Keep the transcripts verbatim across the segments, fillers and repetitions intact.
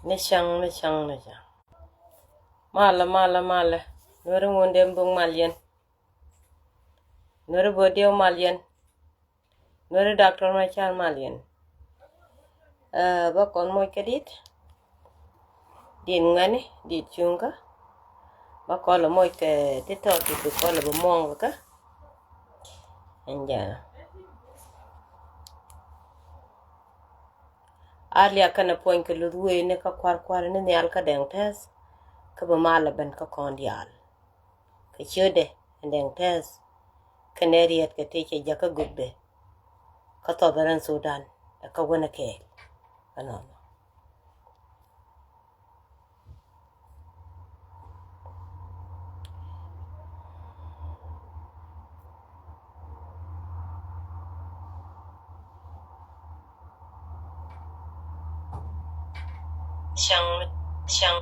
Ni cäŋ, ni cäŋ, ni cäŋ. Malɛ, malɛ, malɛ. Nuäri Ŋundɛŋ Buk mal yɛn. Nuäri Bodiɛw mal yɛn. Nuäri Doctor Machar mal yɛn. Ɛ, bä kɔn moc kɛ dit. Dit ŋuɛni, dit cuŋkä. Bä kɔn lɛ moc kɛ ti tɔt ti bi kɔn lɛ bi muɔŋ kɛ. Ɛn jɛn. A liak kɛnɛ puɔ̱ny kɛ luth wee ni kä kua̱r kua̱r ni nhial kä Dɛŋ Tɛth. Kä bi mal lɛ ben kä kɔn diaal. Kɛ ciötdɛ ɛn Dɛŋ Tɛth. Kɛnɛ riet kɛ ti cɛ jakä gukdɛ. Kä thɔth rɛn Sudan ɛ kä wänɛ kɛɛl. Ɛnɔnɔ. Cäŋ, cäŋ.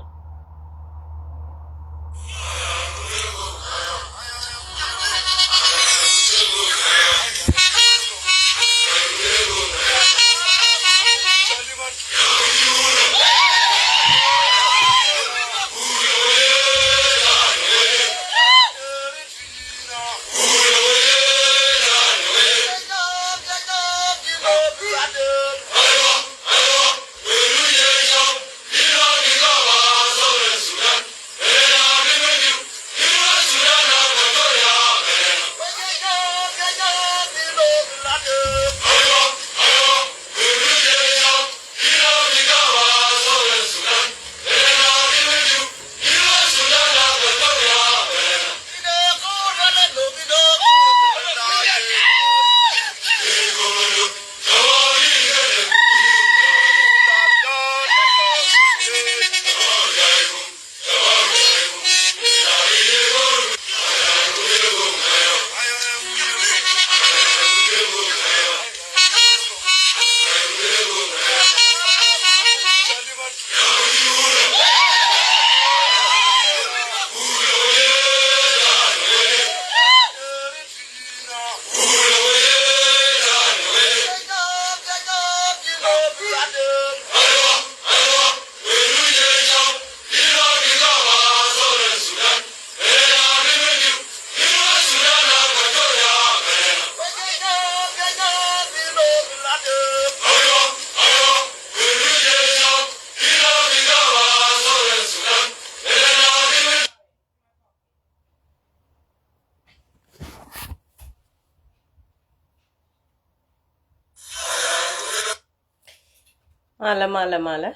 Malɛ, malɛ, malɛ.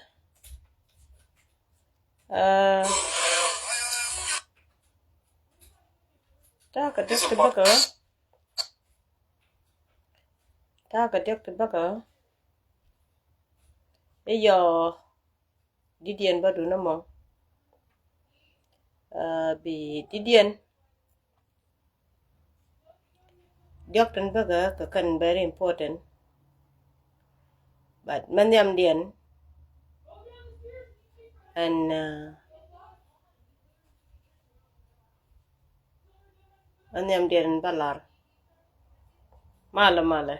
Aa, ta̱a̱ kɛ diɔ̱k ti bäkɛ. Ta̱a̱ kɛ diɔ̱k ti bäkɛ. I̱ yɔɔ. Didiɛn bä dun ɛmɔ. Aa, bi didiɛn. Diɔ̱k tin bäkɛ kɛ kɛn very important. But mɛ nhiamdiɛn. And, uh, mɛ nhiamdiɛn in bä lar. Malɛ, malɛ.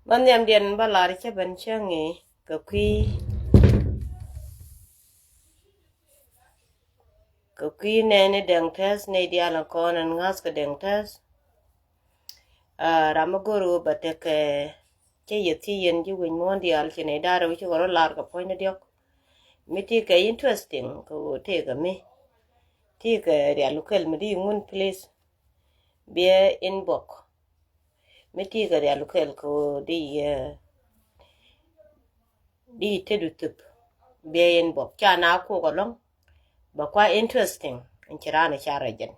Mɛ nhiamdiɛn in bä lar cä ben cäŋ i̱ kɛ kui̱. Kɛ kui̱ nɛɛni Dɛŋ Tɛth, nɛy diaal in kɔn in ŋa̱th kɛ Dɛŋ Tɛth. Aa, ram mi go̱o̱r ɣöö bɛ tekɛ cä yɛ thiec yɛn ji̱ wi̱c muɔ̱ɔ̱n diaal ci nɛy da̱rɛ wi̱c ci kɛ rɔ lar kɛ puɔ̱ny ni diɔ̱k. Mi ti kɛ interesting kɛ ɣöö tëëkɛ mi ti kɛ rial kɛl mi di ŋun, please. Biɛ inbox. Mi ti kɛ rial kɛl kɛ ɣöö di, eh, di te du thip. Biɛ inbox. Ca na kok ɛlɔ̱ŋ. Bɛ kua interesting in ci raan car jɛn.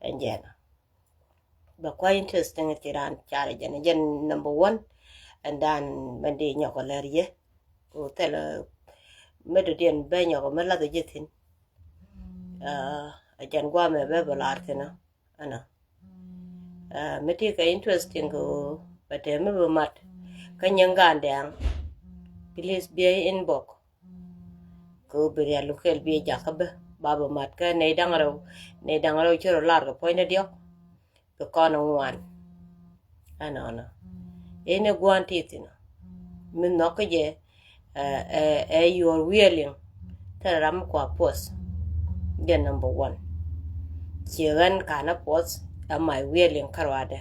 Ɛn jɛn. Bɛ kua interesting in ci raan car jɛn. Jɛn number one. And then mɛn di nyɔk lɛr yɛ. Ku thilɛ mɛ dɔ̱diɛn bɛ nyɔk mɛ lath jɛ thin. Ah, a jɛn guamɛ bɛ bɛ lar thin. Ɛnɔ. Ah, mi ti kɛ interesting kɛ ɣöö bɛ te mi bi mat kä nyin Gandɛŋ. Please biɛ inbox. Kɛ ɣöö bi rial kɛl biɛ jakä bä ba bi mat kä nɛy da̱ŋ rɛw, nɛy da̱ŋ rɛw ci rɔ lar kɛ puɔ̱nydä diɔ̱k. Bi kɔn ŋuan. Ɛnɔnɔ. Inɛ gua̱n ti thin ɔ mi nhɔk kä jɛ. Ɛ, ɛ, ɛ yuɔr wiɛliŋ. Thilɛ ram mi kua puɔth. Jɛ number one. Ciɛ ɣän kanɛ puɔth ɛ may wiɛliŋ kärɔadɛ.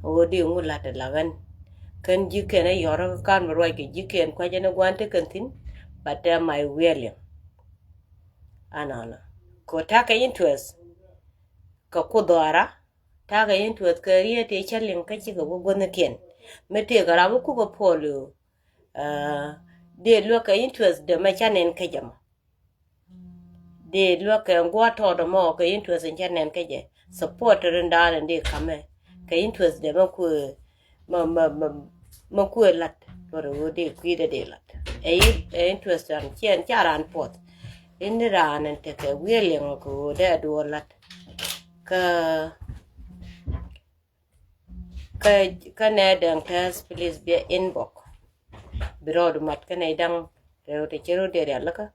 Ɣöö di ŋu la̱t ɛ la ɣän. Kän ji̱kiɛn ɛ yɔr kä kan bi ruac kɛ ji̱kiɛn kuecä ni gua̱n ti kän thi̱n. But ɛ may wiɛliŋ. Anɔnɔ. Kɛ ta̱kɛ interest kɛ ku dhɔaara. Ta̱kɛ interest kɛ riet ti cä liŋ kä cikɛ wä guäthnikiɛn. Mi tëëkɛ ram mi kukɛ puɔl ɣöö dee luäk kɛ interest dee mɛ ca nɛn kä jɛ mɔ. Dee luäk kɛ gua̱a̱th tɔɔt ɛmɔ kɛ interest in ca nɛn kä jɛ. Support rindan in dee kamɛ kɛ interest dee mɛ kuëë mɛ mɛ mɛ mɛ kuëë lat. Luɔt ɛ ɣöö dee kui̱dɛ dee lat ɛ interest an ciɛn ca raan puɔth. In ni raan in tekɛ wiee liɛŋ kɛ ɣöö dee duɔɔr lat. Kä Kä, kä nɛ dɛŋ tɛth, please, bia inbox. Bi rɔɔdu mat kä nɛy da̱ŋ rɛw ti ci rɔ dee rialikä.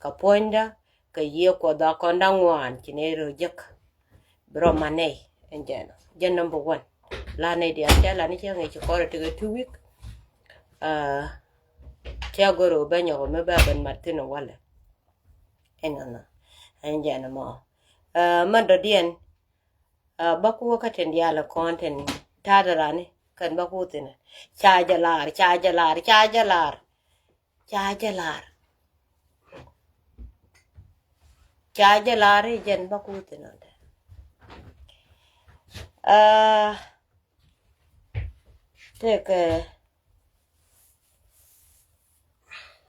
Kä puɔ̱nydä kä yiëë kuɔth a kɔn da̱ŋ ŋuan ci nɛy rɔ jek. Bi rɔ mat nɛy ɛn jɛn. Jɛn number one. La nɛy diaal cɛ la ni cɛ ŋi̱i̱c ci kɔrɛ tikɛ two week. Cɛ gör ɣöö bɛ nyɔk mi bɛ ben mat thin walɛ. Ɛn nɔnɔ ɛn jɛn mɔ. Mɛn dɔ̱diɛn. Bä kuɔ kä tin diaal kɔn tin ta̱a̱dɛ rani kɛn bä kuɔ thin. Ca jɛ lar, ca jɛ lar, ca jɛ lar. Ca jɛ lar. Ca jɛ lar i̱ jɛn bä kuɔ thin ɔn tɛ. Tëëkɛ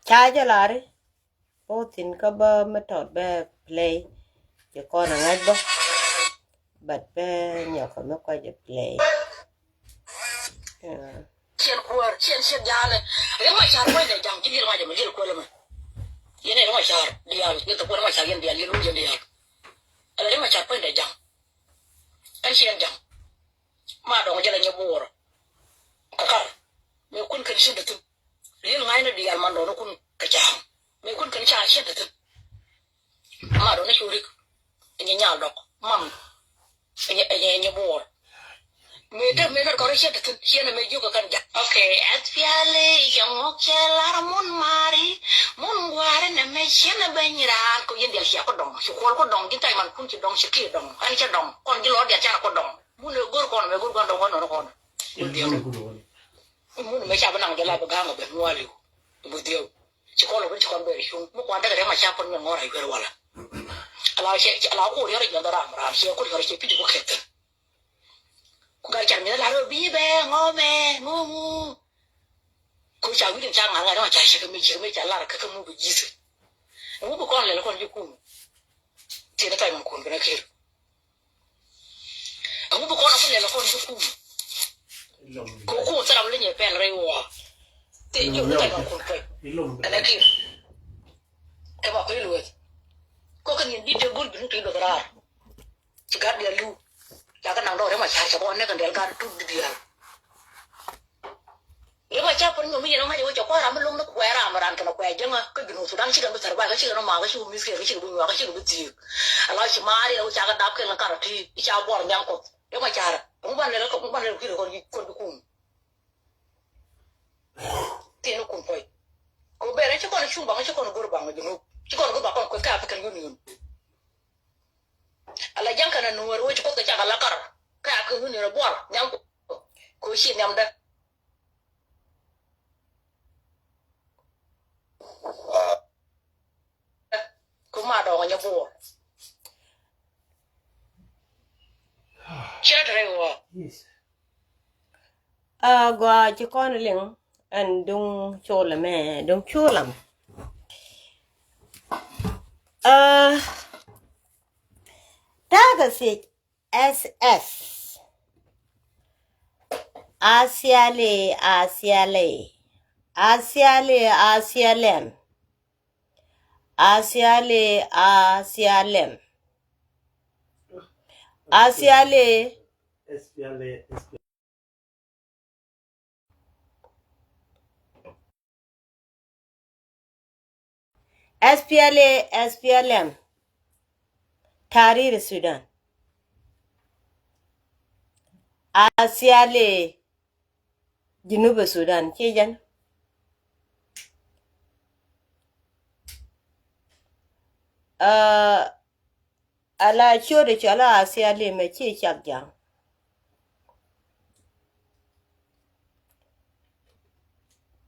ca jɛ lar i̱ Both in kä bä mi tɔt bä play. Ci kɔn a ŋa̱c bä. But bä nyɔk mi kɔc a play. Ciɛn kuäär, ciɛn ciɛn ja̱a̱lɛ. Riɛk ma ca̱r puɔ̱nydɛ ja̱ŋ, ji̱ liɛl ma jɛ mi liɛl kuäär mɛ. Yɛn ɛ riɛk ma ca̱r diaal, yɛn thok kuäär ma ca̱r yɛn diaal, yɛn wut yɛn diaal. Ala riɛk ma ca̱r puɔ̱nydɛ ja̱ŋ. Ɛn ciɛn ja̱ŋ. Ma dɔŋ jɛ la nyɛ buɔɔrɔ. Kä kar. Mëë kun kɛn ciɛn däthin. Liɛl ŋa̱cnä diaal man dɔɔnikun kɛ ca̱a̱ŋ. Mëë kun kɛn ca ciɛn däthin. Ma dɔɔni cu rik. Nyɛ nyal dɔk. Mam. Nyɛ, nyɛ, nyɛ buɔɔr. Mëë te mëë lat kɔn ciɛn däthin. Ciɛn mëë jiök kɛ kɛn ja̱k. Okay, S P L A cɛ ŋɔk cɛ lar mun mari. Mun gua̱a̱ri nɛ mɛ ciɛn ɛ ben raan kɛ yɛn diaal cia ku dɔŋ. Ci kuɔl ku dɔŋ, ji̱n ta̱y man kun ci dɔŋ, ci kiɛ dɔŋ. Ɛn cɛ dɔŋ. Kɔn ji̱ lɔɔr diaal ca ku dɔŋ. Mun ɛ go̱r kɔn, mɛ go̱r kɔn dɔŋ kɔn nɔnɔ kɔn. Mun diaal. Mun mɛ ca bi naŋ jɛ la bi ga̱a̱ŋ a ben mualiw. Bi dhieu. Ci kɔn lɔ bin ci kɔn bɛr cuŋ. Mi kuan däk rɛm a ca kɔn mi ŋɔr a yuer wala. Ala cɛ, ala ko riɔr jɛ dɔram ram cɛ ko riɔr cɛ pidi ko kɛtɛ. Ku gar car mi la ro bi bɛ ŋɔ mɛ ŋɔ ŋɔ. Ko ca wirin ca ŋar ŋar ma ca cɛ kɛ mi cɛ kɛ mi ca lar kɛ kɛ mu bi jisi. Ŋu bi kɔn lɛl kɔn ji kum. Tiɛ ni tay man kun bi na kir. Ɛŋu bi kɔn a kun lɛl kɔn ji̱ kum. Kɛ kum thil ram li nyɛ pɛl rɛy wɔ. Thil ji̱ wä tɛk kun pɛl. Ɛn ɛ kir. Kɛ ba kui̱ lueth. Kɔ kɛ nyin dit dee gul bini ti lueth raar. Ci gat diaal lu. Ca kɛ naŋ dɔɔr ɛma car cɛ kɔn nɛk kɛn diaal gat tuk di diaal. Yɛ ma ca pär nyɔm mi yɛn ŋa̱c wä cɛ kua̱r ram mi lo̱ŋ ni kuɛɛr ram ran kɛnɛ kuɛɛr jäŋä kä Junub Sudan cikɛ bi thɛr ba̱a̱ kä cikɛ ni ma̱a̱ kä cikɛ mi thiëëk kä cikɛ bi nyua̱a̱ kä cikɛ bi thiëëk. Ala ci ma̱a̱r yɛ wä ca kɛ dap kɛn kä rat ti i̱ ca buɔr nhiam kɔth. Yɛ ma car ŋu ban lɛl ŋu ban lɛl kui̱r kɔn kɔn bi kum. Thiɛn kum pɔy. Ko bɛr ci kɔn cuŋ baŋ ci kɔn go̱r baŋ Junub ci kɔn go̱r baŋ kɔn kuɛ kä African Union. Ala jaŋ kɛn a nuɔr wä ci kɔth kɛ cak ala kar kä African Union buɔr nhiam ko ci nhiam dä. Kuma dɔŋ nyɛ buɔ. Cɛ rɛ wɔ. A gɔaa ci kɔn liŋ ɛn duŋ colɛ mɛ duŋ colam. A ta̱a̱ kɛ thiec. S S. A C L A, A C L A. A C L A, A C L M. A C L A, A C L M. A C L A. S P L A, S P L M, Tahrir Sudan. A C L A, Junub Sudan, ci jɛn. Aa, ala ciötdɛ cɔal i̱ Athiali mɛ ci cak ja̱a̱ŋ.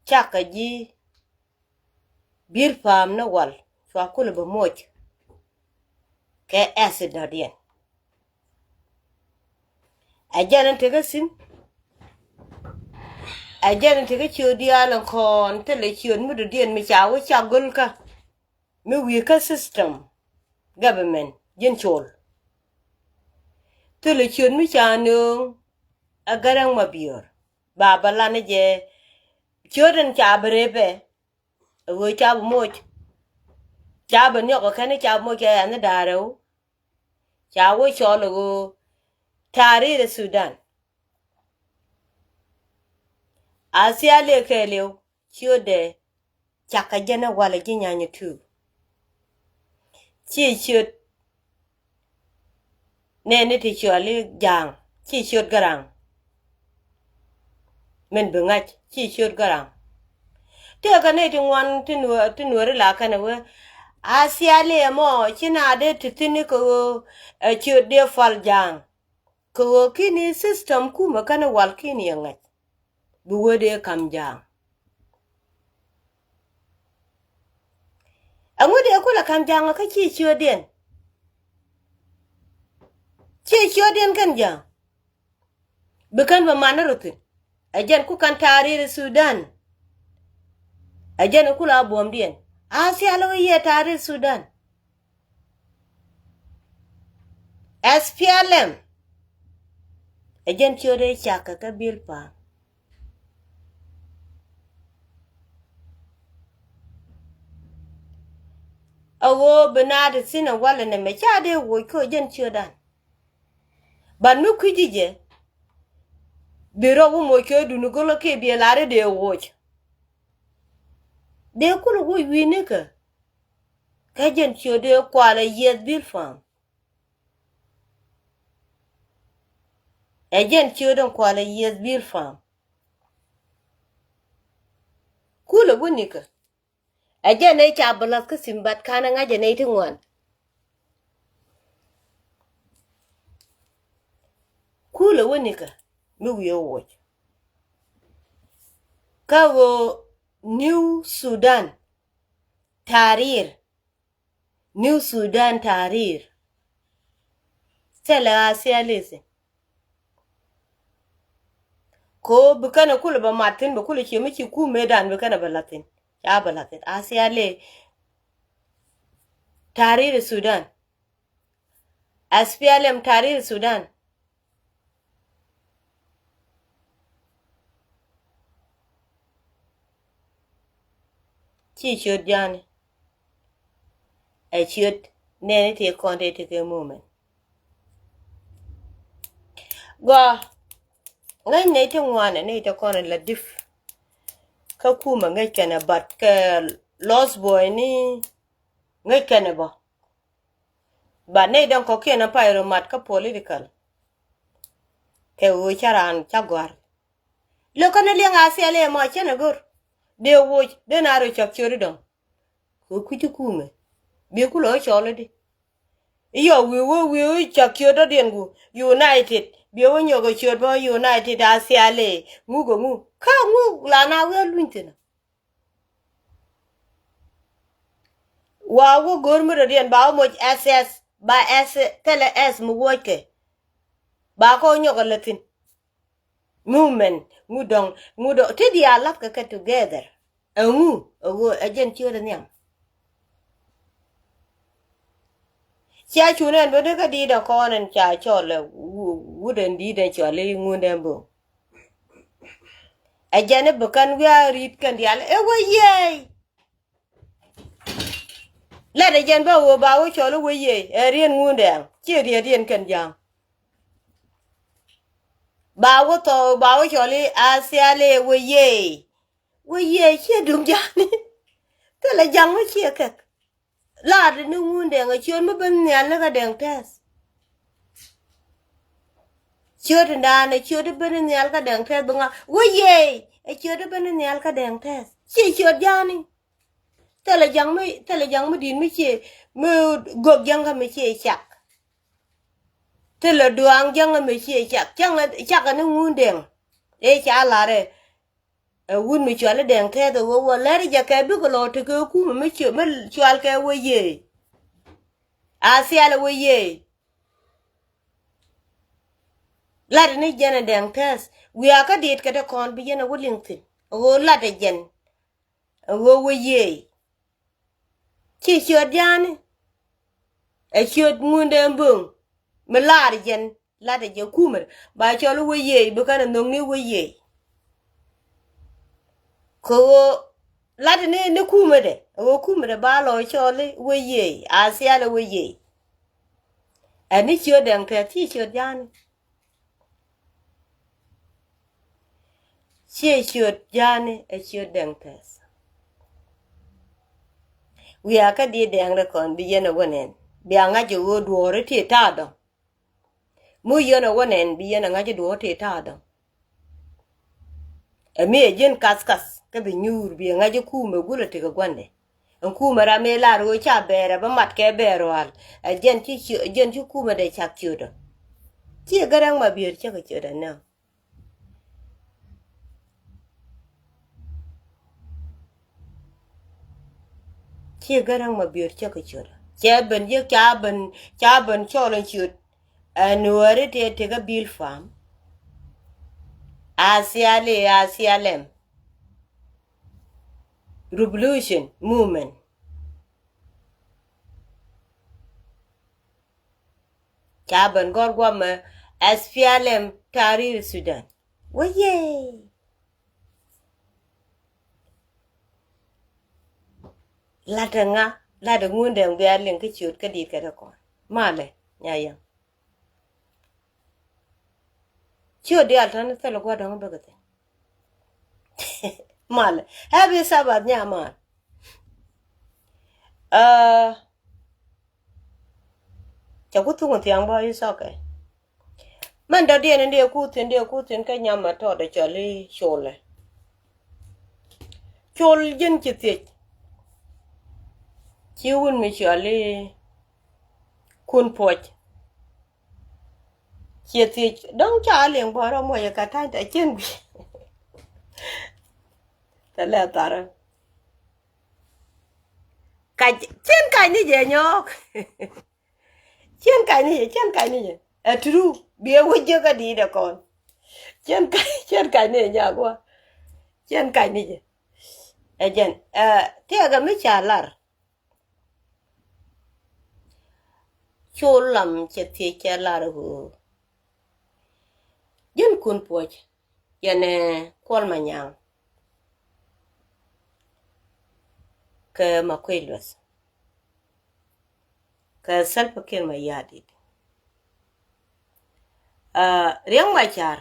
Cakɛ ji̱ Bi̱i̱l Pa̱a̱m ni wal cua kulɛ bi moc kɛ acid dɔ̱diɛn. Ɛ jɛn in tekä thi̱n. Ɛ jɛn in tekä ciöt diaal in kɔn thilɛ ciöt mi dɔ̱diɛn mi ca wä cak go̱lkä. Mi wi̱i̱ kä system government ji̱n col. Thilɛ ciöt mi ca nööŋ ɛ Garaŋ Mabiöör ba bä lan jɛ. Ciöt in ca bi rep ɛ ɣöö ca bi moc. Ca bi niɔk ɛ kɛn ca bi moc kɛ ɛn da̱a̱r ɛ ɣöö ca wä cɔl ɛ ɣöö Tahrir Sudan. Athiali kɛɛliw ciötdɛ cakɛ jɛn ɛ walɛ ji̱ nyany ɛ tuuk. Ci ciöt nɛɛni ti cɔal i̱ ja̱a̱ŋ, ci ciöt Garaŋ. Min bi ŋa̱c ci ciöt Garaŋ. Tëëkɛ nɛy ti ŋuan ti nuɔ̱-, ti nuɔ̱ri la kɛnɛ wee Athiali ɛmɔ ci na dee ti thi̱n i̱ kɛ ɣöö ɛ ciöt dee pal ja̱a̱ŋ. Kɛ ɣöö ki̱ni system kumɛ kɛn wal ki̱ni ɛ ŋa̱c bi wee dee ka̱m ja̱a̱ŋ. Ɛŋu dee kulɛ ka̱m ja̱a̱ŋ kä ci ciötdiɛn? Ci ciötdiɛn kɛn ja̱a̱ŋ bi kɛn bɛ man ni rɔ thi̱n. Ɛ jɛn ku ka̱n Tahrir Sudan. Ɛ jɛn ku la buɔ̱mdiɛn. Athiali wä yɛ Tahrir Sudan. S P L M. Ɛ jɛn ciötdɛ cakɛ kä Bi̱i̱l Pa̱a̱m. A ɣöö bi naat thi̱n ɛ walɛ nɛmɛ ca dee woc kä jɛn ciötdan. But mi kui̱ci jɛ bi rɔ wä moc kɛ duni go̱lä kiɛ biɛ lar i̱ dee woc. Dee kulɛ woc wi̱i̱ nikä. Kä jɛn ciötdɛ kualɛ yieth Bi̱i̱l Pa̱a̱m. Ɛ jɛn ciötdɛ kualɛ yieth Bi̱i̱l Pa̱a̱m. Kulɛ wä nikä. Ɛ jɛn nɛy ca bi la̱th kä thi̱n, but ka̱n ɛ ŋa̱c ɛ nɛy ti ŋuan. Kulɛ wä nikä mi wi̱i̱ ɛ woc. Kä ɣöö New Sudan Tahrir. New Sudan Tahrir. Thilɛ Athiali thi̱n. Ko bi kɛn kulɛ bɛ mat thi̱n, bi kulɛ ciɛ mi ci kumɛdan bi kɛn bɛ la̱th thi̱n. Ca bɛ la̱th thi̱n. Athiali Tahrir Sudan. S P L M Tahrir Sudan. Ci ciöt ja̱a̱ni. Ɛ ciöt nɛɛni ti kɔn ti ti kɛ moment. Gɔaa. Ŋäc nɛy ti ŋuan ɛ nɛy ti kɔn ɛ la dip. Kä kumɛ ŋäc kɛnɛ, but kɛ Lost Boy ni ŋäc kɛnɛ bä. But nɛy dɛn kɔ̱kiɛn ɛ pay rɔ mat kä political. Kɛ ɣöö ca raan ca gɔ̱a̱r. Lo̱kɛ ni liɛŋ Athiali ɛmɔ cɛn ɛ go̱r. Dee woc dee na rɔ cak ciöt i̱ dɔ̱ŋ. Kɛ kui̱ci kumɛ. Biɛ kulɛ ɣä cɔl i̱di. Iyɔ wi̱i̱ wä wi̱i̱ wä cak ciöt dɔ̱diɛn ku United. Biɛ wä nyɔk ɛ ciöt bä United Athiali. Ŋuk ɛ ŋuk. Kä ŋuk la na wi̱i̱ wä luny thi̱n. Wa wä go̱r mi dɔ̱diɛn ba wä moc S S, ba S, thilɛ S mi wuɔckɛ. Ba kɔ nyɔk ɛ lɛ thi̱n. Movement ŋu dɔ̱ŋ, ŋu dɔ̱ŋ ti diaal la̱thkɛ kɛ together. Ɛŋu ɛ ɣöö ɛ jɛn ciötdɛ nhiam. Cia cu nɛn bä ni kä di̱i̱t ɛ kɔn ɛn ca cɔl ɛ wu-, wut ɛn di̱i̱t ɛn cɔl i̱ Ŋundɛn Bo̱o̱ŋ. Ɛ jɛn i̱ bi kɛn wiaa ri̱t kɛn diaal ɛ wä yiëë. Lat ɛ jɛn bä ɣöö ba wä cɔl i̱ wä yiëë ɛ riɛn Ŋundɛn, ciɛ riɛn riɛn kɛn ja̱a̱ŋ. Ba wä thɔɔk ba wä cɔl i̱ Athiali wä yiëë. Wä yiëë ciɛ duŋ ja̱a̱ni. Thilɛ ja̱ŋ wä ciɛ kɛk. Laat ni Ŋundɛn ɛ ciöt mi ben nhial ni kä Dɛŋ tɛth. Ciöt indan ɛ ciöt i̱ ben ni nhial kä Dɛŋ tɛth bi ŋa wä yiëë ɛ ciöt i̱ ben ni nhial kä Dɛŋ tɛth. Ciɛ ciöt ja̱a̱ni. Thilɛ ja̱ŋ mi, thilɛ ja̱ŋ mi di̱i̱t mi ciɛ, mi gök ja̱ŋ kä mi ciɛ cak. Thilɛ duaaŋ ja̱ŋ kä mi ciɛ cak. Cak, cak ni Ŋundɛŋ. Ëë ca la̱rɛ. Ɛ wut mi cual i̱ Dɛŋ Tɛth ɛ ɣöö wä lɛr jɛ kɛ bikɛ lɔ tekɛ kumɛ mi cual kɛ wä yee. A thial ɛ wä yee. Lat ni jɛn ɛ Dɛŋ Tɛth wiaa kä diet kɛ te kɔn bi jɛn ɛ wä liŋ thi̱n ɛ ɣöö lat ɛ jɛn. Ɛ ɣöö wä yee. Ci ciöt ja̱a̱ni. Ɛ ciöt Ŋundɛŋ Böŋ mi laar jɛn. Lat ɛ jɛ kumɛ ba cɔl i̱ wä yee bi kɛn ɛ nhökni wä yee. Kɛ ɣöö lat ni, ni kumɛ dɛ ɛ ɣöö kumɛ dɛ ba lɔ cɔl i̱ wä yee a thial ɛ wä yee. Ɛn ni ciöt Dɛŋ Tɛth ci ciöt ja̱a̱ni. Ciɛ ciöt ja̱a̱ni ɛ ciöt Dɛŋ Tɛth. Wiaa kä diet Dɛŋ rɛ kɔn bi yɛn ɛ wä nɛn bia ŋa̱c ɛ ɣöö duɔ̱ɔ̱ri ti ta̱a̱ dɔ̱ŋ. Mi yɛn ɛ wä nɛn bi yɛn ɛ ŋa̱c ɛ duɔ̱ɔ̱ri ti ta̱a̱ dɔ̱ŋ. Ɛ mi ɛ ji̱n kath kath kä bi nyuur bi ɛ ŋa̱c ɛ kumɛ gulɛ tekɛ gua̱ndɛ. Ɛn kumɛ ram mëë lar ɣöö ca bɛɛr ɛ bä mat kɛ bɛɛr rual ɛ jɛn ci, jɛn ci kumɛ dee cak ciötdä. Ci ɛ Garaŋ Mabiöör cä kɛ ciötdä nɛ. Ci Garaŋ Mabiöör cä kɛ ciötdä cɛ ben ji̱ ca ben, ca ben cɔl ɛn ciöt. Ɛn wääri tëë tekä Bil Farm. A thiali, a thialɛm. Revolution movement. Ca ben gɔr guamɛ S P L M Tahrir Sudan. Wä yee. Latɛ ŋa, latɛ Ŋundɛŋ bia liŋ kä ciöt kä di̱i̱t kɛ rɛ kɔn. Malɛ nya yɛŋ. Ciöt diaal tɔ̱ni thilɛ gua̱dɔ̱ŋ bäkɛ thi̱n. Malɛ. Happy Sabbath nya mal. Aa. Cɛ ku thuŋ thiaŋ bä i̱ thɔkɛ. Mɛn dɔ̱diɛn in dee ku thi̱n, dee ku thi̱n kä nyam a tɔɔt a cɔl i̱ Col ɛ. Col ji̱n ci thiec. Ci wun mi cɔl i̱ Kun Puɔc. Ciɛ thiec dɔ̱ŋ ca liŋ bä rɔ muɔc ɛ ka ta̱ny tɛ cien gui̱. Tɛ lɛ tharä. Kac, cien kac ni jɛ nyɔɔk. Cien kac ni jɛ, cien kac ni jɛ. Ɛ true, bi ɛ wec jek ɛ di̱i̱t ɛ kɔn. Cien kac, cien kac ni jɛ nyɔɔk wä. Cien kac ni jɛ. Ɛ jɛn, ɛ, tiɛɛkɛ mi ca lar. Col lam cɛ thiec cɛ lar ɛ ɣöö. Ji̱n Kun Puɔc. Yɛn ɛ Kuɔl Manyaŋ kɛ Makuei Lueth kɛ Salva Kiir Mayardit. Aa, Riek Machar.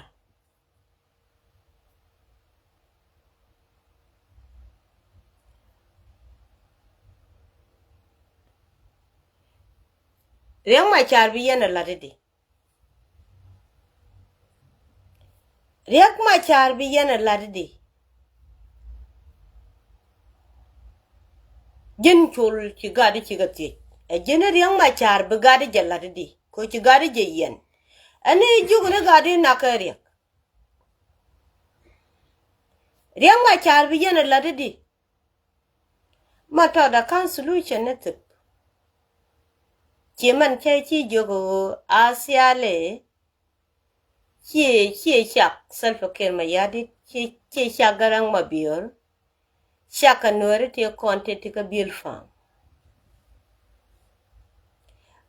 Riek Machar bi yɛn ɛ lat i̱di. Riek Machar bi yɛn ɛ lat i̱di. Ji̱n Col ci gat i̱ ci kɛ thiec. Ɛ ji̱n Riek Machar bi gat i̱ jɛ lat i̱di. Kɛ ci gat i̱ jɛ yɛn. Ɛn i̱ jiök ni gat i̱ nak kɛ Riek. Riek Machar bi yɛn ɛ lat i̱di. Ma tɔt a ka̱n solution ni thip. Ci mɛn cä ci jiök ɣöö a thiali. Ciɛ, ciɛ cak Salva Kiir Mayardit, ciɛ, ciɛ cak Garaŋ Mabiöör. Cak kɛ Nuääri ti kɔn ti ti kä Bil Farm.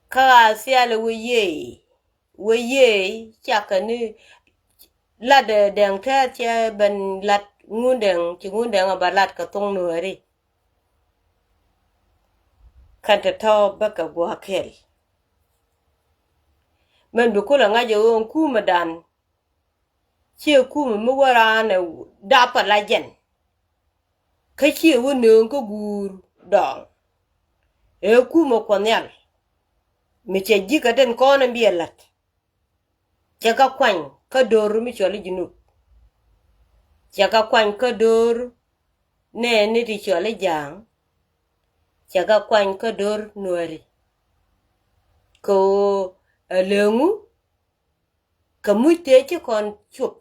Kä a thiali wä yee. Wee yee cakɛ ni lat Dɛŋ Tɛth cɛ ben lat Ŋundɛŋ, ci Ŋundɛŋ a ba lat kɛ thoŋ Nuääri. Kɛn tɔ̱tɔ̱ bäkɛ gua̱a̱k kɛl. Mɛn bi kulɛ ŋa̱c ɛ ɣöö kumɛ dan ciɛ kumɛ mi wä raan ɛ dapä la jɛn. Kä ciɛ wä nööŋ kä guur dɔɔŋ. Ëë kumɛ Kuɔth Nhial mi cɛ ji̱ kɛ den kɔn in biɛ la̱t. Cɛ kɛ kuany kä do̱r mi cɔl i̱ Junub. Cɛ kɛ kuany kä do̱r nɛɛni ti cɔl i̱ Ja̱a̱ŋ. Cɛ kɛ kuany kä do̱r Nuääri. Kɛ ɣöö ɛ lëŋu kɛ muc tëë ci kɔn cop.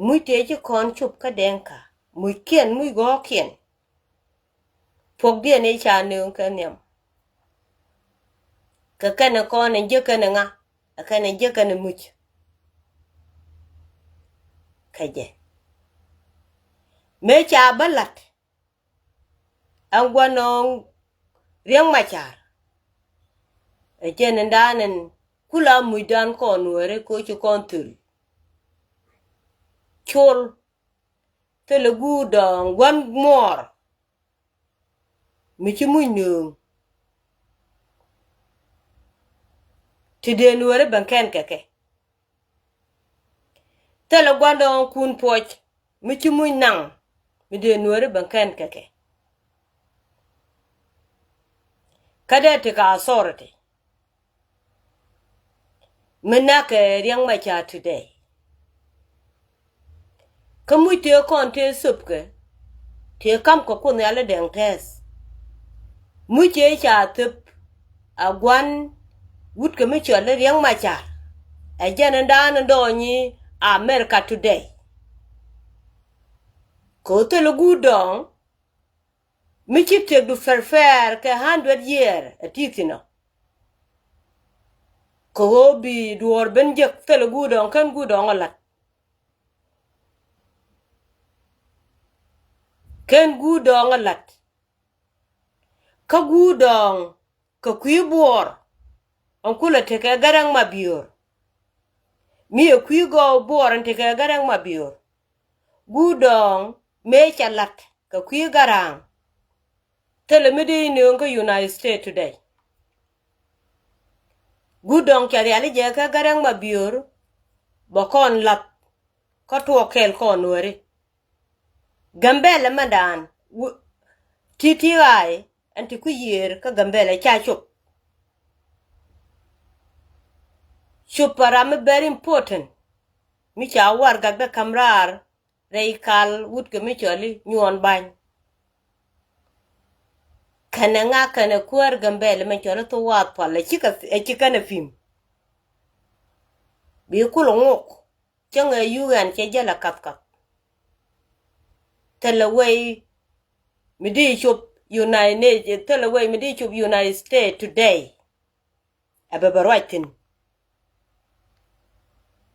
Muc tëë ci kɔn cop kä Dɛŋka. Muckiɛn, muc ɣɔ̱ɔ̱kiɛn. Puɔ̱kdiɛn ëë ca nööŋ kɛ nhiam. Kɛ kɛnɛ kɔn ɛ jiäk kɛnɛ ŋa, ɛ kɛnɛ jiäk kɛnɛ muc. Kä jɛ mëë ca bä la̱t ɛn gua̱n ɣöö Riɛk Macar ɛ jɛn in da̱a̱n in kula mucdan kɔn Nuääri kɛ ɣöö ci kɔn thöl. Col, thilɛ guur dɔɔŋ gua̱n muɔɔr mi ci muc nööŋ. Ti dee Nuääri ben kɛn kɛ kɛ. Thilɛ gua̱n dɔɔŋ kun puɔc mi ci muc naŋ mi dee Nuääri ben kɛn kɛ kɛ. Kä dee ti kɛ authority mi nakɛ Riɛk Macar today. Kä muc tëë kɔn tëë thöpkɛ tëë ka̱mkɛ Kuoth Nhial i̱ Dɛŋ tɛth. Muc tëë ca thöp a gua̱n wut kɛ mi cɔl i̱ Riɛk Macar. Ɛ jɛn in da̱a̱n in dɔɔny i̱ America today. Kɛ ɣöö thilɛ guur dɔɔŋ mi ci tëkdu pɛrpɛr kɛ hundred year ɛ ti thi̱n ɔ. Kɛ ɣöö bi duɔ̱ɔ̱r ben jek thilɛ guur dɔɔŋ, kɛn guur dɔɔŋ ɛ la̱t. Kɛn guur dɔɔŋ ɛ la̱t. Kä guur dɔɔŋ kɛ kui̱ buɔɔr ɛn kulɛ tekɛ Garaŋ Mabiöör. Mi ɛ kui̱ gɔw buɔɔr ɛn tekɛ Garaŋ Mabiöör. Guur dɔɔŋ mëë cɛ la̱t kɛ kui̱ Garaŋ. Thilɛ mi dee nööŋ kä United States today. Guur dɔɔŋ cɛ riali jɛ kä Garaŋ Mabiöör bɛ kɔn la̱th kä tuɔɔk kɛɛl kɔn Nuääri. Gambɛl ɛmɛndan ti ti ɣa̱a̱y ɛn ti ku yiëër kä Gambɛl ɛ ca cop. Cop a ram mi very important mi ca warɛgak dee ka̱m raar rɛy kal wut kɛ mi cɔl i̱ Nyuɔn Bany. Kɛnɛ ŋa kɛnɛ kuäär Gambɛl mɛ cɔl i̱ Thok Wath Pal ɛ cikɛ, ɛ cikɛn ɛ pi̱m. Bi kulɛ ŋok cäŋ ɛ yuk ɛn cɛ jäl ɛ kathkath. Thilɛ wei mi di cop United, thilɛ wei mi di cop United States today. Ɛ bɛ bɛ ruac thi̱n.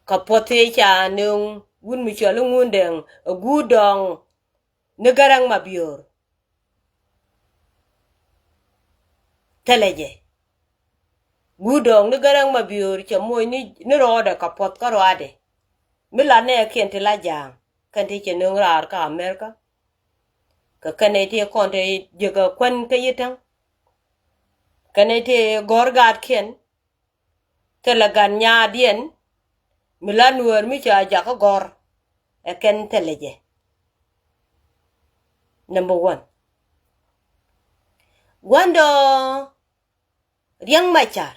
Kä puɔth i̱ ca nööŋ wut mi cɔl i̱ Ŋundɛŋ ɛ guur dɔɔŋ ni Garaŋ Mabiöör. Thilɛ jɛ. Guur dɔɔŋ ni Garaŋ Mabiöör cɛ moc ni, ni rɔɔdɛ kä puɔth kä ruaadɛ. Mi la nɛɛkiɛn ti la ja̱a̱ŋ kɛn ti cɛ nööŋ raar kä America. Kɛ kɛn ti kɔn ti jiäkä kuän kä yi̱täŋ. Kɛn ti gɔ̱r gaatkiɛn. Thilɛ gat nyaadiɛn mi la Nuäär mi ca jakä gɔ̱r. Ɛ kɛn thilɛ jɛ. Number one. Gua̱ndɔ Riɛk Macar.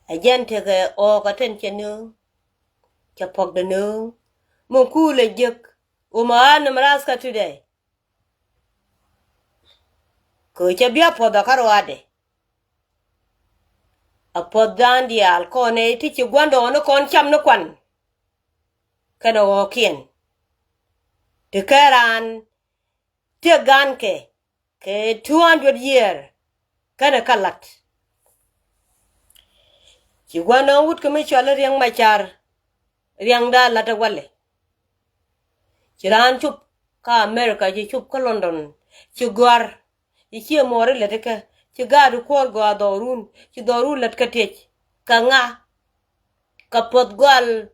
Ɛ jɛn tekɛ ɣɔɔk ɛ ten cɛ nööŋ. Cɛ puɔkdɛ nööŋ. Min kuulɛ jiäk. Wä ma ɣa̱n ni mi rath kä today. Kɛ cɛ bia puɔth ɛ kä ruaadɛ. A puɔth dhan diaal kɔn ɛ ti ci gua̱ndɔɔŋni kɔn cam ni kuan. Kɛnɛ ɣɔɔkiɛn ti kɛ raan tiek gankɛ kɛ two hundred year kɛnɛ kä la̱t. Ci gua̱ndɔɔŋ wut kɛ mi cɔal i̱ Riɛk Macar. Riaŋda la̱t ɛ walɛ. Ci raan cop kä America, ci cop kä London, ci gɔ̱a̱r, ci ciɛ muɔɔri lät ikä, ci gaat kuɔɔr gɔaa dhɔrun, ci dhɔrun lät kä tiec. Kä ŋa? Kä puɔth gɔal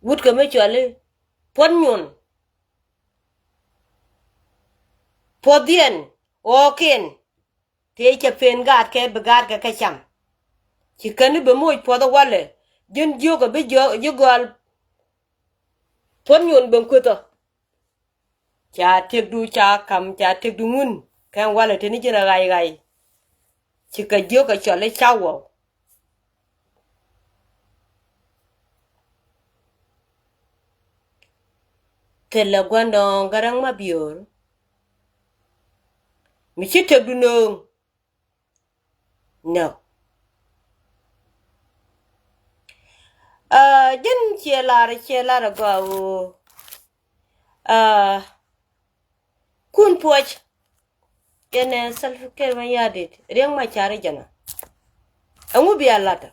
wut kɛ mi cɔali puɔth nyun. Puɔth yɛn ɣɔɔkiɛn. Tëë cɛ pen gaatkɛ bi gaatkɛ kɛ cam. Ci kɛn i̱ bɛ moc puɔth ɛ walɛ ji̱n jiök ɛ bi jiök ji̱ gɔal. Puɔth nyuɔn ben kueth ɔ. Ca tiekdu ca kam ca tiekdu ŋun kɛn walɛ teni ji̱n ɛ ɣay ɣay. Ci kɛ jiök ɛ cɔl i̱ ca wä. Thilɛ gua̱ndɔɔŋ Garaŋ Mabiöör mi ci tëkdu nööŋ. Nɔ. Aa, ji̱n ciɛ lar, ciɛ lar a gɔaa ɣöö, aa, Kun Puɔc. Yɛn ɛ Salva Kiir Mayardit, Riek Machar jɛn ɔ. Ɛŋu bia la̱t ɔ?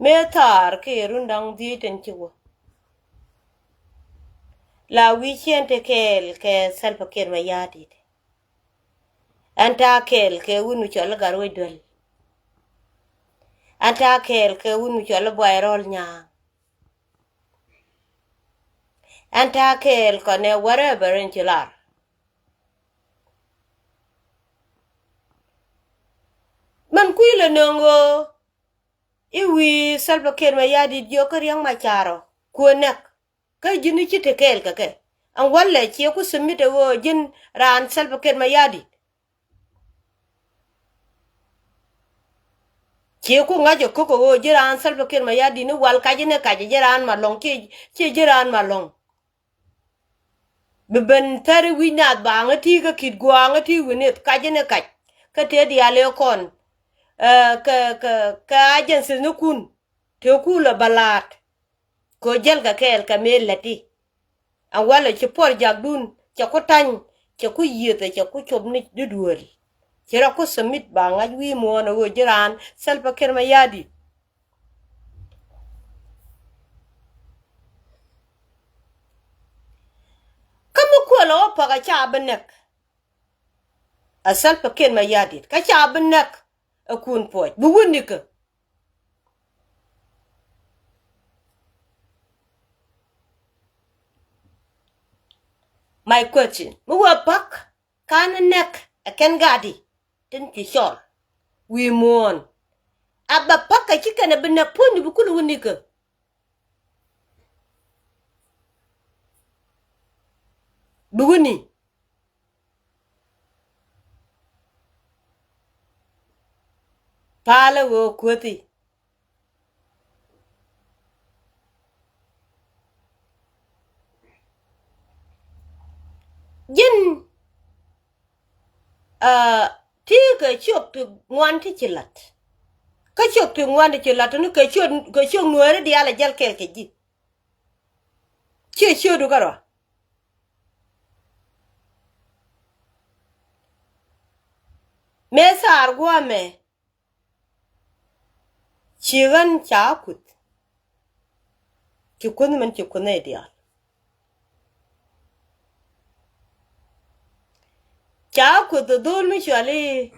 Mëë thaar kɛ run da̱ŋ dhieec tin ci wä, la wi̱i̱ ciɛn te kɛɛl kɛ Salva Kiir Mayardit. Ɛn ta̱a̱ kɛɛl kɛ wun mi cɔal i̱ Gatwec Duel. Ɛn ta̱a̱ kɛɛl kɛ wun mi cɔal i̱ Buay Rɔl Nyaŋ. Ɛn ta̱a̱ kɛɛl kɔnɛ wherever in ci lar. Mɛn kui̱ lɛ nööŋ ɣöö i̱ wi̱i̱ Salva Kiir Mayardit jiök kä Riek Machar ɔ kuɛ näk. Kä ji̱n i̱ ci te kɛɛl kɛ kɛ. Ɛn walɛ ciɛ ku submit ɛ ɣöö ji̱n raan Salva Kiir Mayardit. Ciɛ ku ŋa̱c ɛ ko̱k ɛ ɣöö ji̱ raan Salva Kiir Mayardit ni wal kac ni kac ɛ ji̱ raan Malɔŋ, ciɛ, ciɛ ji̱ raan Malɔŋ. Bi ben thäri wi̱c naath baaŋä ti kä ki̱t gua̱a̱ŋä ti wi̱nith kac ni kac. Kä tëë diaal ëë kɔn, ɛ, kɛ, kɛ, kɛ agencies ni kun. Tëë ku lɛ bä la̱a̱t. Kɛ ɣöö jäl kɛ kɛɛl kɛ mëë läti. Ɛn walɛ ci puɔr jakdun, cɛ ku ta̱ny, cɛ ku yieth, cɛ ku cop ni duel. Ci rɔ ku submit ba ŋa̱c wi̱i̱ muɔ̱ɔ̱n ɛ ɣöö ji̱ raan Salva Kiir Mayardit. Kä mi kuël ɛ wä pa̱k ɛ ca bi näk. Ɛ Salva Kiir Mayardit kä ca bi näk ɛ Kun Puɔc bi wä nikä. My question, mi wä pa̱k ka̱n näk ɛ kɛn gadi tin ci cɔl wi̱i̱ muɔ̱ɔ̱n. A bɛ pa̱k kɛ ci kɛn ɛ bi näk puɔ̱nyni bi kulɛ wä nikä. Bi wä ni. Palä ɣöö kuäthi. Ji̱n, aa, ti kɛ ciök ti ŋuan ti ci la̱t. Kä ciök ti ŋuan ti ci la̱t ni kɛ ciök, kɛ ciök Nuääri diaal a jäl kɛɛl kɛ ji̱. Ciɛ ciötdu kärɔa. Mëë thaar gua̱a̱mɛ ci ɣän ca kuth. Ci kuth min ci kuth nɛy diaal. Ca kuth ɛ dho̱o̱l mi cɔal i̱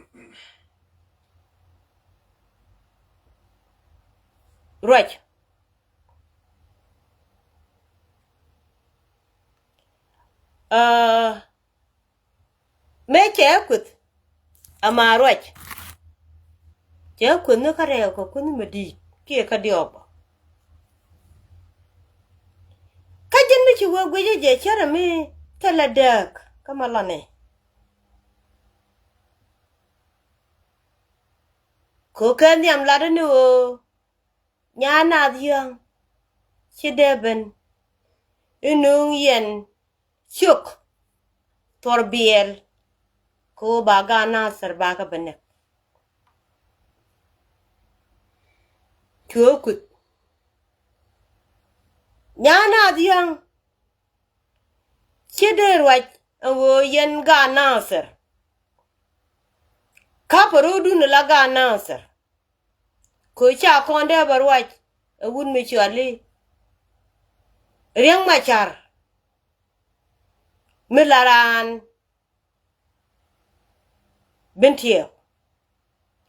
Ruac. Aa, mëë cɛ kuth ama Ruac. Cɛ kuth ni kä rɛw kɛ kuth mi di̱i̱t kiɛ kä diɔɔk bä. Kä ji̱n mi ci wee guic jɛ cärɛ mi thilɛ dääk kä ma lɔnɛ. Kɛ kɛ nhiam latdä ni ɣöö Nyan Naath Yɔ̱ŋ ci dee ben i̱ nuŋ yɛn ciök thuɔr biɛl. Kɛ ɣöö ba gaat Nathir ba kɛ ben näk. Cuɛ kuth. Nyan Naath Yɔ̱ŋ ci dee ruac ɛn ɣöö yɛn gaat Nathir. Ka̱pɛ ro̱o̱dun ala gaat Nathir. Kɛ ɣöö ca kɔn dee bɛ ruac ɛ wut mi cɔal i̱ Riek Machar. Mi la raan Bentiu.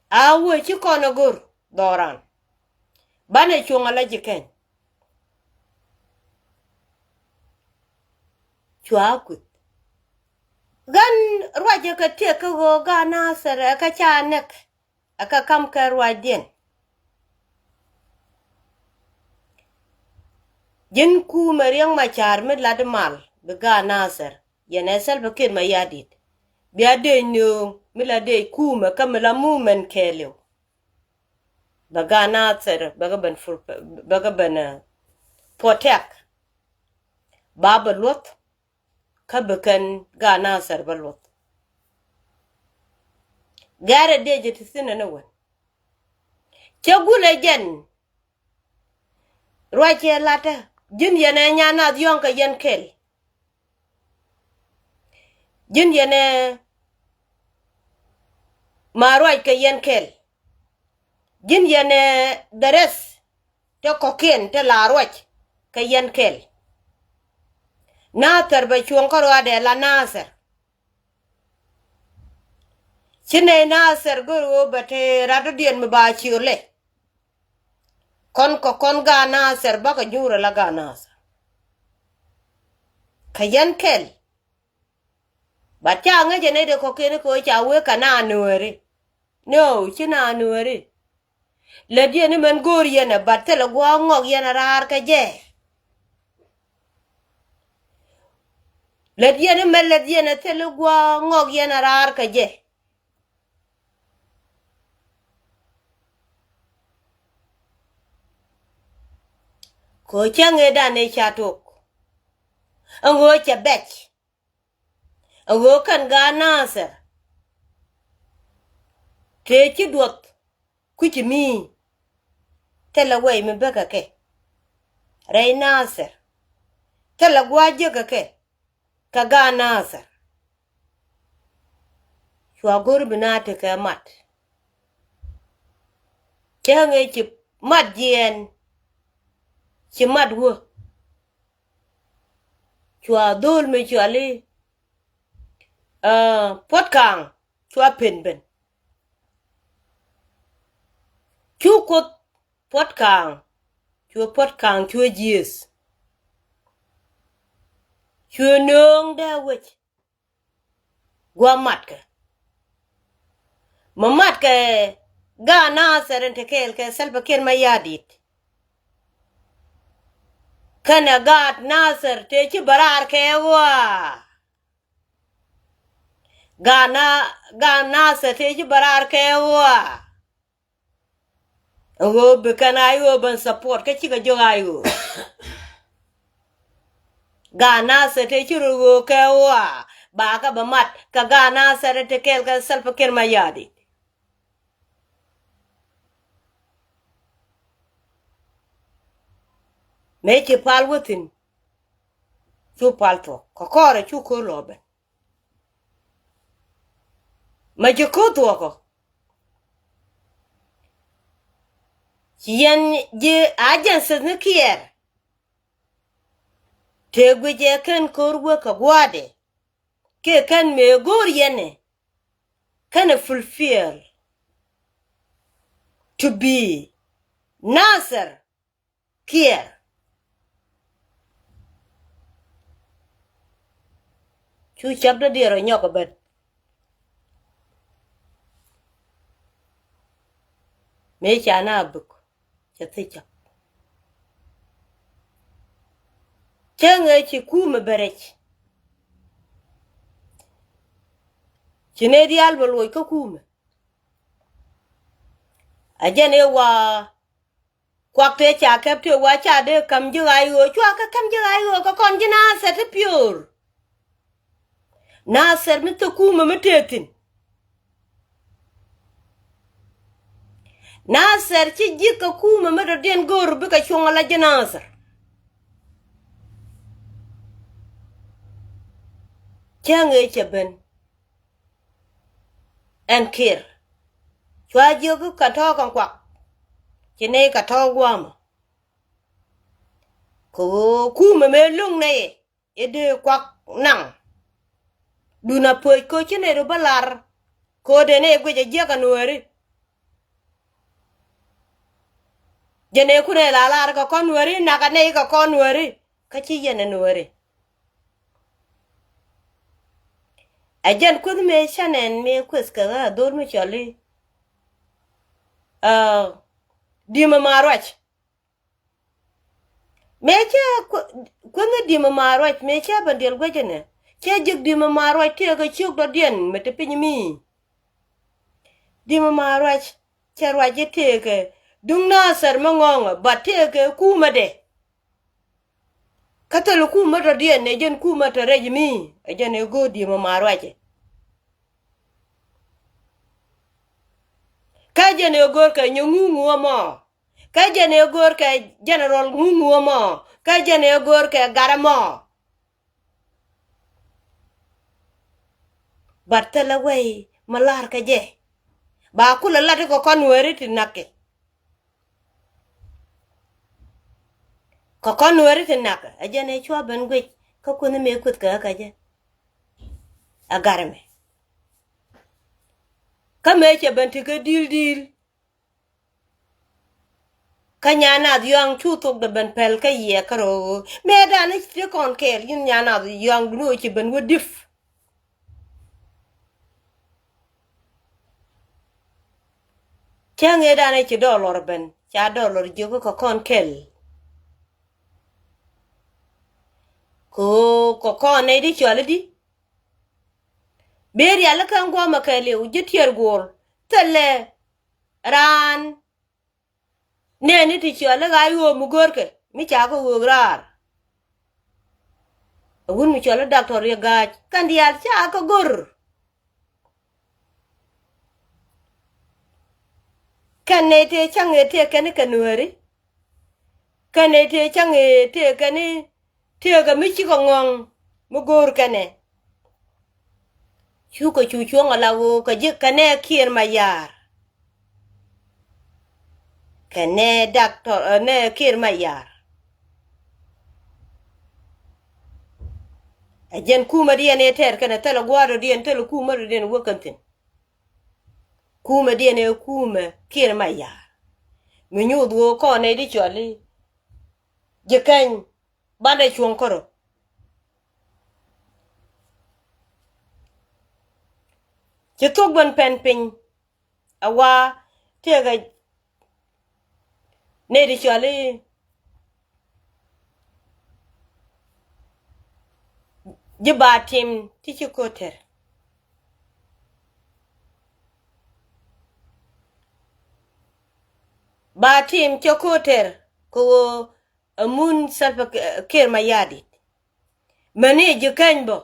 A wee ci kɔn a go̱r dhɔran. Banɛ cuŋ a la ji̱ kɛn. Cua kuth. Ɣän ruacä kɛ tiɛk kä ɣöö gaat Nathir ɛ kä ca näk. Ɛ kä kam kɛ ruacdiɛn. Ji̱n kumɛ Riek Machar mi lat mal bi gaat Nathir. Yɛn ɛ Salva Kiir Mayardit. Bia dee nööŋ mi la dee kumɛ kä mi la mumɛn kɛɛliw. Bɛ gaat Nathir bɛ kɛ ben fur, bɛ kɛ ben, eh, protect. ba bɛ luɔth. Kä bi kɛn gaat Nathir bä luɔth. Gɛrɛ dee jɛ ti thi̱n ɛn ɛ wän. Cä gulɛ jɛn. Ruac cɛ la̱tɛ ji̱n yɛn ɛ nyan nath yɔ̱ŋ kɛ yɛn kɛl. Ji̱n yɛn ɛ ma ruac kɛ yɛn kɛl. Ji̱n yɛn ɛ dɛrɛth. Te kɔ̱kiɛn te la ruac kɛ yɛn kɛl. Nathir bɛ cuɔ̱ŋ kä ruaadɛ la Nathir. Ci nɛy Nathir go̱r ɣöö bɛ te rat dɔ̱diɛn mi ba ciöl lɛ. Kɔn kɛ kɔn gaat Nathir bakɛ nyuurɛ la gaat Nathir. Kɛ yɛn kɛl. Bat ca ŋäcɛ nɛy dee kɔ̱kiɛn kɛ ɣöö ca wee kɛ na nuääri. No, ci na nuääri. Lät yɛn imɛn go̱o̱r yɛn ɛ bat thilɛ gua̱a̱k ŋɔk yɛn ɛ raar kɛ jɛ. Lät yɛn imɛn lät yɛn ɛ thilɛ gua̱a̱k ŋɔk yɛn ɛ raar kɛ jɛ. Kɛ ɣöö cäŋ ëëdan ëë ca tok. Ɛŋ ɣöö cɛ bɛc. Ɛ ɣöö kɛn gaat Nathir. Tëë ci duɔth kui̱ci mi. Thilɛ wɛy mi bäkɛ kɛ rɛy Nathir. Thilɛ gua̱a̱c jiäkä kɛ kɛ gaat Nathir. Cua go̱r bi na tekɛ mat. Cäŋ ëë ci mat jiɛɛn. Ci mat wä. Cua dho̱o̱l mi cuali. Aa, Puɔ̱t Kaŋ cua pen ben. Cu Kuoth Puɔ̱t Kaŋ, cuɛ Puɔ̱t Kaŋ cuɛ jiëëth. Cuɛ nööŋ dee wec. Gua̱ matkɛ. Mi matkɛ gaat Nathir in te kɛɛl kɛ Salva Kiir Mayardit. Kɛnɛ gaat Nathir tëë ci bɛ raar kɛ ɣɔaa. Gaat na, gaat Nathir tëë ci bɛ raar kɛ ɣɔaa. Ɣöö bi kɛn a ɣöö ben support kä cikɛ jiök a ɣöö. Gaat Nathir tëë ci rɔ ɣöö kɛ ɣɔaa. Ba kɛ bɛ mat kɛ gaat Nathir in te kɛɛl kɛ Salva Kiir Mayardit. Mëë ci pal wä thi̱n. Cu pal thuɔ̱k kɛ kɔrɛ cu ko̱r lɔ ben. Mɛ ci ko̱r thuɔ̱k ɔ. Ci yɛn ji̱ agencies ni Kiir. Tëë guic ɛ kɛn ko̱r wek kɛ gua̱a̱dɛ. Kiɛ kɛn mëë go̱o̱r yɛn ɛ. Kɛn ɛ fulfill. To be Nathir. Kiir. Cu cäp dɔ̱diɛn rɔ nyɔk ɛ ben. Mëë ca na buk cɛ thiec cäp. Cäŋ ëë ci kumɛ ben rɛc. Ci nɛy diaal bɛ luɔc kä kumɛ. A jɛn ëë wa Kuak tëë ca kɛp tëë wa ca dee käm ji̱ ɣa̱c ɣöö cua kɛ käm ji̱ ɣa̱c ɣöö kɛ kɔn ji̱ Nathir ti piöör. Nathir mi thil kumɛ mi tëë thi̱n. Nathir ci ji̱ kɛ kumɛ mi dɔ̱diɛn go̱o̱r bikɛ cuɔ̱ŋ ala ji̱ Nathir. Cäŋ ëë cɛ ben. Ɛn Kiir. Cua jiök kä tɔ̱ kɛn kuak. Ci nɛy kɛ tɔ̱ gua̱a̱mɔ. Kɛ ɣöö kumɛ mëë lo̱ŋ nɛy i̱ dee kuak naŋ. Dun a pöc kɛ ɣöö ci nɛy rɔ bä lar. Kɛ ɣöö dee nɛy guic a jiäk a nuääri. Jɛ nɛy kunɛ la lar kɛ kɔn nuääri, nak a nɛy kɛ kɔn nuääri. Kä ci yɛn a nuääri. Ɛ jɛn kueth mëë canɛ mëë kueth kɛ ɣä a dho̱r mi cɔl i̱, aa, Di̱mɛ Maruac. Mëë cä kueth ni Di̱mɛ Maruac mëë cä ben diɛl guecä nɛ cä ji̱k Di̱mɛ Maruac tëëkɛ ciök dɔ̱diɛn mi te piny mi. Di̱mɛ Maruac cɛ ruac i̱ tëëkɛ duŋ Nathir mi ŋɔ̱ŋɛ ba tëëkɛ kumɛdɛ. Kä thil kumä tɔ̱diɛn ɛ jɛn kumä tɔ̱ rɛc mi ɛ jɛn ɛ go̱o̱r di̱i̱m ɛ ma ruacɛ. Kä jɛn ɛ go̱o̱r kɛ nyɛ ŋuŋu ɛmɔ. Kä jɛn ɛ go̱o̱r kɛ general ŋuŋu ɛmɔ. Kä jɛn ɛ go̱o̱r kɛ gat ɛmɔ. But thilɛ wei mi lar kɛ jɛ. Ba kulɛ lat kɛ kɔn weri ti nak kɛ. Kɛ kɔn weri ti nak ɛ jɛn ɛ cua ben guic kä kunh mëë kuth kɛ kä jɛ. Ɛ gat ɛmɛ. Kä mëë cɛ ben ti kɛ di̱i̱l di̱i̱l. Kä nyan nath yɔ̱a̱ŋ cu thok dee ben pɛl kä yiɛɛk kärɔ̱ ɣöö mëë dan i̱ ci ti kɔn kɛɛl, yin nyan nath yɔ̱a̱ŋ duni ɣöö ci ben wä dip. Cäŋ ëë dan i̱ ci dɔɔlɔr ben ca dɔɔlɔr jiök kä kɔn kɛl. Kɛ ɣöö kɛ kɔn nɛy di cɔal i̱di. Bëë rial i̱ kɛn guɔ̱mɛ kɛɛliw ji̱ tiɛɛr guɔ̱ɔ̱r thilɛ raan. Nɛɛni ti cɔal i̱ ɣaac ɣöö mi görkɛ mi ca kɛ ɣöök raar. Ɛ wut mi cɔal i̱ Daktɔr Riek Ga̱a̱c kɛn diaal ca kɛ gör. Kɛn nɛy tëë cäŋ ëë tëë kɛn i̱ kɛ Nuääri. Kɛn nɛy tëë cäŋ ëë tëë kɛn i̱ tëëkɛ mi cikɛ ŋɔ̱ŋ mi go̱o̱r kɛnɛ. Cukɛ cu cuɔ̱ŋ ala ɣöö kɛ ji̱ kɛ nɛɛ Kiir Mayar. Kɛ nɛɛ Daktɔr ɛ nɛɛ Kiir Mayar. Ɛ jɛn kumä diɛn ëë tɛɛr kɛnɛ thilɛ gua̱a̱r dɔ̱diɛn thilɛ kumä dɔ̱diɛn wä kɛn thi̱n. Kumä diɛn ëë kumä Kiir Mayar. Mi nyuuth ɣöö kɔn nɛy di cɔal i̱ ji̱ kɛny. Banɛ cuɔ̱ŋ kärɔ̱. Ci thok ben pɛn piny. A wa tëëkɛ nɛy ti cɔal i̱ ji̱ ba tim ti ci ko̱tɛr. Ba tim cɛ ko̱tɛr kɛ ɣöö ɛ mun Salva Kiir Mayardit. Mäni ji̱ keny bä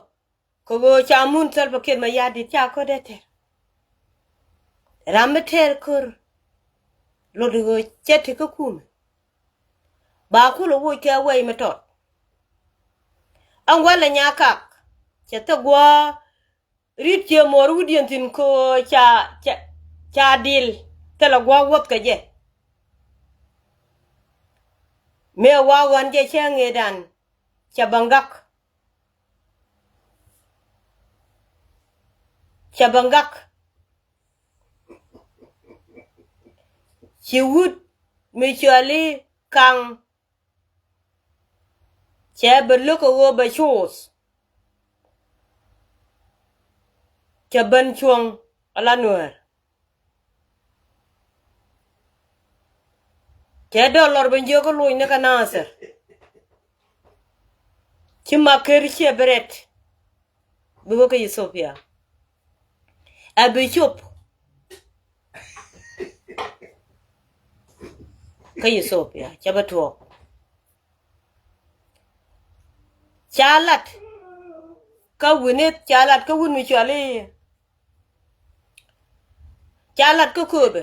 kɛ ɣöö ca mun Salva Kiir Mayardit ca ko̱t ɛ tɛr. Ram mi tɛr ko̱r lot ɣöö cɛ ti kä kumɛ. Ba kulɛ woc kɛ wei mi tɔt. Ɛn wälɛ nyakak cɛ thil gua̱a̱ Rit cië muɔɔr wi̱diɛn thi̱n köö ca, ca, ca dil thilɛ gua̱a̱k wuɔ̱th kɛ jɛ. Mëë wa ɣɔ̱n jɛ cä ŋëëdan cɛ bä ŋak. Cɛ bä ŋak. Ci wut mi cɔali kaŋ. Cɛ bɛ lo̱k ɛ ɣöö bɛ cuuth. Cɛ ben cuɔ̱ŋ ala Nuäär. Cɛ dɔl lɔr ben jiök kä luny ni kä Nathir. Ci Makir ciɛ bi rɛt. Bi wä kä Ethiopia. Ɛ bi cop kä Ethiopia cɛ bä tuɔɔk. Ca lat kä wi̱nith ca lat kä wut mi cuali. Ca lat kä kööbɛ.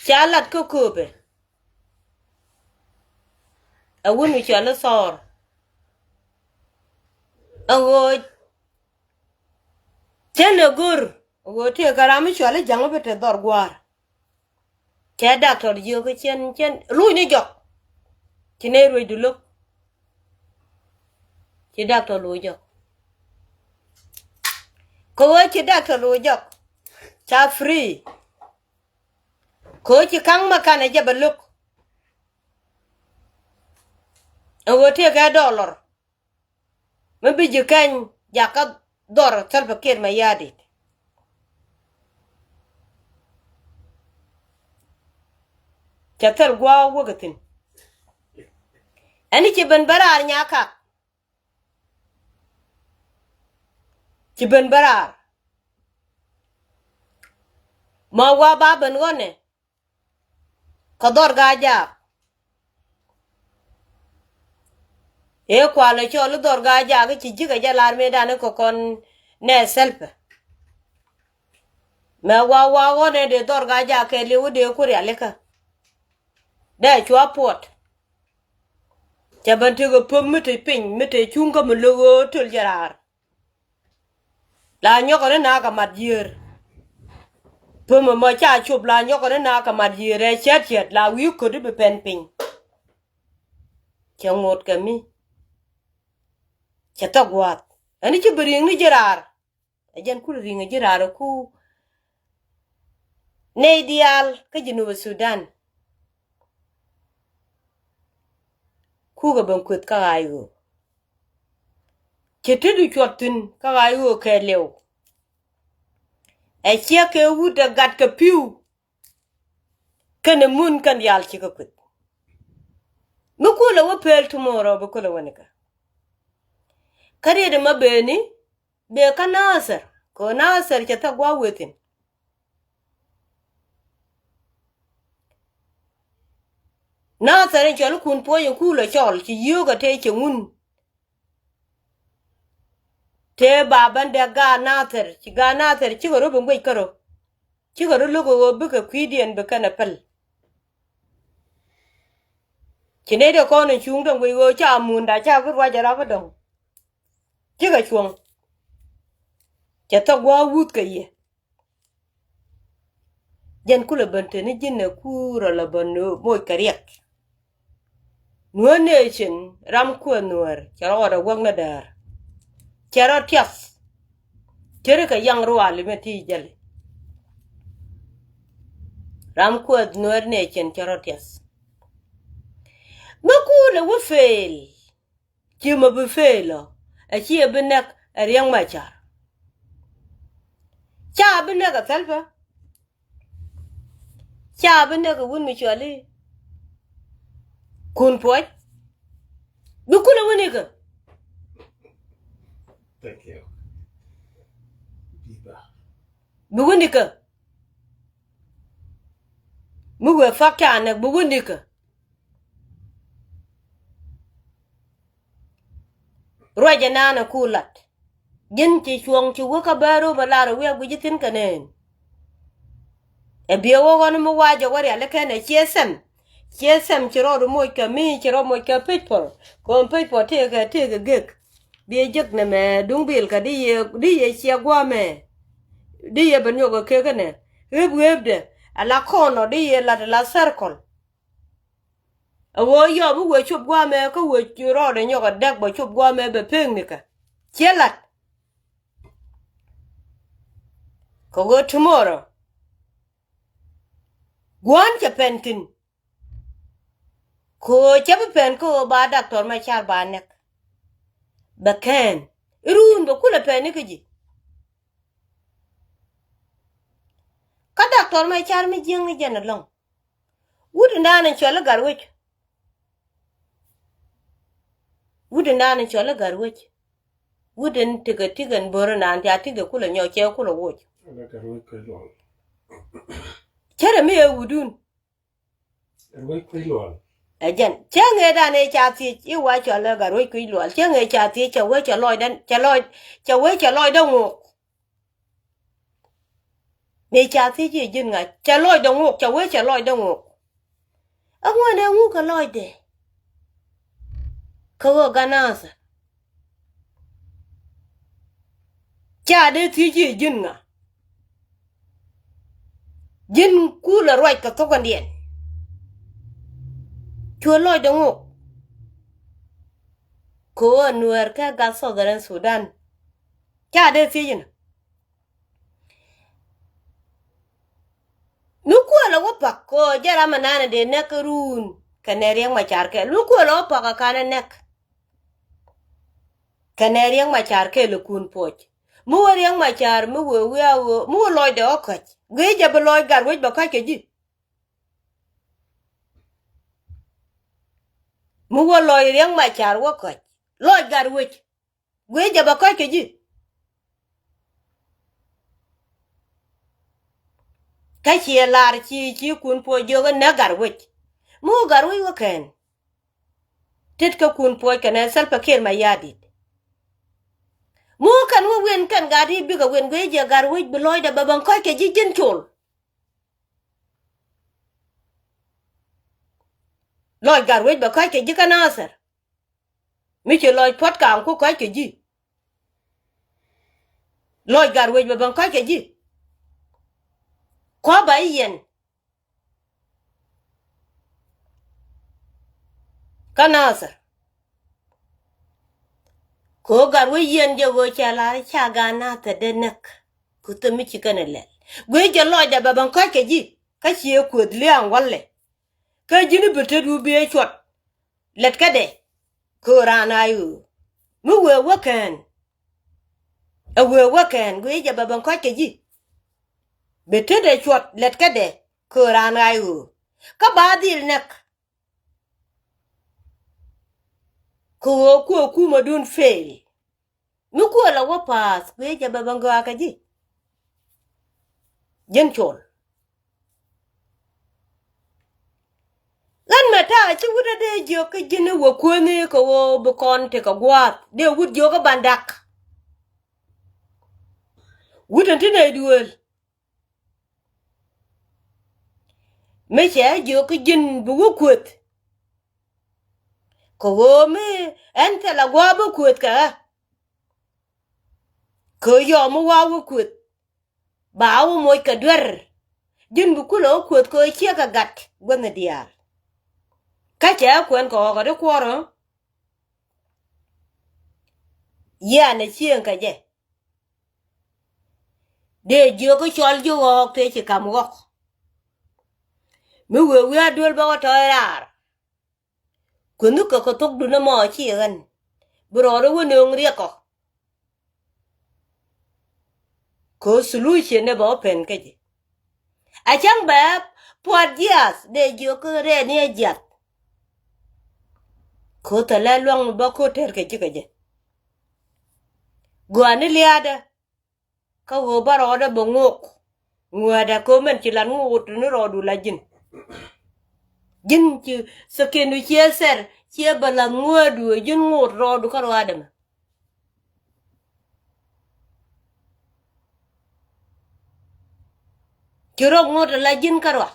Ca lat kä kööbɛ. Ɛ wut mi cuali Thɔɔr. Ɛ ɣöö cä nɛ go̱r ɛ ɣöö tëëkɛ ram mi cuali ja̱ŋ mi bi te dhɔr gua̱a̱r. Cɛ daktɔr jiök kä cɛn cɛn luucni jɔk. Ci nɛ ruecdu lo̱k. Ci daktɔr luuc jɔk. Kɛ ɣöö ci daktɔr luuc jɔk ca free. Kɛ ɣöö ci ka̱ŋ ma kanɛ jɛ bɛ lo̱k. Ɛ ɣöö tëëkɛ dɔlɔr. Mi bi ji̱ kɛny jakä dhɔr Salva Kiir Mayardit. Cɛ thil gua̱a̱k wäkɛ thi̱n. Ɛn ci ben bä raar nyakak. Ci ben bä raar. Ma wa ba ben ɣɔnɛ. Kä dhɔr Gaa-jaak. Ëë kualɛ cɔl i̱ dhɔr Gaa-jaak i̱ ci ji̱kɛ jɛ lar mëëdan i̱ kɛ kɔn nɛ Thɛlpä. Mɛ wa wa ɣɔn ɛ dee dhɔr Gaa-jaak kɛɛliw i̱ dee ku rialikä. Dee cua puɔt. Cɛ ben tekɛ pöp mi te piny mi te cuŋ kä mi lo̱k ɣöö töl jɛ raar. La nyɔkɛ ni na kɛ mat yiër. Pömɛ mɔ ca cop la nyɔkɛ ni na kɛ mat yiër ɛ cɛt cɛt la wi̱i̱ köt i̱ bi pɛn piny. Cɛ ŋot kɛ mi. Cɛ thɔk gua̱a̱th. Ɛn i̱ ci bi ri̱i̱ŋ ni ji̱ raar. Ɛ jɛn kulɛ ri̱i̱ŋ ɛ ji̱ raar ɛ ku. Nɛy diaal kä Jinub Sudan. Kukɛ ben kueth kä ɣaac ɣöö. Cɛ tetdu cuɔt thi̱n kä ɣaac ɣöö kɛɛliw. Ɛ ciɛ kɛ wut ɛ gat kɛ pi̱w. Kɛnɛ mun kɛn diaal cikɛ kueth. Mi kulɛ wä pel tomorrow bi kulɛ wä nikä. Kä riet ɛmɔ beni bee kä Nathir kɛ ɣöö Nathir cɛ thäk gua̱a̱th wee thi̱n. Nathir in cɔl ikun puɔ̱c in kulɛ cɔl ci yio̱o̱k ɛ tëë cɛ ŋun. Tëë ba bän dɛ gaat Nathir ci gaat Nathir cikɛ rɔ bi ŋuec kärɔ. Cikɛ rɔ lo̱k ɛ ɣöö bikɛ kui̱diɛn bi kɛn ɛ päl. Ci nɛy dee kɔn in cuŋ dɔ̱ŋ guic ɣöö ca munda ca bi ruac ɛ rap ɛ dɔ̱ŋ. Cikɛ cuɔ̱ŋ. Cɛ thäk gua̱a̱th wuth kɛ yɛ. Jɛn kulɛ ben teni ji̱n ɛ kuurä lɛ ben moc kɛ riɛk. Nuäär nation ram kuäär nuäär cɛ rɔ ɣɔt ɛ wäk ni däär. Cɛ rɔ tiath. Ceri kɛ yaŋ ruaali mi ti jɛli. Ram kuäär nuäär nation cɛ rɔ tiath. Mi kuurɛ wä fail. Ci mɔ bi fail ɔ ɛ ci ɛ bi nɛk ɛ Riɛk Macar. Ca bi nɛk ɛ Thɛlpä. Ca bi nɛk ɛ wun mi cuali kun puɔc. Bi kulɛ wun ikä. Thank you. Biba. Bi wun ikä. Mi wee fak ca nɛk bi wun ikä. Ruac ɛnan ɛ ku lat. Ji̱n ci cuɔ̱ŋ ci wä kä bäär rop ɛ lar ɛ wiak guic ji̱ thi̱n kɛ neen. Ɛ biɛ wä ɣɔn mi wac ɛ wä rialikä nɛ ciɛ thɛm. Ciɛ thɛm ci rɔɔd moc kɛ mi ci rɔɔd moc kɛ pec puɔl. Kɔn pec puɔl tëëkɛ tëëkɛ gek. Biɛ jek nɛmɛ duŋ bilkä di yɛ di yɛ ciɛ gua̱a̱mɛ. Di yɛ ben nyɔk ɛ kek kɛ nɛ ɣep ɣepdɛ. Ala kɔn ɔ di yɛ lat ala thɛrkɔl. A ɣöö yɔp i̱ wee cop gua̱a̱mɛ kä wee rɔɔdɛ nyɔk a däk bɛ cop gua̱a̱mɛ bɛ pek nikä. Ciɛ lat. Kɛ ɣöö tomorrow gua̱a̱n cɛ pɛn thi̱n. Kɛ ɣöö cɛ bi pɛn kä ɣöö ba Doctor Machar ba nɛk. Bɛ kɛn iruun bɛ kulɛ pɛn ni kä ji̱. Kä Doctor Machar mi jiäkni jɛn ɛlɔ̱ŋ. Wut in dan in cɔl i̱ Gatwec. Wut in dan in cɔl i̱ Gatwec. Wut in tikɛ tikɛ in bör in dan tia tikɛ kulɛ nyɔk cɛ kulɛ woc. Cärɛ mi ɛ wutdun. Ɛ jɛn cä ŋee dan ɛ ca thiec i̱ wa cɔl i̱ Gatwec Kui̱c Lual cä ŋee ca thiec cɛ wee cɛ lɔcdɛ cɛ lɔc cɛ wee cɛ lɔcdɛ ŋok. Mëë ca thiec i̱ ji̱n ŋa̱c cɛ lɔcdɛ ŋok cɛ wee cɛ lɔcdɛ ŋok. Aŋuan ɛ ŋuk kɛ lɔcdɛ. Kä ɣöö Ganathä ca dee thiec i̱ ji̱n ŋa̱. Ji̱n kulɛ ruac kɛ thokändiɛn. Cuɛ lɔcdɛ ŋok. Kɛ ɣöö Nuɛɛr kɛ gat Southern Sudan. Ca dee thiec inɔ. Mi kuäär lɛ wä pak kɛ ɣöö jɛ ram ɛnan ɛ dee nɛk kä ruun kɛnɛ Riɛk Macar kɛl mi kuäär lɛ wä pak ɛ kanɛ nɛk. Kɛnɛ Riɛk Macar kɛl ɛ kun puɔc mi wä Riɛk Macar mi wee wiaa ɣöö mi wä lɔcdɛ ɣä käc guic jɛ bi lɔc Gatwec bɛ käc kɛ ji̱. Mi wä lɔc Riɛk Macar wä käc lɔc Gatwec. Guic jɛ bɛ kɔc kɛ ji̱. Kä ciɛ lar ci ci Kun Puɔc jiök i̱ näk Gatwec. Mi wä Gatwec wä kɛn. Tet kä Kun Puɔc kɛnɛ Salva Kiir Mayardit. Mi wä kɛn wä win kɛn gat i̱ bikɛ win guic jɛ Gatwec bi lɔcdɛ bɛ bäŋ kɔc kɛ ji̱ ji̱n col. Lɔc Gatwec bɛ kɔc kɛ ji̱ kä Nathir. Mi ci lɔc puɔ̱t kaŋ ku kɔc kɛ ji̱. Lɔc Gatwec bɛ bäŋ kɔc kɛ ji̱. Kua̱ ba i̱ yɛn. Kä Nathir. Kɛ ɣöö Gatwec yiɛn jɛ ɣöö cɛ lar ca gaat Nathir dee näk. Ku thim mi ci kɛn ɛ lɛl. Guic jɛ lɔcdɛ bɛ bäŋ kɔc kɛ ji̱. Kä ciɛ kuëth liaŋ walɛ. Kä ji̱n i̱ bi tetdu bi ɛ cuɔt. Lɛt kädɛ. Kɛ ɣöö raan a i̱ ɣöö. Mi wëë wä kɛn. Ɛ wëë wä kɛn guic jɛ bɛ bäŋ kɔc kɛ ji̱. Bi tetdɛ cuɔt lɛt kädɛ. Kɛ ɣöö raan a i̱ ɣöö. Kä ba dhil näk. Kɛ ɣöö kuɛ kumɛdun fail. Mi kuɛ la wä pa̱a̱th kuëë jɛ bɛ bä gɔaa kä ji̱. Ji̱n col. Ɣän mɛ ta̱a̱ ci wut a dee jiök kä ji̱n i̱ wä kuäni kɛ ɣöö bi kɔn tekɛ gua̱a̱th dee wut jiök i̱ ban dak. Wut ɛn ti nɛy duëël. Mi cɛ jiök kä ji̱n bi wä kueth. Kɛ ɣöö mi ɛn thilɛ gua̱a̱p bi kueth kɛ ɣä. Kɛ yɔm mi wa wä kueth. Ba wä moc kɛ duer. Ji̱n bi kulɛ wä kueth kɛ ɣöö ciɛ kɛ gat guänh diaal. Kä cɛ kuɛn kɛ ɣɔk ɛ ti kuɔrä. Yian ɛ cieŋ kɛ jɛ. Dee jiök i̱ cɔl ji̱ ɣɔɔk tëë ci kam ɣɔk. Mi wëë wi̱i̱ a duel bä wä tɔ̱ raar. Kuänh kɛ kɛ thokdun ɛmɔ ci ɣän. Bi rɔɔdɛ wä nööŋ riɛk ɔ. Kɛ solution ɛ bɛ wä pɛn kä ji̱. A cäŋ bɛ puɔt jiath dee jiök rɛɛ ni ɛ jiath. Ko̱ thilɛ luaŋ mi bä ko̱ tɛr kɛ ji̱ kɛ jɛ. Gɔaa ni liaadä. Kä ɣöö bä rɔɔdä bɛ ŋok. Ŋuäädä ko̱ mɛn ci lat ŋok wut ni rɔɔdu la ji̱n. Ji̱n ci thäkindu ciɛ thɛr ciɛ bä lath ŋuäädu ɛ ji̱n ŋot rɔɔdu kä ruaadä mɛ. Ci rɔ ŋot ala ji̱n kärɔa.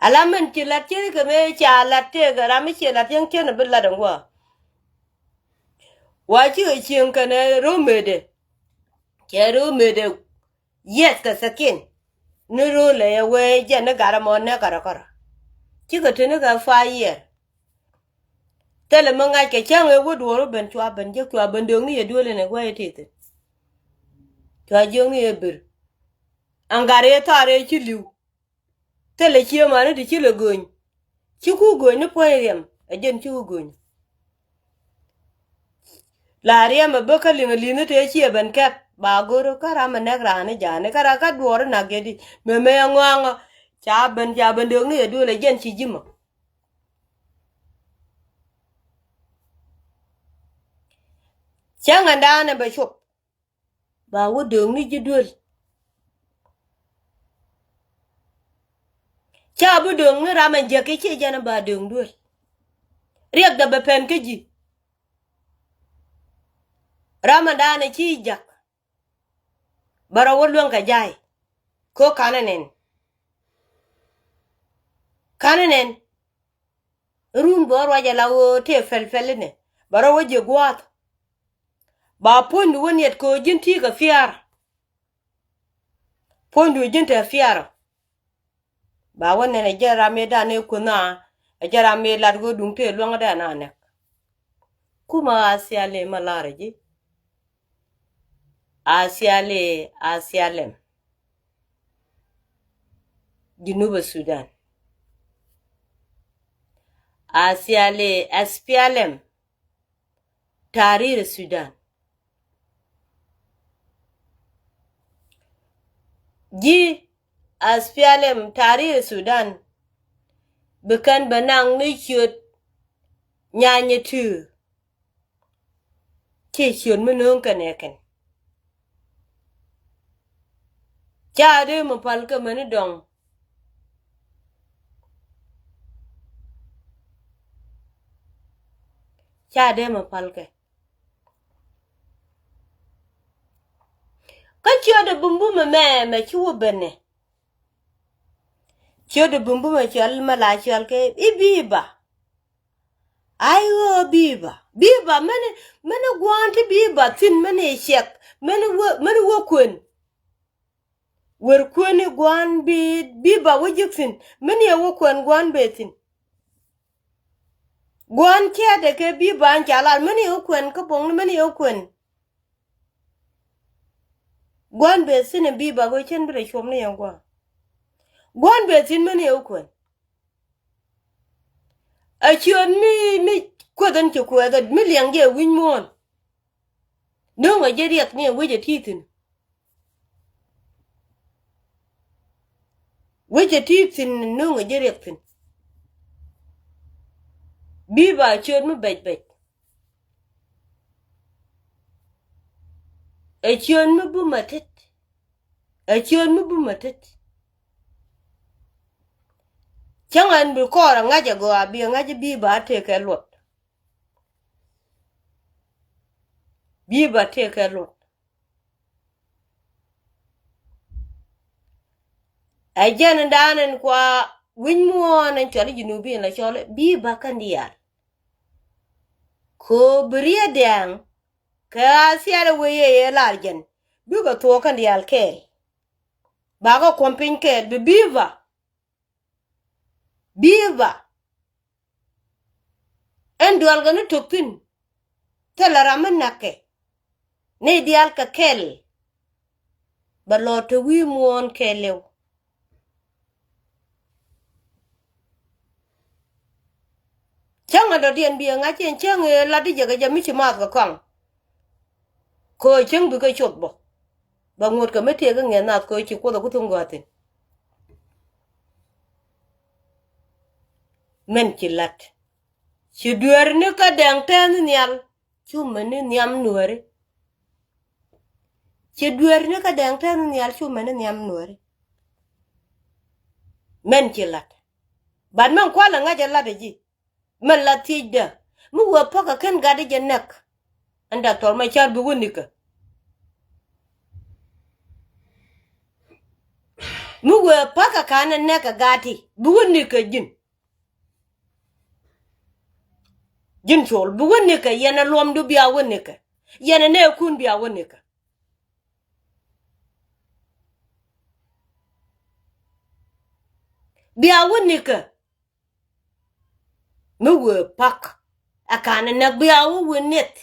Ala min ci lat cieŋ kɛ mëë ca lat tëëkɛ ram mi ciɛ lat cieŋ cieŋ bi lat ɛn gua̱a̱. Wa cikɛ cieŋ kɛnɛ ro̱o̱mëëdɛ. Cɛ ro̱o̱mëëdɛ. Yiɛth kɛ thäkin. Ni ro̱o̱lɛ yɛ wee jɛn ni gat ɛmɔ nɛk kärɔ̱ kärɔ̱. Cikɛ te ni kɛ fa yiɛr. Thilɛ mi ŋa̱ckɛ cäŋ ëë wä duɔ̱ɔ̱r wä ben cua ben jek cua ben dööŋni yɛ duel ɛn ɛ gua̱c ɛ tëë thi̱n. Cua jiökni yɛ bir. Aŋ gat ëë thaar ëë ci li̱w. Thilɛ ciëmani ti ci lɛ gööny. Ci ku gööny ni puɔ̱ny riɛm ɛ jɛn ci ku gööny. La riɛm ɛ bä kä liŋ ɛ li̱nh tëë ciɛ ben kɛp ba go̱r kä ram ɛ nɛk raan ni ja̱a̱ni kä ram kä duɔɔr nak jɛ di. Mëë mëë ɛ ŋɔaŋɔ ca ben ca ben dööŋni yɛ duel ɛ jɛn ci ji̱mɔ. Cäŋ ɛndaanɛ bɛ cop. Ba wä dööŋni ji̱ duel. Ca bi dööŋni ram ɛn jiäk i̱ ci jɛn ba dööŋ duel. Riɛkdɛ bɛ pɛn kä ji̱. Ram ɛndaanɛ ci jak. Bɛ rɔ wä luäŋ kɛ jay. Kä kanɛ nɛn. Kanɛ nɛn. Run bä ruac ala ɣöö tëë pɛl pɛl inɛ bɛ rɔ wä ji̱ gua̱a̱th. Ba puɔ̱nydu wä niet kɛ ɣöö ji̱n ti̱i̱ kɛ pia̱a̱r. Puɔ̱nydu ji̱n te pia̱a̱r. Ba wä nɛn ɛ jɛ ram mëë dan ëë kuänh a ɛ jɛ ram mëë lat ɣöö duŋ tëë luäŋdɛ ananɛ. Kumɛ a thiali mɛ lar ji̱. A thiali a thialɛm. Junub Sudan. A thiali a thialɛm. Tarir Sudan. Ji̱ a thialɛm tarir Sudan. Bi kɛn bɛ naŋ ni ciöt nyanyɛ työö. Ci ciöt mi nööŋ kɛnɛ kɛn. Ca dee mi pal kɛ mɛni dɔŋ. Ca dee mi pal kɛ. Kä ciötdɛ bumbumɛ mɛ mɛ ci wä benɛ. Ciötdɛ bumbumɛ cɔl mɛ la cɔl kɛ i̱ bi̱i̱ ba. Ay ɣöö bi̱i̱ ba bi̱i̱ ba mɛni mɛni gua̱a̱n ti bi̱i̱ ba thi̱n mɛni ciɛk mɛni wä mɛni wä kuën. Wer kuäni gua̱a̱n bi bi ba wä ji̱k thi̱n. Mɛn yɛ wä kuɛn gua̱a̱n bee thi̱n. Gua̱a̱n ciɛɛtdɛ kɛ bi ba in ca lar mɛn yɛ wä kuɛn kä bo̱ŋni mɛn yɛ wä kuɛn. Gua̱a̱n bee thi̱n in bi ba wä cɛn bi rɛ cuɔm ni yɛn gua̱a̱n. Gua̱a̱n bee thi̱n mɛn yɛ wä kuɛn. A ciöt mi mi kueth in ci kuɛth mi liɛŋ jɛ wi̱ny muɔ̱ɔ̱n. No̱o̱ŋ a jɛ riɛk ni a wec a ti thi̱n. Wec a ti thi̱n no̱o̱ŋ a jɛ riɛk thi̱n. Bi ba ciöt mi bɛc bɛc. A ciöt mi bum a tet. A ciöt mi bum a tet. Cäŋ ɛn bi kɔɔr a ŋa̱c a gɔaa bi a ŋa̱c bi ba a tëëkɛ luɔt. Bi ba tëëkɛ luɔt. Ɛ jɛn in daan in kua wi̱ny muɔ̱ɔ̱n in cɔl i̱ Junubin la cɔl i̱ bi ba kɛn diaal. Ko bi riet diaal kɛ a thiaal i̱ wee yee yee lar jɛn bikɛ thuɔɔk kɛn diaal kɛɛl. Bakɛ kuɔm piny kɛɛl bi bi̱i̱ ba. Bi̱i̱ ba. Ɛn dualkɛ ni tok thi̱n. Thilɛ ram mi na̱kɛ ni diaal kɛ kɛl. Bɛ lɔ te wi̱i̱ muɔ̱ɔ̱n kɛɛliw. Cäŋ a dɔ̱diɛn bi ɛ ŋa̱c ɛn cäŋ ëë lat di jɛ kɛ jɛ mi ci maath kɛ kɔaŋ. Kɛ ɣöö cäŋ bikɛ coth bä. Bɛ ŋuɔ̱tkɛ mi tëëk kä ŋiɛth nath kɛ ɣöö ci Kuoth ɛ ku thuŋ gɔaa thi̱n. Mɛn ci la̱t ci dueerni kä dɛŋ tɛɛth ni nhial. Cu mɛn ni nhiam nuääri. Ci dueerni kä dɛŋ tɛɛth ni nhial cu mɛn ni nhiam nuääri. Mɛn ci la̱t. Bat mɛn kualɛ ŋa̱c ɛ la̱t ɛ ji̱. Mɛ la thiecdä mi wee pa̱kä kɛn gatdä jɛ näk. Ɛn Doctor Machar bi wä nikä. Mi wee pa̱kä ka̱n ɛ näk ɛ gatdi bi wä nikä ji̱n. Ji̱n col bi wä nikä yɛn ɛ luɔmdu bia wä nikä. Yɛn ɛ nɛɛkun bia wä nikä. Bia wä nikä. Mi wee pak ɛ ka̱n ɛ näk bia wä wee nieth.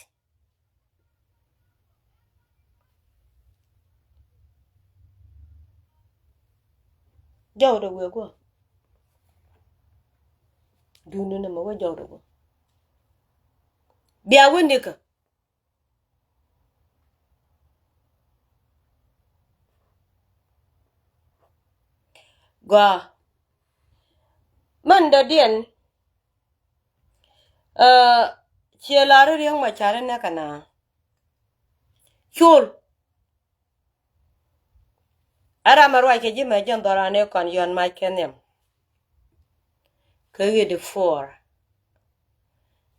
Jɔwdɛ wee guɔ. Duundɛ ni mɛ wee jɔwdɛ guɔ. Bia wä nikä. Gɔaa. Mɛn dɔ̱diɛn. Ɛ, ciɛ lar Riek Machar inɛ kɛ na. Col. Ɛ ram ɛ ruac kɛ ji̱ mɛ jɛn dhɔran ëë kɔn yɔn mac kɛ nhiam. Kä ɣet i̱ puɔr.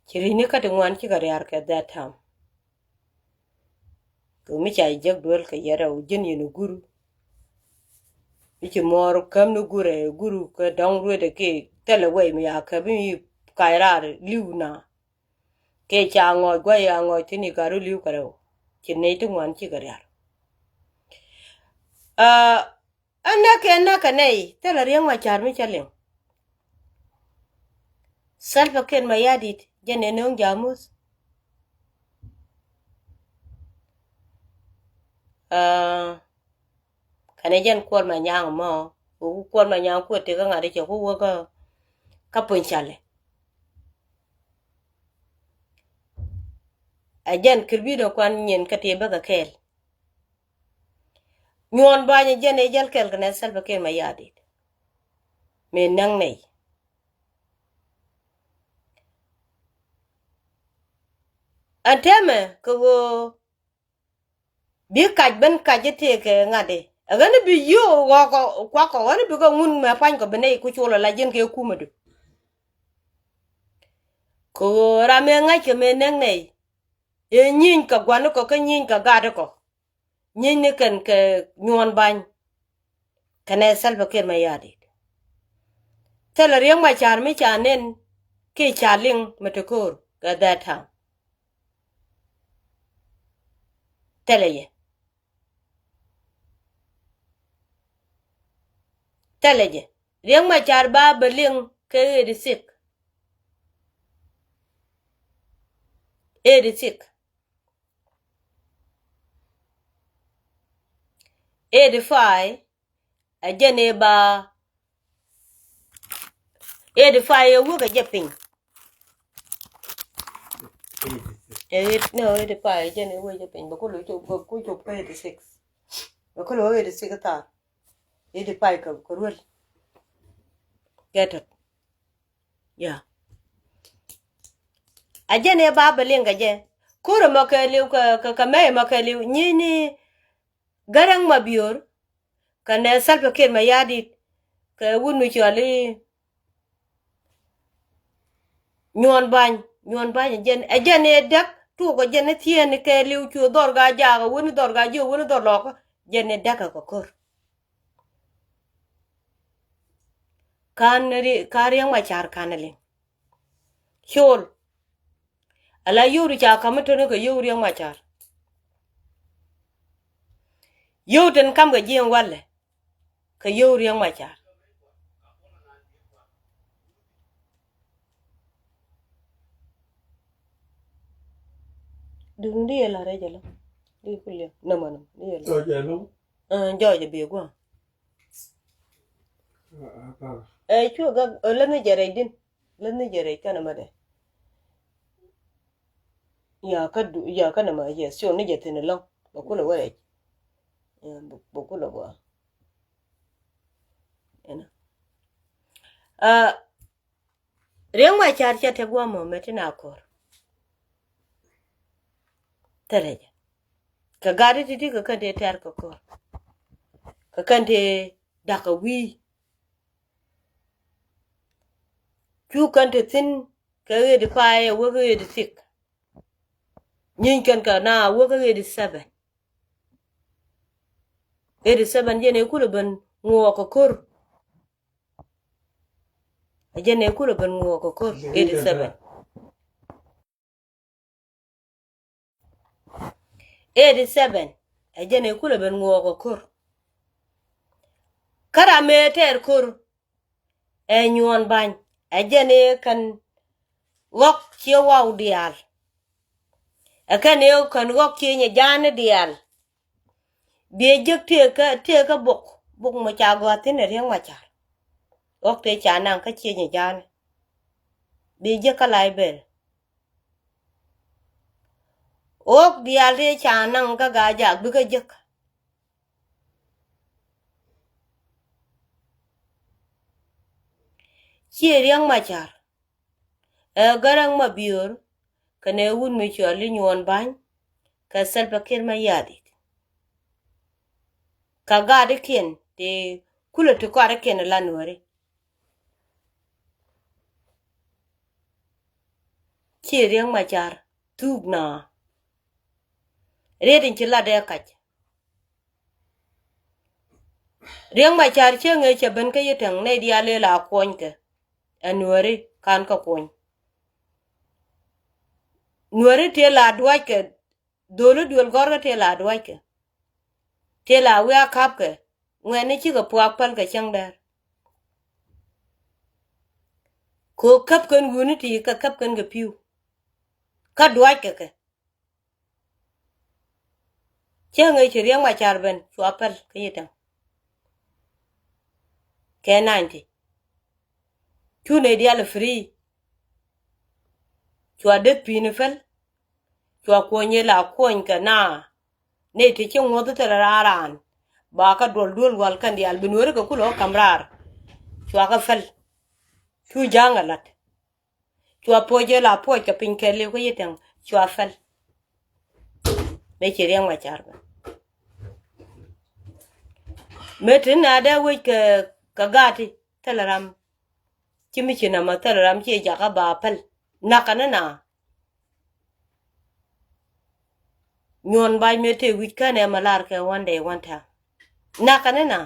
Ci ri̱cni kä ti ŋuan cikɛ riaar kɛ that time. Kɛ mi ca jek duel kɛ yɛrɛ wä ji̱n yɛn ɛ guru. Mi ci muɔɔr käm ni gurɛ guru kɛ dɔŋ ruetdɛ kɛ thilɛ wɛy mi ya käp mi kac raar li̱w na. Kɛ ca ŋɔc gua̱c ya ŋɔc thi̱n i̱ gat rɔ li̱w kɛ rɛw. Ci nɛy ti ŋuan cikɛ riaar. Aa, Ɛ näk kɛ näk kɛ nɛy thilɛ Riek Machar mi cä liŋ. Salva Kiir Mayardit jɛn ɛ no̱o̱ŋ jamuth. Aa, kɛnɛ jɛn Kuɔl Manyaŋ mɔ, ku Kuɔl Manyaŋ kuɛ tëkä ŋa̱t i̱ cɛ ku wäkä kä puny calɛ. Ɛ jɛn kirbit ɛ kuan nyin kä ti bäkɛ kɛɛl. Nyuɔn bany ɛ jɛn ɛ jäl kɛl kɛ nɛ Salva Kiir Mayardit. Mëë näŋ nɛy. Ɛn täämɛ kɛ ɣöö bi kac ben kac i̱ tëëkɛ ŋa̱t i̱ Ɛ ɣän bi yio̱o̱k ɣɔkɔ kuakɔ ɣän bi kɛ ŋun mɛ pa̱nykɔ bi nɛy ku col ala ji̱n kɛ kumɛdu. Kɛ ɣöö ram mëë ŋa̱ckɛ mëë näk nɛy. Ëë nyi̱ny kɛ gua̱nikɔ kä nyi̱ny kɛ gatikɔ. Nyi̱ny ni kɛn kɛ nyuɔ̱ɔ̱n ba̱ny. Kɛnɛ Salva Kiir Mayardit. Thilɛ Riek Machar mi ca nen kiɛ ca liŋ mi te ko̱o̱r kɛ that time. Thilɛ yɛ. Thilɛ jɛ. Riek Machar ba bɛ liŋ kɛ eighty six. Eighty six. Eighty five. Ɛ jɛn ëë ba eighty five ëë wä kɛ jɛ piny. Ɛ eight, no, eighty five ɛ jɛn ëë wä jɛ piny. Bɛ kulɛ cop, bɛ kulɛ cop kä eighty six. Bɛ kulɛ wä eighty six thaar. Eighty five kɛ, kɛ ruel. Kɛ tɔt. Ya. A jɛn ëë ba bɛ liŋ kɛ jɛ. Ko̱r ɛmɔ kɛɛliw kɛ, kɛ, kɛ mɛy ɛmɔ kɛɛliw. Nyi̱ni Garaŋ Mabior kɛnɛ Salva Kiir Mayardit kɛ wut mi cɔal i̱ Nyuɔn Bany. Nyuɔn Bany ɛ jɛn, ɛ jɛn ëë däk tuɔk ɛ jɛn ëë thieen kɛɛliw cu dhɔr Gaa-jaak ɛ wut ni dhɔr Gaa-jiök wut ni dhɔr Lɔkä. Jɛn ëë däk ɛ kɛ ko̱r. Kan Ri-, kan Riek Machar kan ɛ liŋ. Col. Ala yio̱w ti ca ka̱m mi toni kɛ yio̱w Riek Machar. Yio̱w tin kam kɛ jiɛn walɛ kɛ yio̱w Riek Machar. Duŋ di yɛ la rɛc ɛlɔ. Di kulɛ nɔmɔ nɔmɔ di yɛ la. Jɔɔc ɛlɔ. Ɛɛ, jɔɔc ɛ biɛ gua̱a̱. Ɛ cuɛ gak ɛ läthni jɛ rɛc din. Läthni jɛ rɛc kɛnɛ mɛ dɛ. Ya kä du, ya kä nɛ mɛ, yes, cuɛ ni jɛ thi̱n ɛlɔ̱ŋ. Bɛ kulɛ wä rɛc. Ya, bɛ, bɛ kulɛ gua. Ɛnɔ. Aa, Riek Machar cɛ te guamɔ mɛ ti na kɔr. Thilɛ jɛ. Kɛ gat ti ti kɛ kɛn te tɛr kɛ kɔr. Kɛ kɛn te da̱k kɛ wi̱i̱. Cu kɛn te thi̱n kɛ eighty five wek eighty six. Nyi̱ny kɛn kɛ na wek eighty seven. Eighty seven jɛn ëë kulɛ ben ŋuɔɔk kɛ ko̱r. Ɛ jɛn ëë kulɛ ben ŋuɔɔk kɛ ko̱r. Eighty seven. Eighty seven. Ɛ jɛn ëë kulɛ ben ŋuɔɔk kɛ ko̱r. Kä ram mëë tɛɛr ko̱r. Ɛ Nyuɔn Bany. Ɛ jɛn ëë kɛn ɣɔ̱k ciɛ waw diaal. Ɛ kɛn ëë kɛn ɣɔ̱k ciɛ nyɛ ja̱a̱n diaal. Biɛ jek tëëkä, tëëkä bok, bok mɔ ca gɔaa thi̱n ɛ Riek Machar. Ɣɔ̱k tëë ca naŋ kä ciɛ nyɛ ja̱a̱n. Biɛ jek kä library. Ɣɔ̱k diaal tëë ca naŋ kä Gaa-jaak bikä jek. Ciɛ Riek Machar. Ɛ Garaŋ Mabior kɛnɛ wut mi cɔal i̱ Nyuɔn Bany kɛ Salva Kiir Mayardit. Kɛ gat ikiɛn ti kulɛ ti kɔat ikiɛn la Nuääri. Ci Riek Machar thuk na riet in ci lat ɛ kac. Riek Machar cieŋ ëë cɛ ben kä Yitɛŋ nɛy diaal ëë la kuɔnykɛ. Ɛ Nuääri kan kä kuɔny. Nuääri tëë la duackɛ, dholi duël gɔ̱rkä tëë la duackɛ. Tëë la wiaa ka̱pkɛ ŋuɛ̈tni cikɛ puaak päl kɛ cäŋ däär. Kɛ ɣöö käp kɛn wi̱i̱ni ti kɛ käp kɛn kɛ pi̱w. Kä duackɛ kɛ. Cäŋ ëë ci Riek Machar ben cua päl kä Yitɛŋ. Kɛ ninety. Cu nɛy diaal free. Cua deth pi̱i̱ni päl. Cua kuɔny ëë la kuɔny kɛ na. Nɛy ti ci ŋuɔth thilɛ raan raan. Ba kä duɔl duel wal kɛn diaal bi Nuääri kɛ kulɛ ɣä ka̱m raar. Cua kɛ päl. Cu ja̱a̱ŋ ɛ la̱t. Cua puɔc ëë la puɔc kɛ piny kɛɛliw kä Yitɛŋ cua päl. Mëë ci Riek Machar bä. Mëë ti na dee wec kɛ, kɛ gaat ti thilɛ ram. Ci mi ci nɛmɛ thilɛ ram ci jakä ba päl. Nakä ni na. Nyuɔn bac mëë tëë wi̱c känɛ mɛ lar kɛ one day one time. Nakä ni na.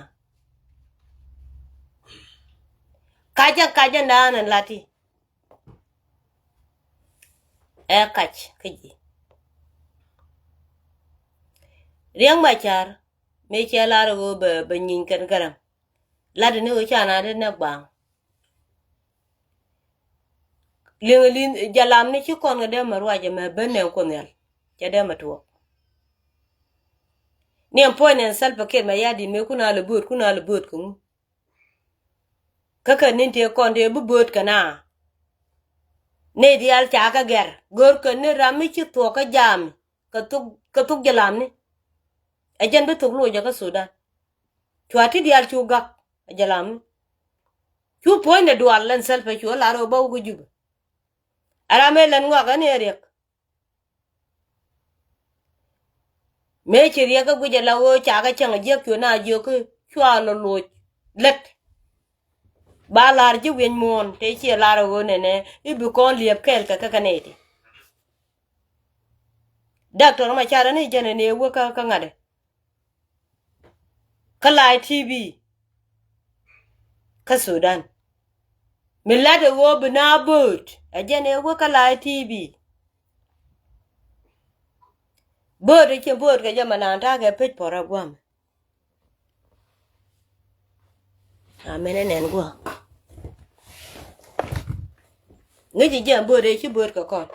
Kacä kacä naan in lati. Ɛ kac kä ji̱. Riɛk Macar mëë cɛ lar ɣöö bɛ, bɛ nyiny kɛn Garaŋ. Lat ni ɣöö ca na dee nɛ gbaŋ. Liŋ liŋ jalam ni ci kɔn kɛ dee mɛ ruac ɛmɛ ben nɛ Kuoth Nhial. Cɛ dee mɛ tuɔɔk. Ni ɛn puɔ̱ny nɛ ɛn Salva Kiir mɛ ya di̱t mëë kun a lɛ bööt, kun a lɛ bööt kɛ ŋu. Kä kɛ ni̱n tëë kɔn tëë bi bööt kɛ na. Nɛy diaal ca kɛ gɛr. Gör kɛ ni ram mi ci thuɔɔk kä jami. Kɛ thuk, kɛ thuk jalam ni. Ɛ jɛn bi thuk loc ɛ kä Sudan. Cua ti diaal cu gak ɛ jalam ni. Cu puɔ̱nydɛ dual ɛn Salva cu lar ɣöö bä wä kä Juba. Ɛ ram ëë lät ŋɔak ɛn ëë riɛk. Mëë ci riɛk kä guic ala ɣöö ca kɛ cäŋ a jiäk cu na jiök kä cua lɔ loc lät. Ba lar ji̱ wi̱eny muɔ̱ɔ̱n tëë ciɛ lar ɣöö nɛnɛ i̱ bi kɔn liɛp kɛɛl kɛ kä kɛ nɛy ti. Doctor Macar ni jɛn ɛn ëë wä kä, kä ŋa̱t ɛ. Kä live T V. Kä Sudan. Mi lat ɛ ɣöö bi na bööt. Ɛ jɛn ëë wä kä live T V. Bööt ɛ ci bööt kɛ jɛ mɛ lan ta̱a̱ kɛ pec puɔ̱rä gua̱a̱mɛ. Amen ɛ nɛn gua̱a̱. Ŋäci jɛ bööt ɛ ci bööt kɛ kɔn.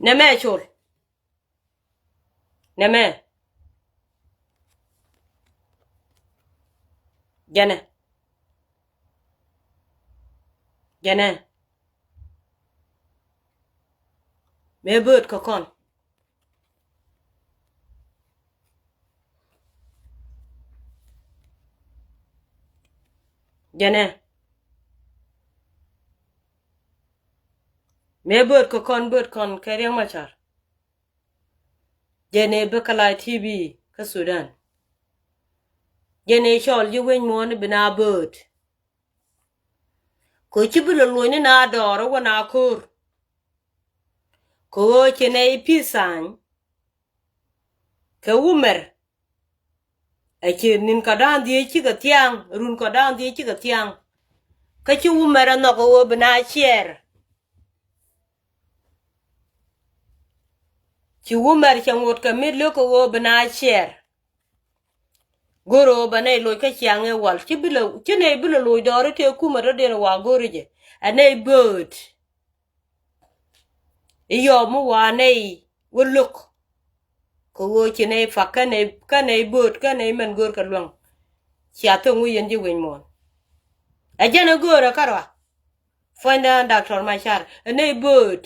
Nɛmɛ col. Nɛmɛ. Jɛnɛ. Jɛnɛ. Mëë bööt kɛ kɔn. Jɛnɛ. Mëë bööt kɛ kɔn, bööt kɔn kɛ Riɛk Macar. Jɛn ëë bä kä live T V kä Sudan. Jɛn ëë cɔl ji̱ wi̱eny muɔ̱ɔ̱n i̱ bi na bööt. Kɛ ci bi lɛ luɔ̱ny ni na dɔɔr wä na ko̱r. Kɛ ɣöö ci nɛy peace sign. Kɛ wumɛr. Ɛ ci ni̱n kɔ̱dan dhieec cikɛ thia̱a̱ŋ, run kɔ̱dan dhieec cikɛ thia̱a̱ŋ. Kä ci wumɛr ɛ nhɔk ɛ ɣöö bi na ciɛɛr. Ci wumɛr cɛ ŋot kɛ mi lök ɛ ɣöö bi na ciɛɛr. Go̱r ɣöö bɛ nɛy loc kä ciaŋ ëë wal. Ci bi lɛ, ci nɛy bi lɛ loc dɔɔri tëë kumɛ rɔ̱diɛn ɛ wa go̱ri jɛ. Ɛ nɛy bööt. I̱ yɔɔp mi wa nɛy wä lo̱k. Kɛ ɣöö ci nɛy pak kä nɛy, kä nɛy bööt, kä nɛy mɛn go̱o̱r kɛ luäŋ. Cia thok ŋu yɛn ji̱ wi̱eny muɔ̱ɔ̱n. Ɛ jɛn ɛ go̱o̱rä kärɔa. Puɔ̱nydä Doctor Macar ɛ nɛy bööt.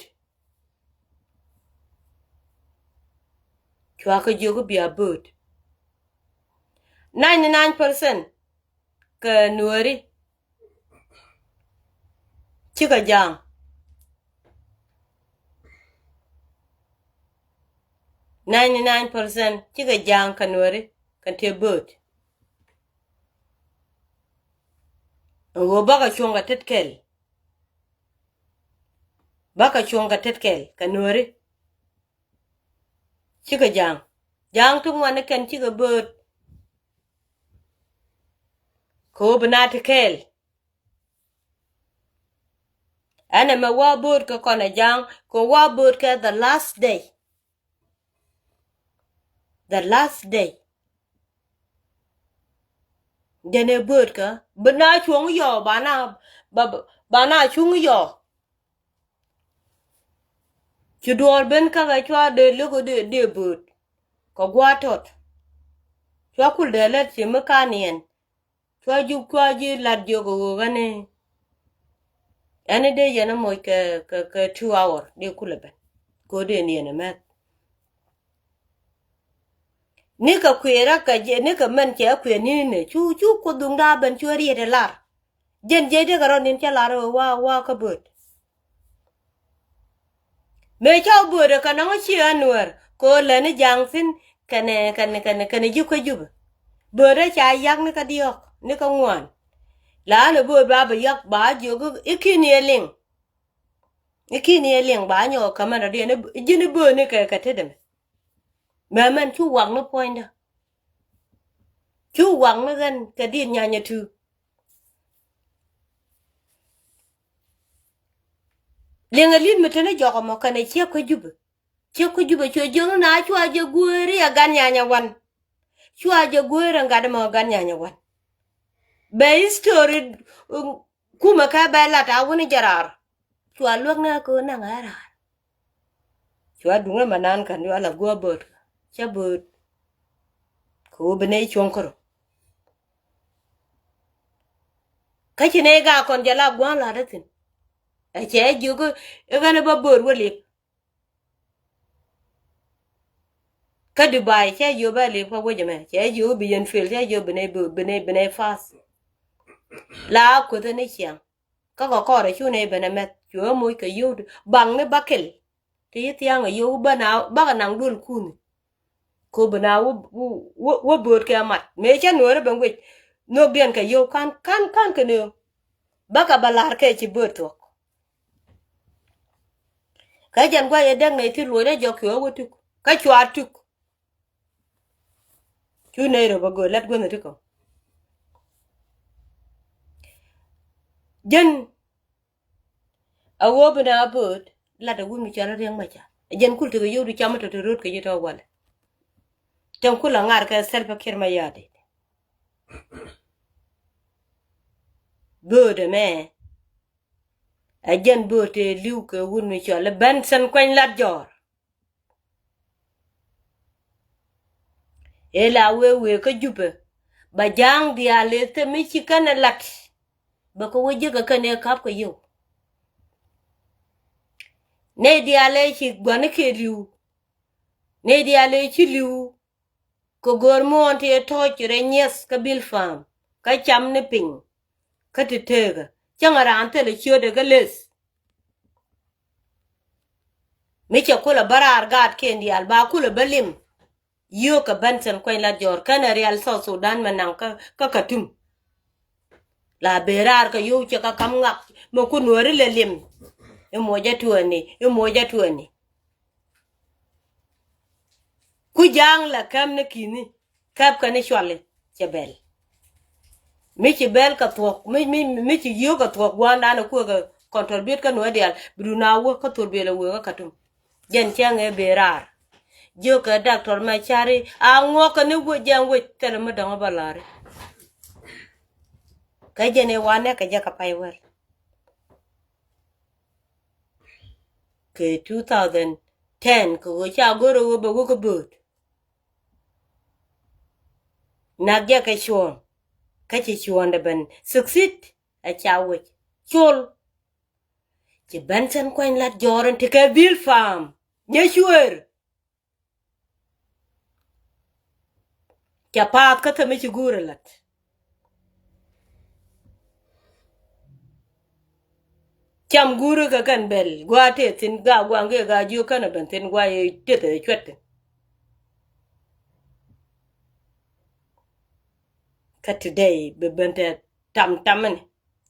Cua kä jiök i̱ bia bööt. Ninety nine percent kɛ Nuääri. Cikɛ ja̱a̱ŋ. Ninety nine percent cikɛ ja̱a̱ŋ kɛ Nuääri kɛn tëë bööt. Ɛn ɣöö bakɛ cuɔ̱ŋ kɛ tet kɛl. Bakɛ cuɔ̱ŋ kɛ tet kɛl kɛ Nuääri. Cikɛ ja̱a̱ŋ. Ja̱a̱ŋ ti ŋuan ni kɛn cikɛ bööt. Kɛ ɣöö bi na ti kɛɛl. Ɛn ɛmɛ wa bööt kɛ kɔn ɛ ja̱a̱ŋ, kɛ wa bööt kɛ the last day. The last day. Jɛn ɛ bööt kɛ bi na cuɔ̱ŋ yɔɔ, ba na, ba, ba na cuŋ yɔɔ. Ci duɔɔr ben kä kɛ cua dee lo̱k dee, dee bööt. Kɛ gua̱a̱th tɔt. Cua kul dee lät ci mi ka niɛn. Cua ji̱, cua ji̱ lat jiök ɛ ɣöö ɣän i̱ ɛn i̱ dee yɛn ɛ moc kɛ, kɛ, kɛ two hour dee kulɛ ben. Kɛ ɣöö dee niɛn ɛ mɛth. Nikɛ kuëërä kɛ jɛ, nikɛ mɛn cɛ kuëër ni̱ni cu, cu Kuoth duŋda ben cu riet ɛ lar. Jɛn jiɛc dee kɛ rɔ ni̱n cä lar ɛ ɣöö wa, wa kä bööt. Mëë ca wä bööt ɛ kɛ nɔŋ ciɛ Nuäär kɛ ɣöö lɛni ja̱a̱ŋ thi̱n kɛnɛ, kɛnɛ, kɛnɛ, kɛnɛ ji̱ kuec Jubɛ. Böödä ca yak ni kä diɔ̱k, ni kä ŋuan. La ni bööd ba bɛ yak ba jiök i̱ ki̱n i̱ liŋ. I̱ ki̱n i̱ liŋ ba nyɔk kä mɛn rɔ diɛn i̱ ji̱n i̱ bööd ni kɛ, kɛ tetdɛ mɛ. Mɛ mɛn cu wak ni puɔ̱nydä. Cu wak ni ɣän kɛ di̱t nyanyɛ tuuk. Liŋ ɛ li̱t mi te ni jɔk ɛmɔ kɛnɛ ciek kä Jubɛ. Ciek kä Jubɛ cuɛ jiök ni na cua jɛ gueeri ɛ gat nyanyɛ wan. Cua jɛ gueeri ɛ gat ɛmɔ ɛ gat nyanyɛ wan. Bɛ history, um, kumɛ kɛ bɛ lat a wuni jɛ raar. Cua luäk ni a köö naŋ a raar. Cua duŋ ɛmɛ nan kän cua la guɔ bööt. Cä bööt. Kɛ ɣöö bi nɛy cuɔ̱ŋ kärɔ. Kä ci nɛy gak kɔn jɛ la gua̱a̱ŋ la̱t ɛ thi̱n. Ɛ cɛ jiök i̱ ɣän ɛ bä bööt wä lip. Kä Dubai cɛ jiök bä lip kä wec ɛmɛ. Cɛ jiök bi yɛn fail, cɛ jiök bi nɛy bööt, bi nɛy, bi nɛy pass. La kueth ni ciaŋ. Kä kɛ kɔrɛ cu nɛy ben ɛ mɛth, cuɛ moc kɛ yio̱w baŋ ni bäkɛl. Ti ci thia̱a̱ŋ ɛ yio̱w bä na, bakɛ naŋ duël kuuni. Ko bi na wä, wä, wä bööt kɛ mat. Mëë cä nuɔɔri ben guic. Nhökdiɛn kɛ yio̱w ka̱n, ka̱n, ka̱n kɛ nööŋ. Bakɛ bä la̱r kɛ ci bööt thuɔ̱k. Kä jɛn gua̱c ɛ däk nɛy ti luɔcdä jɔk cuɛ wä tuk. Kä cua tuk. Cu nɛy rɔ bä gööl lat guänh ti kɔ. Jɛn a ɣöö bi na bööt lat a wun mi cɔal Riɛk Macar. Jɛn kul tekɛ yio̱w di cam tɔ te rööt kɛ ji̱ tɔ walɛ. Tɛŋ kul a ŋa̱r kɛ Salva Kiir Mayardit. Bööt ɛmɛ. Ɛ jɛn bööt tëë li̱w kɛ wun mi cɔal Benson Kuany Lat Jɔɔr. Ëë la wee wee kä Jubɛ bɛ ja̱a̱ŋ diaal ëë thɛm mi ci kɛn ɛ la̱t. Bɛ kɛ wä jiäk ɛ kɛn ëë ka̱p kɛ yio̱w. Nɛy diaal ëë ci gua̱n kɛ li̱w. Nɛy diaal ëë ci li̱w. Kɛ go̱o̱r muɔ̱ɔ̱n tëë tɔ̱ɔ̱c rɛy nyieth kä Bilpam kä cam ni piny. Kä ti teekä cäŋ a raan thilɛ ciötdɛ kä leth. Mi cɛ kulɛ bä raar gaatkiɛn diaal ba kulɛ bä lim. Yio̱o̱kɛ Benson Kuany Lat Jɔɔr kɛnɛ rial South Sudan mɛ naŋ kä, kä Khartoum. La ben raar kɛ yio̱w cɛ kä ka̱m ŋak mɛ ku nuɔ̱ɔ̱ri lɛ lim. I̱ muɔcä tuɛɛni, i̱ muɔcä tuɛɛni. Ku ja̱a̱ŋ la kɛm ni ki̱ni kɛp kɛ ni cuali cɛ bɛl. Mi ci bɛl kɛ thuɔ̱k, mi, mi, mi ci yio̱o̱k kɛ thuɔ̱k gua̱a̱ndan ɛ kuëë kɛ contribute kä nuɔ̱ɔ̱r diaal bi dun a wä kä thol biɛl ɛ wëë kä Khartoum. Jɛn cäŋ ëë ben raar. Jiökɛ Doctor Machar i̱ a ŋuɔ̱kɛ ni wec jɛn wec thilɛ mi dɔ̱ŋ ɛ bä la̱ri. Kä jɛn ëë wanɛ kɛ jɛ kɛ pay wɛl. Kɛ two thousand ten kɛ ɣöö ca go̱r ɛ ɣöö bɛ wä kä bööt. Nak jɛ kɛ cuɔ̱ɔ̱ŋ kä ci cuɔ̱ɔ̱ŋdɛ ben succeed. Ɛ ca wec col. Ci Benson Kuany Lat Jɔɔr in ti kɛ Bilpam nyɛ cuëër. Ca path kä thämi ci guur ɛ la̱t. Cam guuri kɛ kɛn bɛl gua̱a̱ tëë thi̱n ga gua̱a̱ŋ gëë ga jiök känɛ ben thi̱n gua̱a̱ yɛ tëth ɛ cuɛt thi̱n. Kä today bɛ ben tɛ tam tamini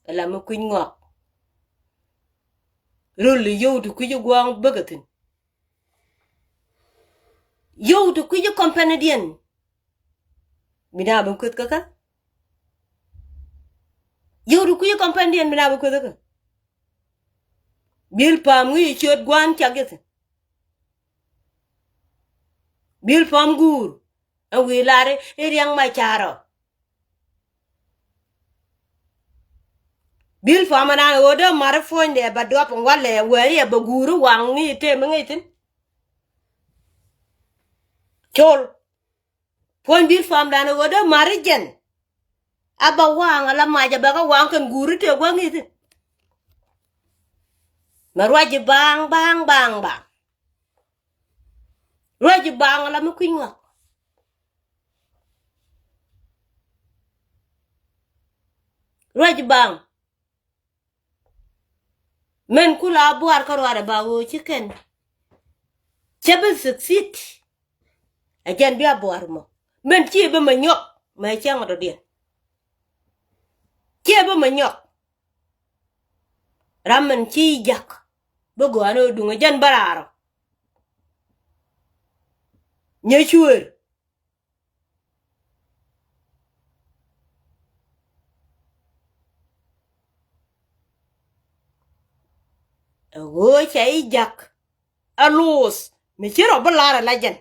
ɛ la mi kui̱ny ŋɔak. Röl i̱ yio̱w ti kui̱c i̱ gua̱a̱ŋ bäkɛ thi̱n. Yio̱w ti kui̱c i̱ companydiɛn. Mi na bi kueth kä kä. Yio̱w ti kui̱c i̱ companydiɛn mi na bi kueth kä kä. Bilpam ŋi̱i̱c ciöt gua̱a̱n cak jɛ thi̱n. Bilpam guur ɛn wi̱i̱ lar i̱ Riɛk Macar ɔ. Bilpam ɛnan ɣöö dee ma̱ri puɔ̱nydɛ bɛ duɔp in walɛ wääri ɛ bɛ guuri waŋ ŋi̱i̱c tëë mi ŋi̱i̱c thi̱n. Col. Puɔ̱ny Bilpamdan ɣöö dee ma̱ri jɛn. A bɛ waŋ ala mac a bɛ kä waŋ kɛn guuri tëë gua̱ ŋi̱i̱c thi̱n. Mɛ ruac ji̱ baŋ baŋ baŋ baŋ. Ruac ji̱ baŋ ala mi kui̱ny ŋɔak. Ruac ji̱ baŋ. Mɛn kula buar kä ruaadɛ ba ɣöö ci kɛn. Cɛ bi succeed. Ɛ jɛn bia buar mɔ. Min ci bi mɛ nyɔk mɛ cäŋ dɔ̱diɛn. Ci bi mɛ nyɔk. Ram min ci jak bi gɔaa ni duŋ ɛ jɛn bä raarɔ. Nyɛ cuëër. Ɛ ɣöö cɛ i̱ jak. Ɛ luuth mi ci rɔ bi lar ɛ la jɛn.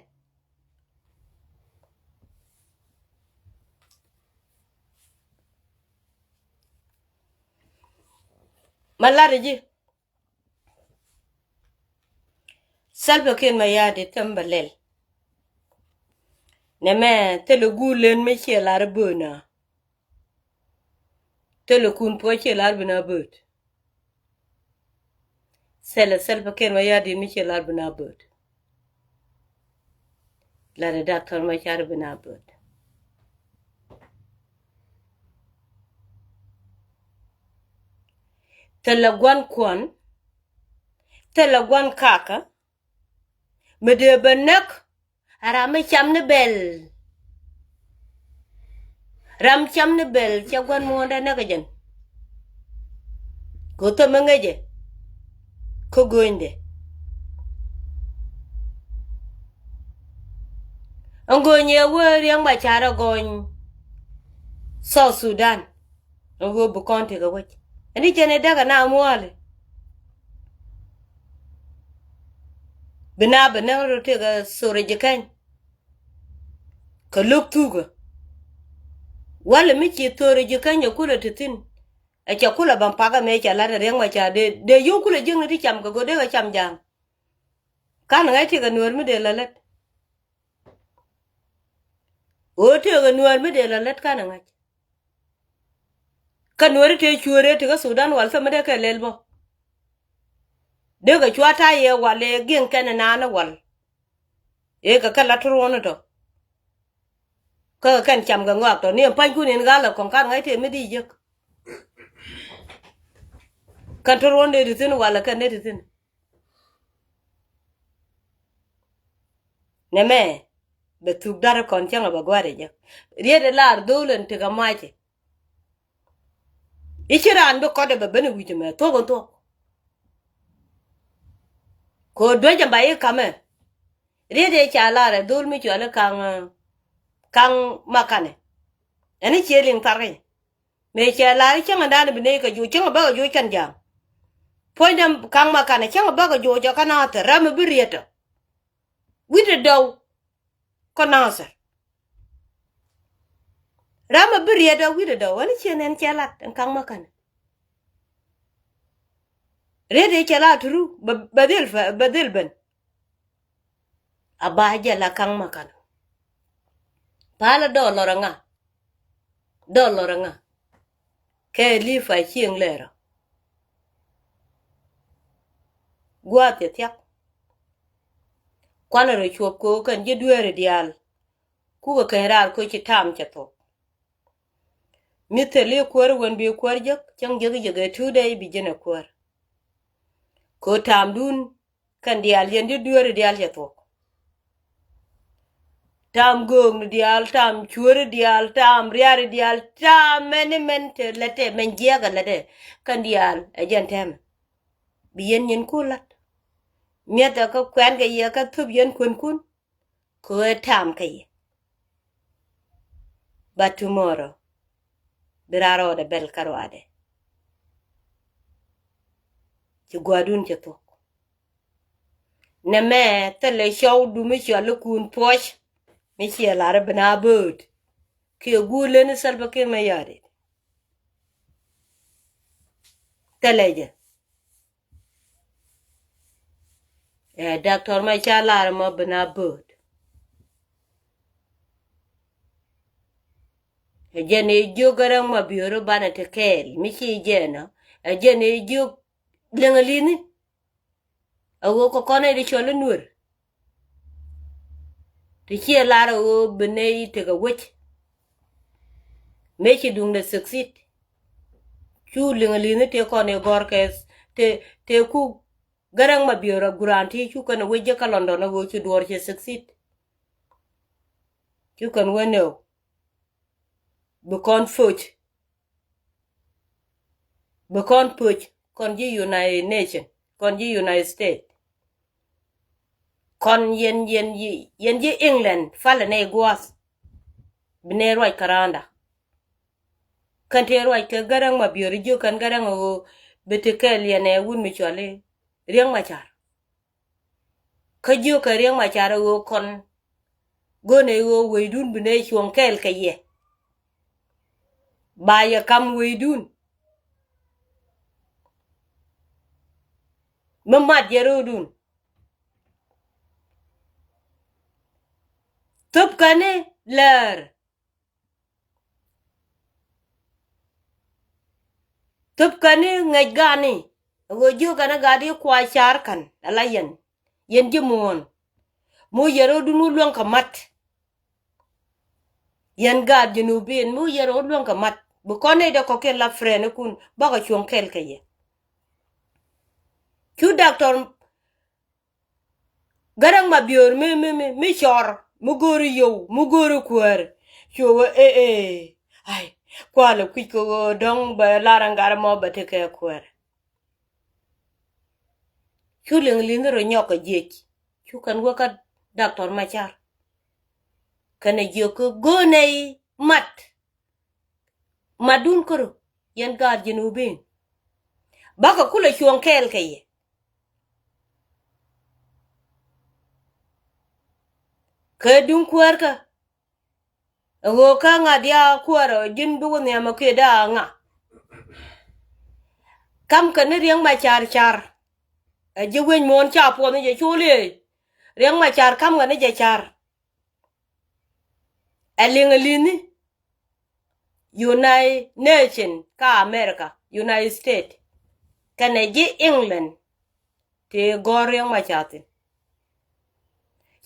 Ma lar ɛ ji̱. Salva Kiir Mayardit thɛm bɛ lɛl. Nɛmɛ thilɛ guul len mi ciɛ lar böönä. Thilɛ kun puɔc ciɛ lar bi na bööt. Thilɛ Salva Kiir Mayardit mi ciɛ lar bi na bööt. Lar ɛ Doctor Machar bi na bööt. Thilɛ gua̱n kuɔn. Thilɛ gua̱n kakä. Mi dee bɛ näk. A ram mi cam ni bɛl. Ram cam ni bɛl cɛ gua̱n muɔ̱ɔ̱ndɛ näk ɛ jɛn. Kɛ thom mi ŋäcɛ kä göönydɛ. Ɛn gööny ɛ wee Riɛk Macar ɛ gɔny South Sudan. Ɛn ɣöö bi kɔn tekɛ wec ɛn i̱ cɛn i̱ däk ɛ na muɔ̱ɔ̱li. Bi na bi näk rɔ tekɛ thorɛ ji̱ kɛny. Kɛ lo̱k thukä walɛ mi ci thorɛ ji̱ kɛny ɛ kulɛ te thi̱n. Ɛ cɛ kulɛ ban pakä mëë cɛ la̱t ɛ Riɛk Macar dee dee yio̱w kulɛ jiäkni ti cam kɛ go̱o̱r dee kɛ cam ja̱a̱ŋ. Kan ŋa̱c tekɛ nuäär mi dee lä lät. Ɣöö tekɛ nuäär mi dee lä lät kan ŋa̱c. Kä nuäri tëë cuëëri ti kä Sudan wal thämädɛ kɛ lɛl bä. Dee kɛ cua ta̱yɛ wal ëë gi̱eŋ kɛn ɛ naan ɛ wal. Ëë kɛ kɛ la turuɔ̱n ɛ tɔ. Kä kɛ kɛn cam kɛ ŋɔak tɔ ni ɛn pa̱nykun in gal ɛ kɔŋ kan ŋa̱c tëë mi di jek. Kɛn turuɔ̱n dee ti thi̱n wal ɛ kɛn dee ti thi̱n. Nɛmɛ bɛ thuk da̱r kɔn cäŋ a bɛ gua̱a̱r ɛ jek. Riet ɛ lar dho̱o̱l ɛn tekɛ ma̱cɛ. I̱ ci raan bi kɔt ɛ bɛ ben ɛ wi̱c ɛmɛ thuɔ̱k ɛn thuɔ̱k. Kɛ ɣöö duec ɛn ba i̱ ka̱mɛ. Riet ɛ ca lar ɛ dho̱o̱l mi cuali kaŋ kaŋ makanɛ. Ɛn i̱ ciɛ liŋ tharkɛ. Mëë cɛ lar i̱ cäŋ ɛn da̱a̱n bi nɛy kɛ joc cäŋ ɛ bäkɛ joc kɛn ja̱a̱ŋ. Puɔ̱nydɛ kaŋ makanɛ cäŋ ɛ bäkɛ joc ɛ kä Nathir ram ɛ bi riet ɛ. Wi̱cdɛ dɔw kä Nathir. Ram a bi riet a wi̱cdɛ dɔw ɛn ciɛ nɛn cɛ lat ɛn kaŋ ma känɛ. Riet ëë cɛ lat turu bɛ dhil bɛ dhil ben. A ba jɛ la kaŋ ma känɛ. Palä dɔɔl lɔr a ŋa. Dɔɔl lɔr a ŋa. Kɛ li̱i̱ pa cieŋ lɛɛrä. Gua̱a̱th cɛ thia̱k. Kuanɛ rɔ cuɔp kɛ ɣöö kɛn ji̱ dueeri diaal. Kukɛ keny raar kɛ ɣöö ci taam cɛ thuɔ̱k. Mi thil i̱ kuäär wen bi kuäär jek cäŋ jek jek ɛ tuut dee i̱ bi ji̱n ɛ kuäär. Kɛ ɣöö taamdun kɛn diaal yɛn ji̱ dueeri diaal cɛ thuɔ̱k. Taam göökni diaal, taam cueeri diaal, taam riaari diaal, taam mɛni mɛn te lät te mɛn jiɛɛk ɛ lät te. Kɛn diaal ɛ jɛn tɛmɛ. Bi yɛn nyinkun la̱t. Mi̱eth ɛ kä kuɛn kɛ yɛ kä thup yɛn kuɛnkun. Kɛ ɣöö taam kä yɛ. But tomorrow bi raan rɔɔdɛ bɛl kä ruaadɛ. Ci gua̱a̱dun cɛ thuɔ̱k. Nɛmɛ thilɛ cɔwdu mi cɔal ikun puɔ̱c mi ciɛ lar i̱ bi na bööt. Kiɛ guul leni Salva Kiir Mayardit. Thilɛ jɛ. Ɛ Doctor Machar lar mɔ bi na bööt. Ɛ jɛn ɛ jiök Garaŋ Mabior banɛ te kɛɛl mi ci jɛn ɔ. Ɛ jɛn ɛ jiök liŋ ɛ li̱ni. A ɣöö kɛ kɔn nɛy ti cɔl i̱ Nuer. Ti ciɛ lar a ɣöö bi nɛy tekɛ wec. Mëë ci duŋdɛ succeed. Cu liŋ a li̱ni tëë kɔn i̱ gɔ̱r kɛ tëë tëë ku Garaŋ Mabior a guran ti cu kɛn a wec jɛ kä London a ɣöö ci duɔ̱ɔ̱r cɛ succeed. Cu kɛn wä nöök. Bi kɔn pöc. Bi kɔn pöc kɔn ji̱ United Nation, kɔn ji̱ United States. Kɔn yɛn, yɛn, yɛn ji̱ England, palɛ nɛy gua̱a̱th. Bi nɛy ruac kɛ raanda. Kɛn tëë ruac kɛ Garaŋ Mabiör, jiök kɛn Garaŋ ɛ ɣöö bi ti kɛɛl yɛn ɛ wut mi cɔal i̱ Riek Machar. Kä jiök kɛ Riek Machar ɛ ɣöö kɔn go̱o̱nɛ ɣöö weydun bi nɛy cuɔ̱ŋ kɛɛl kɛ yɛ. Ba yɛ kam weydun. Mi mat jɛ ro̱o̱dun. Thöpkäni läär. Thöpkäni ŋäc gaatni. Ɛ ɣöö jiökɛn ɛ gaat i̱ kua car kän ala yɛn. Yɛn ji̱ muɔ̱ɔ̱n. Mi wä yɛn ro̱o̱dun wä luäŋ kɛ mat. Yɛn gaat Junubin mi wä yɛn ro̱o̱ luäŋ kɛ mat. Bi kɔn nɛy dee kɔ̱kiɛn la friendikun bakɔ cuɔ̱ŋ kɛɛl kɛ yɛ. Cu Doctor Garaŋ Mabiör mi, mi, mi, mi cɔr, mi go̱o̱ri yio̱w, mi go̱o̱ri kuäär. Cu ɣöö ëë, ëë, ai, kualɛ kui̱c kɛ ɣöö dɔ̱ŋ bɛ lar ɛn gat ɛmɔ bɛ tekɛ kuäär. Cu liŋ li̱nh rɔ nyɔk kɛ jiec. Cu kɛn wä kä Doctor Machar. Kɛnɛ jiök kä go̱o̱nɛ i̱ mat. Matdun kärö yɛn gaat Junubin. Bakɔ kulɛ cuɔ̱ŋ kɛɛl kɛ yɛ. Kɛ duŋ kuäärkä. Ɛ ɣöö kä ŋa̱t ya kuäärä ji̱n bi wä nhiam ɛ kiɛ daa ŋa. Kamkɛ ni Riek Machar car. Ɛ ji̱ wec muɔ̱ɔ̱n ca puɔth ni jɛ col i̱ Riek Machar kamkɛ ni jɛ car. Ɛ liŋ ɛ li̱ni United Nation kä America, United States. Kɛnɛ ji̱ England. Tëë gɔ̱r Riek Machar thi̱n.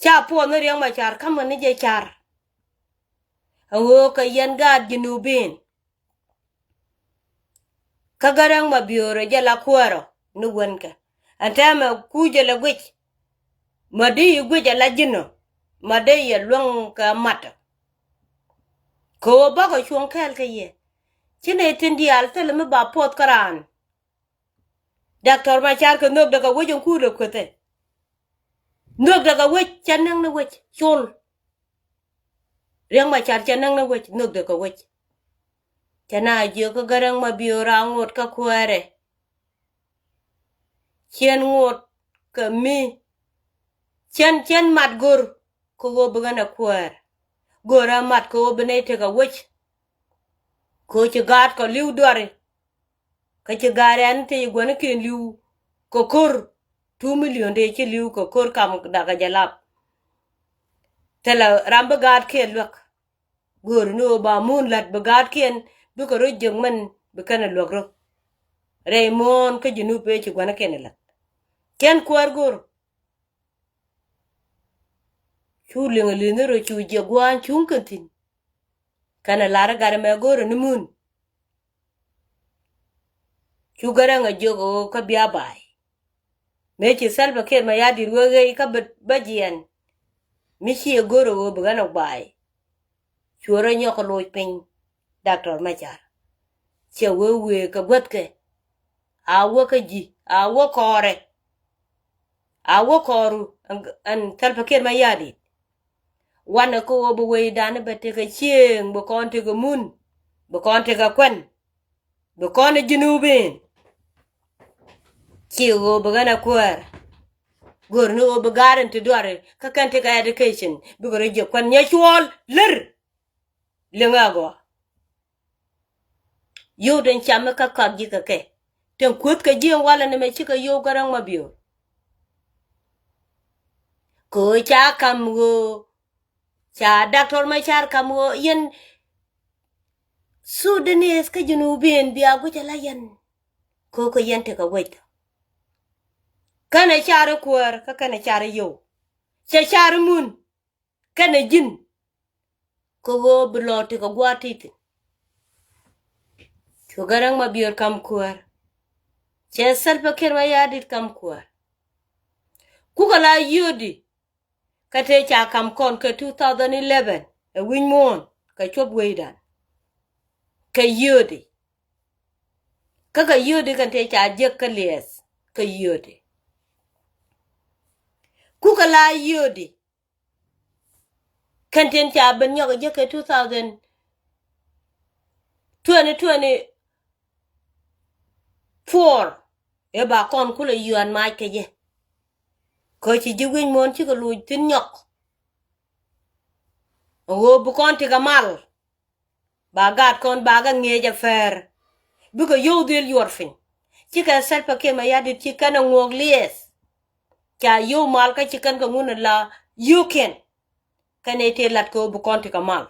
Ca puɔth ni Riek Machar kamkɛ ni jɛ car. Ɛ ɣöö kɛ yɛn gaat Junubin. Kä Garaŋ Mabiör ɛ jɛ la kuäärä ni wänkɛ. Ɛn täämɛ kuc jɛ lɛ guic. Ma dee yi guic ɛ la ji̱n ɔ. Ma dee yɛ luäŋ kɛ mat ɔ. Kɛ ɣöö bakɔ cuɔ̱ŋ kɛɛl kɛ yɛ. Ci nɛy tin diaal thilɛ mi ba puɔth kä raan. Doctor Machar kɛ nhökdɛ kɛ wec in kuulɛ kuethɛ. Nhökdɛ kɛ wec cɛ näk ni wec col. Riek Machar cɛ näk ni wec nhökdɛ kɛ wec. Cɛ na jiök kä Garaŋ Mabiör a ŋot kä kuäärɛ. Cien ŋot kɛ mi. Cien, cien mat go̱r kɛ ɣöö bi ɣän ɛ kuäär. Go̱r ɛ mat kɛ ɣöö bi nɛy tekɛ wec. Kɛ ɣöö ci gaat kɔ li̱w duari. Kä ci gaat ɛn te ci gua̱nikiɛn li̱w kɛ ko̱r two million dee ci li̱w kɛ ko̱r kam dakä jɛ lap. Thilɛ ram bi gaatkiɛn luäk. Gööri ni ɣöö ba mun la̱t bi gaatkiɛn bikɛ rɔ jiäk mɛn bi kɛn ɛ luäk rɔ. Rɛy muɔ̱ɔ̱n kä Junub ëë ci gua̱nikiɛn ɛ la̱t. Kɛn kuäär go̱o̱r. Cu liŋ ɛ li̱nh rɔ cu jiɛ gua̱a̱ny cuŋ kɛn thi̱n. Kɛn ɛ lar ɛ gat ɛmɛ go̱o̱rɛ ni mun. Cu Garaŋ ɛ jiök ɛ ɣöö kä bia ba̱a̱y. Mëë ci Salva Kiir Mayardit wee ɣeec kä bä, bä jiɛɛn. Mi ci ɛ go̱o̱rɛ ɣöö bi ɣän ɛ ba̱a̱y. Cuɛ rɔ nyɔk kɛ loc piny. Doctor Machar. Cɛ wee wee kɛ guäthkɛ. A wä kä ji̱, a wä kɔɔrɛ. A wä kɔɔru ɛn, ɛn Salva Kiir Mayardit. Wanɛ kä ɣöö bi wecdan bɛ tekɛ cieŋ, bi kɔn tekɛ mun, bi kɔn tekɛ kuɛn, bi kɔn ɛ Junubin. Ci ɣöö bi ɣän ɛ kuäär. Go̱r ni ɣöö bi gaat in ti duari kä kɛn tekɛ education bikɛ rɔ jiɛ kuɛn nyɛ cuɔl lär. Liŋ agɔa. Yio̱w den cam mi kä kɔak ji̱ kɛ kɛ. Ten kueth kɛ ji̱ ɛn walɛ ni mɛ cikɛ yio̱w Garaŋ Mabior. Kɛ ɣöö ca kam ɣöö ca Doctor Machar kam ɣöö yɛn Sudanese kä Junubin bia guic ala yɛn. Kɛ ɣöö kɛ yɛn tekɛ wec. Kɛnɛ car i̱ kuäär kä kɛnɛ car i̱ yio̱w. Cɛ car i̱ mun. Kɛnɛ ji̱n. Kɛ ɣöö bi lɔɔr tekɛ gua̱a̱r ti̱ti̱. Cu Garaŋ Mabior kam kuäär. Cɛ Salva Kiir Mayardit kam kuäär. Kukɛ la yio̱o̱di. Kä tëë ca kam kɔn kɛ two thousand eleven. ɛ wi̱c muɔ̱ɔ̱n kɛ cuɔp wecdan. Kɛ yio̱o̱di. Kä kɛ yio̱o̱di kɛn tëë ca jiäk kä liɛɛth kɛ yio̱o̱di. Kukɛ la yio̱o̱di. Kɛn tin ca ben nyɔk jiäk kɛ two thousand twenty twenty-four. Ëë ba kɔn kulɛ yuan mac kɛ jɛ. Kä ci ji̱ wi̱c muɔ̱ɔ̱n cikɛ luc thi̱n nyɔk. Ɣöö bi kɔn tikɛ mal. Ba gaat kɔn ba kɛ ŋi̱eec ɛ pɛr. Bikɛ yio̱w dhil yuɔr piny. Cikɛ Salva Kiir Mayardit ci kɛn ɛ ŋuɔk liɛɛth. Ca yio̱w mal kä ci kɛn kɛ ŋun ɛ la yio̱o̱kiɛn. Kɛn ɛ tëë lat kɛ ɣöö bi kɔn tikɛ mal.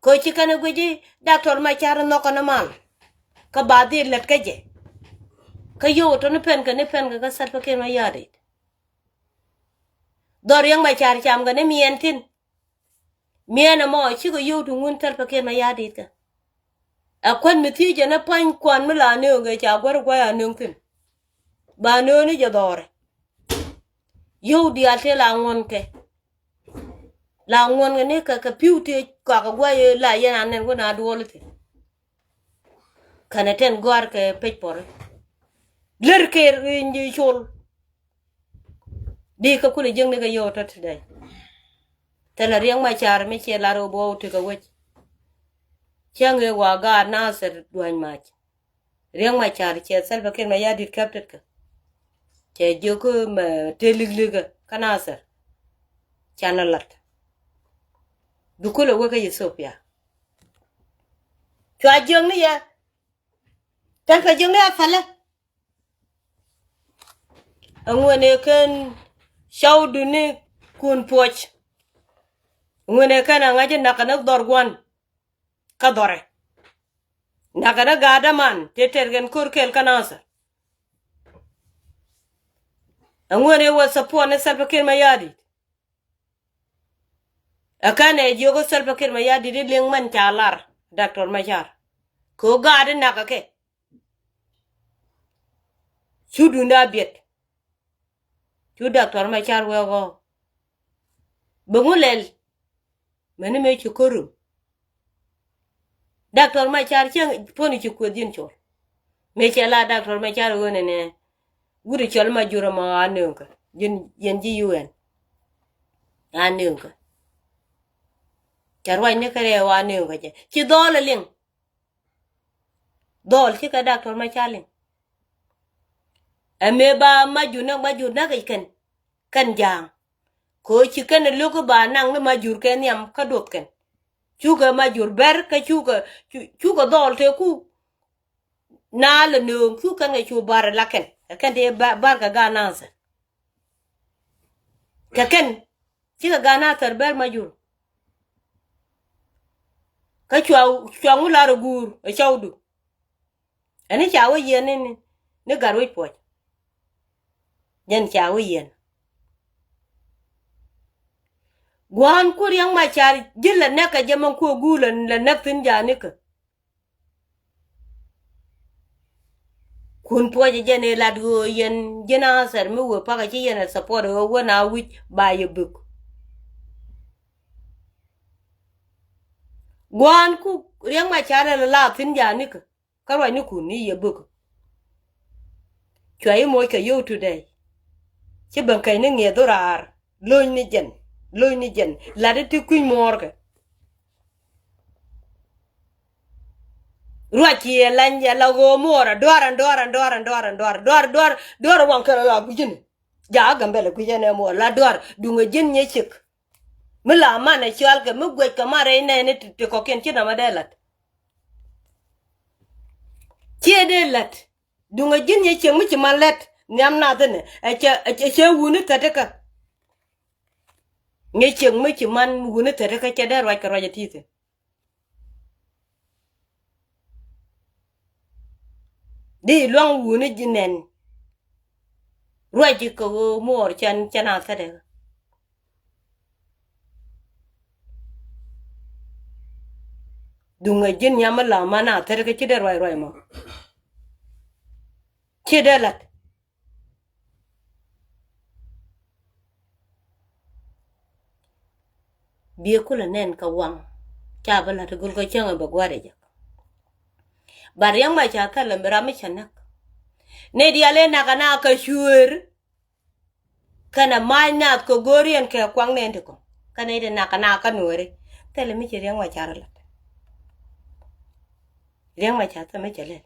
Kɛ ɣöö ci kɛn ɛ guic i̱ Doctor Machar nhɔkɛ ni mal. Kä ba dhil lät kä jɛ. Kä yio̱w tɔni pɛn kɛ ni pɛn kɛ kä Salva Kiir Mayardit. Dhɔr Riek Machar cam kɛ ni miɛn thi̱n. Miɛn ɛmɔ cikɛ yio̱w ti ŋun Salva Kiir Mayardit kɛ. Ɛ kuän mi thiec jɛ ni pa̱ny kuan mi la nööŋ kɛ ca guäär gua̱a̱c a nööŋ thi̱n. Ba nööŋ ni jɛ dhɔrɛ. Yio̱w diaal tëë la ŋuɔ̱n kɛ. La ŋuɔ̱n kɛ ni kɛ kɛ pi̱w tëë kɔakɛ gua̱a̱c la yɛn a nɛn wä na duɔl i̱ thi̱n. Kɛnɛ tɛn gɔ̱a̱r kɛ pec pɔri. Lär kɛ ri nyi col. Di kä kulɛ jiäkni kɛ yio̱w tɔ̱ ti dee. Thilɛ Riek Machar mi ciɛ lar ɣöö bi ɣɔw tekɛ wec. Cäŋ ëë wa gaat Nasir duany mac. Riek Machar cɛ Salva Kiir Mayardit käp tetkä. Cɛ jiök kä mɛ te liklikä kä Nasir. Canɛ lat. Bi kulɛ wek kä Ethiopia. Cua jiäkni yɛ. Tɛn kɛ jiäkni a thälä. Ɛŋuɛn ɛ kɛn cɔwduni kun puɔc. Ɛŋuɛn ɛ kɛn a ŋa̱c ɛ nakä ni dhɔr gua̱n. Kä dhɔrɛ. Nakä ni gaat däman tëë tɛr kɛn ko̱r kɛl kä Nasir. Ɛŋuɛn ɛ wä support ni Salva Kiir Mayardit. Ɛ kɛn ɛ jiök kä Salva Kiir Mayardit i̱ liŋ mɛn ca lar Doctor Machar. Kɛ ɣöö gaat i̱ nakä kɛ. Cu duundä a biɛt. Cu Doctor Machar wee ɣɔɔ. Bi ŋu lɛl. Mäni mëë ci ko̱r rum. Doctor Machar cieŋ puɔ̱ni ci kueth ji̱n col. Mëë cɛ la Doctor Machar ɣöö nɛnɛ. Wut cɔl Majur ɛmɔ a nööŋkä. Ji̱n yɛn ji̱ U N. A nööŋkä. Cɛ ruacni kɛ rɛɛ wa nööŋkä jɛ. Ci dhɔɔl ɛ liŋ. Dhɔl cikɛ Doctor Machar liŋ. Ɛ mëë ba Majur näk, Majur näk i̱ kɛn. Kɛn ja̱a̱ŋ. Kɛ ɣöö ci kɛn ɛ lo̱k i̱ ba naŋ ni Majur kɛ nhiam kä duɔth kɛn. Cukɛ Majur bɛr kä cukɛ, cu-, cukɛ dhɔl tëë ku. Na lɛ nööŋ cu kɛn kɛ cu bar ɛ la kɛn. Ɛ kɛn tëë ba-, bar kɛ gaat Nasir. Kɛ kɛn. Cikɛ gaat Nasir bɛr Majur. Kä cua, cua ŋu lar ɛ guur ɛ cɔwdu. Ɛn i̱ ca wä yiɛn ni, ni, ni gat wec puɔc. Jɛn ca wä yiɛn. Gua̱a̱n ku Riek Machar ji̱ lɛ nɛk kɛ jɛ mɛn ku ɛ guur lɛ, lɛ nɛk thi̱n ja̱a̱nikä. Kun puɔcɛ jɛn ëë lat ɣöö yɛn ji̱n Nasir mi wee pakä ci yɛn ɛ support ɣöö wä na wi̱c ba yɛ bök. Gua̱a̱n ku Riek Machar ɛ lɛ la thi̱n ja̱a̱nikä. Kä ruacnikun i̱ yɛ bök. Cua i̱ moc kɛ yio̱w today. Ci ben kɛc ni ŋiɛth dhɔraar. Lo̱cni jɛn. Lo̱cni jɛn. Lat i̱ ti kui̱ny muɔɔrkɛ. Ruac ci ɛ lany ɛ la ɣöö muɔɔr ɛ duaar ɛn duaar ɛn duaar ɛn duaar ɛn duaar duaar duaar duaar ɛ waŋ kɛl ɛ la gui̱cini. Jakä Gambɛl ɛ gui̱c ɛn ɛ muɔɔr la duaar duŋ ɛ ji̱n nyɛ ciek. Mi la man ɛ cual kɛ mi guɛc kɛ man rɛy nɛɛni ti, ti kɔ̱kiɛn ci nɔmɔ dee la̱t. Ciɛ dee la̱t. Duŋ ɛ ji̱n nyɛ cieŋ mi ci man lät nhiam nath inɛ ɛ cɛ, ɛ cɛ, ɛ cɛ wuni thätikä. Nyɛ cieŋ mi ci man wuni thätikä cɛ dee ruac kɛ ruac ɛ ti̱i̱ thi̱n. Di luaŋ wuni ji̱ nɛn. Ruac ji̱ kɛ ɣöö muɔɔr cɛn, cɛn a thätdɛ. Duŋ ɛ ji̱n nyam mi la man a thätdɛ kä ci dee ruac ruac mɔ. Ci dee la̱t. Biɛ kulɛ nɛn kɛ waŋ. Ca bi la̱t gul kɛ cäŋ bɛ gua̱r ɛ jɛ. Ba Riɛk Macar thilɛ mi ram mi cɛ näk. Ni diaal ëë nakä na kɛ cuëër. Kɛnɛ ma̱a̱c naath kɛ go̱o̱riɛn kɛ kuaŋ nɛn ti kɔŋ. Kɛnɛ iti nakä na kä Nuääri. Thilɛ mi ci Riɛk Macar lat. Riɛk Macar thilɛ mi cɛ lɛl.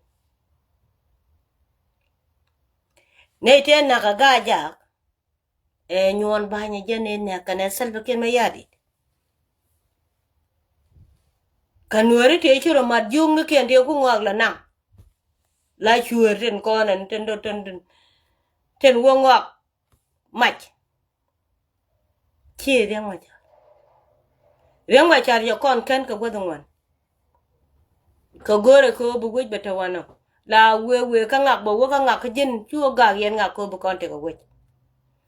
Nɛy tëë nakä Gaa-jaak. Ɛ nyuɔn ba̱ny jɛn in nɛk kɛnɛ Salva Kiir Mayardit. Kä Nuääri tëë ci rɔ mat jiöknikiɛn tëë ku ŋɔak la naŋ. La cuëër tin kɔn ɛn tin dot tin tin tin wä ŋɔak mac. Ci Riɛk Macar. Riɛk Macar jɛ kɔn kɛn kɛ guäth ŋuan. Kɛ go̱o̱rɛ kɛ ɣöö bi wec bɛ te wanɔ. La wee wee kä ŋak bɛ wä kä ŋak kä ji̱n cu ɣä gak yɛn ŋak kɛ ɣöö bi kɔn tekɛ wec.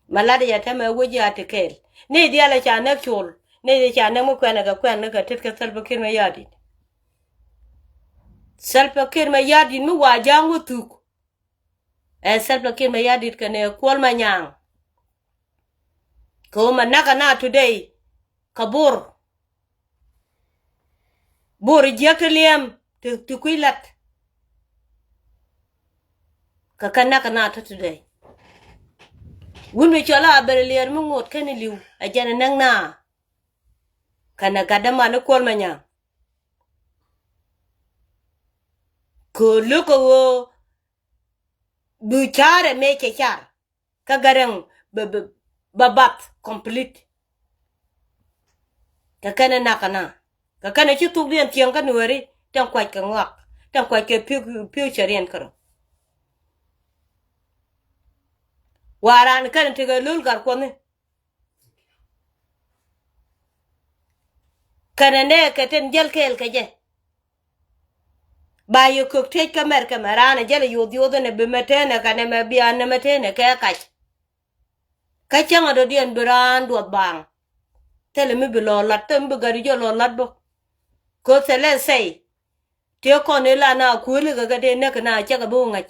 Ma lat yɛ tɛmɛ wec ya te kɛɛl. Ni diaal ɛ ca nɛk col. Ni diaal ca nɛk mi kuɛnɛ kɛ kuɛn ni kɛ tet kɛ Salva Kiir Mayardit. Salva Kiir Mayardit mi wa ja̱a̱ŋ wä thuk. Ɛ Salva Kiir Mayardit kɛnɛ Kuɔl Manyaŋ. Kɛ ɣöö ma nakä na today. Kä Bor. Bor jiäk ti liɛm ti, ti kui̱ lat. Kä kɛ nakä na tɔ today. Wun mi cɔl a Abel Alier mi ŋot kɛn iliw a jɛn a näk na. Kɛnɛ gatdä man i̱ Kuɔl Manyaŋ. Kɛ lo̱k kɛ ɣöö bi ca̱rɛ mëë cɛ car. Kä Garaŋ bɛ, bɛ, bɛ bath complete. Kɛ kɛn ɛ nakä na. Kɛ kɛn ɛ ci thukdiɛn thiäŋ kä Nuääri, tin kuac kɛ ŋɔak, tin kuac kɛ pi̱w, pi̱w cɛ riɛn kärɔ. Wa raan kɛn ɛ tekɛ lo̱l gar kuɔni. Kɛnɛ nɛ kɛ tin jäl kɛɛl kɛ jɛ. Ba yɛ kök tëc kä mɛr kɛ mɛ raan ɛ jäl ɛ yoth yoth ɛn ɛ bi mɛ tënɛ kɛnɛ mɛ bian nɛ mɛ tënɛ kɛ kac. Kä cäŋ ɛ dɔ̱diɛn bi raan duɔth baaŋ. Thilɛ mi bi lɔ lat, thilɛ mi bi gari jɔ lɔ lat bä. Kɛ thilɛ sɛy. Tëë kɔn ëë la na kuäli kɛ kɛ dee näk na cäkɛ bi wä ŋa̱c.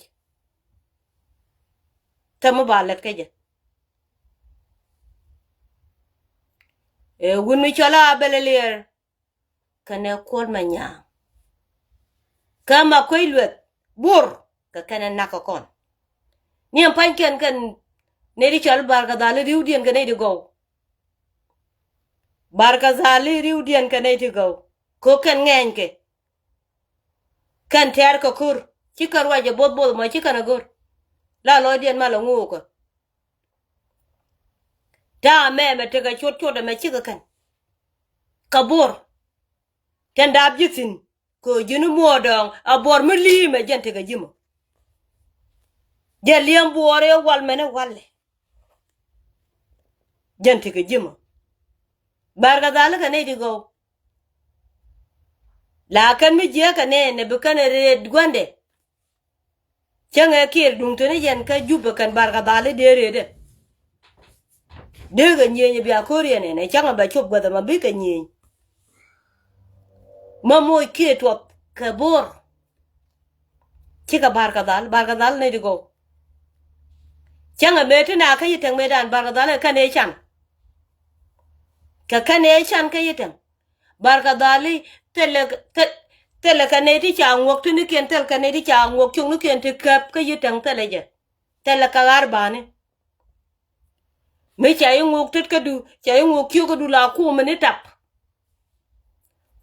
Thilɛ mi ba lät kä jɛ. Ɛ wun mi cɔl a Abel Alier. Kɛnɛ Kuɔl Manyaŋ. Kä Makuei Lueth Bor kɛ kɛnɛ nakä kɔn. Ni ɛn pa̱nykiɛn kɛn nɛy ti cɔl Barkadhali ri̱wdiɛn kɛ nɛy ti gɔw. Barkadhali ri̱wdiɛn kɛ nɛy ti gɔw. Kɛ kɛn ŋɛɛny kɛ. Kɛn tɛ̈r kɛ ko̱r. Ci kɛn ruac jɛ both both mɔ ci kɛn a go̱r. La lɔcdiɛn mal a ŋo̱o̱kä. Ta̱a̱ mɛmɛ tekɛ cuɔt cuɔt ɛmɛ cikɛ kɛn. Kä Bor. Tin dap ji̱ thi̱n. Kɛ ji̱n muɔɔr dɔ̱ŋ a buɔr mi li̱i̱mɛ jɛn tekɛ ji̱ mɔ. Jɛ li̱em buɔɔr ëë wal mɛn ɛ walɛ. Jɛn tekɛ ji̱ mɔ. Barkadhali kɛ nɛy ti gɔw. La kɛn mi jiääk kɛ nɛn ɛ bi kɛn ɛ rëët gua̱ndɛ. Cäŋɛ Kiir duŋ tini yɛn kä Jubɛ kɛn Barkadhali dee rëëdɛ. Dee kɛ nyieny bia ko̱r yɛn ɛn ɛ cäŋɛ bɛ cop guäthɛ ma bikɛ nyieny. Ma moc kiɛ tuɔth kɛ Bor. Cikɛ Barkadhal, Barkadhal nɛy ti gɔw. Cäŋɛ mëë ti na kä yi tɛŋ mëëdan Barkadhal kɛ kɛn ëë can. Kɛ kɛn ëë can kä yi tɛŋ. Barkadhali thilɛ, thil-, thilɛ kɛ nɛy ti ca ŋuɔk tinikiɛn, thil kɛ nɛy ti ca ŋuɔk cuknikiɛn ti käp kä yi tɛŋ thilɛ jɛ. Thilɛ kɛ ɣa̱r bani. Mi ca yi ŋuɔk tetkädu, ca yi ŋuɔk kiökädu la kumɛ ni tap.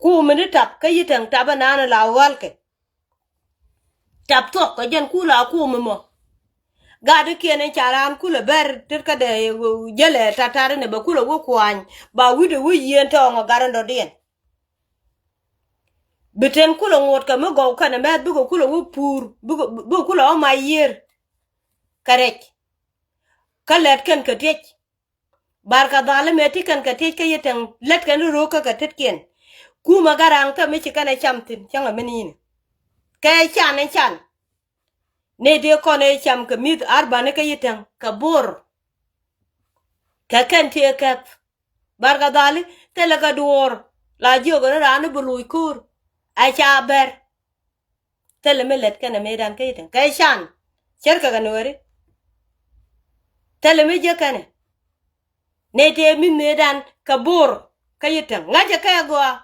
Kumɛ ni tap kä yi tɛŋ tap ɛnan la ɣɔalkɛ. Tap thuɔk kɛ jɛn kula kum mɔ. Gat ikiɛn in ca raan kulɛ bɛr tet kä dee jälɛ tatar inɛ bɛ kulɛ wä kuany ba wi̱cdɛ wä yieen tɔɔŋ ɛ gat in dɔ̱diɛn. Bi ten kulɛ ŋuɔ̱t kɛ mi gɔw kɛnɛ mɛth bikɛ kulɛ wä puur bikɛ, bikɛ kulɛ wä mac yiër. Kɛ rɛc. Kä lɛt kɛn kɛ tiec. Barkadhali mëë ti kɛn kɛ tiec kä yi tɛŋ lät kɛn ro̱o̱k kä kɛ tetkiɛn. Kumɛ Garaŋ kä mi ci kɛn ɛ cam thi̱n cäŋɛ mi ni̱ni. Kɛ can ɛ can. Ni dee kɔn ɛ cam kɛ mi̱th arbani kä yi tɛŋ kɛ Bor. Kɛ kɛn ti ɛ kɛp. Barkadhali thilɛ kɛ duɔ̱ɔ̱r la jiök ni raan ni bi loc ko̱o̱r. A ca bɛr. Thilɛ mi lät kɛnɛ mëëdan kä yi tɛŋ kɛ can. Cärkɛ kɛ Nuääri. Thilɛ mi jiäk kɛnɛ. Nɛy tëë mi̱th mëëdan kɛ Bor. kä yi täŋ ŋa̱cä kɛ gɔaa.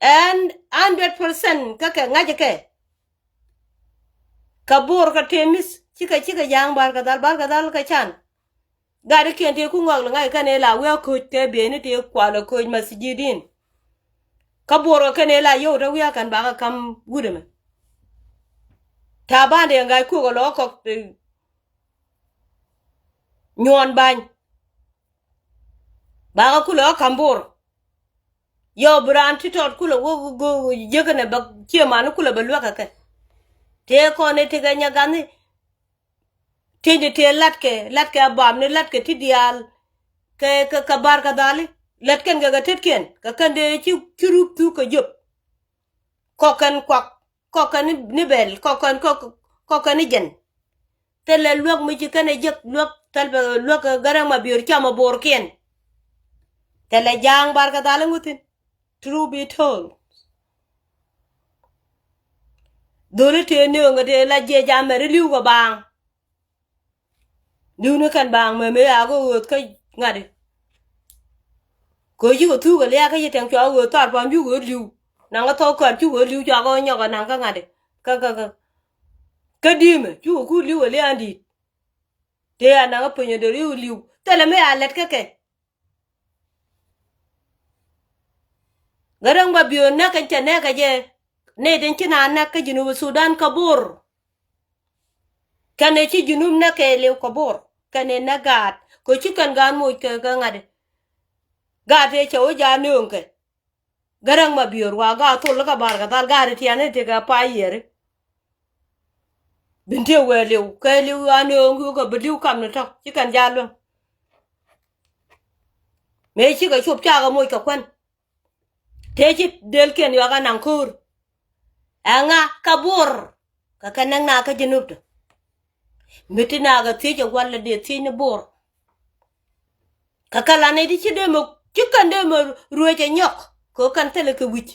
Ɛn hundred percent kä kɛ ŋa̱cä kɛ. Kä Bor kä tëë mi̱th cikɛ cikɛ ja̱a̱ŋ Bar kɛ Dhal, Bar kɛ Dhal kä can. Gat ikiɛn tëë ku ŋɔak lɛ ŋa̱c kɛn ila wi̱i̱ ako̱o̱c tëë bieyni tëë kualɛ ko̱o̱c masjidin. Kä Bor kä kɛn ila yio̱w te wi̱i̱ akɛn bakɛ ka̱m wut ɛmɛ. Ta̱a̱ ba̱a̱n dee ŋa̱c kuɔk ɛ lɔ kɔk, eh, nyuɔ̱ɔ̱n ba̱ny. Bakɛ kulɛ ɣä ka̱m Bor. Yɔ bi raan ti tɔt kulɛ wä go̱o̱k jiäkɛ nɛ bɛ cieman kulɛ bɛ luäk kɛ kɛ. Tëë kɔn i̱ tekɛ nyɛ ga̱ni. Ti̱ny ti tëë latkɛ, latkɛ a bam ni latkɛ ti diaal. Kɛ, kɛ, kɛ Bar kɛ Dhali. Lät kɛn kɛ kɛ tetkiɛn. Kɛ kɛn dee ci, ci rup thuk kɛ jop. Kɔk kɛn kuak. Kɔk kɛn ni, ni bɛl. Kɔk kɛn, kɔk, kɔk kɛn ni jɛn. Thilɛ luäk mi ci kɛn ɛ jek luäk, thil bɛ luäk Garaŋ Mabior cam ɛ Borkiɛn. Thilɛ ja̱a̱ŋ Bar kɛ Dhali ŋuthin. True be told. Dholi tëë nööŋ ɛ tëë la jiɛc amɛ ri li̱w kɛ baaŋ. Li̱w ni kɛn baaŋ mɛ mëë a kɛ ɣööth kä ŋa̱ti. Kɛ ɣöö cikɛ thuk ɛ lia̱a̱ kä ci tɛŋ cua ɣööth thar pam cukɛ ɣööth li̱w. Naŋ kä thɔɔk kɔaar cukɛ ɣööth li̱w cua kɛ ɣöö nyɔk ɛ naŋ kä ŋa̱ti. Kä, kä, kä. Kä di̱i̱mɛ cukɛ ku li̱w ɛ lia̱a̱ di̱i̱t. Tëë a naŋ kä piny ɛ dee ri̱w li̱w. Thilɛ mëë a lät kä kɛ. Garaŋ Mabior näk kɛn cɛ näk kɛ jɛ. Nɛy tin ci na näk kä Junub Sudan kä Bor. Kɛn ɛ ci Junub näk kɛ liw kä Bor. Kɛn ɛ näk gaat. Kɛ ci kɛn gaat moc kɛ, kɛ ŋa̱t. Gaat ɛ cɛ wä jaa nööŋ kɛ. Garaŋ Mabior wa gaat thol kä Bar kɛ Dhal gaat ɛ tiɛn ɛ tekɛ pay yiëri. Bin tëë wee liw, kɛ liw a nööŋ kɛ bi liw kam ni tɔ̱, ci kɛn jaa luäŋ. Mëë cikɛ cop cakɛ moc kɛ kuän. Tëë ci delkiɛn yuakä naŋ ko̱o̱r. Ɛŋa kä Bor, kɛ kɛ näk na kä Junub tɔ. Mi ti na kɛ thiec ɛ gua̱l lɛ dee thiec ni Bor. Kɛ kɛ la nɛy ti ci dee mɛ, ci kɛn dee mɛ ruëëc ɛ nyɔk, kɛ kɛn thilɛ kɛ wi̱c.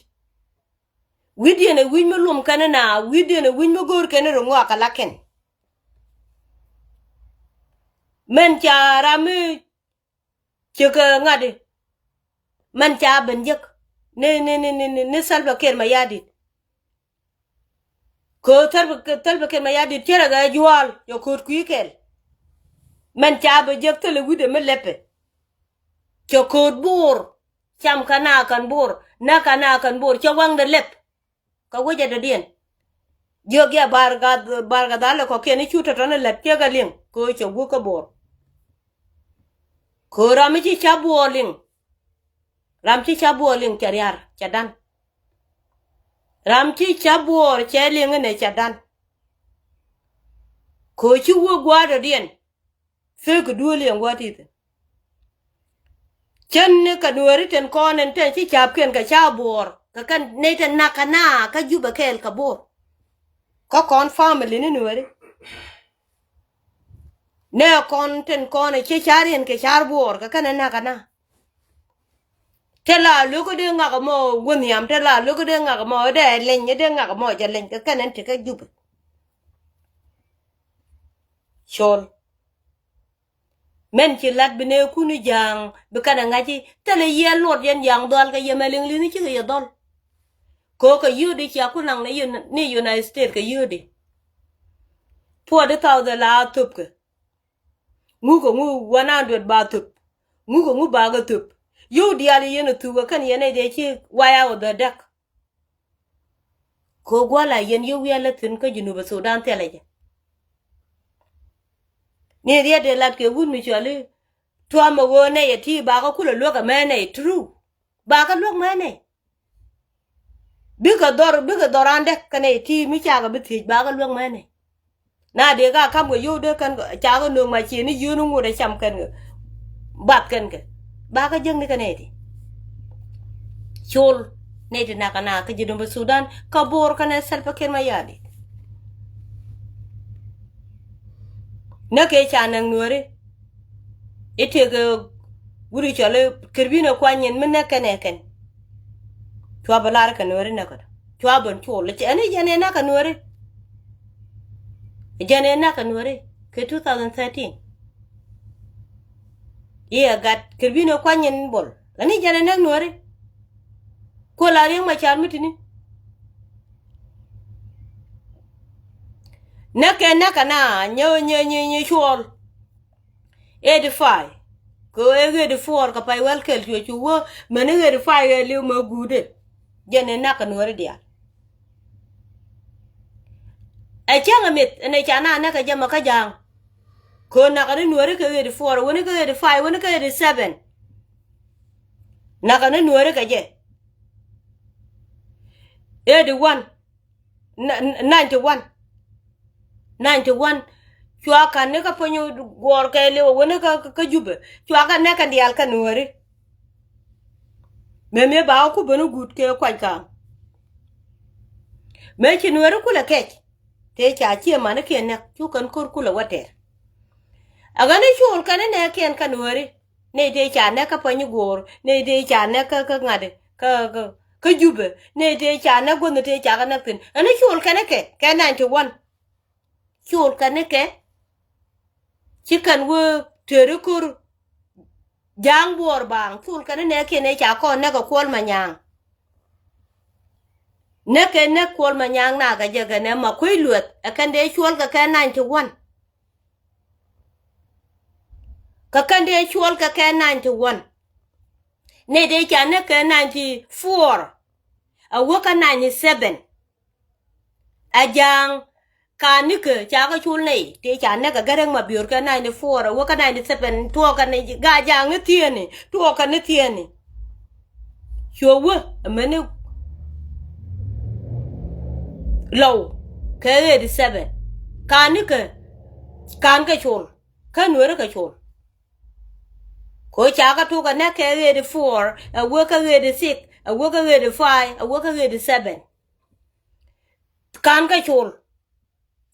Wi̱cdiɛn ɛ wi̱c mi luɔm kɛn na, wi̱cdiɛn ɛ wi̱c mi go̱o̱r kɛn ri ŋɔak kɛ la kɛn. Mɛn ca ram mi cɛ kɛ ŋa̱t i̱. Mɛn ca ben jek. Ni, ni, ni, ni, ni, ni Salva Kiir Mayardit. Kɛ Salva, Salva Kiir Mayardit cɛ rɛ kɛ jual, cɛ ko̱o̱t kui̱ kɛl. Mɛn ca ben jek thilɛ wi̱cdɛ mi lɛpɛ. Cɛ ko̱o̱t Bor. Cam kɛ na kɛn Bor. Näk kɛ na kɛn Bor. Cɛ waŋdɛ lɛp. Kä wecɛ dɔ̱diɛn. Jiök yɛ Bar kɛ, Bar kɛ Dhal kɔ̱kiɛn i̱ cu tɔ̱tɔ̱ni lät ciek ɛ liŋ kɛ ɣöö cɛ guäk kä Bor. Kɛ ɣöö ram mi ci ca̱p Bor liŋ. Ram ci ca̱p Bor liŋ cɛ riar cɛ dan. Ram ci ca̱p Bor cɛ liŋ inɛ cɛ dan. Kɛ ɣöö ci wä gua̱a̱r dɔ̱diɛn. Thek kɛ duel yɛn gua̱a̱th i̱ thi̱n. Cän ni kɛ Nuääri tin kɔn in tin ci ca̱pkiɛn kɛ ca Buɔɔr. Kɛ kɛn nɛy tin nak kɛ na kä Jubɛ kɛɛl kɛ Buɔɔr. Kä kɔn family ni Nuääri. Nɛ kɔn tin kɔn in ci ca̱r yɛn kɛ ca̱r Buɔɔr kɛ kɛn in nak kɛ na. Te la lo̱k dee ŋak mɔ wä nhiam, te la lo̱k dee ŋak mɔ dee leny, dee ŋak mɔ jɛ leny kɛ kɛn in ti kä Jubɛ. Col. Mɛn ci lat bi nɛɛkun i̱ ja̱a̱ŋ bi kɛn ɛ ŋa̱c i̱ thilɛ yiɛl luɔt yɛn ja̱a̱ŋ dhɔal kɛ yɛ mɛ liŋ li̱n i̱ cikɛ yɛ dhɔl. Kɛ ɣöö kɛ yio̱o̱di cia ku naŋ ni Uni-, ni United States kɛ yio̱o̱di. Forty thousand la a thöpkɛ. Ŋukɛ ŋu one hundred ba thöp. Ŋukɛ ŋu ba kɛ thöp. Yio̱w diaal yɛn ɛ thuk ɛ kɛn yɛn ɛ dee ci way out the deck. Kɛ gua̱l a yɛn yio̱w wi̱i̱ a lät thi̱n kä Junub Sudan thilɛ jɛ. Ni riet dee lat kɛ wut mi cuali tuam ɛ ɣöö nɛy ɛ ti bakä kulɛ luäk ɛ mɛ nɛy true. Bakä luäk mɛ nɛy. Bikɛ dhɔr, bikɛ dhɔr andɛ kɛ nɛy ti mi cakɛ bi thiec bakä luäk mɛ nɛy. Na dee ka kam kɛ yio̱w dee kɛn ca kɛ nööŋ ma cieni yio̱w ni ŋot ɛ cam kɛn kɛ. Bath kɛn kɛ. Bakä jäk ni kɛ nɛy ti. Col nɛy ti nak kɛ na kä Junub Sudan kä Buɔɔr kɛnɛ Salva Kiir Mayardit. Näk kɛ ca näk Nuääri. I̱ tëëkɛ wut i̱ cɔl i̱ kër bi̱n ɛ kuany in mi näk kɛn ɛ kɛn. Cua bɛ lar kɛ Nuääri näk kɛ. Cua ben col i̱ cɛ ɛn i̱ jɛn ɛ näk kɛ Nuääri. Jɛn ɛ näk kɛ Nuääri kɛ two thousand thirteen. Iɛ gat kɛ bi ni kuany in bol. Lani jɛn ɛ näk nuɔri. Kuɔ la Riek Machar mi tini. Näk kɛ näk kɛ na nyɛ nyɛ nyɛ nyɛ cuɔl. Eighty five. Kɛ ɣöö ɛ ɣet i̱ four kɛ pay wäl kɛl cuɛ cu wä mɛn i̱ ɣet i̱ five ɛ liw mɛ guutdɛ. Jɛn ɛ näk kɛ nuɔri diaal. Ɛ cäŋ ɛ mith ɛn ɛ ca na näk kɛ jɛ mɛ kä ja̱a̱ŋ. Kɛ ɣöö näk kɛ ni nuɔri kɛ ɣet i̱ four wäni kɛ ɣet i̱ five wäni kɛ ɣet i̱ seven. Näk kɛ ni nuɔri kɛ jɛ. Eighty one. Ninety one. Ninety one. Cua ka̱n ni kä puɔ̱ny guɔ̱ɔ̱r kɛ liw wäni kä kä Jubɛ cua kɛ näk kɛ diaal kä nuɔri. Mëë mëë ba wä ku ben wä guut kɛ kuany ka̱a̱ŋ. Mëë ci nuɔri kulɛ kɛc tëë ca ciɛ manikiɛn näk cu kɛn ko̱r kulɛ wä tɛr. Ɛ ɣän i̱ cuɔl kɛn i̱ nɛɛkiɛn kä nuɔri. Nɛy tëë ca näk kä puɔ̱ny guɔ̱ɔ̱r nɛy tëë ca näk kä kä ŋa̱t kä kä kä Jubɛ nɛy tëë ca näk guänh tëë ca kä näk thi̱n ɣän i̱ cuɔl kɛn ikɛ kɛ ninety one. Col kɛn ni kɛ ci kɛn wee tëëri ko̱r ja̱a̱ŋ buɔɔr baaŋ col kɛn ni nɛɛkiɛn ëë ca kɔn näk kɛ Kuɔl Manyaŋ. Näk kɛ näk Kuɔl Manyaŋ nakä jɛ kɛn ɛ ma kuec luɛth ɛ kɛn dee cuɔl kɛ kɛ ninety one. Kɛ kɛn dee cuɔl kɛ kɛ ninety one. Nɛy dee ca näk kɛ ninety four. A wä kä ninety seven. A ja̱a̱ŋ ka̱n nikɛ ca kɛ col nɛy tëë ca näk ɛ Gäräŋ Mabior kɛ ninety four a wä kä ninety seven tuɔɔkɛ ni ga ja̱a̱ŋ ni thieenni tuɔɔkɛ ni thieenni. Cuɛ wä amäni Lɔw kɛ eighty seven. Ka̱n nikɛ ka̱n kɛ col kä nueeri kɛ col. Ko ca kɛ tuk ɛ näk kɛ eighty four a wä kä eighty six a wä kä eighty five a wä kä eighty seven. Ka̱n kä col.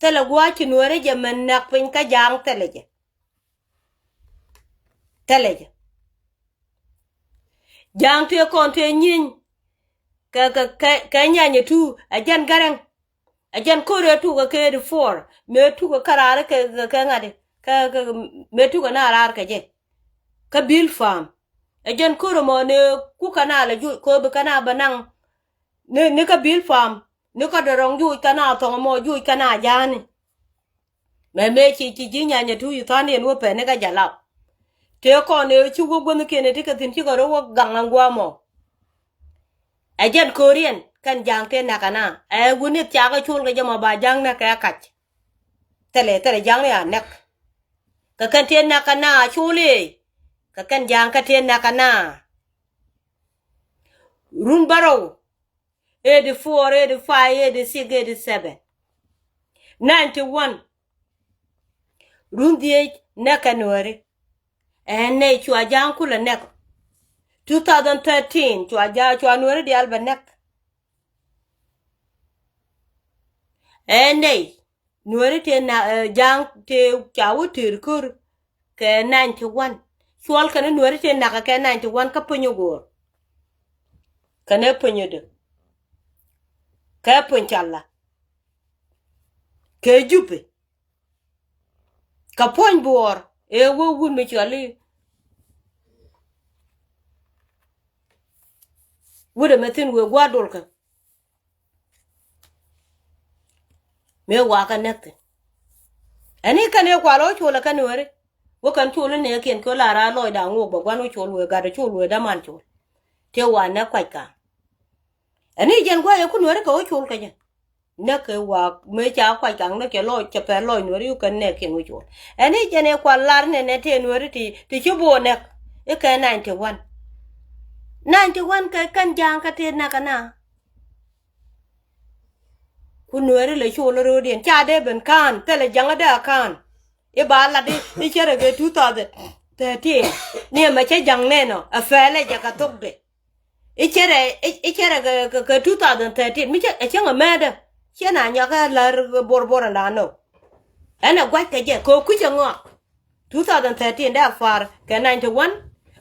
Thilɛ gua̱a̱c ci nueeri jɛ mɛn näk piny kä ja̱a̱ŋ thilɛ jɛ. Thilɛ jɛ. Ja̱a̱ŋ tëë kɔn tëë nyieny kɛ kɛ kɛ kɛ nyanyɛ tu ɛ jɛn Gäräŋ. Ɛ jɛn ko̱r ëë tukɛ kɛ eighty four mëë tukɛ kä raar kɛ kɛ ŋa̱t kɛ kɛ mëë tukɛ na raar kɛ jɛ. Kä Bil Farm ɛ jɛn ko̱r ɛmɔ ni kukɛ na lɛ juc ko̱r bi kɛ na bɛ naŋ. Ni ni kä Bil Farm ni kä dɔrɔŋ juc kɛ na thɔŋ ɛmɔ juc kɛ na ja̱a̱ni. Mɛ mëë ci ci ji̱ nyanyɛ tuuc tha̱a̱n yɛn wä pɛn ni kä jalap. Tëë kɔn ëë ci wä guäthnikiɛn ëë ti kɛ thi̱n cikɛ rɔ wä gaŋ aŋ gua̱a̱mɔ. Ɛ jɛn ko̱riɛn kɛn ja̱a̱ŋ tëë näk kɛ na ɛ wä ni thiakä col kɛ jɛ mɔ ba ja̱a̱ŋ näk kɛ kac. Thilɛ thilɛ ja̱a̱ŋ ni a näk. Kɛ kɛn tëë näk kɛ na col i̱ kɛ kɛn ja̱a̱ŋ kä tëë näk kɛ na. Run bärɔw. Eighty four, eighty five, eighty six, eighty seven, ninety one. Run dhiec näk kɛ nueeri. Ɛn nɛy cua ja̱a̱ŋ kulɛ näk. Two thousand thirteen cua ja̱a̱ŋ cua nueeri diaal bɛ näk. Ɛn nɛy nueeri tëë na ja̱a̱ŋ tëë ca wä tëër ko̱r kɛ ninety one. Cuɔl kɛn nueeri tëë nakä kɛ ninety one kä puny i̱ go̱o̱r. Kɛn ɛ puny i̱ dee kɛ puny cala kɛ jupi. Kɛ puɔ̱ny buɔɔr ëë wä wut mi cɔal i̱ wut ɛmɛ thi̱n wëë gua̱a̱r dolkä. Mëë wakä näk thi̱n. Ɛn i̱ kɛn i̱ kual ɣä col ɛ kɛn i̱ weri wä kɛn col i̱ nɛɛkiɛn kɛ ɣä la raar lɔcda ŋuɔk bɛ gua̱n wä col wëë gat ɛ col wëë däman col. Tëë wa näk kuac ka̱a̱ŋ. Ɛn i̱ jɛn gua̱a̱c ɛ kun weri kɛ ɣä col kɛ jɛ. Näk kɛ waak mëë ca kuac ka̱ŋ näk cɛ lɔc cɛ pɛl lɔc nueeri yu kɛn nɛɛkiɛn wi̱c wol. Ɛn i̱ jɛn ɛ kual lar nɛnɛ tëë nueeri ti ti ci bo̱o̱ näk i̱ kɛ ninety one. Ninety one kɛ kɛn ja̱a̱ŋ kä tëë näk ɛna. Ku nueeri lɛ col ro̱o̱diɛn ca dee ben ka̱a̱n thilɛ ja̱ŋä dee a ka̱a̱n. I̱ ba lat i̱ cärɛ kɛ two thousand thirteen ni ɛmɛ cä ja̱ŋ nɛnɔ ɛ pɛlɛ jɛ kɛ thokdɛ. I̱ cärɛ i̱ cärɛ kɛ kɛ two thousand thirteen mi cä ɛ cäŋ ɛ mɛɛdä. Ciɛ na nyakä lär bo̱r bo̱r ɛn da̱a̱n nɔ. Ɛn ɛ gua̱c kɛ jɛ kɛ kui̱cɛ ŋɔak. Two thousand thirteen dee a far kɛ ninety one.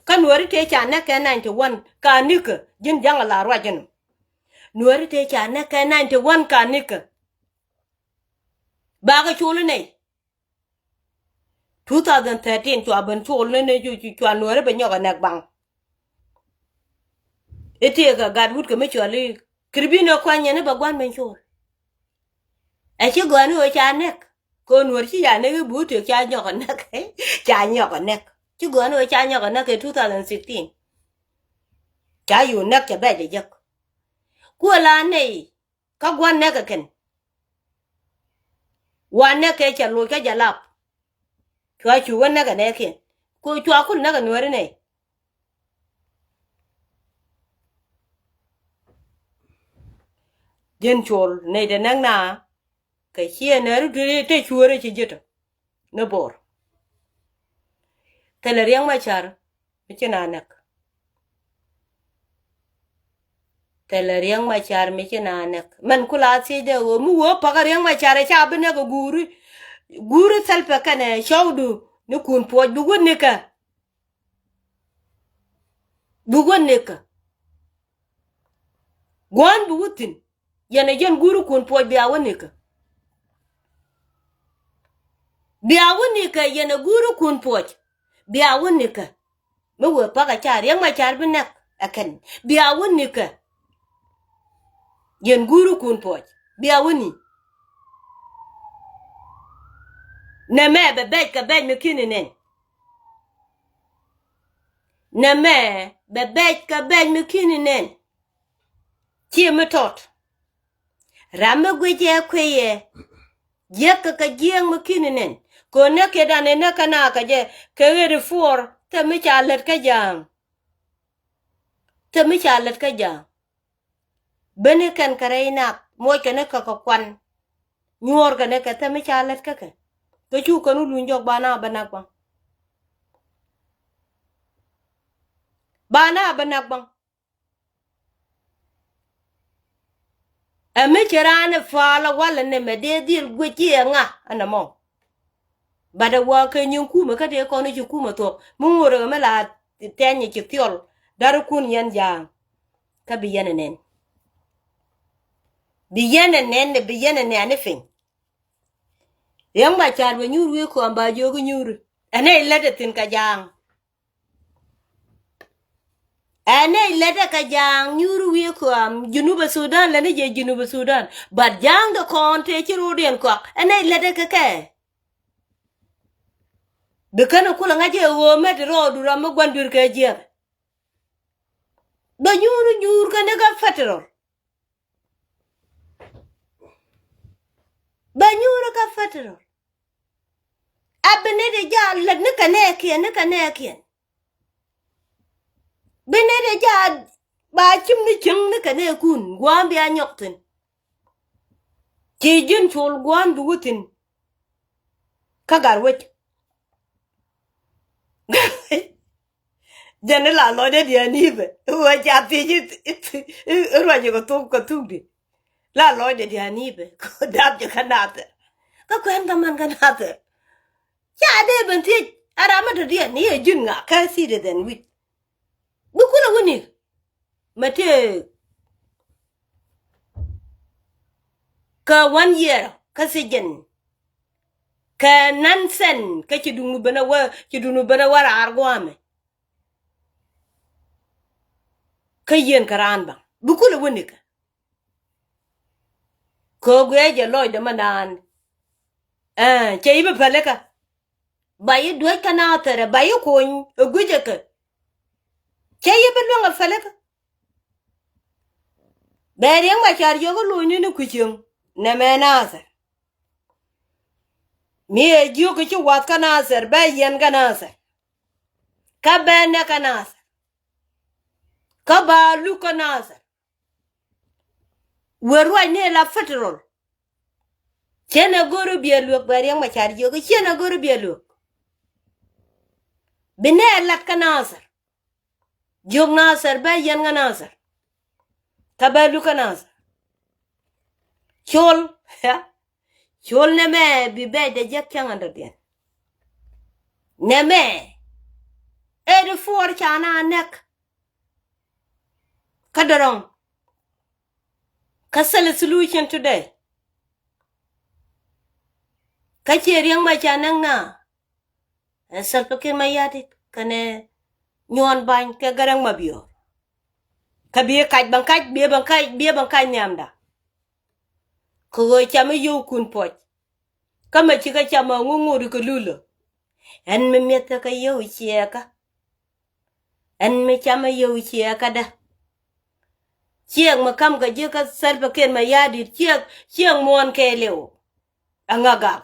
Kä nueeri tëë ca näk kɛ ninety one ka nikä ji̱n ja̱ŋ ɛ la ruac ɛnɔ. Nueeri tëë ca näk kɛ ninety one ka nikä. Bakɛ col i̱ nɛy. Two thousand thirteen cua ben col ni ni cu, cu, cua Nuääri bɛ nyɔk ɛ nɛk baŋ. I̱ tëëkɛ gat wut kɛ mi cɔal i̱ Kɛribin ɛ kuany yɛn i̱ bɛ gua̱n ben col. Ɛ ci gɔ̱a̱n i̱ ɣöö ca nɛk. Kɛ ɣöö Nuäär ci ca nɛk i̱ bi wä tëëk ca nyɔk ɛ nɛk. Ca nyɔk ɛ nɛk. Ci gɔ̱a̱n i̱ ɣöö ca nyɔk ɛ nɛk kɛ two thousand sixteen. Ca yio̱o̱ nɛk cɛ bɛc ɛ jek. Kuɛ la nɛy kä gua̱n nɛk ɛ kɛn. Wa nɛk kɛ cɛ loc kä jɛ lap. Cua cu wä näk ɛ nɛɛkiɛn. Ku cua kul näk ɛ Nuääri nɛy. Ji̱n col nɛy te näk na kɛ ciɛ nɛɛri dui̱ri te cuäärä ci ji̱tɔ ni Bor. Thilɛ Riɛk Macar mi ci na näk. Thilɛ Riɛk Macar mi ci na näk. Mɛn kula thiecdɛ ɣöö mi wee pakä Riɛk Macar ɛ ca bi näk ɛ guuri. Guuri Thalpɛ kɛnɛ cɔwdu ni Kun Puɔc bi wä nikä. Bi wä nikä. Gua̱n bi wä thi̱n. Yɛn ɛ jɛn guuri Kun Puɔc bia wä nikä. Bia wä nikä yɛn ɛ guuri Kun Puɔc. Bia wä nikä. Mi wee pakä ca Riɛk Macar bi näk ɛ kɛn. Bia wä nikä. Yɛn guuri Kun Puɔc. Bia wä ni. Nɛmɛ bɛ bɛc kɛ bɛc mi ki̱ni nɛn. Nɛmɛ bɛ bɛc kɛ bɛc mi ki̱ni nɛn. Ciɛ mi tɔt. Ram mi guic ɛ kui̱ yɛ. Jiäk kɛ kɛ jiäk mi ki̱ni nɛn. Kɛ ɣöö näk kɛ dan ɛ näk kɛ na kɛ jɛ kɛ ɣet i̱ puɔr thɛ mi ca lät kä ja̱a̱ŋ. Thɛ mi ca lät kä ja̱a̱ŋ. Beni kɛn kɛ rɛy nak muɔc kɛn kɛ kɛ kuan. Nyuɔɔr kɛn kɛ thɛ mi ca lät kä kɛ. Kɛ cu kɛn wä luny jɔk ba na bä nak baŋ. Ba na bä nak baŋ. Ɛ mi ci raan ɛ pa̱a̱l ɛ walɛ nɛmɛ dee dhil guic ci ɛ ŋa ɛn ɛmɔ. Bat ɛ wä kɛ nyin kumɛ kä dee kɔn i̱ ci kumɛ thuɔ̱k mi ŋuɔ̱t ɛ mi la tɛny i̱ ci thiɔl. Da̱rikun yɛn ja̱a̱ŋ. Kä bi yɛn ɛ nɛn. Bi yɛn ɛ nɛn, bi yɛn ɛ nɛn i̱ piny. Riɛk Macar bɛ nyuur wi̱i̱ kɔam ba jiök i̱ nyuuri. Ɛn ɛ ilät ɛ thi̱n kɛ ja̱a̱ŋ. Ɛn ɛ ilɛt ɛ kɛ ja̱a̱ŋ nyuuri wi̱i̱ kɔam Junubä Sudan lɛni jɛ Junubä Sudan. But ja̱a̱ŋ dɛ kɔn tëë ci ro̱o̱diɛn kɔak ɛn ɛ ilɛt ɛ kɛ kɛ. Bi kɛn ɛ kulɛ ŋa̱c ɛ ɣöö mɛt rɔɔdu ram mi gua̱n duer kɛ jiɛk. Bɛ nyuuri nyuur kɛn ikä federal. Bɛ nyuuri kä federal. A bi nɛy dee jaal lät ni kɛ nɛɛkiɛn, ni kɛ nɛɛkiɛn. Bi nɛy dee jaal ba cim ni cieŋ ni kɛ nɛɛkun gua̱a̱m bia nyɔk thi̱n. Ci ji̱n col gua̱a̱m bi wä thi̱n. Kä gar wec. Jɛn ni la lɔcdɛ dia̱a̱n i̱bɛ wä ca thiec i̱ ruac i̱ kɛ thuk kɛ thukdi. La lɔcdɛ dia̱a̱n i̱bɛ kɛ dap jɛ kä nathɛr. Kä kuɛn kä man kä nathɛr. Ca dee ben thiec a ram mi tɔ̱ diɛn ni ɛ ji̱n ŋa kä citizen wi̱c. Bi kulɛ wi̱ni mɛ tëë kä one year kä thiec jɛn. Kɛ nonsense kä ci duŋ ni ben a wä, ci duŋ ni ben a wä raar gua̱a̱mɛ. Kä yien kä raan baŋ bi kulɛ wä nikä. Kɛ ɣöö guiɛ jɛ lɔcdɛ ma naan. Ɛɛ, cɛ yi bi pälikä. Ba yi duec kä nathɛrɛ ba yi kuny ɛ gui̱cɛ kɛ. Cɛ yi bi luäŋ ɛ pälikä. Bɛ Riɛk Macar jiök i̱ lunyni ni kui̱ cieŋ nɛmɛ nathɛr. Mi ɛ jiök i̱ ci wath kä nathɛr bɛ yɛn kä nathɛr. Kä bɛ nɛk kä nathɛr. Kä ba luk kä nathɛr. Wër ruac ni la federal. Ciɛn a go̱r i̱ biɛ luek bɛ Riɛk Macar jiök i̱ ciɛn a go̱r i̱ biɛ luek. Bi nɛ lat kä nathɛr. Jiök nathɛr bɛ yɛn kä nathɛr. Kä bɛ luk kä nathɛr. Col. Col nɛmɛ bi bɛc dɛ jek cäŋ an dɔ̱diɛn. Nɛmɛ. Ɛ di puɔr ca na nɛk. Kä dɔrɔŋ. Kä thilɛ solution today. Kä ciɛ Riɛk Macar näk na. Ɛ Salva Kiir Mayardit kɛnɛ Nyuɔn Bany kɛ Garaŋ Mabior. Kä biɛ kac, bän kac, biɛ bän kac, biɛ bän kac nhiamda. Kɛ ɣöö camɛ yio̱w kun puɔc. Kä mɛ cikɛ camɛ ŋuŋut kɛ lulä. Ɛn mi mi̱eth kä yio̱w ciɛɛkä. Ɛn mi camɛ yio̱w ciɛɛkä dä. Ciɛɛk mi ka̱m kɛ ji̱ kä Salva Kiir Mayardit, ciɛɛk, ciɛɛk muɔ̱ɔ̱n kɛɛliw. Ɛŋa gak.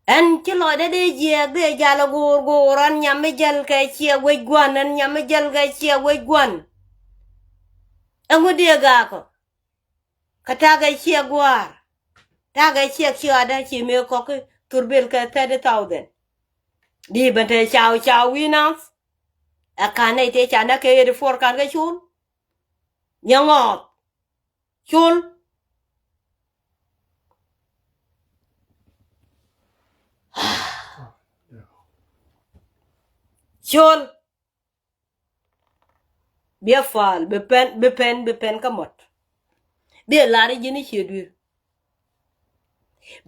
Ɛn ci lɔcdä dee jiɛɛk dee jal ɛ go̱o̱r go̱o̱r, ɛn nyam mi jäl kɛ ciɛɛk wec gua̱n, ɛn nyam mi jäl kɛ ciɛɛk wec gua̱n. Ɛŋu dee gak. Kä takɛ ciɛk gua̱a̱r. Takɛ ciɛk ciɔaadä ci mëë kɔki thurbil kɛ thirty thousand. Di ben te caw caw wi̱i̱ nath. Ɛ ka̱n nɛy tëë ca näk kɛ eighty four ka̱n kä Col. Nyɛ ŋɔɔth. Col. Col. Biɛ faal, bi pɛn, bi pɛn, bi pɛn kä mɔt. Biɛ lar i̱ ji̱n i̱ ciɛ dui̱r.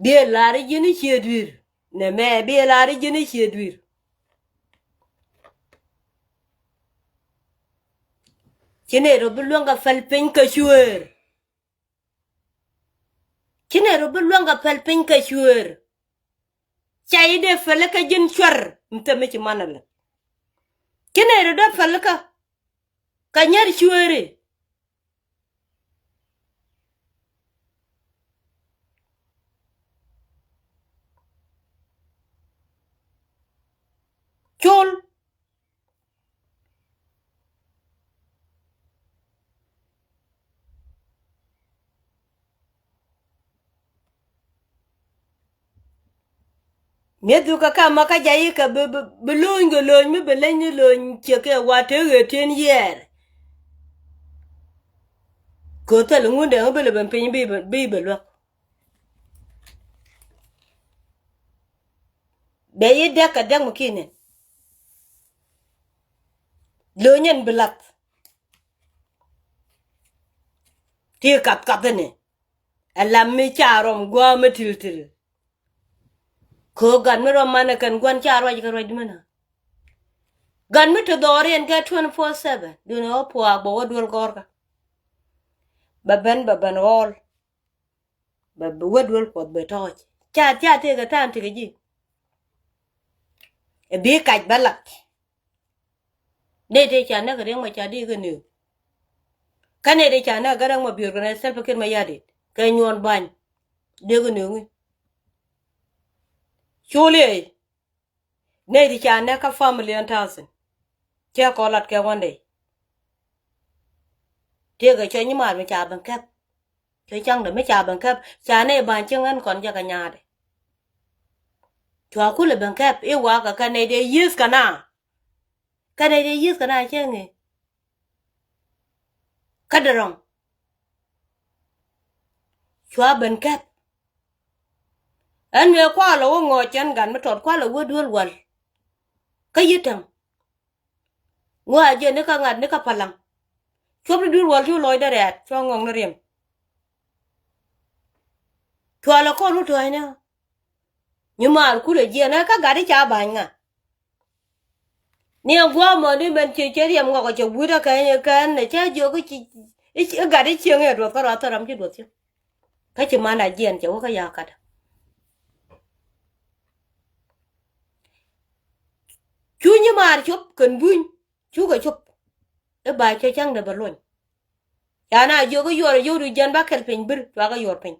Biɛ lar i̱ ji̱n i̱ ciɛ dui̱r. Nɛ mɛ biɛ lar i̱ ji̱n i̱ ciɛ dui̱r. Ci nɛ rɔ bi luäŋ kɛ päl piny kɛ cuëër. Ci nɛ rɔ bi luäŋ kɛ päl piny kɛ cuëër. Ca i̱ dee pälikä ji̱n cuɛr mi thɛm mi ci manɛ lɛ. Ci nɛ rɔ dee pälikä kɛ nyär cuëëri. Col. Mi̱eth dukä kamä kä jayi kɛ bi, bi, bi lo̱ny kɛ lo̱ny mi bi leny ni lo̱ny ciek kɛ wa te ɣet ten yɛɛr. Kɛ thil ŋun dee ŋä bi lɛ ben piny bi, bi, bi luäk. Bɛ yi däk kɛ däk mi ki̱n ni. Lo̱ny ɛn bi lath. Ti kath kath ni. Ɛ lam mi ca rɔm gua̱a̱ mi til til. Kɛ ɣöö gat mi rɔm manɛ kɛn gua̱n ca ruac kɛ ruac di mi na. Gat mi te dhɔriɛn kɛ twenty four seven. Duundɛ ɣä puaak bɛ wä duel gɔ̱rkä. Bɛ ben, bɛ ben ɣɔl. Bɛ, bɛ wä duel Kuɔth bɛ tɔ̱ɔ̱c. Ca, ca tëëkɛ ta̱a̱n tekɛ ji̱. Ɛ bi kac bä lak. Nɛy tëë ca näk Riɛk Macar dee kɛ nööŋ. Kä nɛy tëë ca näk Garaŋ Mabior kɛnɛ Salva Kiir Mayardit kɛ Nyuɔn Bany dee kɛ nööŋi. Col i̱ ɛ nɛy ti ca näk kä family ɛn thousand. Cɛ kɔ lat kɛ one day. Tëëkɛ cɔ nyimaar mi ca ben kɛp. Cɔ caŋdɛ mi ca ben kɛp ca nɛy ba̱ny cieŋ ɛn kɔn jɛ kɛ nyaatdɛ. Cua kulɛ ben kɛp i̱ wakä kɛ nɛy dee yieth kɛ na. Kɛ nɛy dee yieth kɛ na cieŋ i̱ kä dee rɔm. Cua ben kɛp. Ɛn mëë kualɛ wä ŋɔɔc ɛn gat mi tɔt kualɛ wä duel wal. Kä yi täŋ. Ŋuä a jiɛn ni kä ŋa̱t ni kä palaŋ. Cuɔp ni duel wal cu lɔcdɛ rɛ̈ɛ̈t cua ŋɔk ni riɛm. Cualɛ kɔn wä tɔ̱ɔ̱cni. Nyimaar kulɛ jiɛn ɛ kä gat i̱ ca ba̱ny ŋa. Ni ɛn gua̱a̱mɔ ni mɛn ci cɛ riɛm ŋɔkɔ cɛ wi̱i̱dä kɛ kɛn nɛ cä jiök i̱ ci i̱ gat i̱ cieŋ i̱ duɔth kä ruath thɔram ci duɔth ci. Kä ci man a jiɛn cɛ wä kä ya̱a̱ katä. Cu nyimaar cop kɛn buny cukɛ cop. I̱ ba cɛ cäŋdɛ bɛ luɔny. Ca na jiök i̱ yuɔr i̱ yio̱w du jiɛn ba kɛl piny bir cua kɛ yuɔr piny.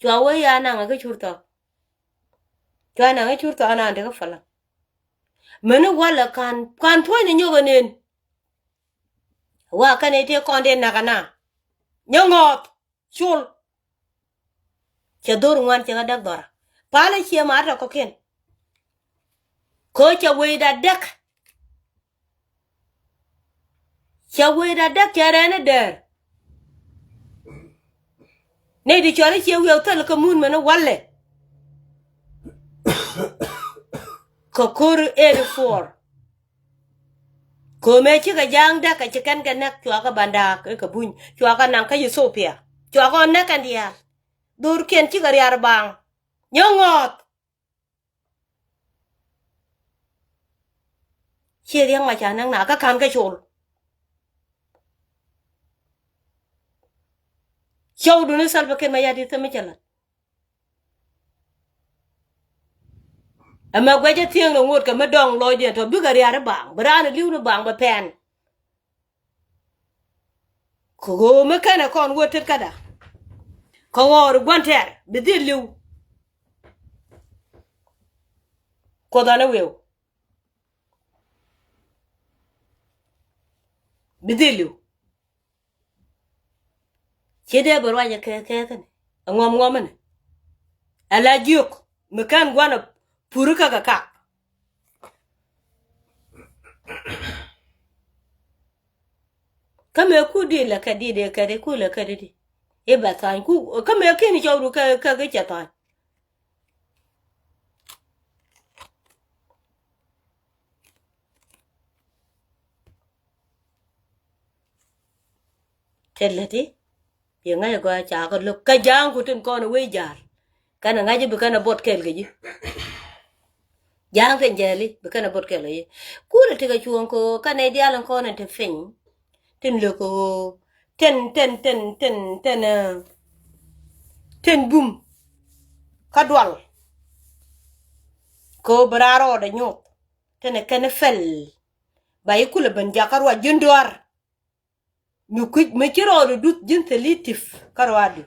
Cua wee ya naŋ ɛ kä cur thɔɔk. Cua naŋ ɛ cur thɔɔk naŋ te kä palaŋ. Meni walɛ kan, kan puɔ̱ny ni nyɔk ɛ nen. Wa kɛn i̱ tëë kɔn dee nak ɛ na. Nyɛ ŋɔɔth. Col. Cɛ dhor ŋuan cɛ kɛ däk dhɔra. Palɛ ciɛ ma̱a̱r tɔ kɔ̱kiɛn. Kɛ cɛ wecda däk. Cɛ wecda däk cɛ rɛn i̱ dɛɛr. Nɛy ti cɔl i̱ ciɛ wiɛw thil kä mun mɛn i̱ walɛ. Kɛ ko̱r eighty four. Ko̱mɛ cikɛ ja̱a̱ŋ däk kɛ ci kɛn kɛ näk cua kɛ bandaak kɛ buny cua kɛ naŋ kä Ethiopia cua kɛ näk kɛn diaal. Dhorkiɛn cikɛ riaar baaŋ. Nyɛ ŋɔɔth. Ciɛ Riɛk Macar näk na kä ka̱n kä col. Cɔwdun i̱ Salva Kiir Mayardit thil mi cɛ la̱t. Ɛmɛ guɛcä thiëŋ ni ŋot kɛ mi dɔ̱ŋ lɔcdiɛn tɔ bikɛ ria̱r i̱ baaŋ bi raan i̱ li̱w ni baaŋ bɛ pɛn. Kɛ ɣöö mi kɛnɛ kɔn wä tet käda kɛ ɣɔr i̱ gua̱n tɛɛr bi dhil li̱w. Kuoth ɣän i̱ wi̱i̱w. Bi dhil li̱w. Ci dee bɛ ruacɛ kɛ kɛ kɛn ɛ ŋuɔm ŋuɔm ɛn ɛ la jiök mi kɛn gua̱n ɛ puri kä kɛ kak. Kä mëë ku di lɛ kɛ di dee kɛ di ku lɛ kɛ di di i̱ bɛ tha̱a̱ny ku kä mëë ki̱n cɔwdu kɛ kɛ kɛ cɛ tha̱a̱ny. Tɛt läti. Yɛ ŋa̱c ɛ gɔaa ca kɛ lo̱k kä ja̱a̱ŋ ku tin kɔn ɛ wee ja̱a̱r. Kɛn ɛ ŋa̱c i̱ bi kɛn ɛ buɔt kɛɛl kɛ ji̱. Ja̱a̱ŋ tin jɛɛli bi kɛn ɛ buɔt kɛɛl kɛ ji̱. Kulɛ tekɛ cuɔ̱ɔ̱ŋ kɛ ɣöö kɛn ɛ diaal in kɔn in te piny. Tin lök kɛ ɣöö tin tin tin tin tin ɛ tin bum kä dual. Kɛ ɣöö bi raar rɔɔdɛ nyoth tin ɛ kɛn ɛ pɛl. Ba i̱ kulɛ ben jakä ruac ji̱n duaar. Mi kui̱c mi ci rɔɔdu duth ji̱n thil i̱ tip kä ruaadu.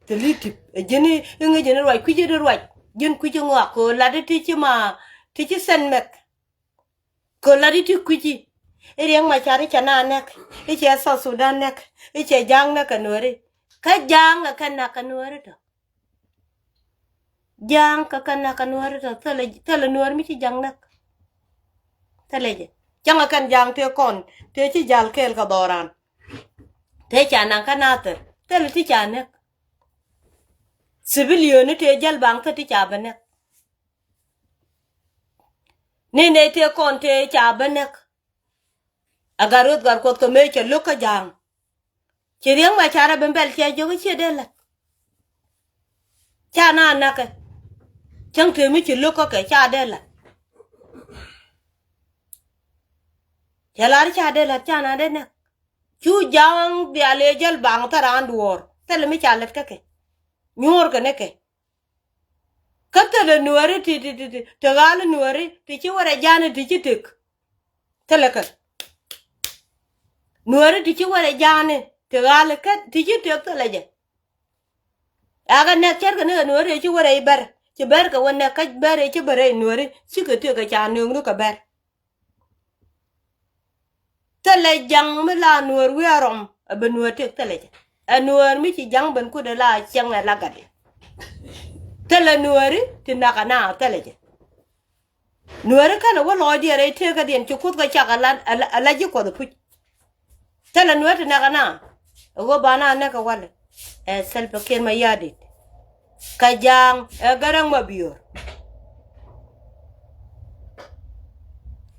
Thil i̱ tip ɛ ji̱n i̱ ŋäc ji̱n ruac kui̱c i̱ ruac ji̱n kui̱c i̱ ŋɔak kɛ ɣöö lat i̱ ti ci ma ti ci sɛn mɛk. Kɛ ɣöö lat i̱ ti kui̱c i̱ i̱ Riɛk Macar i̱ cɛ na nɛk i̱ cɛ South Sudan nɛk i̱ cɛ ja̱a̱ŋ nɛk kɛ nuääri. Kä ja̱a̱ŋ kɛ kɛn nak kɛ nuääri tɔ. Ja̱a̱ŋ kä kɛn nak kä nuääri tɔ thilɛ thilɛ nuäär mi ci ja̱ŋ näk. Thilɛ jɛ cäŋ kä kɛn ja̱a̱ŋ tëë kɔn tëë ci ja̱l kɛɛl kä dhɔran. Tëë ca naŋ kä nathir thilɛ ti ca näk. Civilian ni tëë jäl baŋ thil ti ca bä näk. Ni nɛy tëë kɔn tëë ca bä näk. A gat ruth gat kuɔth kɛ mëë cɛ lo̱k kä ja̱a̱ŋ. Ci Riɛk Macar a ben bɛl ciɛ jiök i̱ ciɛ dee la̱t. Ca na näkɛ cäŋ tëë mi ci lo̱k kä kɛ ca dee la̱t. Cɛ lar i̱ ca dee la̱t ca na dee näk. Cu ja̱a̱ŋ dhial ëë jäl baŋ thil raan duɔ̱ɔ̱r thilɛ mi ca lät kä kɛ. Nyuɔ̱ɔ̱r kɛ ni kɛ. Kä thilɛ nuääri ti ti ti ti ti ɣa̱l nuääri ti ci wärɛ ja̱a̱ni ti ci tëk. Thilɛ kɛ nuääri ti ci wärɛ ja̱a̱ni ti ɣa̱l kä ti ci tëk thilɛ jɛ. Akɛ nɛk cärkɛ ni kɛ nuääri ci wärɛ i̱ bɛr ci bɛr kɛ wä nɛk kä bɛr i̱ ci bɛr i̱ nuääri cikɛ tëk kɛ ca nööŋni kɛ bɛr. Thilɛ ja̱ŋ mi la nuäär wi̱i̱ a rɔm a ben nuäär tëk thilɛ jɛ. Ɛ nuäär mi ci ja̱ŋ ben kut ɛ la cieŋ ɛ la gatdi. Thilɛ nuääri ti nak ana thilɛ jɛ. Nuääri kɛnɛ wä lɔɔcdiɛn rɛy tëëkädiɛn ci kuoth kɛ cak a la a la ji̱ kuɔth ɛ puc. Thilɛ nuäär ti nak ana. Ɛ ɣöö ba na näk kɛ walɛ ɛ Salva Kiir Mayardit. Kä ja̱a̱ŋ ɛ Garaŋ Mabiöör.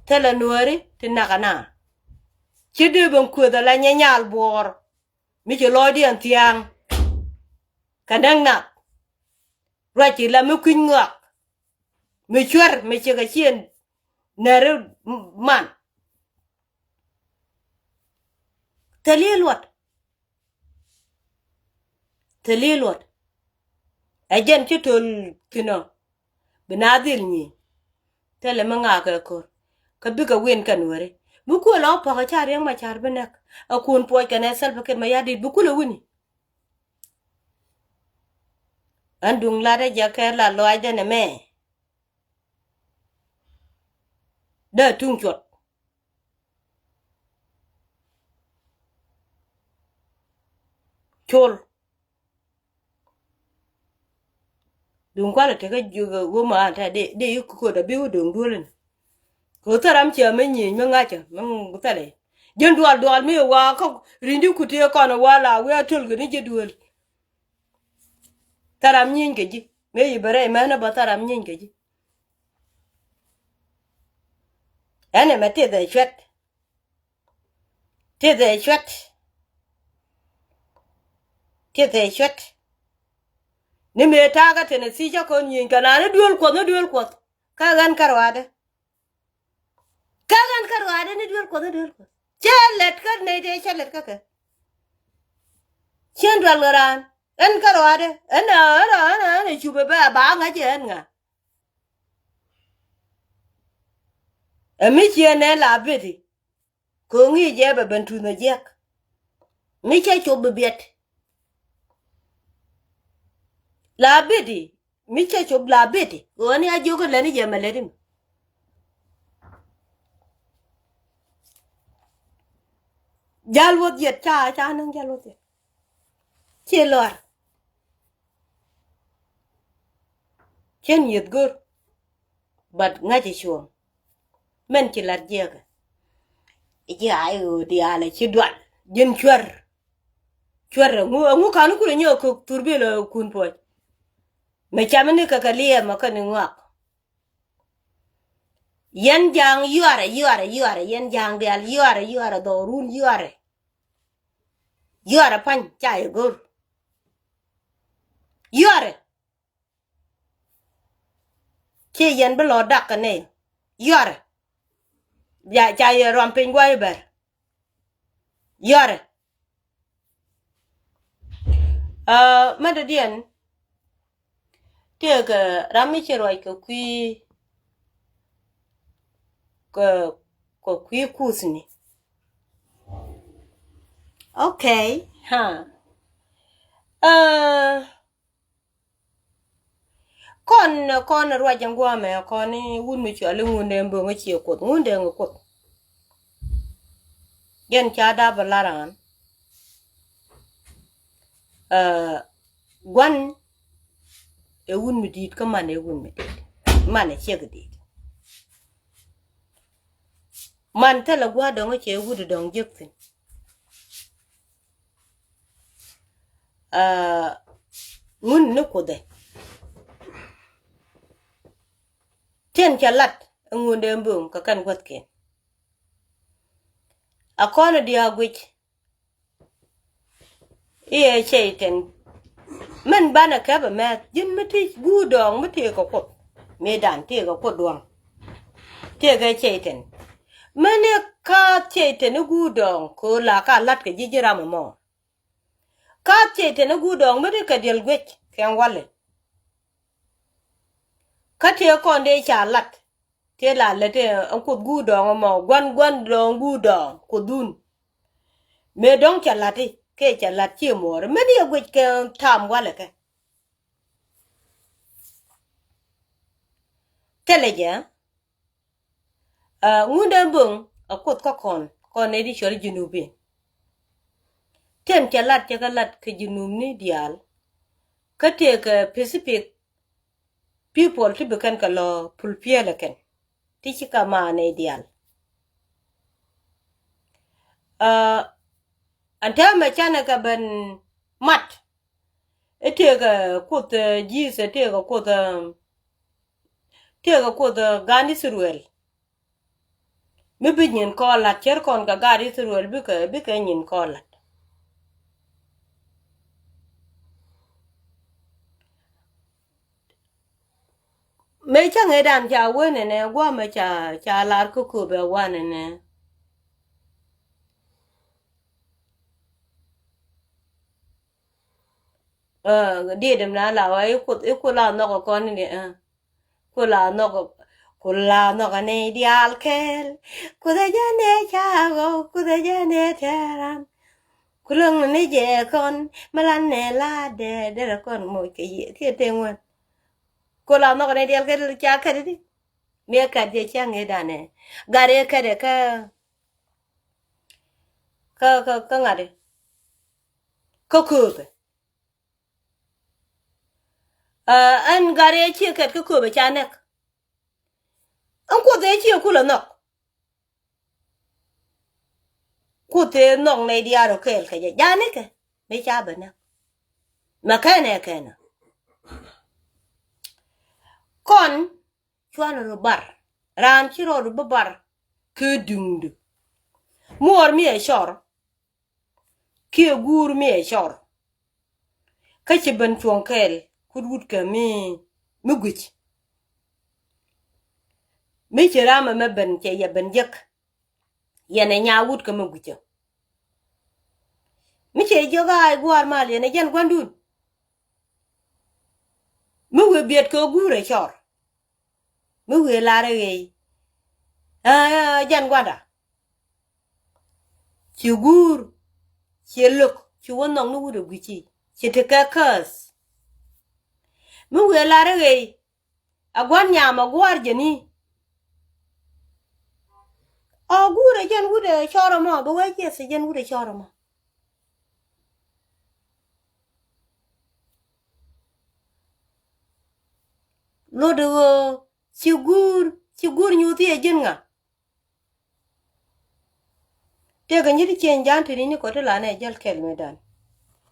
Thilɛ nuääri ti nak ana. Ci dee ben kueth ala nyɛ nyal buɔɔr mi ci lɔɔcdiɛn thia̱a̱ŋ. Kɛ näk nath ruac ci la mi kui̱ny ŋɔak. Mi cuer mi cikɛ ciën nɛri man. Thil i̱ luɔt. Thil i̱ luɔt. Ɛ jɛn ci töl thi̱n ɔ bi na dhil nyieny. Thilɛ mi ŋa̱a̱kɛ ko̱r kä bikɛ win kɛn weri. Bi kuël ɔ pa̱k ɛ ca Riɛk Macar bi nɛk. Ɛ kun puɔc kɛn ɛ Salva Kiir Mayardit bi kulɛ wini. Ɣän duŋ latdä jɛ kɛ la lɔaacdä nɛmɛ. Dee tuŋ cuɔt. Col. Duŋ kualɛ tekä jiök ɛ wä ma an tɛ dee dee yi ko̱o̱t a bi wä duŋ duɔl in. Kɛ wä thäram cia mi nyieny mi ŋa̱cä mi thɛlɛ. Ji̱n dual dual mi wa kä ri̱ŋdi ku tëë kɔn wa la wi̱i̱ a töl kɛ ni ji̱ duël. Thäram nyieny kɛ ji̱ mëë yi bɛ rɛy mɛnä bä thäram nyieny kɛ ji̱. Ɛn ɛmɛ tithɛ cuɛt. Tithɛ cuɛt. Tithɛ cuɛt. Ni mëë ta̱a̱ kä Tennessee cä kɔn nyieny kɛ naan ni duel kuɔth ni duel kuɔth. Kä ɣän kä ruaadä. Kä ɣän kä ruaadɛ ni duel Kuɔth, ni duel Kuɔth. Cä lɛt kä nɛy tëë cä lɛt kä kɛ. Cien dual ɣä raan. Ɣän kä ruaadɛ. Ɣän a, ɣän a, ɣän a, ɣän a cupɛ bɛ a ba ŋa̱c ɛ ɣän ŋa. Ɛ mi ciɛ nɛ la beti. Kɛ ɣöö ŋi̱i̱c jɛ bɛ ben tuth nɔ jiäk. Mi cä cop bi biɛt. La beti. Mi cä cop la beti. Ɣöö ni a jiök kä lɛni jɛ mɛ lɛti mi. Jal wuɔth yet ca, ca näŋ jal wuɔth yet. Ci lɔr. Cien yeth go̱r. But ŋa̱c i̱ cuɔ̱ɔ̱ŋ. Mɛn ci lat jiɛkɛ. I̱ ci ay ɣöö diaal ɛ ci dual. Ji̱n cuɛr. Cuɛr ɛŋu, ɛŋu ka̱n kulɛ nyɛ kök thur bilɛ kun puɔ̱c. Mɛ cam ni kɛ kɛ liɛɛmä kä ni ŋɔak. Yɛn ja̱a̱ŋ yuarɛ, yuarɛ, yuarɛ, yɛn ja̱a̱ŋ diaal yuarɛ, yuarɛ, dhɔrun yuarɛ. Yuarɛ pa̱ny ca yɛ go̱r. Yuarɛ. Ci yɛn bi lɔ dak kɛ nɛy. Yuarɛ. Ca yɛ ruam piny guay bɛr. Yuarɛ. Aa, mɛ dɔ̱diɛn. Tëëkɛ ram mi ci ruac kɛ kui̱, kɛ, kɛ kui̱ kuthni. Okay. Ha. Aa, Kɔn, kɔn ruac ɛn guɔmɛ, kɔn i̱ wut mi cuali Ŋundɛ Mböŋ i̱ ciɛ Kuoth, Ŋundɛ ŋi Kuoth. Jɛn ca dap a laran. Aa, gua̱n ɛ wut mi di̱i̱t kä man ɛ wut mi di̱i̱t. Man ɛ ciek di̱i̱t. Man thilɛ gua̱a̱r dɔ̱ŋ i̱ cɛ wut dɔ̱ŋ jek thi̱n. Aa, Ŋun ni Kuoth ɛ. Tin cɛ lat ɛ Ŋundɛ Mböŋ kɛ kɛn guäthkiɛn. A kɔn diaal guic. I̱ ɛ Cɛy-tan. Min banɛ kɛpɛ mɛth ji̱n mi ti guur dɔɔŋ mi tëëkɛ Kuoth. Mëëdan tëëkɛ Kuoth dua̱ŋ. Tëëkɛ Cɛy-tan. Min i̱ kaath Cɛy-tan i̱ guur dɔɔŋ kɛ ɣöö la ka la̱t kɛ ji̱ ji̱ ram ɛmɔ. Kaath Cɛy-tan i̱ guur dɔɔŋ mi ti kɛ diɛl guic kɛ walɛ. Kä tëë kɔn dee ca la̱t. Tëë la lät ɛn Kuoth guur dɔɔŋ ɛmɔ, gua̱n, gua̱n dɔɔŋ guur dɔɔŋ Kuothdun. Mëë dɔ̱ŋ cɛ la̱t i̱ kɛ cɛ la̱t cië muɔɔr. Min yɛ guic kɛ tam walɛ kɛ. Thilɛ jɛ. Aa, Ŋundɛ Mböŋ a Kuoth kä kɔn, kɔn nɛy ti cɔl Junubin. Tin cɛ lat cɛ kɛ lat kɛ Junubni diaal. Kä tëëkɛ Pacific people ti bi kɛn kɛ lɔ pul piɛlɛ kɛn. Ti ci kɛ ma nɛy diaal. Aa, ɛn täämɛ canɛ kɛ ben mat. I̱ tëëkɛ Kuoth, ɛ, Jesus, tëëkɛ Kuoth, ɛ, tëëkɛ Kuoth, ɛ, gan Israel. Mi bi nyin kɔn la̱t, cär kɔn kɛ gan Israel bikɛ, bikɛ nyin kɔn la̱t. Mëë cä ŋëëdan ca wen ɛnɛ, gua̱a̱mɛ ca, ca lar kä kööbɛ wan ɛnɛ. Aa, diet däm na la wa i̱ Kuoth, i̱ Kuoth la nhɔk ɛ kɔn ni, aa. Kuoth la nhɔk, Kuoth la nhɔk ɛ nɛy diaal kɛɛl. Kuoth ɛ jɛn ɛ ca ɣɔw, Kuoth ɛ jɛn ɛ tɛran. Kuoth läŋ ni jɛ kɔn mi la nɛ la dɛ, derɛ kɔn moc kɛ yiëë kiɛ tëë ŋuan. Kuoth la nhɔk ɛ nɛy diaal kɛɛl ca kɛt i̱di. Mi ɛ kɛt jɛ ca ŋëëdan ɛ. Gat ɛ kɛt ɛ kä, kä, kä, kä ŋa̱t ɛ. Kä kööbɛ. Aa, ɛn gat ëë ciɛ kɛt kä kööbɛ ca nɛk. Ɛn Kuoth ëë ciɛ kulɛ nhɔk. Kuoth ëë nhɔk nɛy diaal rɔ kɛɛl kɛ jɛ. Janikɛ mi ca bɛ nɛk. Mɛ kɛnɛ kɛnɛ. Kɔn cuanɛ rɔ bar. Raan ci rɔɔdu bi bar. Kɛ duŋdu. Muɔɔr mi ɛ cɔr. Kiɛ guur mi ɛ cɔr. Kä ci ben cuɔ̱ŋ kɛɛl kut wut kɛ mi, mi guic. Mi ci ram ɛmɛ ben cɛ yɛ ben jek. Yɛn ɛ nya wut kä mi guicä. Mi cɛ jiök a i̱ gua̱a̱r mal yɛn ɛ jɛn gua̱ndun. Mi wi̱i̱ biɛt kɛ guur ɛ cɔr. Mi wi̱i̱ lar ɛ ɣɛy. Aa, jɛn gua̱nda. Ci guur, ci lök, ci wä nhɔk ni wut ɛ gui̱ci. Ci tekɛ käth. Mi wi̱i̱ lar ɛ ɣɛy. A gua̱n nyam a gua̱a̱r jɛn i̱. Ɔ guur ɛ jɛn wut ɛ cɔr ɛmɔ, bɛ wee jiɛth ɛ jɛn wut ɛ cɔr ɛmɔ. Lot ɣöö ci guur, ci guur nyuuthi ɛ ji̱n ŋa. Tëëkɛ nyi̱t cieŋ ja̱a̱n tini ni kɔt ti lanɛ jäl kɛl mëëdan.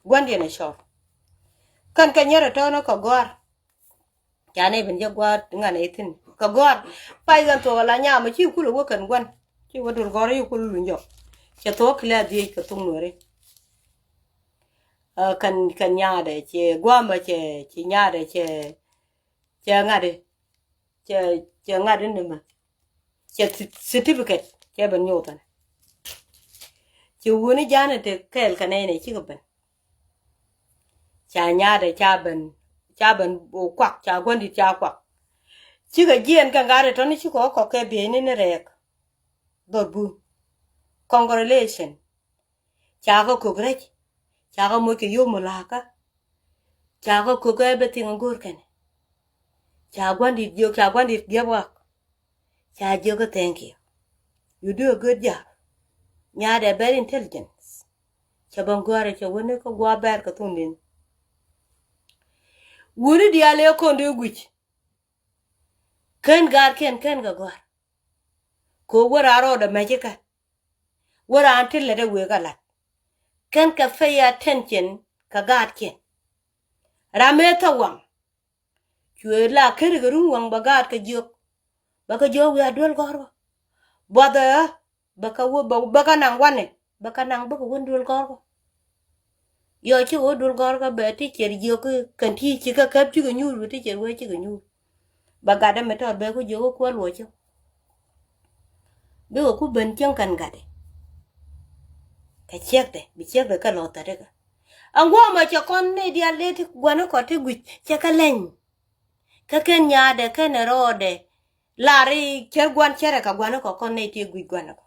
Gua̱ndiɛn ɛ cɔr. Kɛn kɛ nyɛr ɛ tɔ̱ɔ̱n ɛ kɛ gɔ̱a̱r. Ca nɛ ben jɛ gua̱a̱r ŋanɛ ithin kɛ gɔ̱a̱r. Pay ɣän thuɔk ala nyam ci kul wä kɛn gua̱n. Ci wä dul gɔ̱a̱r yi kul luny jɔk. Cɛ thuɔk kilɛ dhiec kɛ thuk nuɔri. Ɛ, kɛn, kɛn nyaadɛ cɛ gua̱a̱mɛ cɛ, cɛ nyaadɛ cɛ, cɛ ŋa̱t i̱. Cɛ, cɛ ŋa̱t i̱ ni mɛ. Cɛ th-, certificate cɛ ben nyuuth ɛn. Ci wuni ja̱a̱n i̱ te kɛɛl kɛ nɛy nɛ cikɛ ben. Ca nyaatɛ ca ben, ca ben kuak, ca gua̱ndit ca kuak. Cikɛ jiɛn kɛ ŋa̱t ɛ tɔ̱ni cikɛ ɣä kɔk kɛ bieyni ni rɛɛk. Dhɔr bun. Congratulation. Ca kɛ kök rɛc. Ca kɛ moc kɛ yom mulakä. Ca kɛ kök everything go̱o̱r kɛnɛ. Ca gua̱ndit jiök, ca gua̱ndit giɛp wak. Ca jiök kä thank you. You do a good job. Nyaatɛ very intelligent. Cɛ bä gɔ̱a̱rɛ cɛ wä ni kä gua̱a̱ bɛr kɛ thun din. Wuni diaal ëë kɔn dee guic. Kän gaatkiɛn kän kɛ gɔ̱a̱r. Kɛ wä raan rɔɔdɛ mɛc ikɛ. Wä raan ti lät ɛ wëë kɛ la̱t. Kän kɛ pay attention kɛ gaatkiɛn. Ram mëë thok waŋ. Cuɛ la ker kɛ run waŋ bɛ gaat kɛ jiök. Bɛ kɛ jiök wiaa duel gɔ̱rkä. Buathɛ ɣä bɛ kɛ wä bɛ, bɛ kɛ naŋ wanɛ. Bɛ kɛ naŋ bä kɛ wä duel gɔ̱rkä. Yɔ cikɛ wä duel gɔ̱rkä bɛ ti cɛr jiök kɛn ti cikɛ käp cikɛ nyuur bɛ ti cɛr wee cikɛ nyuur. Bɛ gatdä mi tɔt bɛ ku jiök kuäl wä cä. Bikɛ ku ben cieŋ kɛn gatdɛ. Kɛ ciɛkdɛ bi ciɛkdɛ kɛ lɔ thätdɛ kɛ. Ɛŋ guɔmɛ cɛ kɔn ni diaal dee ti gua̱ni kɔ ti guic cɛ kɛ leny. Kä kɛn nyaatdɛ kɛn ɛ rɔɔdɛ. Lar i̱ cär gua̱n cärɛ kɛ gua̱ni kɔ kɔn nɛy ti guic gua̱ni kɔ.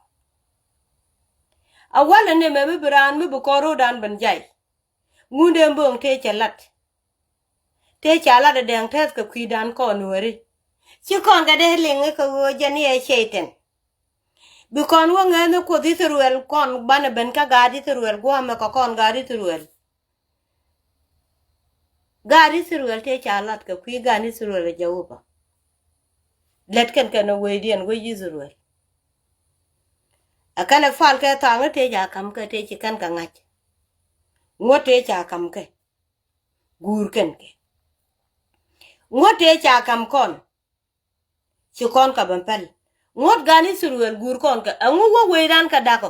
A walɛ ni mɛ mi bi raan mi bi kɔn ro̱o̱dan ben jay. Ŋundɛ mbööŋ tëë cɛ lat. Tëë ca lat ɛ dɛŋ tɛth kɛ kui̱dan kɔn nuääri. Ci kɔn kɛ dee liŋ kɛ ɣöö jɛn i̱ ɛ cɛy-tan. Bi kɔn wä ŋäth ni kuoth Ithɛrɛl kɔn banɛ ben kä gaat Ithɛrɛl gua̱a̱mɛ kɛ kɔn gaat Ithɛrɛl. Gaat Ithɛrɛl tëë ca lath kɛ kui̱ gaat Ithɛrɛl ɛ Jɛwäpa. Lät kɛn kɛn ɛ wecdiɛn wec Ithɛrɛl. Ɛ kɛn ɛ pal kɛ thaŋni tëë ca ka̱m kɛ tëë ci kɛn kɛ ŋa̱c. Ŋuɔ̱t tëë ca ka̱m kɛ. Guur kɛn kɛ. Ŋuɔ̱t tëë ca ka̱m kɔn. Ci kɔn kɛ ben pɛl. Ŋuɔ̱t gan Ithɛrɛl guur kɔn kɛ. Ɛŋu wä wecdan kɛ dakɔ.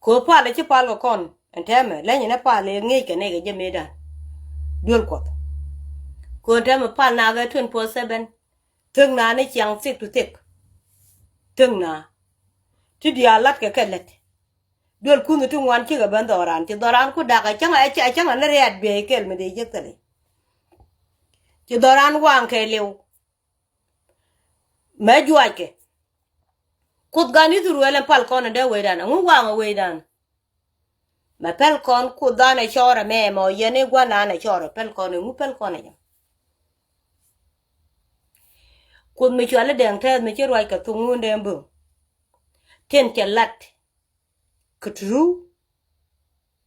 Kɛ ɣöö pal ɛ ci pal kɛ kɔn ɛn tɛmɛ leny ɛn ɛ pal ɛ ŋi̱eec kɛ nɛy kɛ jɛ mëëdan. Duel kuɔth. Kɛ ɣöö ɛn tɛmɛ pal nakä twenty four seven. Thek na ni ciaŋ thick to thick. Thek na. Ti diaal lat kɛ kɛ lät. Duel kunh ti ŋuan cikɛ ben dhɔran ci dhɔran ku dak ɛ cäŋ ɛ cäŋ ɛ ni riat biey kɛl mi dee jek thili. Ci dhɔran waŋ kɛ liw. Mɛ juackɛ. Kuoth gan Ithɛrɛl ɛn pal kɔn ɛ dee wecdan ɛŋu waŋ ɛ wecdan. Mɛ pɛl kɔn kuoth dan ɛ cɔɔrɛ mɛ mɛ ɔ yɛn i̱ gua̱n dan ɛ cɔɔrɛ pɛl kɔn ɛŋu pɛl kɔn ɛ jɛ. Kuoth mi cuali dɛŋ tɛth mi ci ruac kɛ thok ŋundɛ mböŋ. Tin cɛ lat. Kɛ turu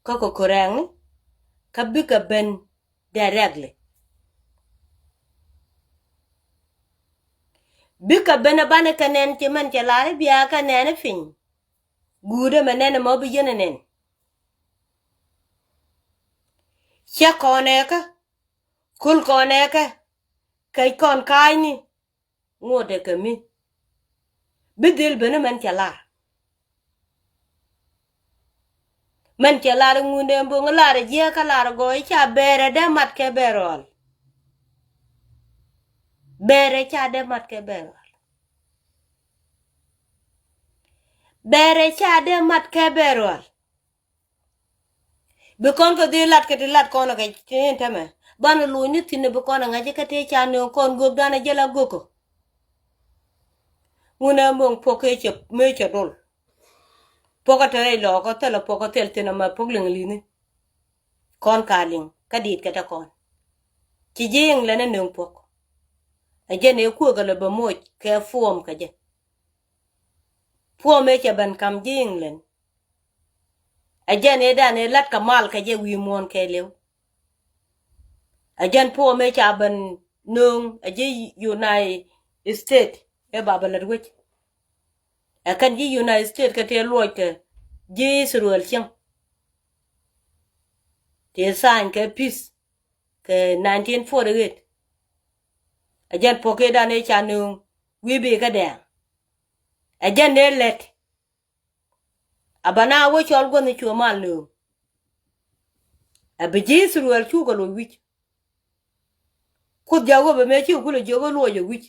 kä kɛ kɛ rɛɛŋni kä bikɛ ben directly. Bikɛ ben ɛ banɛ kɛ nɛn ci mɛn cɛ lar i̱ bia kɛ nɛn i̱ piny. Guudɛ mɛ nɛn ɛmɔ bi yɛn ɛ nɛn. Cɛ kɔn ɛkä. Kul kɔn ɛkä. Kɛc kɔn ka̱a̱cni. Ŋotdɛ kɛ mi. Bi dhil ben i̱ mɛn cɛ lar. Mɛn cɛ lar i̱ ŋundɛ bo̱ŋ i̱ lar i̱ jiɛk kä lar i̱ gɔɔy i̱ ca bɛɛrɛ dee mat kɛ bɛɛr ɣɔl. Bɛɛrɛ ca dee mat kɛ bɛɛr ɣɔal. Bɛɛrɛ ca dee mat kɛ bɛɛr ɣɔal. Bi kɔn kɛ dhil lat kɛ ti lat kɔn kɛ ti ni tämɛ. Banɛ luny ni thi̱n bi kɔn ɛ ŋa̱c kä tëë ca nööŋ kɔn göök dan ɛ jɛ la göök ɔ. Ŋun ɛ moŋ puɔk kɛ cɛ mëë cɛ dol. Puɔk kä te rɛy lɔɔkä thilɛ puɔk kä thil thi̱n ɛmɛ puɔk liŋ li̱ni. Kɔn ka liŋ kä diit kɛ te kɔn. Ci ji̱ England ɛ nööŋ puɔk. Ɛ jɛn ëë kuäk ɛ lɛ bɛ moc kɛ puɔm kɛ jɛ. Puɔm ëë cɛ ben kam ji̱ England. Ɛ jɛn ëë dan ëë lat kɛ mal kɛ jɛ wi̱i̱ muɔ̱ɔ̱n kɛɛliw. Ɛ jɛn puɔm ëë ca ben nööŋ ɛ ji̱ United States ëë ba bɛ lät wec. Ɛ kɛn ji̱ United States kɛ tëë luɔc kɛ ji̱ Israel cieŋ. Tëë tha̱a̱ny kɛ peace kɛ nineteen forty-eight. Ɛ jɛn puɔk ëë dan ëë ca nööŋ wi̱i̱ bi kä dɛɛŋ. Ɛ jɛn dee lɛt. A bana wä cɔl guänh cuɔ mal nööŋ. Ɛ bi ji̱ Israel cukɛ luɔc wi̱c. Kuoth ja̱ wä bɛ mëë ci kulɛ jiök ɛ luɔc ɛ wi̱c.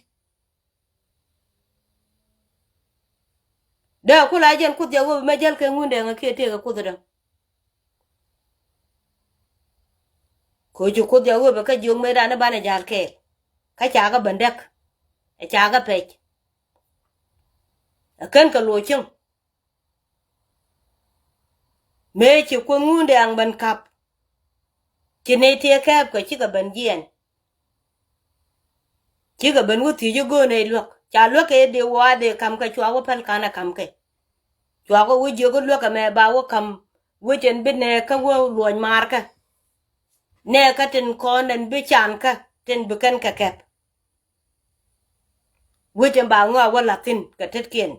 Dee kula jɛn kuoth ja̱ wä bɛ mëë jäl kɛ ŋundɛ ŋä kiɛ tëëkɛ kuoth däŋ. Koci kuoth ja̱ wä bɛ kä jiök mëë dan i̱ banɛ ja̱l kɛɛl. Kä ca kä bändäk. Ɛ ca kä pɛc. Ɛ kän kɛ luɔc cieŋ. Mëë ci kuoth ŋundɛ aŋ ben kap. Ci nɛy tëë kɛɛp kɛ cikɛ ben jiɛɛn. Cikɛ ben wä thiec i̱ go̱o̱n ɛ luäk ca luäk kɛ i̱ dee wä a dee ka̱m kɛ cua wä päl ka̱n ɛ ka̱m kɛ. Cua wä wä jiök i̱ luäk ɛmɛ ba wä ka̱m wä cɛn bi nɛɛkä wä luɔ̱ny maarkä. Nɛɛkä tin kɔn ɛn bi cankä tin bi kɛn kɛ kɛp. Wecɛ ba ŋɔak wä la̱th thi̱n kɛ tetkiɛn.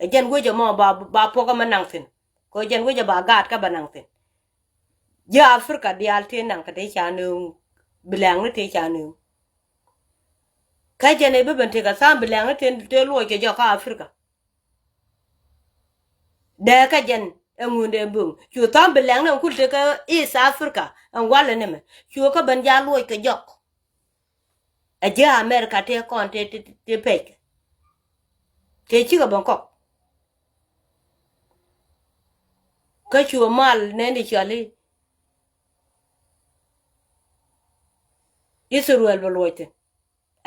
Ɛ jɛn wecɛ mɔ ba, ba puɔkä mɛ naŋ thi̱n. Kɛ jɛn wecɛ ba gaat kä bɛ naŋ thi̱n. Ji̱ Africa diaal tëë naŋ kɛ tëë ca nööŋ. Bi lɛ̈ŋni tëë ca nööŋ. Kä jɛn ɛ bi ben tekɛ tha̱a̱ŋ bi lɛ̈ŋni tëë, tëë luɔc kɛ jɔk kä Africa. Dee kä jɛn ɛ ŋundɛ bo̱o̱ŋ cu tha̱a̱ŋ bi lɛ̈ŋni ɛn kul tekɛ East Africa ɛn walɛ nimɛ cu kä ben jaal luɔc kɛ jɔk. Ɛ ji̱ America tëë kɔn tëë, tëë, tëë pɛc kɛ tëë cikɛ ben kɔk. Kä cu mal nɛn di cɔal i̱ Israel bɛ luɔc thi̱n.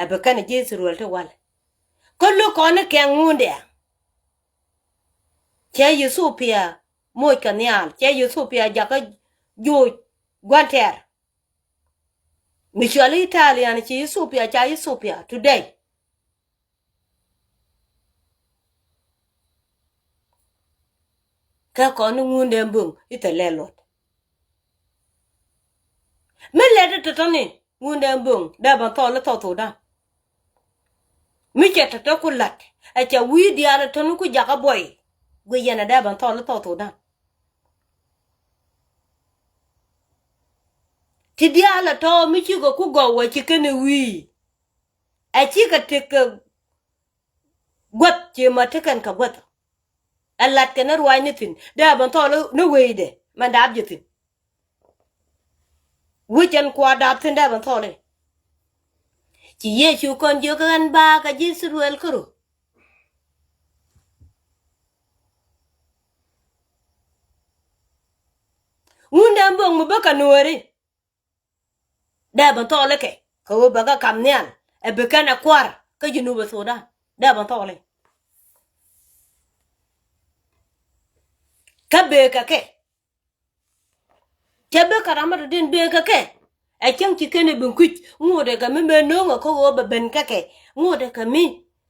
Ɛ bi kɛn ji̱ Israel ti walɛ. Kä luk kɔn ni kɛn ŋundɛ. Cɛ Ethiopia moc kɛ nhial cɛ Ethiopia jakä joc gua̱n tɛɛr. Mi cual Italian ci Ethiopia ca Ethiopia today. Kɛ kɔn ni ŋundɛ bo̱o̱ŋ i̱ thɛ lɛ luɔt. Mi lɛt i̱ tɔ̱tɔ̱ni ŋundɛ bo̱o̱ŋ dee bä thɔɔl i̱ thɔɔth thudan. Mi cɛ tɔ̱tɔ̱ ku la̱t ɛ cɛ wi̱i̱ diaal i̱ tɔ̱ni ku jakä buɔy. Guic yɛn ɛ dee bä thɔɔl i̱ thɔɔth thudan. Ti diaal ɛ tɔ̱ mi cikɛ ku gɔw ɛ ci kɛn i̱ wi̱i̱. Ɛ cikɛ tekɛ guäth ci ma tekɛn kɛ guäth. Ɛ lat kɛ ni ruac ni thi̱n dee bä thɔɔl ni wecdɛ mɛn daap jɛ thi̱n. Wecɛn kua daap thi̱n dee bä thɔɔl i̱ ci Yecu kɔn jiök ɣän ba kɛ ji̱ Israel käru. Ŋundɛ bo̱o̱ŋ mi bä kɛ nuɔ̱ɔ̱ri. Dee bä thɔɔl ikɛ kɛ ɣöö bɛ kɛ kam nhial ɛ bi kɛn ɛ kuar kä Junub Thudan. Dee bä thɔɔl ikɛ kä bëë kɛ kɛ. Cɛ bi kɛ ram mi tɔ̱ din bëë kɛ kɛ. Ɛ cäŋ ci kɛn ɛ bi kui̱c ŋuɔ̱t ɛ kɛ mi mëë no̱o̱ŋ ɛ kä ɣöö bɛ ben kɛ kɛ ŋuɔ̱t ɛ kɛ mi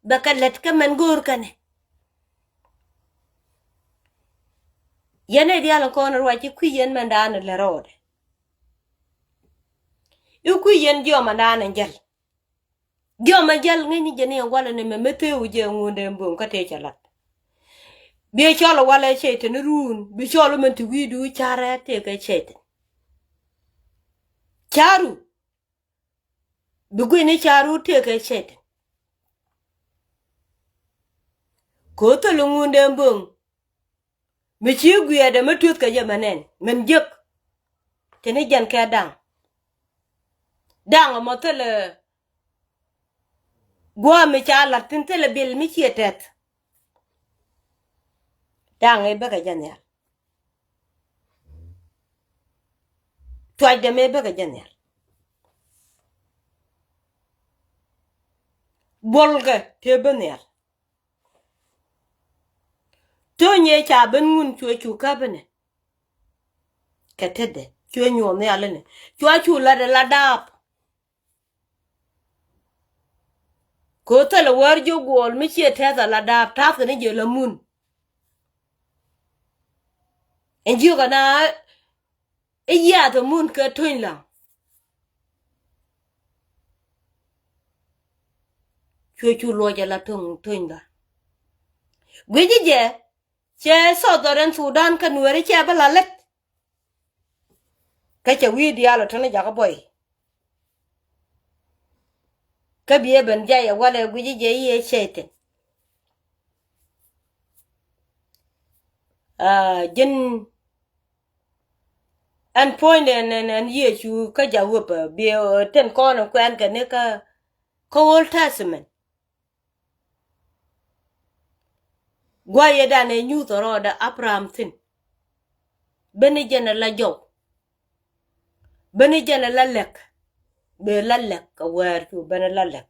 bɛ kɛ lät kä mɛn go̱o̱r kɛnɛ. Yɛn ɛ diaal in kɔn ruac ci kui̱ yɛn mɛn daanɛ lɛ rɔɔdɛ. I̱ kui̱ yɛn jiɔmɛ daanɛ jäl. Jiɔmɛ jäl ŋäcni jɛ ni ɛn walɛ ni mɛ mi thee wi̱c jɛ ŋundɛ bo̱o̱ŋ kä tëë cɛ lat. Bi cɔl walɛ cɛytɛn i̱ ruun bi cɔl mɛn ti wi̱i̱du carɛ tëëkɛ cɛytɛn. Caru bi gui̱ni caru tëëkɛ cɛytɛn. Ko̱ thöl i̱ ŋundɛ bo̱o̱ŋ. Mi ci guiɛɛdɛ mi tuth kɛ jɛ mɛ nɛn min jiäk. Tini jɛn kɛ da̱ŋ. Da̱ŋ ɛmɔ thilɛ Gua̱a̱ mi ca la̱t thi̱n thilɛ bil mi ciɛ tɛth. Da̱ŋ ëë bäkɛ jɛ nhial. Tuacdɛ mëë bäkɛ jɛ nhial. Buɔlkɛ tëë bä nhial. Töny ëë ca ben ŋun cuɛ cu käp inɛ. Kɛ tetdɛ cuɛ nyuɔth nhial inɛ. Cua cu lat ɛ la daap. Kɛ ɣöö thilɛ wäär jiök guɔl mi ciɛ tɛth ala daap ta̱thkɛ ni jɛ la mun. Ɛn jiök ɛna i̱ yiaath ɛ mun kɛ töny la. Cuɛ cu luɔc ala töny la. Guici jɛ cɛ Southern Sudan kä Nuɛri cɛ bi la lät. Kä cɛ wi̱i̱ diaal ɔ tɔ̱ni jakä buɔy. Kä biɛ ben jay ɛ walɛ guici jɛ i̱ ɛ cɛy thi̱n. Aa, ji̱n ɛn puɔ̱nydɛ ɛn, ɛn, ɛn Yecu kä ja̱ wepɛ biɛ, ɛ, tin kɔn ɛ kuɛn kɛ ni kä, kä Old Testament. Gua̱a̱ yɛ dan ɛ nyuuth ɔ rɔɔdɛ Abraham thi̱n. Beni jɛn ɛ la jɔw. Beni jɛn ɛ la lɛk. Bee la lɛk kɛ wäär cu beni la lɛk.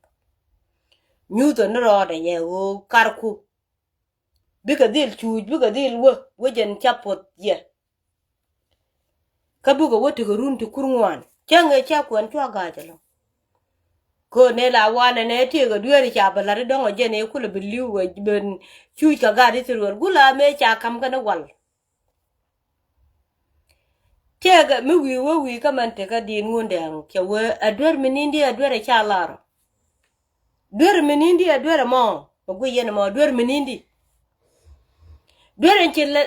Nyuuth ɔ ni rɔɔdɛ yɛ ɣöö karku. Bikɛ dhil cuuc, bikɛ dhil wä, wä jɛn ca puɔth yɛ. Kä bikɛ wä tekɛ run ti kur ŋuan. Cäŋ ëë ca kuɛn cua ga̱a̱c ɛlɔ̱ŋ. Kööt ni la wanɛ nɛ tiekɛ dueeri ca bɛ la̱t i̱ dɔ̱ŋ ɔ jɛn ëë kulɛ bi li̱w ɛ ben cuc kɛ gaat Ithɛrɛl. Gula mëë ca ka̱m kɛn i̱ wal. Tiekɛ mi wi̱i̱ wä wi̱i̱ kä mɛn tekä di̱i̱t ŋundɛ cɛ wee ɛ duer mi ni̱n di ɛ duer ɛ ca lar ɔ. Duer mi ni̱n di ɛ duer ɛmɔ. Mɛ guic yɛn ɛmɔ duer mi ni̱n di. Duer ɛn ci lɛ,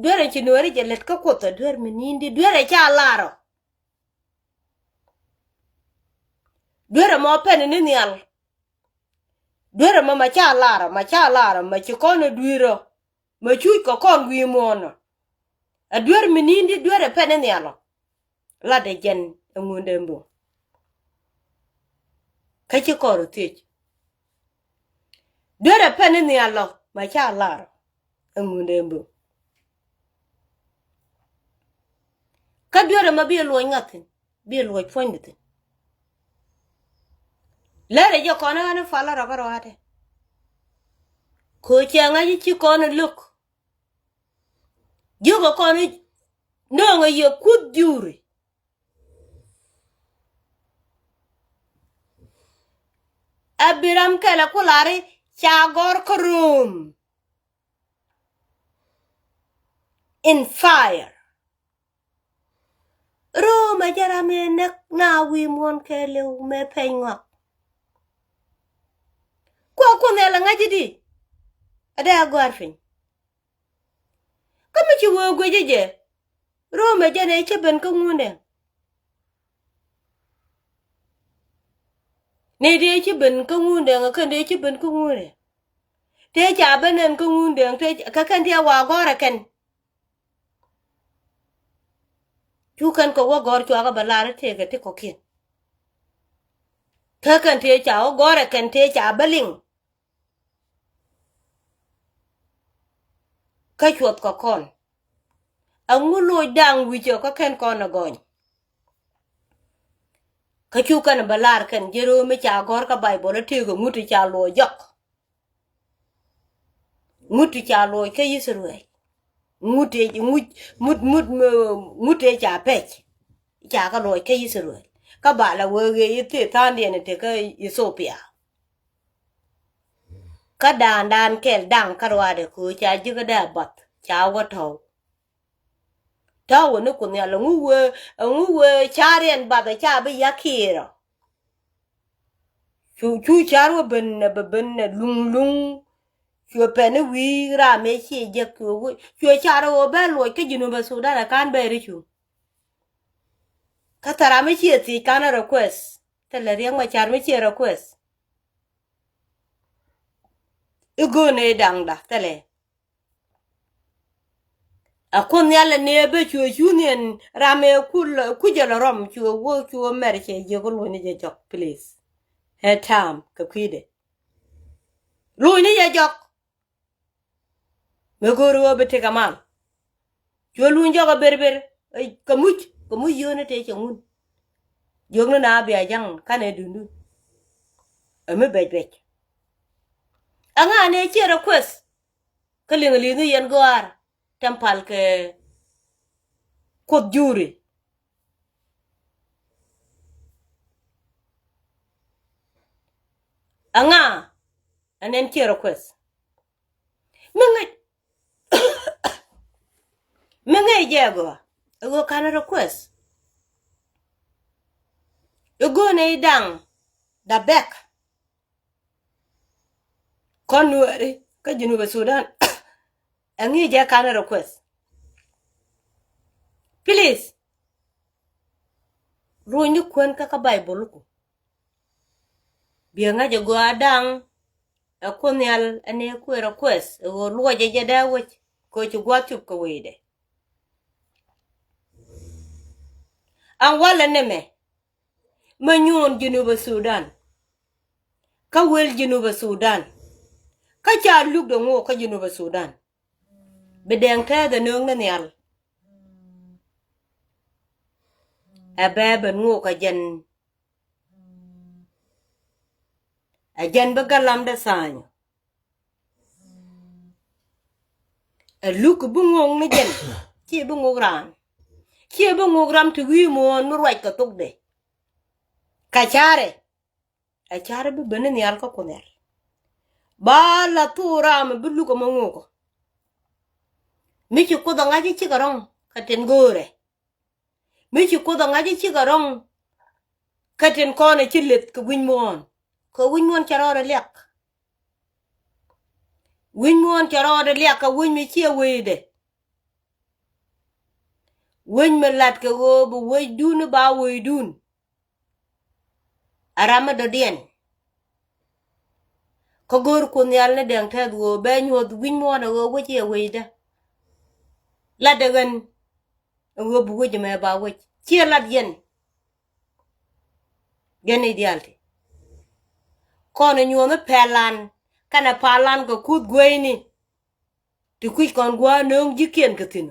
duer ɛn ci nuɛri jɛ lät kä kuoth ɛ duer mi ni̱n di duer ɛ ca lar ɔ. Duer ɛmɔ pɛn ni nhial. Duer ɛmɔ ma ca lar ɔ, ma ca lar ɔ, ma ci kɔn ɛ dui̱r ɔ. Mɛ cuc kɛ kɔn wi̱i̱ muɔ̱ɔ̱n ɔ. Ɛ duer mi ni̱n di duer ɛ pɛn ni nhial ɔ. Latdɛ jɛn ɛ ŋundɛ mbo̱o̱ŋ. Kä ci kɔr ɔ thiec. Duer ɛ pɛn ni nhial ɔ ma ca lar ɔ. Ɛ ŋundɛ mbo̱o̱ŋ. Kä duer ɛmɔ bi ɛ luɔc ŋa̱thi̱n. Bi luɔc puɔ̱nydɛ thi̱n. Lɛr ɛ jɛ kɔn ɛ ɣän i̱ pal ɛ rɔ̱ kä rɔaatɛ. Kɛ ɣöö cɛ ŋa̱c i̱ ci kɔn ɛ lo̱k. Jiökɛ kɔn i̱ nööŋɛ yɛ kuth juri. Abiram kɛlɛ kulari ca gɔr kä Rom. In fire. Rom ɛ jɛ ram ëë näk na wi̱i̱ muɔ̱ɔ̱n kɛɛliw mëë pɛny ŋɔak. Kuɔ kun nhial ɛ ŋäc i̱di. Ɛ dee a gɔ̱a̱r piny. Kä mi ci wee guic i̱ jɛ. Rom ɛ jɛn ëë cä ben kä ŋundɛ. Ni dee ci ben kä ŋundɛ ŋä kɛn dee ci ben kä ŋundɛ. Tëë ca ben ɛn kä ŋundɛ tëë kä kɛn tëë wa gɔ̱rɛ kɛn. Cu kɛn kɛ wä gɔ̱r cuakä bɛ lar i̱ tëëkɛ ti kɔ̱kiɛn. Kä kɛn tëë ca wä gɔ̱rɛ kɛn tëë ca bä liŋ. Kä cuɔth kɛ kɔn. Aŋu loc da̱ŋ wi̱cä kä kɛn kɔn ɛ gɔny. Kä cu kɛn bɛ lar kɛn ji̱ ro̱o̱ mi ca gɔ̱r kä Baibol ɛ tëëkɛ ŋut ca luɔc jɔk. Ŋut ca luɔc kä Ithɛrɛl. Ŋut ëë ŋut ŋut ŋut ŋut ëë ca pɛc. Ca kä luɔc kä Ithɛrɛl. Kä ba la wee ɣëë i̱ thil tha̱a̱ŋdiɛn i̱ tekä Ithiopia. Kä da̱a̱n da̱a̱n kɛl da̱ŋ kä ruaadɛ köö ca ji̱ kä dee a bath ca wä tɔ̱w. Tɔ̱w ni kun nhial ɛŋu wee ɛŋu wee ca̱riɛn bath ɛ ca bi yakiirɔ. Cu cu car wä ben ɛ bɛ ben ɛ luŋ luŋ. Cuɛ pɛn i̱ wi̱i̱ ram ëë ciɛ jek cuɛ wä cuɛ car ɛ wä bɛ luɔc kä Jinubä Sudan ɛ ka̱n bɛ ri cu. Kä thɛra mi ciɛ thiec ka̱n ɛ request thilɛ Riɛk Macar mi ciɛ request. I̱ go̱o̱n ëë da̱ŋda thilɛ. A kun nhial ɛ ni ɛ bä cuɛ cu nhiɛn ram ëë kuc ɛ lɔ rɔm cuɛ wä cuɛ mɛr cɛ jiök i̱ luɔ̱ny ni jɛ jɔk please. Ɛ ta̱a̱m kɛ kui̱dɛ. Luny ni yɛ jɔk. Mëë go̱o̱ri ɣöö bi tekɛ mal. Cuɛ luny jɔk a berber. Kä muc, kä muc yio̱o̱ni tëë cɛ ŋun. Jiökni na bia ja̱ŋ kanɛ duŋdun. Ɛ mi bɛc bɛc. Ɛŋa ni ciɛ request. Kä liŋ li̱ŋ yɛn gɔaar. Tɛm pal kɛ Kuoth juri. Ɛŋa ɛn ɛn ciɛ request. Mi ŋäc, mi ŋäc jɛ gɔaa. Ɛ ɣöö kanɛ request. Ɛ go̱o̱nɛ i̱ daŋ da bɛk. Kɔn Nuääri kä Junubä Sudan. Ɛ ŋi̱i̱c jɛ kanɛ request. Please. Ruucni kuän kä kä Baibol ku. Biɛ ŋa̱c ɛ gɔaa daŋ. Ɛ Kuoth Nhial ɛn ɛ kuëë request ɛ ɣöö luɔcɛ jɛ dee wec. Kɛ ci gua̱th cop kɛ wecdɛ. An walɛ nɛmɛ. Mɛ nyuun Junubä Sudan. Kä wel Junubä Sudan. Kä ca luk dee ŋo̱o̱k kä Junubä Sudan. Bi dɛŋ tɛth ɛ nööŋ ni nhial. Ɛ bɛ ben ŋo̱o̱k ɛ jɛn. Ɛ jɛn bi galamdɛ tha̱a̱nyɔ. Ɛ luk bi ŋo̱o̱k ni jɛn. Ciɛ bi ŋo̱o̱k raan. Ciɛ bi ŋo̱o̱k ram ti wi̱i̱ muɔ̱ɔ̱n mi ruac kɛ thokdɛ. Ka carɛ. Ɛ carɛ bi ben ni nhial kä Kuoth Nhial. Ba la thok ram bi luk ɛmɔ ŋo̱o̱k. Mi ci Kuoth ɛ ŋa̱c i̱ cikɛ rɔ̱ŋ kä tin go̱o̱rɛ. Mi ci Kuoth ɛ ŋa̱c i̱ cikɛ rɔ̱ŋ. Kä tin kɔn ɛ ci leth kɛ wi̱ny muɔ̱ɔ̱n. Kɛ wi̱ny muɔ̱ɔ̱n cɛ rɔɔdɛ liak. Wi̱ny muɔ̱ɔ̱n cɛ rɔɔdɛ liak kɛ wi̱ny mi ciɛ wecdɛ. Wi̱ny mi lat kɛ ɣöö bi wecdun i̱ ba wecdun. A ram mi dɔ̱diɛn. Kä go̱o̱r Kuoth Nhial ni dɛŋ tɛth ɣöö bɛ nyuɔ̱th wi̱ny muɔ̱ɔ̱n ɛ ɣöö wec iɛ wecdä. Latdɛ ɣän. Ɛ ɣöö bi wec ɛmɛ ba wec ciɛ lat yɛn. Yɛn i̱ diaal ti kɔn ɛ nyuɔ̱th i̱ pɛlan kɛnɛ palan kɛ kuth gueyni. Ti kui̱c kɔn gua̱a̱ nööŋ ji̱kiɛn kɛ thi̱n.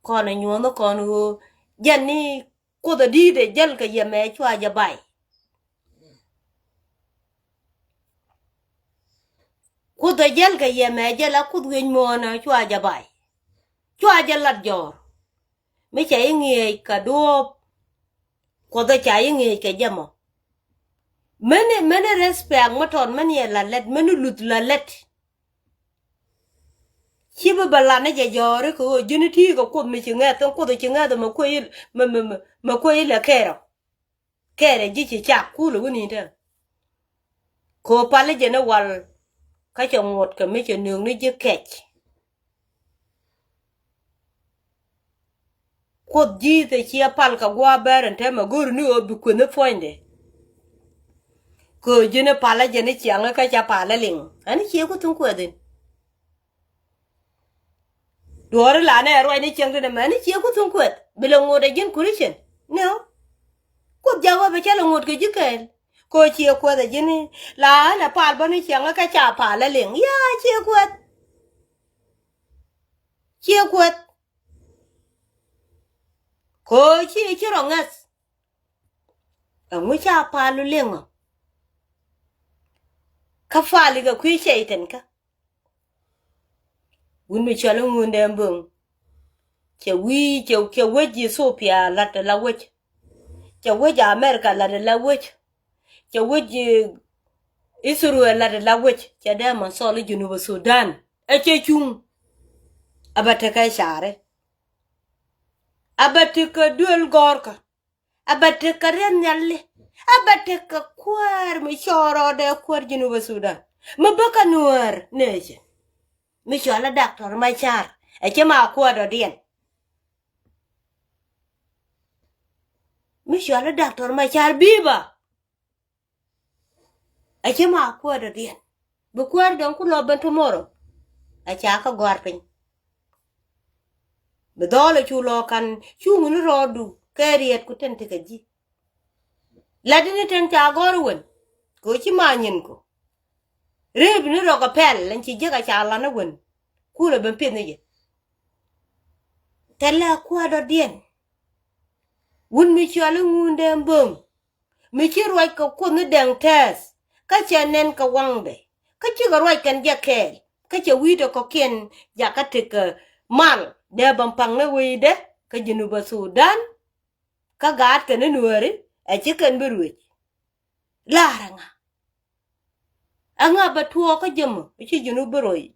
Kɔn ɛ nyuɔ̱th i̱ kɔn ɣöö jɛn ni Kuoth ɛ di̱i̱t ɛ jäl kɛ yɛ mɛ cua jɛ bay. Kuoth ɛ jäl kɛ yɛ mɛ jäl a kuoth wi̱c muɔ̱ɔ̱n ɛ cua jɛ bay. Cua jɛ lat jɔɔr. Mi ca i̱ ŋi̱eec kɛ duɔ̱ɔ̱p. Kuoth ɛ ca i̱ ŋi̱eec kɛ jɛ mɔ. Meni meni respect mi tɔt meni ɛ la lɛt meni luth la lɛt. Ci bi bɛ lat ni jɛ jɔɔri kɛ ɣöö ji̱n i̱ ti̱i̱ kɛ kuoth mi ci ŋɛth in kuoth ci ŋɛth mɛ kuec i̱ mɛ mɛ mɛ kuec i̱ lɛ kɛɛrɛ. Kɛɛrɛ ji̱ ci cak kulɛ wä ni̱n te. Kɛ ɣöö pal i̱ jɛ ni wal kä cɛ ŋuɔ̱t kɛ mi cɛ nööŋ ni ji̱ kɛc. Kuoth ji̱ thɛ ciɛ pal kɛ gua̱a̱ bɛr in te mɛ go̱o̱ri ni ɣöö bi kueth ni puɔ̱nydɛ. Kɛ ɣöö ji̱n i̱ pal i̱ jɛ ni ciaŋ i̱ kä ca pal i̱ liŋ ɛn i̱ ciɛ ku thuŋ kueth in. Duɔ̱ɔ̱ri la nɛ ruac ni cieŋ ti ni mɛ ni ciɛ ku thuŋ kueth bi lɛ ŋot ɛ ji̱n Christian. Nio. Kuoth jak wä bi cä lɛ ŋot kɛ ji̱ kɛɛl. Kɛ ɣöö ciɛ kueth ɛ ji̱n i̱ la ɛn ɛ pal bä ni ciaŋ i̱ kä ca pal i̱ liŋ yaa ciɛ kueth. Ciɛ kueth. Kɛ ɣöö ci ci rɔ ŋäth. Ɛŋu ca pal i̱ liŋ ɔ? Kä pal i̱ kɛ kui̱ cɛy-tan kä. Wun mi cɔl i̱ ŋundɛ bo̱ŋ. Cɛ wi̱i̱ cɛ cɛ wec Ethiopia lat la wec. Cɛ wec America lat la wec. Cɛ wec Israel lat la wec. Cɛ dee man thɔl i̱ Junub Sudan. Ɛ cɛ cuŋ. A bɛ tekɛ cari. A bɛ tekɛ duel gɔrkä. A bɛ tekɛ riɛth nhiali. A bɛ tekɛ kuäär mi cɔɔr rɔɔdɛ kuäär Junub Sudan. Mi bä kä Nuäär nation. Mi cɔal a Doctor Machar. Ɛ cɛ ma kuäär dɔ̱diɛn. Mi cɔal a Doctor Machar biba. A cɛ ma kuäär dɔ̱diɛn. Bi kuäär dɔ̱ŋ ku lɔ ben tomorrow. A ca kä gɔ̱a̱r piny. Bi dhɔl a cu lɔ kan cuŋ ni rɔɔdu kɛ riɛt ku ten tekɛ ji̱. Lat ini ten ca gɔ̱r iwen. Kɛ ɣöö ci ma nyin ku. Rëëpni rɔ kɛ pɛl ɛn ci jiäk a ca lan ɛ wen. Kulɛ ben piɛth ni jɛ. Thilɛ kuäär dɔ̱diɛn. Wut mi cɔal i̱ Ŋundɛn Bo̱ŋ, mi ci ruac kɛ Kuoth ni Dɛŋ Tɛɛth, kä cɛ nɛn kɛ waŋdɛ, kä cikɛ ruac kɛn jɛ kɛɛl, kä cɛ wi̱i̱dɛ kɔ̱kiɛn jakä tekɛ mal dee bä paŋ ni wecdɛ kä Jinubä Thudan. Kä gaatkɛ ni Nuääri ɛ ci kɛn bi ruëc. Laar ɛŋa? Ɛŋa bɛ tuɔɔkä jɛ mɔ ci Jinub bi ruëc?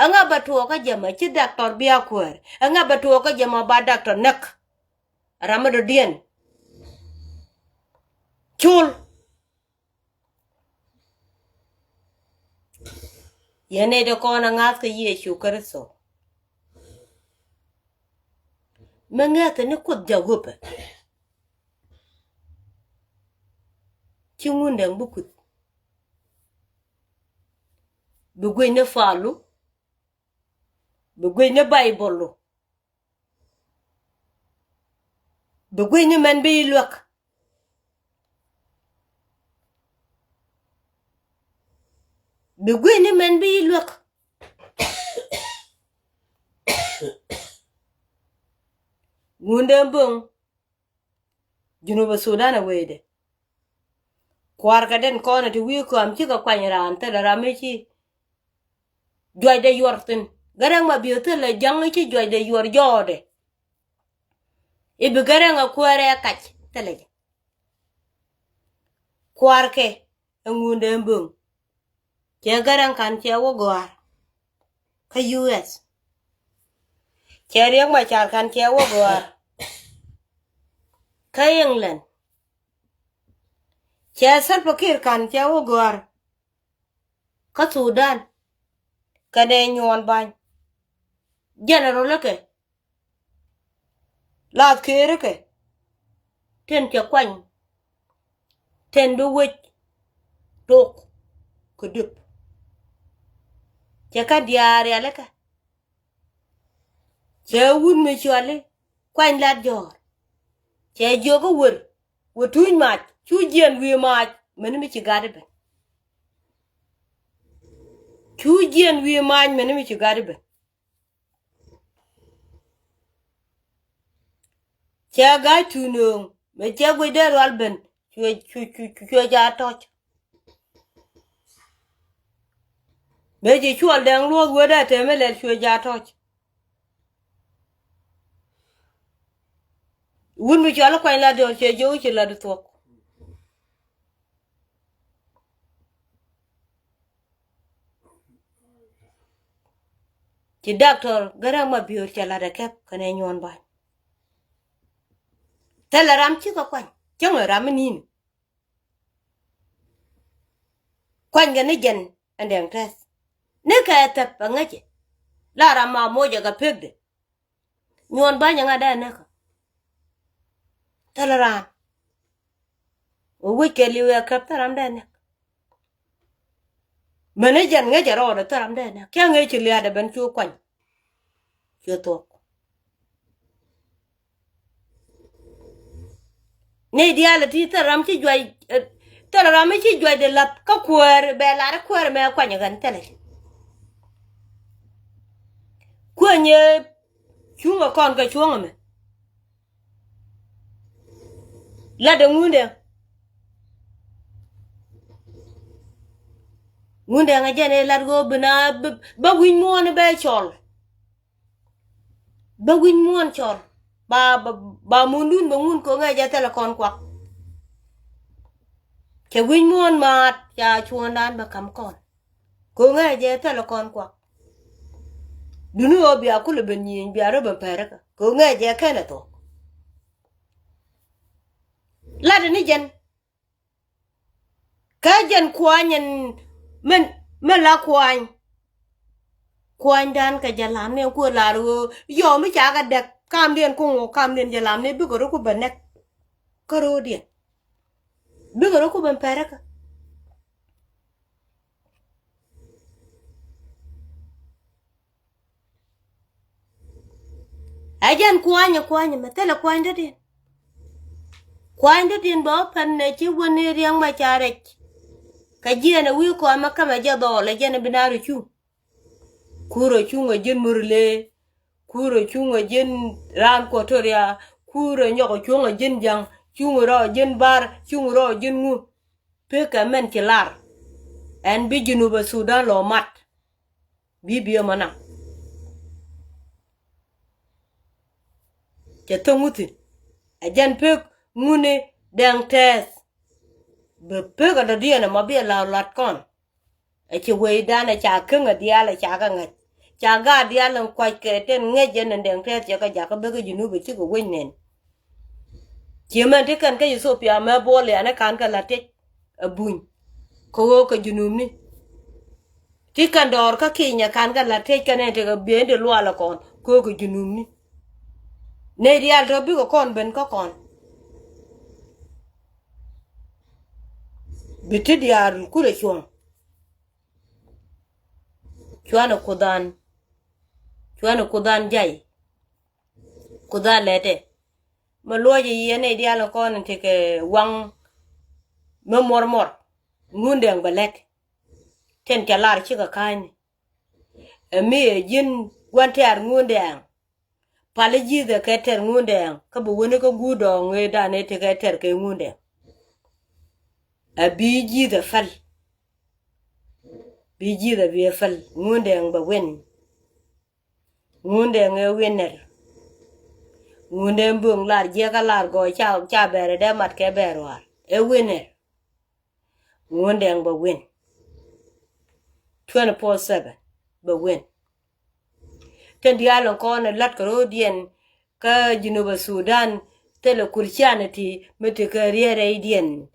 Ɛŋa bɛ tuɔɔkä jɛ mɔ ci Doctor Bia Kuäär? Ɛŋa bɛ tuɔɔkä jɛ mɔ ba Doctor Näk? Ram mi dɔ̱diɛn. Cul. Yɛn nɛy ti kɔn a ŋa̱th kä Yecu Kritho. Mi ŋäth ni Kuoth Jawäpɛ. Ci Ŋundɛn bi kuth. Bi guic ni palu. Bi guic ni Baibolu. Bi guic ni mɛn bi luäk. Bi guic ni mɛn bi luäk. Ŋundɛn Bo̱ŋ. Junubä Sudan ɛ wecdɛ. Kua̱rkɛ den kɔn ɛ ti wi̱i̱ kɔam cikɛ kuany raan thilɛ ram i̱ ci juacdɛ yuɔr thi̱n. Gɛrɛŋ ma bi̱i̱ thilɛ ja̱ŋ i̱ ci juacdɛ yuɔr jɔɔdɛ. I̱ bi Gɛrɛŋ ɛ kuäärɛ kac thilɛ jɛ. Kua̱rkɛ ɛ Ŋundɛn Bo̱ŋ. Cɛ Gɛrɛŋ ka̱n cɛ wä gɔ̱a̱r kä U S. Cɛ Riɛk Macar ka̱n cɛ wä gɔ̱a̱r kä England. Cɛ Salva Kiir ka̱n cɛ wä gɔ̱a̱r kä Sudan. Kɛnɛ Nyuɔn Bany. General kɛ Lath Kiir kɛ tin cɛ kuany. Tin bi wec tok kɛ döp. Cɛ kä diaar rialikä. Cɛ wut mi cuali kuany lat jɔ̱ɔ̱r. Cɛ jiök kä wër wä tuuc mac cu jiɛn wi̱i̱ mac meni mi ci gat i̱ ben. Cu jiɛn wi̱i̱ mac meni mi ci gat i̱ ben. Cɛ ga̱a̱c tuun nööŋ mɛ cɛ guic dee rual ben. Cuɛ, cuɛ, cuɛ, cuɛ ca tɔc. Mëë ci cuɔl dɛŋ luɔth wetdɛ tëë mi lɛl cuɛ ca tɔc. Wut mi cɔl i̱ kuany lat diɔ̱ɔ̱r cɛ jiök i̱ ci lat i̱ thuɔ̱k. Ci Doctor Garaŋ Mabiöör cɛ lat ɛ kɛp kɛnɛ Nyuɔn Bany. Thilɛ ram cikɛ kuany cäŋ ɛ ram mi ni̱ni. Kuanykɛ ni jɛn ɛn Dɛŋ Tɛth. Ni kɛ thɛp ɛ ŋäcɛ la ram ma mocɛ kɛ pekdɛ. Nyuɔn Bany ɛŋa dee näk kä thilɛ raan. Wä wec kɛ li̱w ɛ käp thil ram dee näk. Mɛn ni jɛn ŋäcɛ rɔɔdɛ thil ram dee näk kiɛ ŋäc ci lia̱a̱dɛ ben cu kuany. Cuɛ thuɔ̱k. Nɛy diaal ɛ ti thil ram ci juac, thil ram mi ci juacdɛ la̱th kä kuäär bɛ lar i̱ kuäär mɛ kuany ɛ ɣän thilɛ. Kuäny ɛ cuŋ ɛ kɔn kɛ cuɔ̱ŋ ɛmɛ. Lat ɛ Ŋundɛ. Ŋundɛ ŋa jɛn ɛ lat ɣöö bi na bä wi̱ny muɔ̱ɔ̱n bɛ cɔl. Bä wi̱ny muɔ̱ɔ̱n cɔl ba ba ba mundun bä ŋun ko̱ŋɛ jɛ thilɛ kɔn kuak. Cɛ wi̱ny muɔ̱ɔ̱n maat ca cuɔ̱ɔ̱ndan bä ka̱m kɔn. Ko̱ŋɛ jɛ thilɛ kɔn kuak. Duni ɣöö bia kulɛ ben nyieny bia rɔ ben pɛrikä ko̱ŋɛ jɛ kɛnɛ thuɔ̱k. Lat ni jɛn. Kä jɛn kuany ɛn min min la kuany. Kuanydan kɛ jɛ lamni ɛn kuɛ lar ɣöö yɔw mi ca kɛ dɛk kamdiɛn kuŋ ɣöö kamdiɛn jɛ lamni bikɛ rɔ ku bɛ nɛk. Kä ro̱o̱diɛn bikɛ rɔ ku bɛ pɛrikä. Ɛ jɛn kuany ɛ kuany ɛmɛ thilɛ kuany dädiɛn. Kuany dädiɛn bɛ wä pɛn nɛ ci wä ni Riɛk Macar rɛc. Kä jiɛn ɛ wi̱i̱ kɔn mɛ kämɛ jɛ dhɔɔl ɛ jɛn ɛ bi naar ɛ cuŋ. Kuurɛ cuŋ ɛ ji̱n Murle. Kuurɛ cuŋ ɛ ji̱n raan Kuɔtoria. Kuurɛ nyɔk ɛ cuŋ ɛ ji̱n Jaŋ. Cuŋ rɔ ɛ ji̱n Bar. Cuŋ rɔ ɛ ji̱n ŋu. Pek kɛ mɛn ci lar. Ɛn bi Junub ɛ Sudan lɔ mat. Bi biɛ mɔ naŋ. Cɛ thok ŋuthin. Ɛ jɛn pek ŋuni Dɛŋ Tɛth. Bɛ pek a dɔ̱diɛn ɛmɔ bi a la̱r lat kɔn. Ɛ ci wecdan ɛ ca käŋ a diaal ɛ ca kɛ ŋäc. Ca gaat diaal in kuac kɛ tin ŋäc ɛn in Dɛŋ Tɛth cɛ kɛ jakä bek a Junub ɛ cikɛ wec nɛn. Ci mɛn ti kɛn kä Ethiopia mɛ buɔl yɛn ɛ kan kɛ la̱t tec. A buny. Kä ɣöö kɛ Junubni. Ti kɛn dɔɔr kä Kenya kan kɛ la̱t tec kɛn ɛn tekɛ bieyni ti lualɛ kɔn kä ɣöö kɛ Junubni. Nɛy diaal tɔ bikɛ kɔn ben kä kɔn. Bi ti diaal kulɛ cuɔ̱ŋ. Cuanɛ kuthan. Cuanɛ kuthan jay. Kuthan lɛtɛ. Mɛ luɔcɛ yiëë nɛy diaal kɔn in tekɛ waŋ. Mɛ muɔrmuɔr. Ŋundɛŋ bɛ lɛt. Tin cɛ lar cikɛ ka̱a̱cni. Ɛ mi ɛ ji̱n gua̱n tɛ̈r ŋundɛŋ. Pal ji̱thɛ kɛ tɛr ŋundɛŋ kä bi wuni kä guut dɔɔŋ ëë dan ëë tekɛ tɛr kɛ ŋundɛŋ. Ɛ bi ji̱thɛ päl. Bi ji̱thɛ bi ɛ päl ŋundɛŋ bɛ win. Ŋundɛŋ ëë winner. Ŋundɛŋ böŋ lar jiɛkä lar gɔɔ ca ca bɛr ɛ dee mat kɛ bɛr war ëë winner. Ŋundɛŋ bɛ win. Twenty four seven bɛ win. Tin diaal in kɔn in la̱t kɛ ro̱o̱diɛn kä Junub Sudan thilɛ Christianity mi ti kɛ riet rɛydiɛn.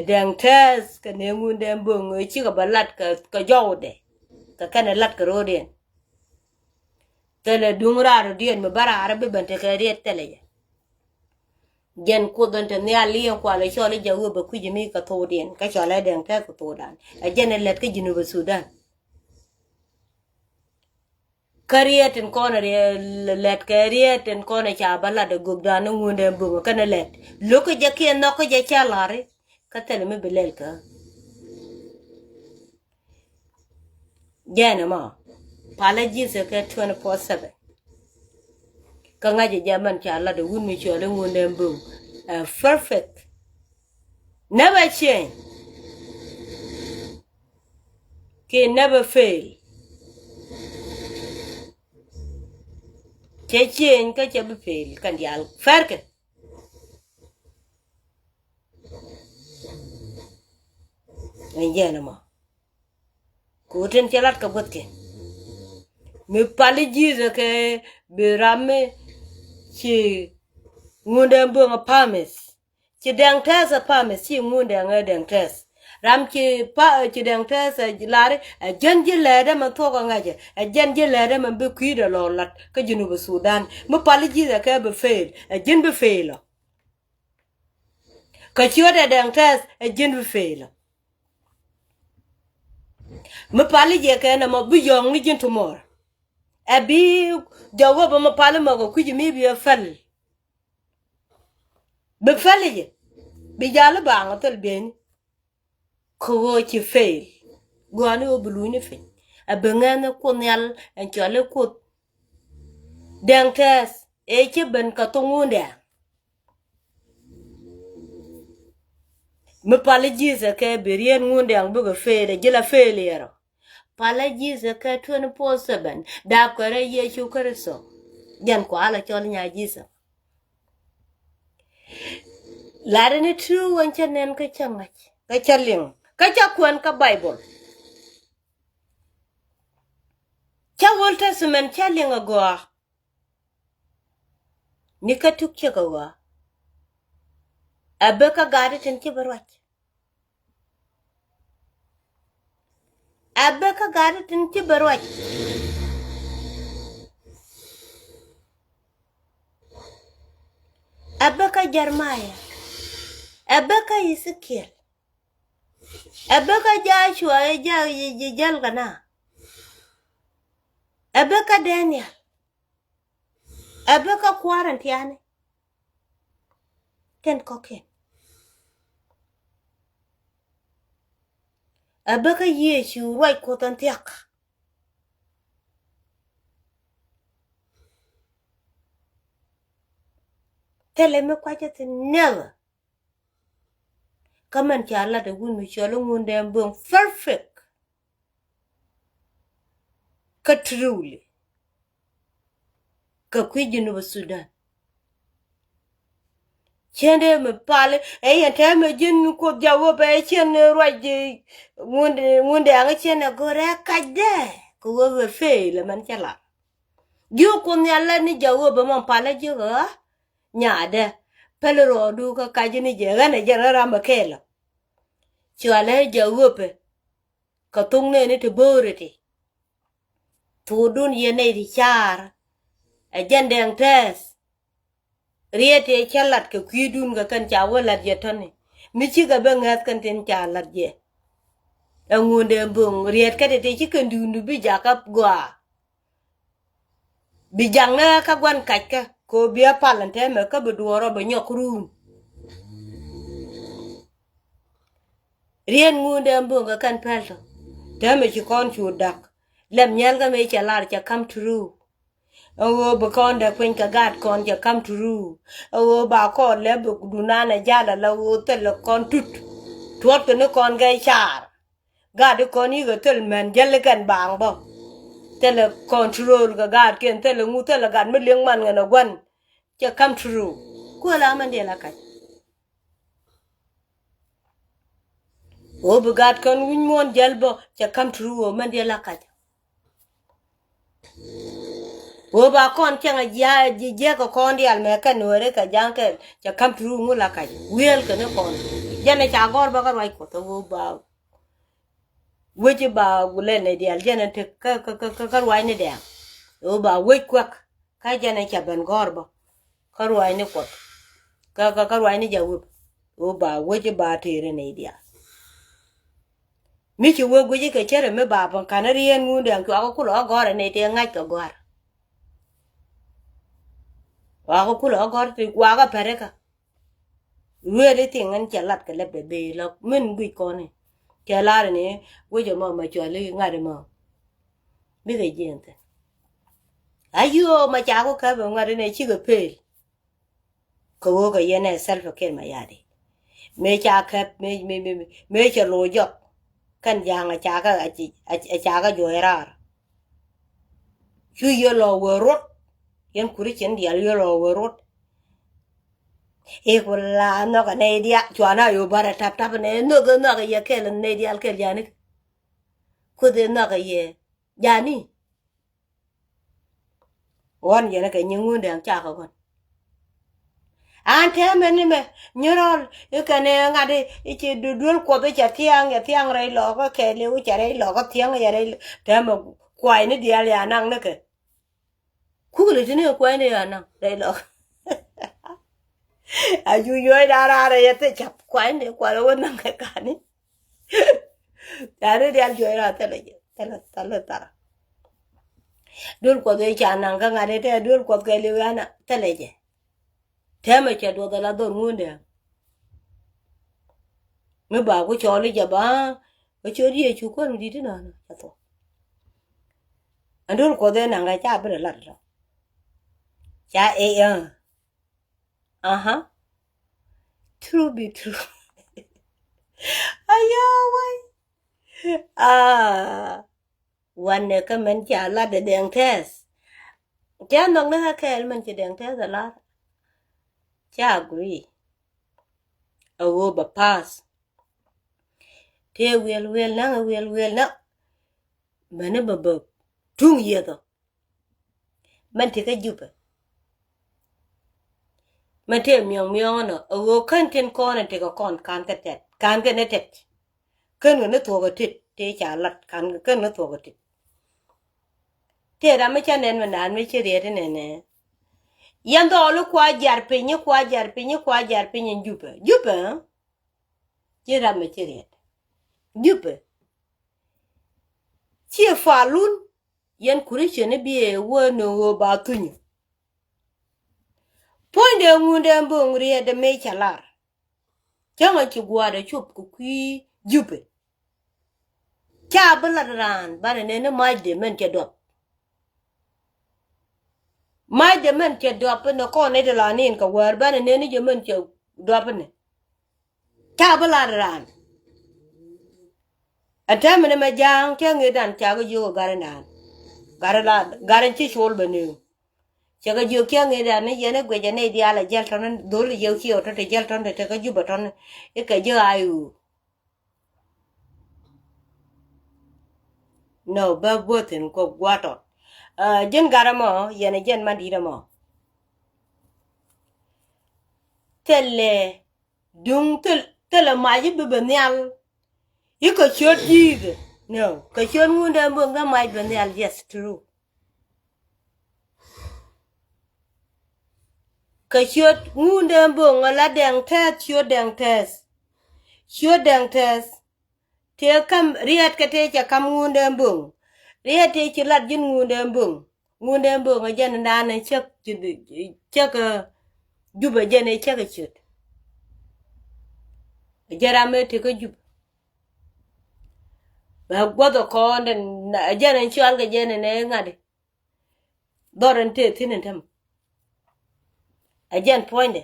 Dɛŋ Tɛth kɛ nɛ Ŋundɛŋ böŋ ëë cikɛ bɛ la̱t kɛ jɔwdɛ kɛ kɛn in la̱t kɛ ro̱o̱diɛn. Thilɛ duŋ raar rɔ̱diɛn mi bä raar bi ben tekɛ riet thilɛ jɛ. Jɛn Kuoth in te nhial liɛŋ kualɛ cɔl i̱ jɛ wee bɛ kui̱c mi kɛ thokdiɛn kä cɔl ɛ Dɛŋ Tɛth kɛ thokdan. Ɛ jɛn ɛ lɛt kä Junub Sudan. Kä riet in kɔn ɛ lɛt kɛ riet in kɔn ɛ ca bä lat ɛ gokdan ni Ŋundɛŋ böŋ kɛn ɛ lɛt lo̱k kä jɛ kiɛ nhɔk kä jɛ ca lari. Kä thilɛ mi bi lɛl kä jɛn ɛmɔ. Palä Jesus kɛ twenty four seven. Kä ŋa̱cä jɛ mɛn ca lat ɛ wut mi cɔl i̱ Ŋundɛŋ böŋ. Ɛ perfect. Never change. Kɛ never fail. Cɛ change kä cɛ bi fail kɛn diaal fɛrkɛ. Ɛn jɛn ɛmɔ. Kɛ ɣöö tin cɛ lat kɛ guäthkiɛn mi pali Jesus kɛ bi ram mi ci Ŋundɛŋ böŋ ɛ pa̱a̱mith. Ci Dɛŋ Tɛth ɛ pa̱a̱mith ci Ŋundɛŋ ɛ Dɛŋ Tɛth. Ram ci pa ci Dɛŋ Tɛth ɛ lari ɛ jɛn ji̱ lɛɛt ɛmɛ thuɔ̱k ɛ ŋa̱cɛ ɛ jɛn ji̱ lɛɛt ɛmɛ bi kui̱dɛ lɔ lat kä Junub Sudan mi pali Jesus kɛ bi fail ɛ ji̱n bi fail ɔ. Kä ciötdɛ Dɛŋ Tɛth ɛ ji̱n bi fail ɔ. Mi pali jɛ kɛ nɛmɔ bi yɔ̱ɔ̱ŋ ni ji̱n tumɔr. Ɛ bi jɔk wä bä mi pali mɔ kɛ kui̱c mi bi ɛ päl. Bi päl jɛ bi jal i̱ baaŋ ɛ thil bieyni. Kä ɣöö ci fail. Gɔaa ni ɣöö bi luny ni piny ɛ bi ŋɛn ni Kuoth Nhial ɛn cɔal i̱ Kuoth. Dɛŋ Tɛth ëë ci ben kɛ thok Ŋundɛŋ. Mi pali Jesus kɛ bi riet Ŋundɛŋ bikɛ fail ɛ ji̱ la fail yɛrɔ. Pali Jesus kɛ twenty four seven dap kɛ rɛy Yecu Kritho. Jɛn kualɛ cɔl nya Jesus. Lat ni true wän cä nɛn kä cä ŋa̱c kä cä liŋ kä cä kuɛn kä Bible. Cä Old Testament cä liŋ a gɔaa. Ni kä tuk cɛ kɛ ɣɔaa. Ɛ bek kä gaat tin ci bɛ ruac. Ɛ bek kä gaat tin ci bɛ ruac. Ɛ bek kä Jeremiah. Ɛ bek kä Ezekiel. Ɛ bek kä Joshua ɛ jäl kɛ na. Ɛ bek kä Daniel. Ɛ bek kä kua̱r ɛn tiani. Kɛn kɔ̱kiɛn. Ɛ bä kä Yecu ruac Kuɔth ɛn thia̱k. Thilɛ mi kuacä thi̱n, never. Kä mɛn ca lat ɛ wun mi cɔl i̱ Ŋundɛn Bo̱o̱ŋ perfect. Kä truly kä kui̱ Junub Sudan. Cien dee mi pal ɛ yɛn tɛmɛ ji̱n Kuoth Ja̱wäpɛ, cien ruac Ŋundɛ, Ŋundɛn, cien ɛ go̱rɛ kac dɛ kɛ wä bɛ fail mɛn cä lar. Jiök Kuoth Nhial lät ni Ja̱wäpɛ mɔ, pal ɛ jiök ɛ ɣä nyadɛ. Päl rɔɔdu kä kac ni jɛ, ɣän ɛ jɛ rɔ ram ɛ kɛɛl ɔ. Cua lɛ Ja̱wäpɛ kɛ thok nɛɛni ti bo̱o̱ri ti. Thokdun yɛ nɛy ti caar. Ɛ jɛn Dɛŋ Tɛth. Riet tëë cä lat kɛ kui̱dun kɛ kɛn ca wä lat jɛ tɔ̱ni. Mi cikɛ bä ŋäth kɛn tin ca lat jɛ. Ɛ Ŋundɛn Bo̱o̱ŋ riet kä ti ti ci kɛn duundu bi jakä gɔaa. Bi jaŋnɛ kä gua̱n kackä kɛ ɣöö bi ɛ pal ɛn tɛmɛ kä bi duɔɔr ɔ bɛ nyɔk ruun. Riet Ŋundɛn Bo̱o̱ŋ kɛ kɛn pɛl tɔ. Tɛmɛ ci kɔn cu dak. Lɛm nyɛl kä mëë cɛ lar cɛ come true. Ɛ ɣöö bi kɔn dɛ kueny kɛ gaat kɔn cɛ come true. Ɛ ɣöö ba kɔn lɛ bi dunan ɛ jal ala ɣöö thilɛ kɔn tut. Tuɔt kɛ ni kɔn gɛy car. Gaat ikɔn yikɛ thil mɛn jäl ikɛn baaŋ bä. Thilɛ control kɛ gaatkiɛn, thilɛ ŋu, thilɛ gat mi liŋ man ŋän ɛ gua̱n. Cɛ come true. Kuɛ la mɛn diɛ la kac. Ɣöö bi gat kɔn wi̱c muɔ̱ɔ̱n jäl bä cɛ come true ɣöö mɛn diɛ la kac. Ɣöö ba kɔn cäŋ a jia̱ jiäk kɛ kɔn diaal mɛ kɛn wee ri kɛ ja̱a̱ŋ kɛl cɛ come true ŋu la kac. Wi̱el kɛ ni kɔn. Jɛn ɛ ca gɔ̱r bä kä ruac Kuɔth ɣöö ba wec i̱ ba gulɛl nɛy diaal jɛn ɛ tek kä, kä, kä, kä, kä ruacni dɛɛŋ. Ɣöö ba wec kuäk. Kä jɛn ɛ ca ben gɔ̱r bä kä ruacni Kuɔth. Kä, kä, kä ruacni Ja̱wäp. Ɣöö ba wec i̱ ba tëërɛ nɛy diaal. Mi ci wek guici kɛ cärɛ mi ba ben ka̱n rieen Ŋundɛn cuakɛ kulɛ ɣä gɔ̱r ɛ nɛy tëë ŋa̱c kɛ gɔ̱a̱r. Cuakɛ kulɛ ɣä gɔ̱r ti cuakɛ pɛrikä. Really thing ɛn cɛ lat kɛ lɛpdɛ bee la min guic kɔn i̱ cɛ lar ni guic ɛmɔ mɛ cuali ŋa̱t ɛmɔ. Bikɛ jiɛn thin. Ayoo mɛ ca ku käp ɛ ŋa̱t ɛn ɛ cikɛ pel. Kɛ ɣöö kɛ yɛn ɛ Salva Kiir Mayardit. Mëë ca käp mëë, mëë, mëë, mëë cɛ lo̱c jɔk. Kɛn ja̱a̱ŋ ɛ ca kä, ɛ ca kä juɔc raar. Cu yɛ lɔ wee ruɔt. Yɛn kuri cin diaal yɛ lɔ wee ruɔt. I̱ ku la nhɔk ɛ nɛy diaal cuana yo̱o̱ barɛ tap tap ɛ nɛy nhɔk ɛ nhɔk ɛ yɛ kɛl ɛ nɛy diaal kɛl ja̱a̱ni. Kuoth ɛ nhɔk ɛ yɛ ja̱a̱ni. Ɣɔn yɛn kɛ nyiŋ Ŋundɛn cakɛ ɣɔn. An tɛmɛ ni mɛ nyirɔl i̱ kɛn i̱ ŋa̱t i̱ ci du-, duel Kuɔth i̱ cɛ thiaŋ, cɛ thiaŋ rɛy lɔɔkä kɛɛliw i̱ cɛ rɛy lɔɔkä thiaŋ i̱ cɛ rɛy lɔ-, tɛmɛ kuayni diaal ya naŋ ni kɛ. Kukɛ lɛ tini kɛ kuayni ya naŋ rɛy lɔɔkä. A cu yuɔc da̱a̱ raar ɛ yɛ thil cap kuayni kual ɛ wä naŋ kɛ kani. Tari dial juɔc ra thilɛ jɛ, thilɛ, thilɛ thara. Duel Kuɔth ëë ca naŋ kä ŋa̱t ëë tɛ duel Kuɔth kɛ liw yan thilɛ jɛ. Tɛmɛ cɛ duɔth ala dhor Ŋundɛn. Mi ba ku cɔɔl i̱ jɛ ba kä ciöt Yecu kuän mi di̱t inɔnɔ cɛ thuɔk. Ɛn duel Kuɔth ëë naŋ kɛ ca bi rɛ lat lɔ. Ca ëë ɛ. Aha. True be true. Ayoo way. Ah. Wanɛ kä mɛn ca lat ɛ Dɛŋ Tɛth. Ca nhɔk ni kä kɛɛl mɛn ci Dɛŋ Tɛth ɛ lar. Ca agree. A ɣöö bɛ pass. Tëë wiɛl wiɛl naŋ ɛ wiɛl wiɛl naŋ. Mɛn i̱ bɛ bɛ tuŋ yieth ɔ. Mɛn tekɛ Jupɛ. Mɛn tëë miɔ̱ŋ miɔ̱ŋ ɛnɔ ɛ ɣöö kän tin kɔn ɛ tekɛ kɔn ka̱n kɛ tɛt ka̱n kɛ ni tɛt. Kän kɛ ni thuɔ̱k ɛ tit tëë ca lat ka̱n kɛ kän ni thuɔ̱k ɛ tit. Tëë ram mi ca nɛn mi naan mi ci riet inɛnɛ. Yɛn dhɔɔl i̱ kua jar piny i̱ kua jar piny i̱ kua jar piny in Jupɛ Jupɛ. Ci ram mi ci riet Jupɛ. Ciɛ falun. Yɛn Kuricin i̱ biɛ wä ni ɣöö ba thunyä. Puɔ̱nydɛ Ŋundɛn Bo̱o̱ŋ riɛtdɛ mëë cɛ lar. Cäŋɛ ci gua̱a̱r ɛ cop kɛ kui̱ Jupɛ. Ca bi lat raan banɛ neni macdɛ mɛn cɛ duɔp. Macdɛ mɛn cɛ duɔp ni kɔn ni ti la nin kɛ wäär banɛ neni jɛ mɛn cɛ duɔp ni. Ca bi lat raan. Ɛ tɛmɛ ni mɛ ja̱a̱ŋ cɛ ŋi̱i̱c dan ca kɛ jiök ɛ gari naan. Gari la gari ci col bɛ ni. Cɛ kɛ jiök cɛ ŋi̱i̱c dan ni yɛn i̱ guicɛ nɛy diaal ɛ jɛl tɔn dhol i̱ yɛ ciɛ ɔ tɔn ti jɛl tɔn ti tekɛ Jubɛ tɔn i̱ kɛ jiök a i̱ ɣöö. No bä buɔthin kɔ guatɔ. Ji̱n gat ɛmɔ yɛn ɛ jɛn man di̱t ɛmɔ. Thilɛ duŋ thil thilɛ mac i̱ bi bɛ nhial. I̱ kɛ ciöt ji̱i̱th. No kɛ ciöt ŋundɛ bo̱ŋ kä mac bɛ nhial. Yes, true. Kɛ ciöt ŋundɛ bo̱ŋ ala dɛŋ tɛth ciöt dɛŋ tɛth. Ciöt dɛŋ tɛth. Tëë kam riɛt kɛ tëë cɛ kam ŋundɛ bo̱ŋ. Riɛt tëë ci lat ji̱n ŋundɛ bo̱ŋ. Ŋundɛ bo̱ŋ ɛ jɛn dan ɛ cäk cäk Jubɛ jɛn ɛ cäk ɛ ciöt. Ɛ jɛn ram ɛ tëë kä Jubɛ. Bɛ guɔth ɛ kɔn den ɛ jɛn ɛ cual kɛ jɛn ɛ nɛ ŋa̱t. Dhɔr in tëë thi̱n in tɛm. Ɛ jɛn puɔ̱nydɛ.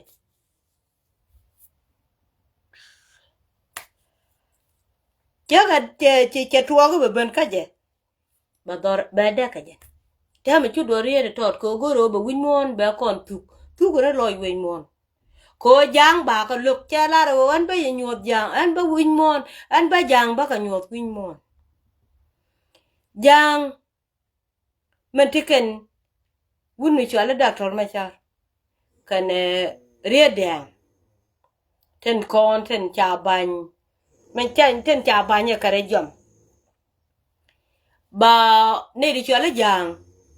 Cä kɛ cɛ cɛ cɛ tuɔɔk i̱ bɛ ben kä jɛ. Bɛ dhɔr bɛ dɛk kä jɛ. Tɛmɛ cu duɔr riet i̱ tɔt kɛ ɣöö go̱r ɣöö bɛ wi̱c muɔ̱ɔ̱n bɛ kɔn thuk. Thuk rɛ lɔc wi̱c muɔ̱ɔ̱n. Kɛ ɣöö ja̱a̱ŋ bakɛ lo̱k cɛ lar ɣöö ɣän bä yɛ nyuɔ̱th ja̱a̱ŋ ɣän bä wi̱c muɔ̱ɔ̱n ɣän bä ja̱a̱ŋ bakɛ nyuɔ̱th wi̱c muɔ̱ɔ̱n. Ja̱a̱ŋ. Min ti kɛn wut mi cuali Doctor Macar kɛn riet dɛŋ tin kɔn tin ca bany. Min tin ca bany ɛ kɛ rɛ jɔm. Ba nɛy ti cuali ja̱a̱ŋ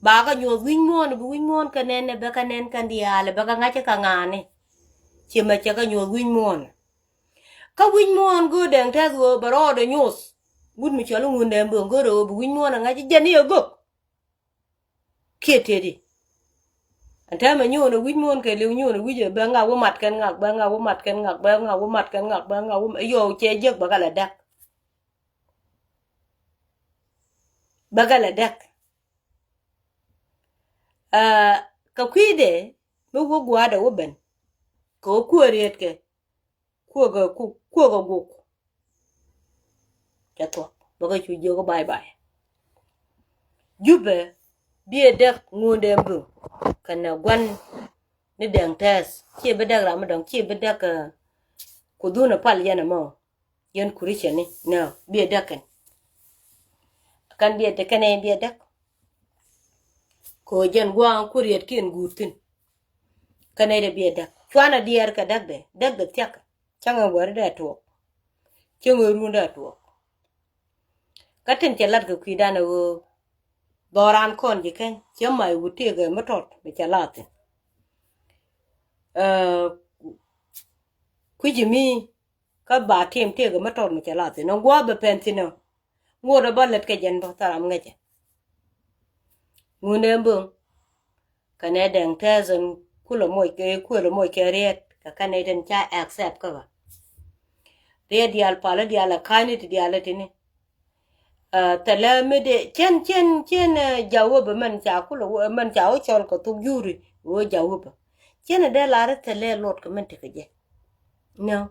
ba kɛ nyuɔth wi̱ny muɔ̱ɔ̱n bi wi̱ny muɔ̱ɔ̱n kɛ nɛn ɛ bɛ kɛ nɛn kɛn diaal ɛ bɛ kɛ ŋa̱c ɛ kɛ ŋa̱a̱ni. Ci mɛ cɛ kɛ nyuɔth wi̱ny muɔ̱ɔ̱n. Kä wi̱c muɔ̱ɔ̱n go̱o̱r dɛŋ tɛth ɣöö bɛ rɔɔdɛ nyoth. Wut mi cɔl i̱ ŋun dɛŋ böŋ go̱o̱r ɣöö bi wi̱c muɔ̱ɔ̱n aŋa̱c i̱ jɛn i̱ ɛ gök. Kiɛ tëëdi. Ɛn täämɛ nyo̱o̱n ɛ wi̱c muɔ̱ɔ̱n kɛ li̱w nyo̱o̱n ɛ wi̱c ɛ bɛ ŋa wä mat kɛn ŋak bɛ ŋa wä mat kɛn ŋak bɛ ŋa wä mat kɛn ŋak bɛ ŋa wä yɔw cɛ jiäk bɛ kɛ lɛ däk. Bɛ kɛ lɛ däk. Aa, kɛ kui̱dɛ mi wä gua̱a̱dɛ wä ben kɛ wä kuäär yɛtkɛ. Kuäkɛ kuäkɛ guk. Cɛ thuɔ̱k bä kä cu jiök bye bye. Jupɛ biɛ däk ŋundɛ mböŋ kɛnɛ gua̱n ni dɛŋ tɛɛth. Ciɛ bi däk ram mi dɔ̱ŋ ciɛ bi däk. Ku dhunɛ pal yɛn ɛmɔ yɛn Kuricɛni nɛ biɛ däk kɛn. Kɛn biɛ däk kɛnɛ biɛ däk. Kɛ ɣöö jɛn gua̱a̱ŋ kuriɛtkiɛn guur thi̱n. Kä nɛy dee biɛ däk cuanɛ diɛɛr kɛ däkdɛ däkdɛ thiakä. Cäŋɛ wäri dee tuɔɔk. Cäŋɛ run dee tuɔɔk. Kä tin cɛ lat kɛ kui̱dan ɛ ɣöö dhɔran kɔn ji̱ keny cɛ mac wut tëëkɛ mi tɔt mi cɛ la thi̱n. Kui̱ci mi kä ba tim tëëkɛ mi tɔt mi cɛ la thi̱n ɛ gua̱a̱ bɛ pɛn thi̱n ɛ. Ŋot ɛ bä lät kɛ jɛn bä tharam ŋäcɛ. Ŋundɛ mböŋ kɛnɛ dɛŋ tɛɛth ɛn kulɛ moc kɛ kuël ɛ moc kɛ riet kɛ kɛnɛ tin ca accept kä bä. Riet diaal palä diaal ɛ ka̱ny ni ti diaal ɛ tini. Thɛlɛ mi dee cien cien cien jawäbä mɛn ca kulɛ mɛn ca wä cɔl kɛ thuk juri wä jawäbä. Cien ɛ dee lar thɛlɛ luɔt kɛ mɛn ti kɛ jɛ. Nɛ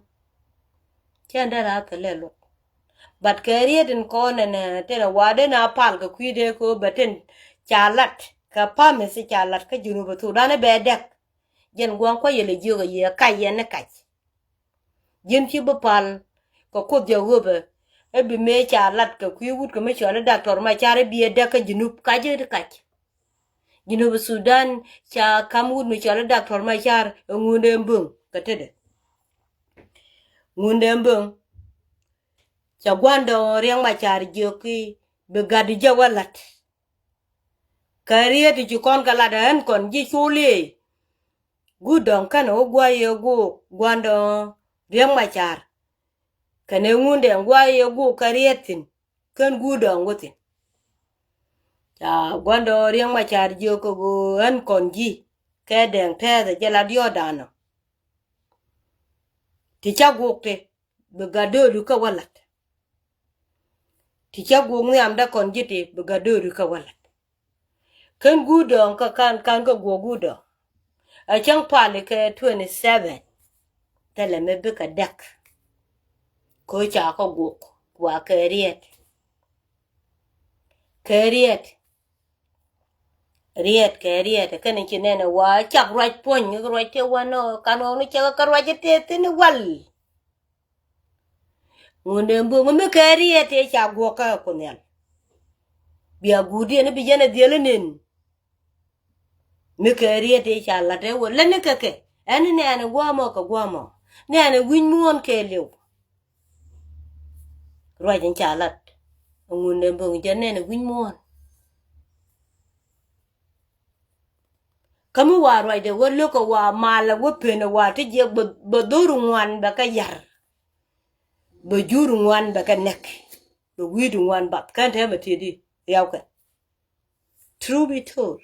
cien dee lar thɛlɛ luɔt. But kɛ riet in kɔn ɛn tin ɛ wa̱a̱ den a pal kɛ kui̱ dee kɛ wä bɛ tin ca lat kɛ pa̱mi thi ca lat kä Junub Thudan ɛ bɛ dɛk. Jɛn gua̱a̱ŋ kua̱c yɛ lɛ jiök ɛ yɛ kac yɛn ni kac. Ji̱n ci bi pal kɛ kuoth jɛ ɣöpɛ. Ɛ bi mëë ca lat kɛ kui̱ wut kɛ mi cɔal i̱ Doctor Macar i̱ bi ɛ däk kä Junub kac i̱ kac. Junub Thudan ca ka̱m wut mi cɔal i̱ Doctor Macar ɛ ŋundɛ mböŋ kɛ tetdɛ. Ŋundɛ mböŋ ca gua̱ndɛ Riɛk Macar jiök i̱ bi gat jɛ wä la̱t. Kɛ riet ti ci kɔn kɛ lat ɛ ɣän kɔn ji̱ col i̱. Guut dɔ̱ŋ kɛn ɣä gua̱c yɛ guuk gua̱ndɛ Riɛk Macar. Kɛnɛ ŋundɛ gua̱c yɛ guuk kɛ riet thi̱n kɛn guut dɔ̱ŋ wä thi̱n. Ca gua̱ndɛ Riɛk Macar jiök kɛ ɣöö ɣän kɔn ji̱ kɛ dɛŋ tɛɛth ɛ jɛ la diɔ̱ɔ̱kdan ɔ. Ti ca guuk ti bi gat döödu kä wä la̱t. Ti cä guɔk nhiam dä kɔn ji̱ ti bi gat dööri kä wä lat. Kän guut dɔ̱ŋ kä kan kan kä guɔk guut dɔ̱ŋ. A cäŋ pali kɛ twenty seven. Thilɛ mi bikɛ däk. Kä ca kä guɔk wa kɛ riet. Kɛ riet. Riet kɛ riet kɛn ci nɛn wa cak ruac puɔ̱ny ruac tëë wanɔ kan wä ni cak kä ruac tëë thin wal. Ŋun dee boŋ mi kɛ riet tëë ca guɔk kä Kuoth Nhial. Bia guut yɛn bi jɛn a dhiel nin. Mi kɛ riet tëë ca lat ɛ wä lät ni kɛ kɛ ɛn ni nɛɛn guamɔ kɛ guamɔ nɛɛn wi̱ny muɔ̱ɔ̱n kɛ liw. Ruac in ca lat. Ŋun dee boŋ jɛn nɛɛn wi̱ny muɔ̱ɔ̱n. Kä mi wa ruacdɛ wä lo̱kä wa malɛ wä penɛ wa ti jiɛk bä dhor ŋuan bɛ kɛ yar. Bä jur ŋuan bɛ kɛ nɛk. Bä wi̱i̱t ŋuan bath kɛn tɛmɛ ti̱i̱di riaw kɛ. True be told.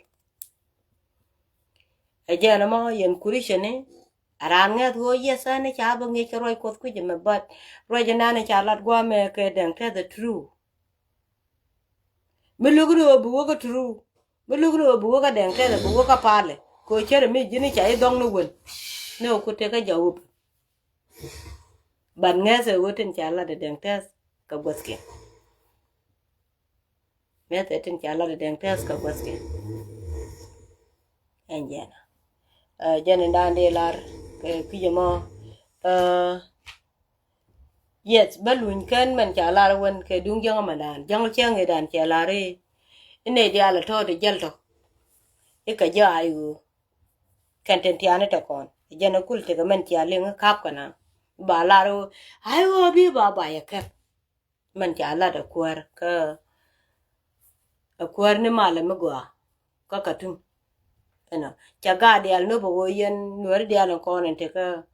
Ɛ jɛn ɛmɔ yɛn kuricɛ ni a raan ŋɛth ɣöö yɛth ɛn ca bä ŋi̱i̱c kɛ ruac Kuɔth kui̱c ɛmɛ but ruac ɛnan ca lat guamɛ kɛ dɛŋ tɛth ɛ true. Mi luk ni ɣöö bi wä kä true. Mi luk ni ɣöö bi wä kä dɛŋ tɛth ɛ bi wä kä palɛ kɛ ɣöö cärɛ mi ji̱n ca i̱ dhɔŋ ni wän. Ni ɣöö ku tekä jawup. But ŋɛth ɛ ɣöö tin ca lat ɛ dɛŋ tɛth kɛ guäthkiɛn. Mɛth ɛ tin ca lat ɛ dɛŋ tɛth kɛ guäthkiɛn. Ɛn jɛn ɛ jɛn in daan dee lar kɛ kui̱c ɛmɔ. Yes, bä luny kɛn mɛn ca lar wän kɛ duŋ jäŋ mɛn daan jäŋ cäŋ i̱ daan cɛ lar i̱. Inɛ diaal ɛ tɔ̱ ti jäl tɔ̱ i̱ kɛ jɛ ay ɣöö. Kɛn tin tiani tɛ kɔn jɛn ɛ kul tekɛ mɛn cia liŋ i̱ kap kɛ na ba lar i̱ ay ɣöö bi ba ba yɛ kɛp. Mɛn ca lat a kuäär kä a kuäär ni malɛ mi gɔaa kä Katum. Ɛnɔ ca gaat diaal ni bɛ wä yɛn nuɛri diaal in kɔn in tekä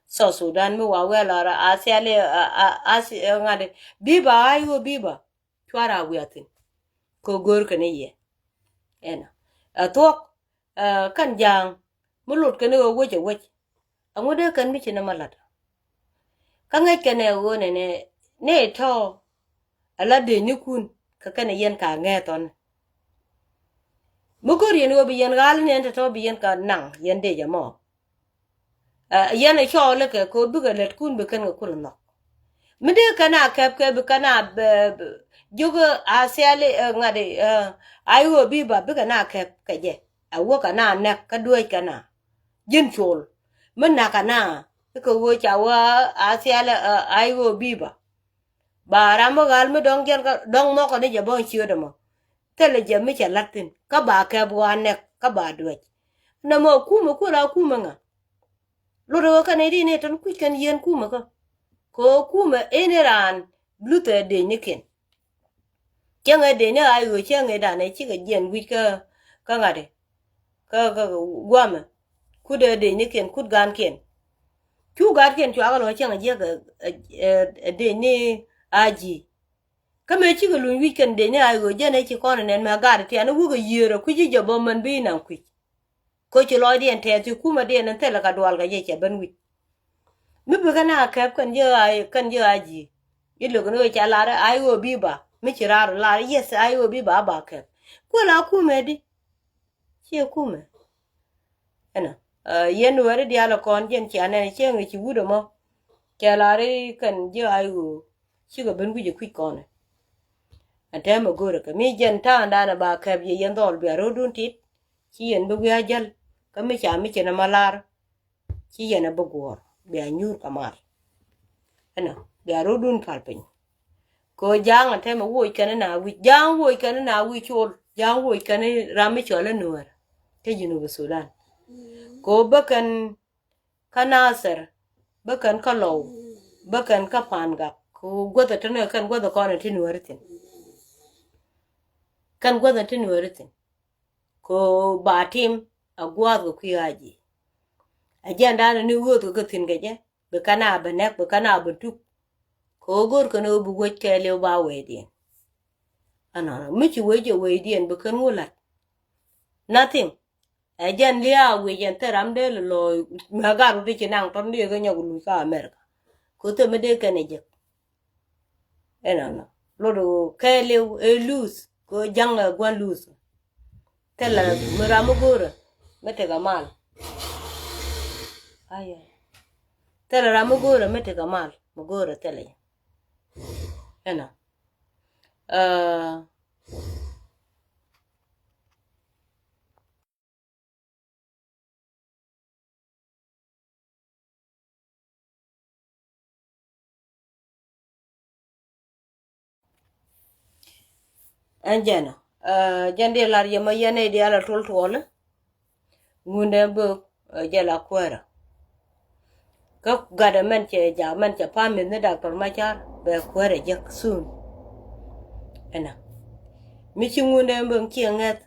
South Sudan mi wa wɛl ɔrɔ a thiali a a a ŋa̱t biba a yuɔ biba cuara wiathin. Ko go̱o̱r kɛ ni yɛ ɛnɔ a thuɔk. Kɛn ja̱a̱ŋ mi lot kɛn ɣöö wec ɛ wec. Aŋu dee kɛn mi ci nɛ ma la̱t kä ŋäc kɛn ɛ ɣöö nɛnɛ nɛ tɔ̱. Ala dee nikun kä kɛn ɛ yɛn ka ŋɛɛ thɔn. Mi ko̱r yɛn ɣöö bi yɛn ɣal ni ɛn tɔ̱tɔ̱ bi yɛn ka naŋ yɛn dee jɛ mɔ. Yɛn ɛ cɔɔl kɛ ko̱ bikɛ lät kun bi kɛn kɛ kul nhɔk. Mi dee kɛn a kɛp kɛ bi kɛn a jiök a thiali ŋa̱t a i̱ ɣöö bi ba bikɛ na kɛp kɛ jɛ. A wä kɛ na nɛk kä dueec kɛ na ji̱n col mi nak kɛ na i̱ kɛ ɣöö ca wä a thiali a i̱ ɣöö bi ba. Ba ram mi ɣal mi dɔ̱ŋ jɛn kä dɔ̱ŋ nhɔk kɛ ni jɛ bä ciöt ɛmɔ. Thilɛ jɛ mi cɛ la̱t thi̱n kä ba kɛp wä a nɛk kä ba dueec. Nɛ mɔ kumɛ kuɛ la kumɛ ŋa. Lot ɛ ɣöö kɛn ɛ ri ni tɔn kui̱c kɛn yien kumɛ kä. Kɛ ɣöö kumɛ in i̱ raan bluthɛ dec ni kiɛn. Cäŋ ɛ dec ni a i̱ ɣöö cäŋ ɛ dan ɛ cikɛ jiɛn wi̱c kä kä ŋa̱t i̱ kä kä guamɛ. Kut ɛ dec ni kiɛn kut gaankiɛn. Cu gaatkiɛn cuakä lɔ cäŋ ɛ jiɛk ɛ dec ni a ji̱. Kä mëë cikɛ luny wi̱c kɛn dec ni a i̱ ɣöö jɛn ɛ ci kɔn ɛ nɛn mɛ gaat ɛ tian i̱ wukɛ yiëër ɛ kui̱c i̱ jɛ bä mɛn bi naŋ kui̱c. Koci lɔcdiɛn tɛth ti kumɛdiɛn ɛn thilɛ kɛ dual kɛ jɛ cɛ ben wi̱c. Mi bi kɛn a kɛp kɛn jɛ a kɛn jɛ a ji̱. I̱ lök ni ɣöö ca lar a i̱ ɣöö bi ba mi ci raar lar yes a i̱ ɣöö bi ba a ba kɛp. Kuɛ la kumɛ di. Ciɛ kumɛ. Ɛnɔ yɛn wɛri diaal ɛ kɔn jɛn cia nɛn ciɛ ŋi̱ ci wut ɛmɔ. Cɛ lar i̱ kɛn jɛ a i̱ ɣöö cikɛ ben wi̱c ɛ kui̱c kɔn ɛ. Ɛn tɛmɛ go̱rɛ kɛ mi jɛn ta̱a̱ŋdan ɛ ba kɛp yɛ yɛn dhɔl bia ro̱o̱dun tit. Ci yɛn bi wi̱i̱ a jäl kä mi ca mi cin ɛmɔ lar. Ci yɛn ɛ bi guɔ̱ɔ̱r bia nyuur kɛ mal. Ɛnɔ bia ro̱dun pal piny. Kɛ ɣöö ja̱a̱ŋ ɛn tɛmɛ woc kɛn na wi̱c ja̱a̱ŋ woc kɛn na wi̱c col ja̱a̱ŋ woc kɛn ram mi cɔl ɛ nuäär. Kä Junub Sudan kɛ ɣöö bä kɛn kä Nathir bä kɛn kä Lɔw bä kɛn kä Pangak kɛ ɣöö guäth ɛ tɛn ɛ kɛn guäth ɛ kɔn ɛ ti nuäär thi̱n. Kɛn guäth ɛ ti nuäär thi̱n. Kɛ ɣöö ba tim a gua̱a̱th kɛ kui̱ a ji̱. A jiɛn da̱a̱n ni ɣööth kɛ kä thi̱n kɛ jɛ bi kɛn a bɛ nɛk bi kɛn a bɛ tuk. Kɛ ɣöö go̱r kɛn ɣöö bi wec kɛɛliw ba wecdiɛn. Ɛnɔnɔ mi ci wec jɛ wecdiɛn bi kɛn wä la̱t. Nothing. Ɛ jɛn lia̱a̱ wec ɛn thil ram dee lɛ lɔɔc mɛ gat wä ti ci naŋ tɔn dee kɛ nyɔk luc kä America. Kɛ ɣöö thil mi dee kɛn ɛ jek. Ɛnɔnɔ Lot kɛɛliw ɛ luth kɛ ja̱ŋ ɛ gua̱n luth. Thilɛ mi ram mi go̱o̱rä mi tekɛ mal. Aya. Thilɛ ram mi go̱o̱rä mi tekɛ mal mi go̱o̱rä thilɛ. Ɛnɔ. Aa. Ɛn jɛn ɔ, ɛ, jɛn di lar yɛ mɔ yɛn nɛy diaal a tol tuɔɔli. Ŋundɛ bök, ɛ, jɛ la kuäärä. Kä gatdɛ mɛn cɛ jak mɛn cɛ pam mith ni Doctor Machar bɛ kuäärä jek soon. Ɛnɔ. Mi ci ŋundɛ bök ciɛ ŋɛth.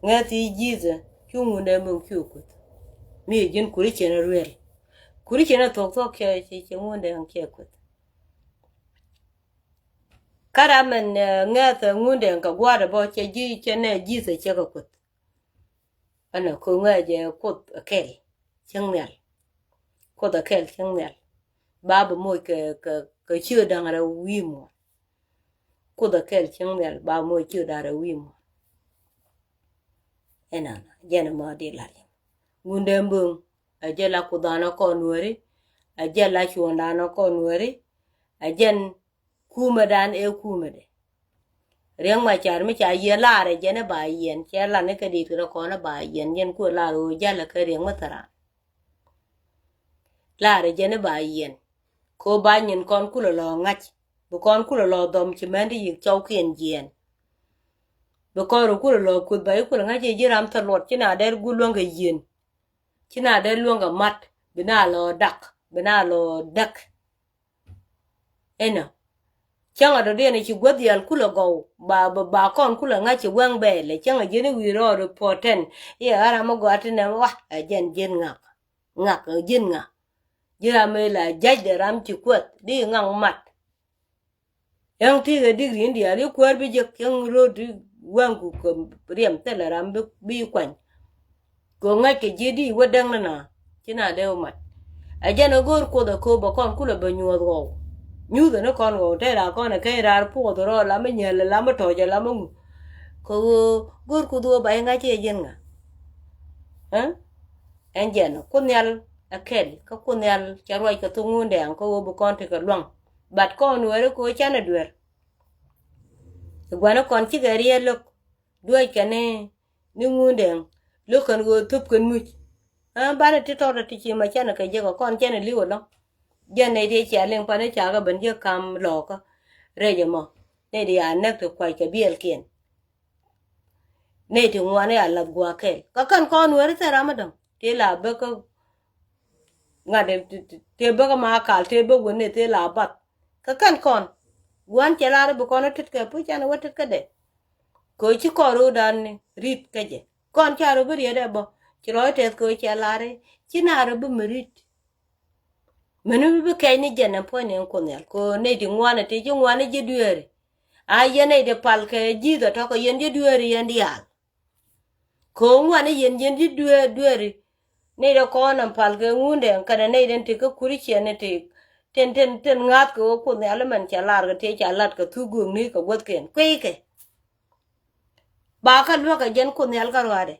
Ŋɛth i̱ Jesus cu ŋundɛ bök cu kuth. Mi ji̱n kuri cɛn a ruel. Kuri cɛn a thuɔk thuɔk cɛ cɛ ŋundɛ ciɛ kuth. Kä ram ɛn, ɛ, ŋɛth ɛ ŋundɛ kɛ gua̱a̱r ɛ bä cɛ ji̱ cɛ nɛ Jesus cɛ kɛ kuth. Ɛnɔ ko̱ ŋɛ jɛ kuoth ɛ kɛl cieŋ nhial. Kuoth ɛ kɛl cieŋ nhial. Ba bi moc kɛ, kɛ, kɛ ciö da̱ŋ rɛw wi̱i̱ muɔ̱ɔ̱n. Kuoth ɛ kɛl cieŋ nhial ba bi moc ciö da̱ŋ rɛw wi̱i̱ muɔ̱ɔ̱n. Ɛnɔ jɛn ɛmɔ di lar yɛ. Ŋundɛ bök ɛ jɛ la kuothdan ɔ kɔn weri. Ɛ jɛ la cuɔ̱ɔ̱ŋdan ɔ kɔn weri. Ɛ jɛn kumɛdan ɛ kumɛdɛ. Riɛk Macar mi ca yiëë laarɛ jɛn i̱ ba yiɛn cɛ lan i̱ kɛ di̱i̱t kɛ rɔ kɔn i̱ ba yiɛn yɛn kuɛ laar ɣöö jalɛ kɛ Riɛk mi thäran. Laarɛ jɛn i̱ ba yiɛn. Kɛ ɣöö ba nyin kɔn kulɛ lɔ ŋa̱c bi kɔn kulɛ lɔ dhɔm ci mɛn ti yi̱k cɔwkiɛn jiɛɛn. Bi kɔn rɔ kulɛ lɔ kuth ba i̱ kulɛ ŋa̱c i̱ ji̱ ram thil luɔt ci na dee guur luäŋ kɛ yiɛn. Ci na dee luäŋ kɛ mat bi na lɔ dak bi na lɔ däk. Inɔ. Cäŋɛ dɔ̱diɛn ci guäth yɛl kulɛ gɔw ba, ba, ba kɔn kulɛ ŋa̱c ci wɛŋ bɛɛlɛ cäŋɛ ji̱n i̱ wi̱i̱ rɔɔd i̱ puɔ̱tɛn. Iɛ ɣän ram mi gɔaa ti nɛm wah ɛ jɛn ji̱n ŋak. Ŋak ɛ ji̱n ŋak. Ji̱n ram mi la ja̱cdɛ ram ci kuɛth di ŋak mat. Yäŋ ti kɛ digri in diaal i̱ kuäär bi jek yäŋ ro̱o̱d i̱ wɛŋku kɛ riɛm thilɛ ram bi, bi kuany. Kɛ ŋäc kɛ ji̱ di wä däŋ ni na ci na dee wä mat. Ɛ jɛn ɛ go̱o̱r kuoth ɛ kööp ɛ kɔn kulɛ bɛ nyuɔ̱th ɣɔw. Nyuuth ɛ ni kɔn ɣɔw te ra kɔn ɛ keny raar puɔth ɛ rɔ lam mi nyɛl ɛ lam mi tɔ̱ɔ̱c ɛ lam mi ŋu. Kɛ ɣöö go̱o̱r kuoth ɣöö ba i̱ ŋa̱c i̱ ɛ ji̱n ŋa. Ɛ? Ɛn jɛn ɛ kuoth nhial ɛ kɛl kä kuoth nhial cɛ ruac kɛ thok ŋundɛ ɛn kä ɣöö bi kɔn tekɛ luaŋ. But kɔn weri kɛ ɣöö canɛ duer. Ɛ gua̱n ɛ kɔn cikɛ riɛl lo̱k. Duäc kɛ ni, ni ŋundɛ ɛn lo̱k kɛn ɣöö thöp kɛn muc. Ɛ banɛ ti tɔt ɛ ti ci ma canɛ kɛ jek ɛ kɔn canɛ li̱w ɛlɔ̱ŋ. Jɛn nɛy ti cia liŋ pa̱n i̱ ca kɛ ben ji̱ ka̱m lɔɔkä. Rɛc ɛmɔ nɛy ti a näk ti kua̱c kɛ biɛlkiɛn. Nɛy ti ŋuan i̱ a lath gua̱a̱ kɛɛl kä kɛn kɔn weri thil ram mi dɔ̱ŋ ti la bä kä ŋa̱t ti, ti, ti bä kä ma kal ti bä wen ni ti la bath. Kä kɛn kɔn gua̱n cɛ lar i̱ bi kɔn i̱ tet kɛ puc can i̱ wä tet kädɛ. Kɛ ci kɔn ro̱o̱dan ni ri̱t kä jɛ kɔn ca rɔ bi riet ɛ bä. Ci rɔ i̱ tɛth kɛ cɛ lar i̱ ci na rɔ bi mi ri̱t. Mɛn mi bi kɛc ni jɛn ɛn puɔ̱ny ni ɛn kuoth nhial kɛ ɣöö nɛy ti ŋuan ɛ ti ci ŋuan ni ji̱ dueeri. A yɛn nɛy ti pal kɛ ji̱th ɛ tɔ̱ kɛ yɛn ji̱ dueeri yɛn diaal. Kɛ ɣöö ŋuan ni yɛn yɛn ji̱ dueer dueeri. Nɛy ti kɔn ɛn pal kɛ ŋundɛ ɛn kɛnɛ nɛy ti ti kä kuriciɛn ni ti tin tin tin ŋa̱th kɛ ɣöö kuoth nhial mɛn cɛ lar kɛ ti ca lat kɛ thuk göökni kɛ guäthkiɛn kueykɛ. Ba kä luäk kɛ jɛn kuoth nhial kä ruaadɛ.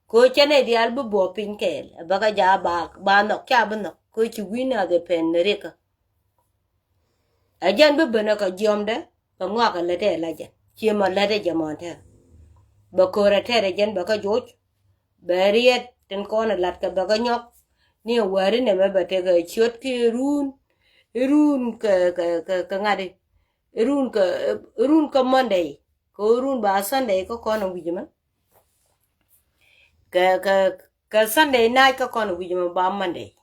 Kɛ ɣöö cɛ nɛy diaal bi buɔɔk piny kɛɛl ɛ bäkä jaak ba, ba nhɔk ca bi nhɔk kɛ ɣöö ci wi̱i̱ naath ɛ pɛn ni rikä. Ɛ jɛn bi ben ɛ kɛ jiɔmdɛ bɛ ŋɔak ɛ lät ɛ la jɛn cië mɔ lät ɛ jɛ mɔn tɛr. Bɛ köör ɛ tɛr ɛ jɛn bɛ kä joc bɛ riet tin kɔn ɛ lat kɛ bɛ kä nyɔk. Ni ɛ wäri nɛmɛ bɛ tekɛ ciöt ki run. Run kɛ, kɛ, kɛ, kɛ ŋa̱t i̱ run kɛ, run kɛ Monday. Kɛ ɣöö run ba Sunday kä kɔn ɛ wi̱c mɛ. Kɛ, kɛ, kɛ Sunday nac kä kɔn ɛ wi̱c mɛ ba Monday.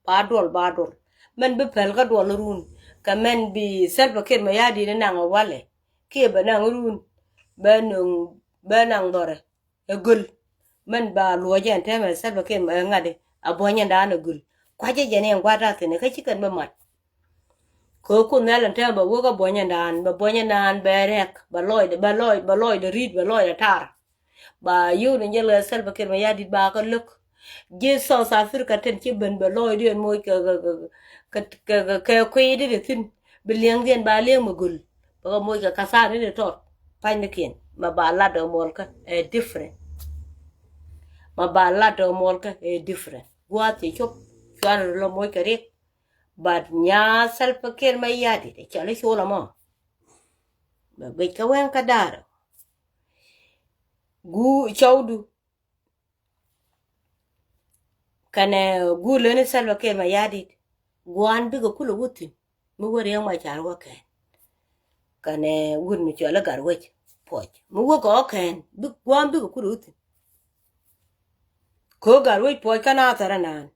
Ba duɔl, ba duɔl. Mɛn bi päl kä duɔl run. Kɛ mɛn bi Salva Kiir mɛ ya̱a̱ di̱t ni naŋ ɛ walɛ. Kiɛ bɛ naŋ run. Bɛ nöŋ, bɛ naŋ dhɔrɛ. Ɛ göl. Mɛn ba luɔcɛ ɛn tɛmɛ Salva Kiir mɛ ŋa̱t i̱ a buɔ̱nyɛndan ɛ göl. Kuacä jɛ ni ɛn gua̱a̱t a thi̱n kä ci kɛn bä mat. Kɛ ɣöö kuoth nhial ɛn tɛmɛ bɛ wä kä buɔ̱nyɛndan, bɛ buɔ̱nyɛndan bɛ rɛk, bɛ lɔcdɛ, bɛ lɔc, bɛ lɔcdɛ ri̱t, bɛ lɔcdɛ tar. Ba yio̱w ni jɛ lɛ Salva Kiir mɛ ya̱a̱ di̱t ba kä lök. Ji̱ South Africa tin ci ben bɛ lɔcdiɛn moc kɛ, kɛ, kɛ kui̱dɛ ti thi̱n. Bi liɛŋdiɛn ba liɛŋ mi gul. Bä kɛ moc kɛ kathar ni di tɔt. Pa̱ny ni kiɛn ma ba lat ɔ muɔlkä ɛ different. Ma ba lat ɔ muɔlkä ɛ different. Gua̱a̱th cɛ cop cuarɛ lɔ moc kɛ riɛk. But nya Salva Kiir Mayardit cɔl i̱ col ɛmɔ. Bɛ guic kä wɛŋ kä da̱rä. Gu cɔwdu. Kɛnɛ guur leni Salva Kiir Mayardit. Gua̱a̱n bikɛ kulɛ wä thi̱n mi wä Riɛk Macar wä kɛn. Kɛnɛ wut mi cɔl i̱ Gatwec Puɔc mi wä kɛ wä kɛn, gua̱a̱n bikɛ kulɛ wä thi̱n. Ko̱ Gatwec Puɔc kä na thɛrɛ naan.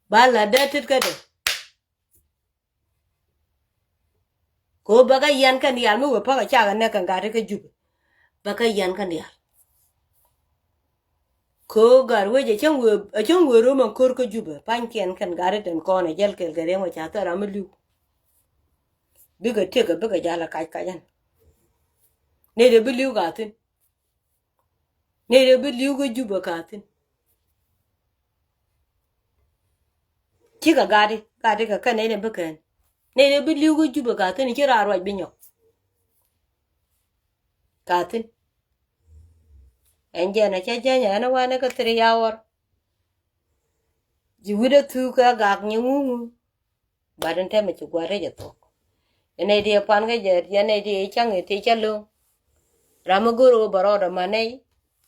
Ba la dee tet kädɛ. Ko̱ bä kä yɛn kɛn diaal mi wee pa̱kä cakɛ nɛk kɛn Gatwec kä Jubɛ. Bä kä yɛn kɛn diaal. Ko̱ Gatwec ɛ cäŋ wee, ɛ cäŋ wee ro̱o̱m ɛn ko̱r kä Jubɛ. Pa̱nykiɛn kɛn Gatwec tin kɔn ɛ jäl kɛɛl kɛ Riɛk Macar thil ram mi li̱w. Bikɛ tëkɛ bikɛ jal ɛ kac kac ɛn. Nɛy dee bi li̱w ka thi̱n. Nɛy dee bi li̱w kä Jubɛ ka thi̱n. Cikɛ Gatwec, Gatwec kɛ kɛn nɛy dee bi kɛn. Nɛy dee bi li̱w kä Jubɛ ka thi̱n, ci raar ruac bi nyɔk. Ka thi̱n. Ɛn jɛn ɛ cä jäny ɛ ɛn ɛ wanɛ kä thiri yawar. Ji̱ wi̱cdɛ thuk kɛ gak nyi ŋuŋu. Bat in tɛmɛ ci gua̱r rɛc ɛ thuɔ̱k. Yɛn nɛy ti ɛ puan kä jɛ, yɛn nɛy ti ɛ cäŋ ɛ ti cä lo̱ŋ. Ram mi go̱o̱r ɣöö bɛ rɔɔdɛ ma nɛy.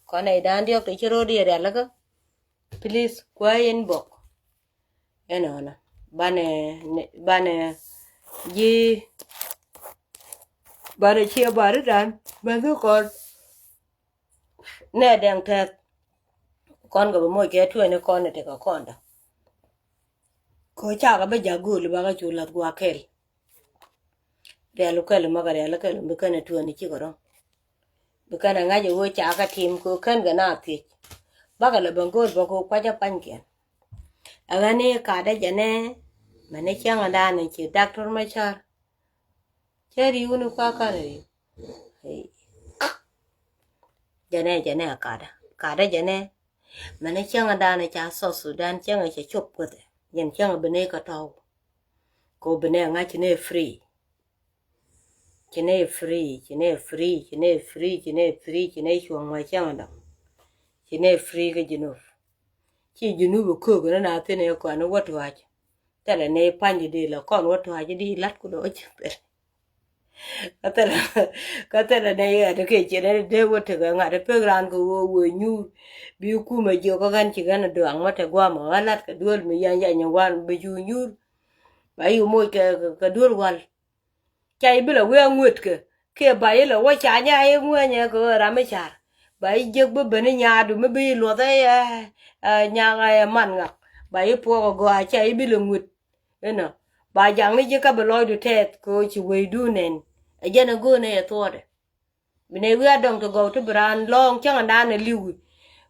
Kɔn nɛy da̱a̱n diɔ̱k ti ci ro̱o̱d yɛ rialikä. Please kuäär inbox. Ɛnɔnɔ banɛ, banɛ ji̱, banɛ ciɛ baridan bɛ dhi kɔn. Nɛ dɛŋ tɛth. Kɔn kɛ bi moc kɛ tuɛni kɔn ni tekɛ kɔn dɔ. Kɛ cakɛ bi jak go̱o̱li bakɛ cu lath gua̱a̱ kɛl. Rial kɛl makɛ rial kɛl bi kɛn tuɛni cikɛ rɔ̱. Bi kɛn ŋa̱c ɛ wee cakɛ tim kɛ kɛn kɛ na thiec. Bakɛ lɛ ben go̱o̱l bä kɛ kuacä panykiɛn. Ɛ ɣän i̱ kadä jɛ nɛ mɛn i̱ cäŋ ɛ da̱a̱n i̱ ci daktor mɛ cär. Cä ri̱w ni kua̱ ka̱n ri̱w. Jɛnɛ jɛnɛ kadä kadä jɛnɛ. Mɛn cäŋ dan ca South Sudan cäŋ cɛ cop kuoth. Jɛn cäŋ bi ne kä tɔw. Ko bi ne ŋa̱c ci ne free. Ci ne free, ci ne free, ci ne free, ci ne free, ci ne cuɔ̱ŋ mɛ cäŋ dɔ̱ŋ. Ci ne free kä Junub. Ci Junub köök ni na thin ɛ kɔn wä tuac. Thilɛ nɛy pa̱ny di la kɔn wä tuac di la̱t ku dɔ̱ wä cɛ thilɛ. Kä thilɛ, kä thilɛ nɛy ɣɛt kɛ ciɛ nɛy dee wä tekɛ ŋa̱t pek raan kɛ ɣöö wëë nyuur. Bi kumɛ jiök kä ɣän ci ɣän duaŋ mä te gua̱a̱mɛ ɣän la̱t kɛ duel mi yɛn yɛn wan bi cu nyuur. Ba yi moc kɛ, kɛ duel wal. Ca i̱ bi lɛ wee aŋuetkɛ kiɛ ba i̱ lɛ wä ca nya i̱ ŋuenyɛ kɛ ɣöö ram mi car. Ba i̱ jiäk bi ben i̱ nyaadu mi bi i̱ luɔth ɛ, ɛ, nyak ɛ man ŋak. Ba i̱ puɔk ɛ gɔaa ca i̱ bi lɛ ŋuet. Inɔ ba jaŋni ji̱ kä bi lɔcdu tɛth kɛ ɣöö ci wecdu nɛn. Ɛ jɛn ɛ go̱o̱n ɛ yɛ thuɔɔdɛ. Bi nɛy wi̱i̱ adɔ̱ŋ ti gɔw ti bi raan lɔ̱ɔ̱ŋ cäŋ ɛn daan ɛ li̱wi.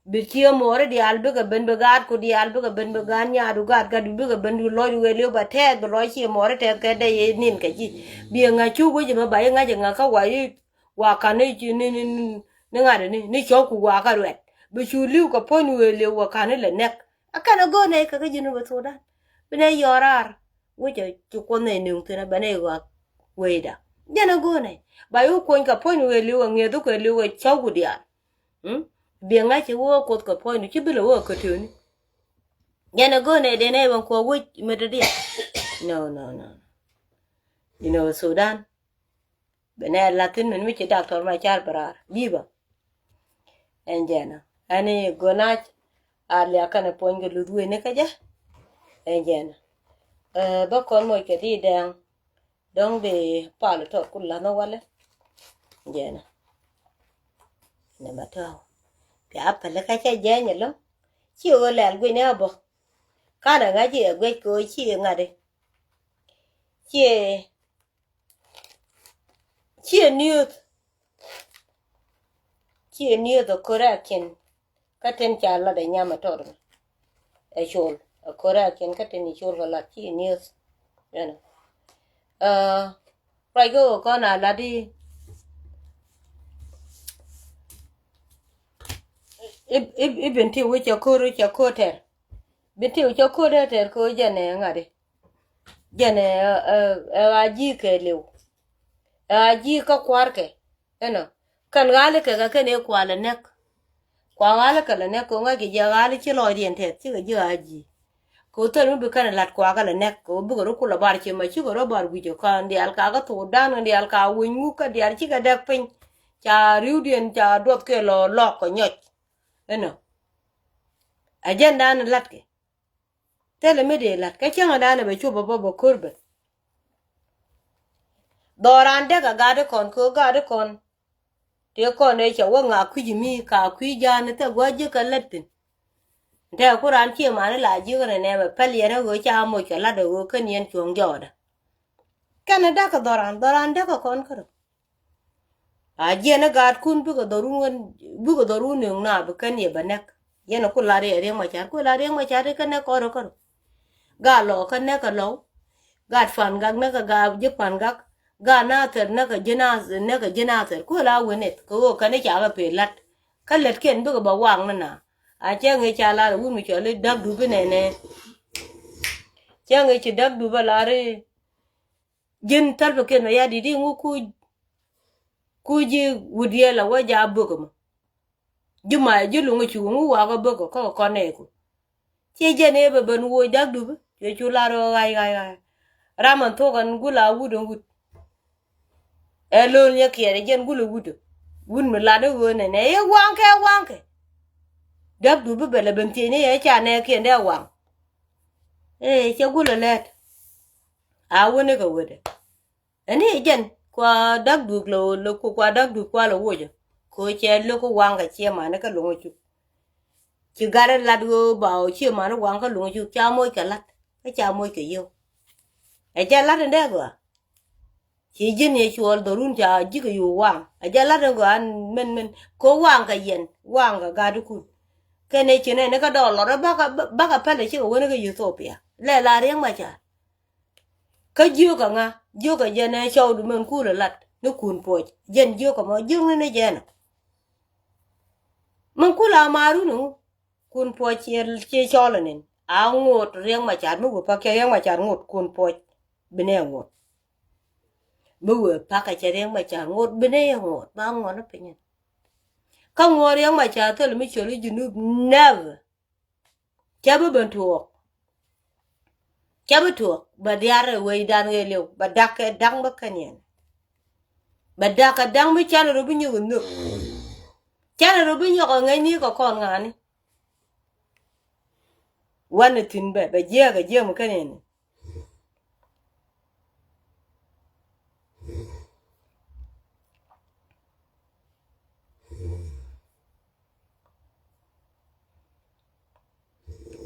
Bi cië muɔɔri diaal bikɛ ben bi gaatku diaal bikɛ ben bi gaat nyaadu gaat gat bikɛ ben bi lɔc wëë li̱w ba tɛɛth bi lɔc cië muɔɔri tɛɛth kɛ dee yee nin kɛ ji̱. Bi ɛ ŋa̱c cuk wec ɛmɛ ba i̱ ŋa̱c ɛ ŋa̱c kä wa i̱ wa ka̱n ni ni ni ni ŋa̱t ni ni cɔwku wa kä ruɛt. Bi cu li̱w kɛ puɔ̱ny wëë li̱w wa ka̱n ni lɛ nɛk. Ɛ kɛn ɛ go̱o̱r nɛy kɛ kä ji̱n bi thuɔ̱ɔ̱dan. Bi nɛy yɔɔr raar. Wecɛ ci kuoth nɛy nöŋ thi̱n a bɛ nɛy ɣɔak wecda. Jɛn a go̱o̱nɛ ba i̱ wä kuɔny kɛ puɔ̱ny wëë li̱w a ŋi̱eth wä kɛ li̱w a cɔw ku diaal. Biɛ ŋa̱c ci wä kuoth kɛ puɔ̱nydu ci bilɛ wä kä töni. Jɛn a go̱o̱nɛ dee nɛy wä kuɔ wec met a diaal. No, no, no. You know, Sudan. Bɛ nɛ lathin min mi ci daktor ma car bi raar bi̱i̱ bä. Ɛn jɛn a ɛn i̱ go̱nac a liak kɛn puɔ̱ny kɛ luth wecni kä jɛ. Ɛn jɛn a bä kɔn moc kɛ di dɛŋ dɔ̱ŋ bi pal tɔt ku la̱th ni walɛ. Ɛn jɛn a nɛ ma tɔ̱ bia päl kä cɛ jɛny ɛlɔ̱ŋ. Ci ɣöö lɛl guic ni a bä. Kanɛ ŋa̱c i̱ ɛ guic kɛ ɣöö ci ŋa̱t i̱ ci Ciɛ niöth. Ciɛ niöth ɛ ko̱rɛ a kiɛn. Kä tin ca lat ɛ nyam ɛ tɔt. Ɛ col ɛ ko̱rɛ a kiɛn kä tin i̱ col kɛ lat ciɛ niöth. Ɛnɔ. Ruac kä ɣöö kɔn a lat i̱ i̱ i̱ i̱ bin ti wi̱c cɛ ko̱r cɛ ko̱r tɛr. Bin ti wi̱c cɛ ko̱r tɛr kɛ ɣöö jɛn ɛ ŋa̱t i̱. Jɛn ɛ, ɛ, ɛ ɣa̱c ji̱ kɛɛliw. Ɛ ɣa̱c ji̱ kä kua̱rkɛ. Ɛnɔ. Kɛn ɣa̱likɛ kɛ kɛn ëë kua lɛ nɛk. Kua ɣa̱likɛ lɛ nɛk kɛ ɣa̱c kɛ jɛ ɣa̱li ci lɔɔcdiɛn tɛth cikɛ ji̱ ɣa̱c ji̱. Kɛ ɣöö thil mi bi kɛn ɛ la̱t kuakä lɛ nɛk kɛ ɣöö bikɛ rɔ kulɛ bar ciɛ mɛ cikɛ rɔ bar wi̱c ɛ kɔn diaal kakä thokdan diaal ka wi̱ny ŋuk kä diaal cikɛ dɛk piny. Ca ri̱wdiɛn ca duɔth kɛ lɔ lɔk kɛ nyɔc. Ɛnɔ. Ɛ jɛn dan la̱tkɛ. Thilɛ mi dee la̱t kä cäŋɛ danɛ bɛ cuɔp bä bä bä ko̱r bä. Dhɔran däk a gat ikɔn kɛ ɣöö gat ikɔn. Tëë kɔn ëë cɛ wä ŋa kui̱c mi ka kui̱ ja̱a̱n thɛ gua̱c ji̱ kɛ lät thi̱n. Tëë ku raan cie mani la ji̱ kɛ nɛ nɛmɛ päl yɛn ɛ ɣöö ca moc kɛ la̱t ɛ ɣöö kän yɛn cuɔ̱ŋ jɔɔdä. Kɛn ɛ da̱k kɛ dhɔran dhɔran däk ɛ kɔn kärä. A jiɛn ɛ gaatkun bikɛ dhɔrun wän bikɛ dhɔrun nööŋ na bi kän yɛ bɛ nɛk. Yɛn ɛ ku lar yɛ Riɛk Macar ku lar Riɛk Macar i̱ kä nɛk kɔrɛ kɔrɛ. Gaa lɔɔkä nɛk ɛ lɔw. Gaa pan gak nɛk ɛ gaa ji̱ pan gak. Gaa nathɛr nɛk ɛ ji̱ nathɛr nɛk ɛ ji̱ nathɛr ku la wen eth kɛ ɣöö kɛn i̱ cakɛ pee la̱t. Kä lätkiɛn bikɛ bɛ waŋ ni na. A cɛ ŋi̱i̱c ca lar ɛ wun mi cɔl i̱ da̱k dup i̱ nɛnɛ. Cɛ ŋi̱i̱c ci da̱k dup ɛ lar i̱ Ji̱n Salva Kiir Mayardit i̱ ŋu kuc kuc ji̱ wut yɛl a wä jaak bök ɛmɔ. Ji̱ mac ji̱ luŋ i̱ cu ŋu wakä bök ɛ kä kɔn nɛɛku. Ciɛ jɛn ëë bɛ ben woc da̱k dupi cuɛ cu lar ɣä ɣa̱c ɣa̱c ɣa̱c. Ram ɛn thok ɛn gul a wut ɛn wut. Ɛ lo̱l nyɛ kiɛɛr ɛ jɛn gul ɛ wut ɛ wut mi lat ɛ ɣöö nɛnɛ ëë waŋkɛ ɛ waŋkɛ. Da̱k dupi bɛ lɛ ben thiecni ɛ ca nɛɛkiɛn dee ɛ waŋ. Ëë cɛ gul ɛ lɛt. A wä ni kɛ wetdɛ. Ɛn i̱ jɛn kua da̱k duɔ̱k lɛ lɛ ku kua da̱k duɔ̱k kua lɛ wocä. Kɛ cɛ lo̱k kä waŋ kɛ ciɛ mani kä lo̱ŋ cuk. Ci gat ɛ lat ɣöö ba ɣöö ciɛ mani waŋ kä lo̱ŋ cuk ca moc kɛ lat kä ca moc kɛ yio̱w. Ɛ jɛ lat ɛn dee gɔaa. Ci ji̱n yɛ cuɔl dhɔrun ca ji̱ kɛ yo̱o̱ waŋ ɛ jɛ lat ɛn gɔaa. Min min kɛ waŋ kɛ yɛn waŋ kɛ gatikun. Kɛn ɛ ci nɛn kä dɔɔl lɔt ɛ bakɛ bakɛ pɛl ɛ cikɛ wen kä Ethiopia lɛ la Riɛk Macar. Kä jiökä ŋa jiökä jɛn ɛ cɔwdu mɛn kulɛ lat ni kun puɔc jɛn jiökä mɔ jiökni ni jɛn ɔ. Mɛn kulɛ a marun ŋu kun puɔc ciɛ ciɛ cɔl nin a ŋot Riɛk Macar mi wä pak cɛ Riɛk Macar ŋot kun puɔc. Bi nɛ ŋot mi wä pak cɛ Riɛk Macar ŋot bi nɛ yɛ ŋot ba ŋot ni piny. Kä ŋot Riɛk Macar thil mi cɔl i̱ Junub never. Cä bi ben tuɔɔk. Cä bi tuɔɔk bɛ diaar ɛ wecdan ɣëë liw bɛ dak kɛ da̱ŋ bä kɛn yɛn. Bɛ dak kɛ da̱ŋ bi canɛ rɔ bi nyɔk ɛ nhök. Canɛ rɔ bi nyɔk ɛ ŋäcni kɛ kɔn ŋa̱a̱ni. Wanɛ thi̱n bɛ bɛ jiääk ɛ jiääk mi kɛn yɛn.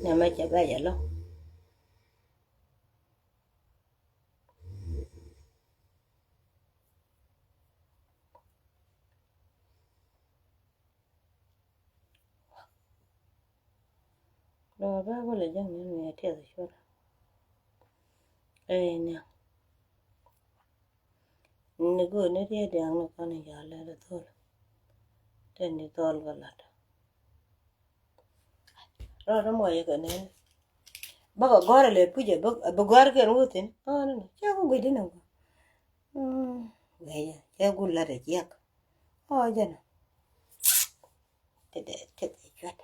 Nɛmɛ cɛ bɛ jɛ lɔ. Lɔ bɛ wä lɛ jɛn mi mi a tiɛth cuɔt. Ɛ niaŋ. Ni go̱o̱r ni riet diaŋ ni kɔn in ca lɛl ithol. Tɛn di thol kɛ lat. Rɔɔdä muɔcɛ kɛ nɛn. Bäkɛ gɔ̱r ɛ lɛ puc ɛ bi gɔ̱r kɛn wuthin. Ɣän ni cɛ ku guic di ni gɔ̱r. Guic ɛ cɛ gu lat ɛ jiɛk. Ɔ jɛn ɔ. Tɛtɛ tɛtɛ cuat.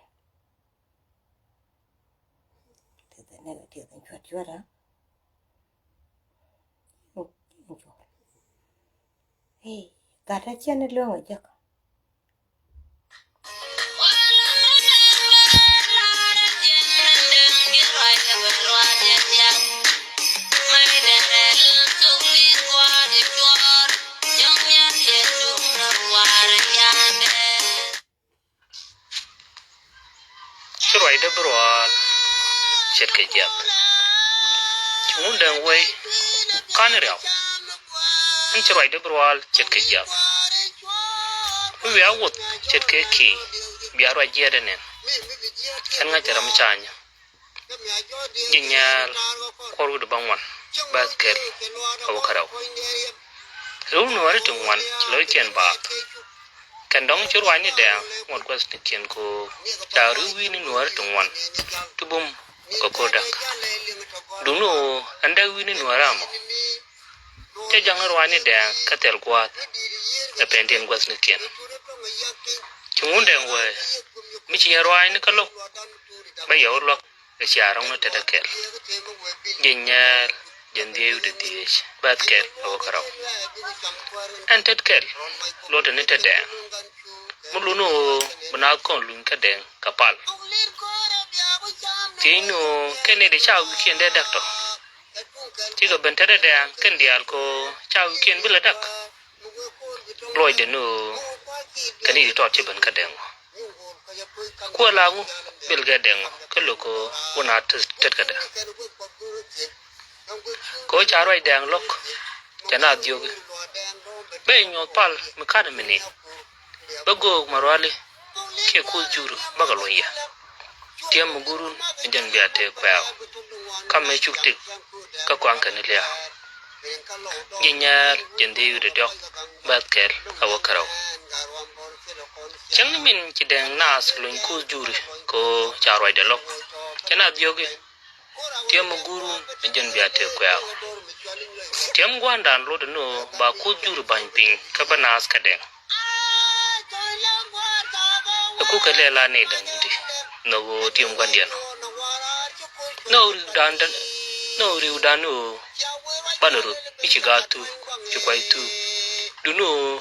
Tɛtɛ nɛ kɛ tiɛth in cuat cuat ɛ. Gatdä cɛn i̱ lo̱ŋ a jek. Ci ruacdä bi ruaal ce̱tkɛ jiath. Ci ŋun dɛŋ wei ka̱n riaw. Ɛn ci ruacdä bi ruaal ce̱tkɛ jiath. Mi wiaa wuoth ce̱tkɛ ki̱i̱ bia ruac jiɛɛt ɛnɛn. Ɛn ŋa̱c ɛ ram canyä. Ji̱ nyɛɛl kuɔr wi̱cdɛ bäŋuan bäth kɛl a wä kärɛw. Riw nuääri ti ŋuan ci lo̱ckiɛn baath. Kɛn dɔ̱ŋ ci ruaacni dɛɛŋ ŋuɔ̱t gua̱thnikiɛn köök ca ri̱w wi̱i̱ni nuääri ti ŋuan ti bum kɛ ko̱r da̱k. Duŋ Ɛn dee wi̱ni Nuäär amɔ. Cä jaŋni ruaacni Dɛŋ kä thil gua̱a̱th ɛ pɛn tin gua̱thnikiɛn. Ci Ŋundɛŋ wee mi ci yɛn ruaacni kä lo̱k bä yɛ wä luäk ɛ cia rɔ̱ŋni tetdä kɛl. Ji̱ nyɛɛl jiɛn dhieec wi̱cdɛ dhieec bäth kɛl ɛ wä kä rɔw. Ɛn tet kɛl luɔtdɛ ni te Dɛŋ. Mi luni ɣöö bi naath kɔn luny kä Dɛŋ kɛ pal. Thiecni ɣöö kɛn nɛy ti ca wi̱i̱kiɛn dee däk tɔ. Cikɛ ben tetdä Dɛŋ kɛn diaal kɛ ɣöö ca wi̱i̱kiɛn bi lɛ däk. Luɔcdɛ ni ɣöö kɛ nɛy ti tɔt ci ben kä Dɛŋ ɔ. Kuɛ la ŋu bilkɛ Dɛŋ ɔ kä lo̱k ɣöö wä naath tet, tetkädɛ. Kɛ ɣöö ca ruac Dɛŋ lo̱k cɛ naath jiök i̱ bä i̱ nyuɔ̱th pal mi ka̱n mi nit. Bä göök ma ruali kiɛ kuth jur bäkɛ luɔ̱ny yɛ. Tiɛm mi gurun mi jɛn bia tëë kuɛɛw. Kä mëë cuk tik kä kɔaŋkɛ ni lia̱a̱. Ji̱ nyɛɛl jiɛn dhieec wi̱cdɛ diɔ̱k bäth kɛl ɛ wä kä rɛw. Cäŋ ni min ci Dɛŋ naath luny kuth juri kɛ ɣöö ca ruacdɛ lo̱k. Cɛ naath jiök i̱ tiɛm mi gurun mi jɛn bia tëë kuɛɛw. Tiɛm gua̱ndan luɔtdɛ ni ɣöö ba kuth juri ba̱ny piny kä bä naath kä Dɛŋ. Ɛ kukɛ lɛl a ni Dɛŋ di nhɔk ɣöö tiɛm gua̱ndiɛn ɔ. Nhɔk ri̱wdan, nhɔk ri̱wdan ni ɣöö banɛ ruth i̱ ci gaat thuk, ci kuay thuk. Duni ɣöö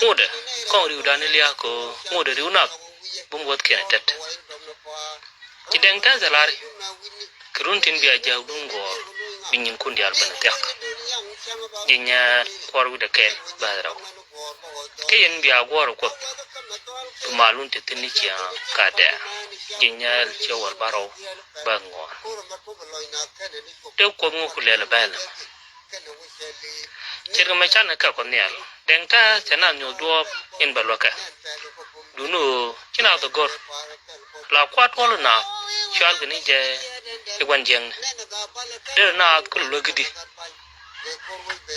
ŋotdɛ kɔŋ ri̱wdan ni lia̱a̱ kɛ ɣöö ŋotdɛ ri̱w nath bum wäthkiɛn ɛ tɛt. Ci Dɛŋ tɛth ɛ lari kɛ run tin bia jääkdun guɔ̱ɔ̱r bi nyinkun diaal ben ɛ thia̱k. Ji̱ nyɛɛl kuɔr wi̱cdɛ kɛl bäth rɛw. Kä yɛn bia guɔ̱ɔ̱r ɛ Kuoth bi malun te thi̱n ni ciaŋ ka Dɛŋ. Ji̱ nyɛɛl ciɛ wäl bärɔw bäth ŋuan. Dee Kuoth ŋu ku lɛl ɛ bäth lɛ. Ce̱tkɛ mɛ canɛ kɛ Kuɔth Nhial. Dɛŋ tɛth cɛ naath nyuɔ̱th duɔ̱ɔ̱p in bɛ luäkɛ. Duni ɣöö ci naath ɛ go̱r la kua̱r tuɔl naath cual kɛ ni jɛ i̱ gua̱n jiäkni. Derɛ naath kä luäk i̱di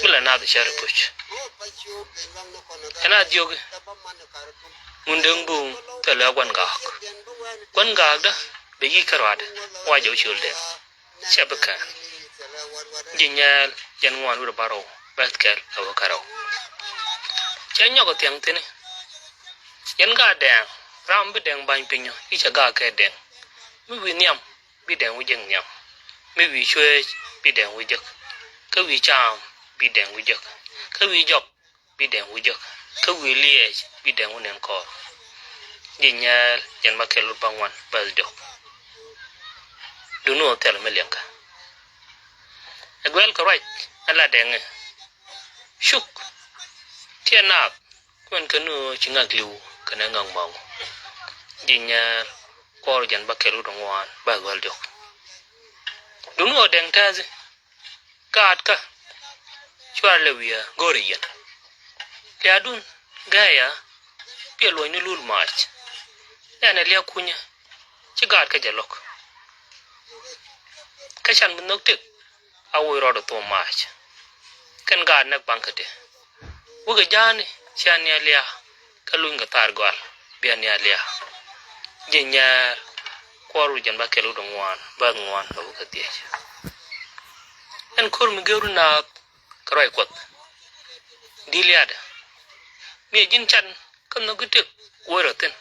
mi la naath ɛ cär i̱ puc. Cɛ naath jiök i̱ Ŋundɛŋ Buŋ thilɛ gua̱n ga̱a̱k. Gua̱n ga̱a̱kdä bɛ yic kä ruaadɛ wa jɛ wä ciöl Dɛŋ. Cɛ bi kään. Ji̱ nyɛɛl jiɛn ŋuan wi̱cdɛ bärɔw bäth kɛl ɛ wä kä rɛw. Cɛ nyɔk ɛ thiaŋ thi̱n i̱ yɛn gaat Dɛŋ ram bi Dɛŋ ba̱ny piny ɔ i̱ cɛ gaak kɛ Dɛŋ. Mi wi̱i̱ nhiam bi Dɛŋ wi̱i̱ jek nhiam. Mi wi̱i̱ cueec bi Dɛŋ wi̱i̱ jek. Kä wi̱i̱ caam bi Dɛŋ wi̱i̱ jek. Kä wi̱i̱ jɔk bi Dɛŋ wi̱i̱ jek. Kä wi̱i̱ liɛɛc bi Dɛŋ wi̱i̱ nɛn kɔɔr. Ji̱ nyɛɛl jiɛn bäkɛl wi̱cdɛ bäŋuan bäth diɔ̱k. Duni ɣöö thil mi liɛŋkɛ. Ɛ guɛl kɛ ruac ɛ la Dɛŋ i̱ cuk tiɛ naath kuɛn kɛ ni ɣöö ci ŋak li̱w kɛnɛ ŋak maŋ. Ji̱ nyɛɛl kuɔr jiɛn bäkɛl wi̱cdɛ ŋuan bäth wäl diɔ̱k. Duni ɣöö Dɛŋ tɛth i̱ gaatkä cuarɛ lɛ wi̱i̱ ɛ go̱o̱rɛ yɛn. Lia̱a̱dun gɛɛyä biɛ luɔ̱ny ni lul mac. Nɛnɛ liak kunyä ci gaatkä jɛ lo̱k. Kä can bi nhök tëk a woc rɔɔdɛ thom mac. Kɛn gaat näk baŋ kädi wekɛ ja̱a̱ni cia ni a lia̱a̱. Kä luny kɛ thaar gɔal bia ni a lia̱a̱. Ji̱ nyɛɛl kuɔr wi̱cdɛ jiɛn bäkɛl wi̱cdɛ ŋuan bäth ŋuan ɛ wä kä dhieec. Ɛn ko̱r mi gëëru naath kɛ ruac Kuɔth di̱t lia̱a̱dɛ. Mi ɛ ji̱n can kä nhök i̱ tëk woc rɔ thi̱n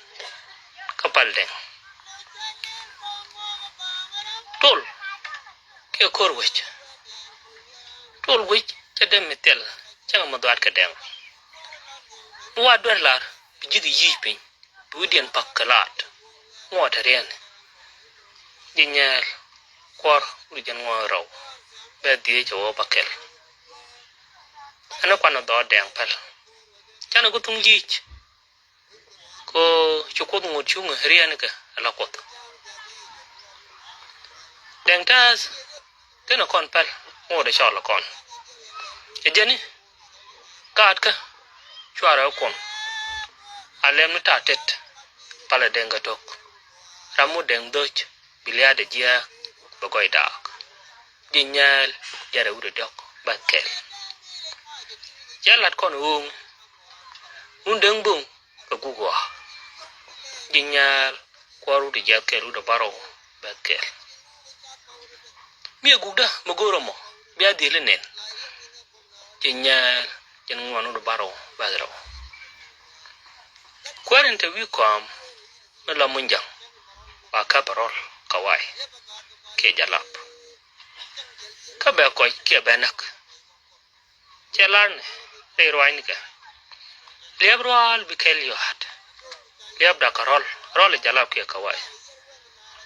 kä pal Dɛŋ. Tol kiɛ ko̱r wec. Tol wec cɛ dee mi thil cäŋ mi dhuaat kɛ Dɛŋ. Mi wa̱a̱ duer lar bi ji̱k i̱ yic piny. Bi wi̱cdiɛn pa̱k kɛ laat ŋuɔt ɛ riɛn. Ji̱ nyɛɛl kuɔr wi̱cdɛ jiɛn ŋuan rɛw bäth dhieec ɛ wä bäkɛl. Ɛn ɛ kuan ɛ dhɔɔt Dɛŋ päl. Canɛ kä thuŋ ji̱c kɛ ɣöö ci Kuoth ŋot cuŋɛ riɛɛnikɛ ɛ la Kuoth. Dɛŋ tɛth thin ɛ kɔn päl ŋot ɛ cɔl ɛ kɔn. Ɛ jɛni gaatkä cuarɛ ɛ kuɔm. A lɛm ni ta̱a̱ tet palɛ Dɛŋ kɛ to̱k. Ram mut Dɛŋ dho̱c bi lia̱a̱dɛ jiääk bɛ gɔy daak. Ji̱ nyɛɛl jɛn rɛw wi̱cdɛ diɔ̱k bäth kɛl. Cɛ la̱t kɔn ɣööŋ Ŋundɛŋ Buŋ kɛ guk ɣɔaa. Ji̱ nyɛɛl kuɔr wi̱cdɛ jiɛth kɛl wi̱cdɛ bärɔw bäth kɛl. Mi ɛ gukdä mi go̱o̱r ɛmɔ bia dhil i nɛn. Ji̱ nyɛɛl jiɛn ŋuan wut bärɔw bɛth rɛw. Kuäär in te wi̱i̱ kɔam mi la Munyjaŋ ba käp rɔl Kawai kiɛ Jalap. Kä bɛ kɔc kiɛ bɛ näk. Cɛ lar ni rɛy ruacnikɛ. Liɛp rual bi kɛl yɔ̱a̱t. Liɛp dakä rɔl, rɔl i Jalap kiɛ Kawai.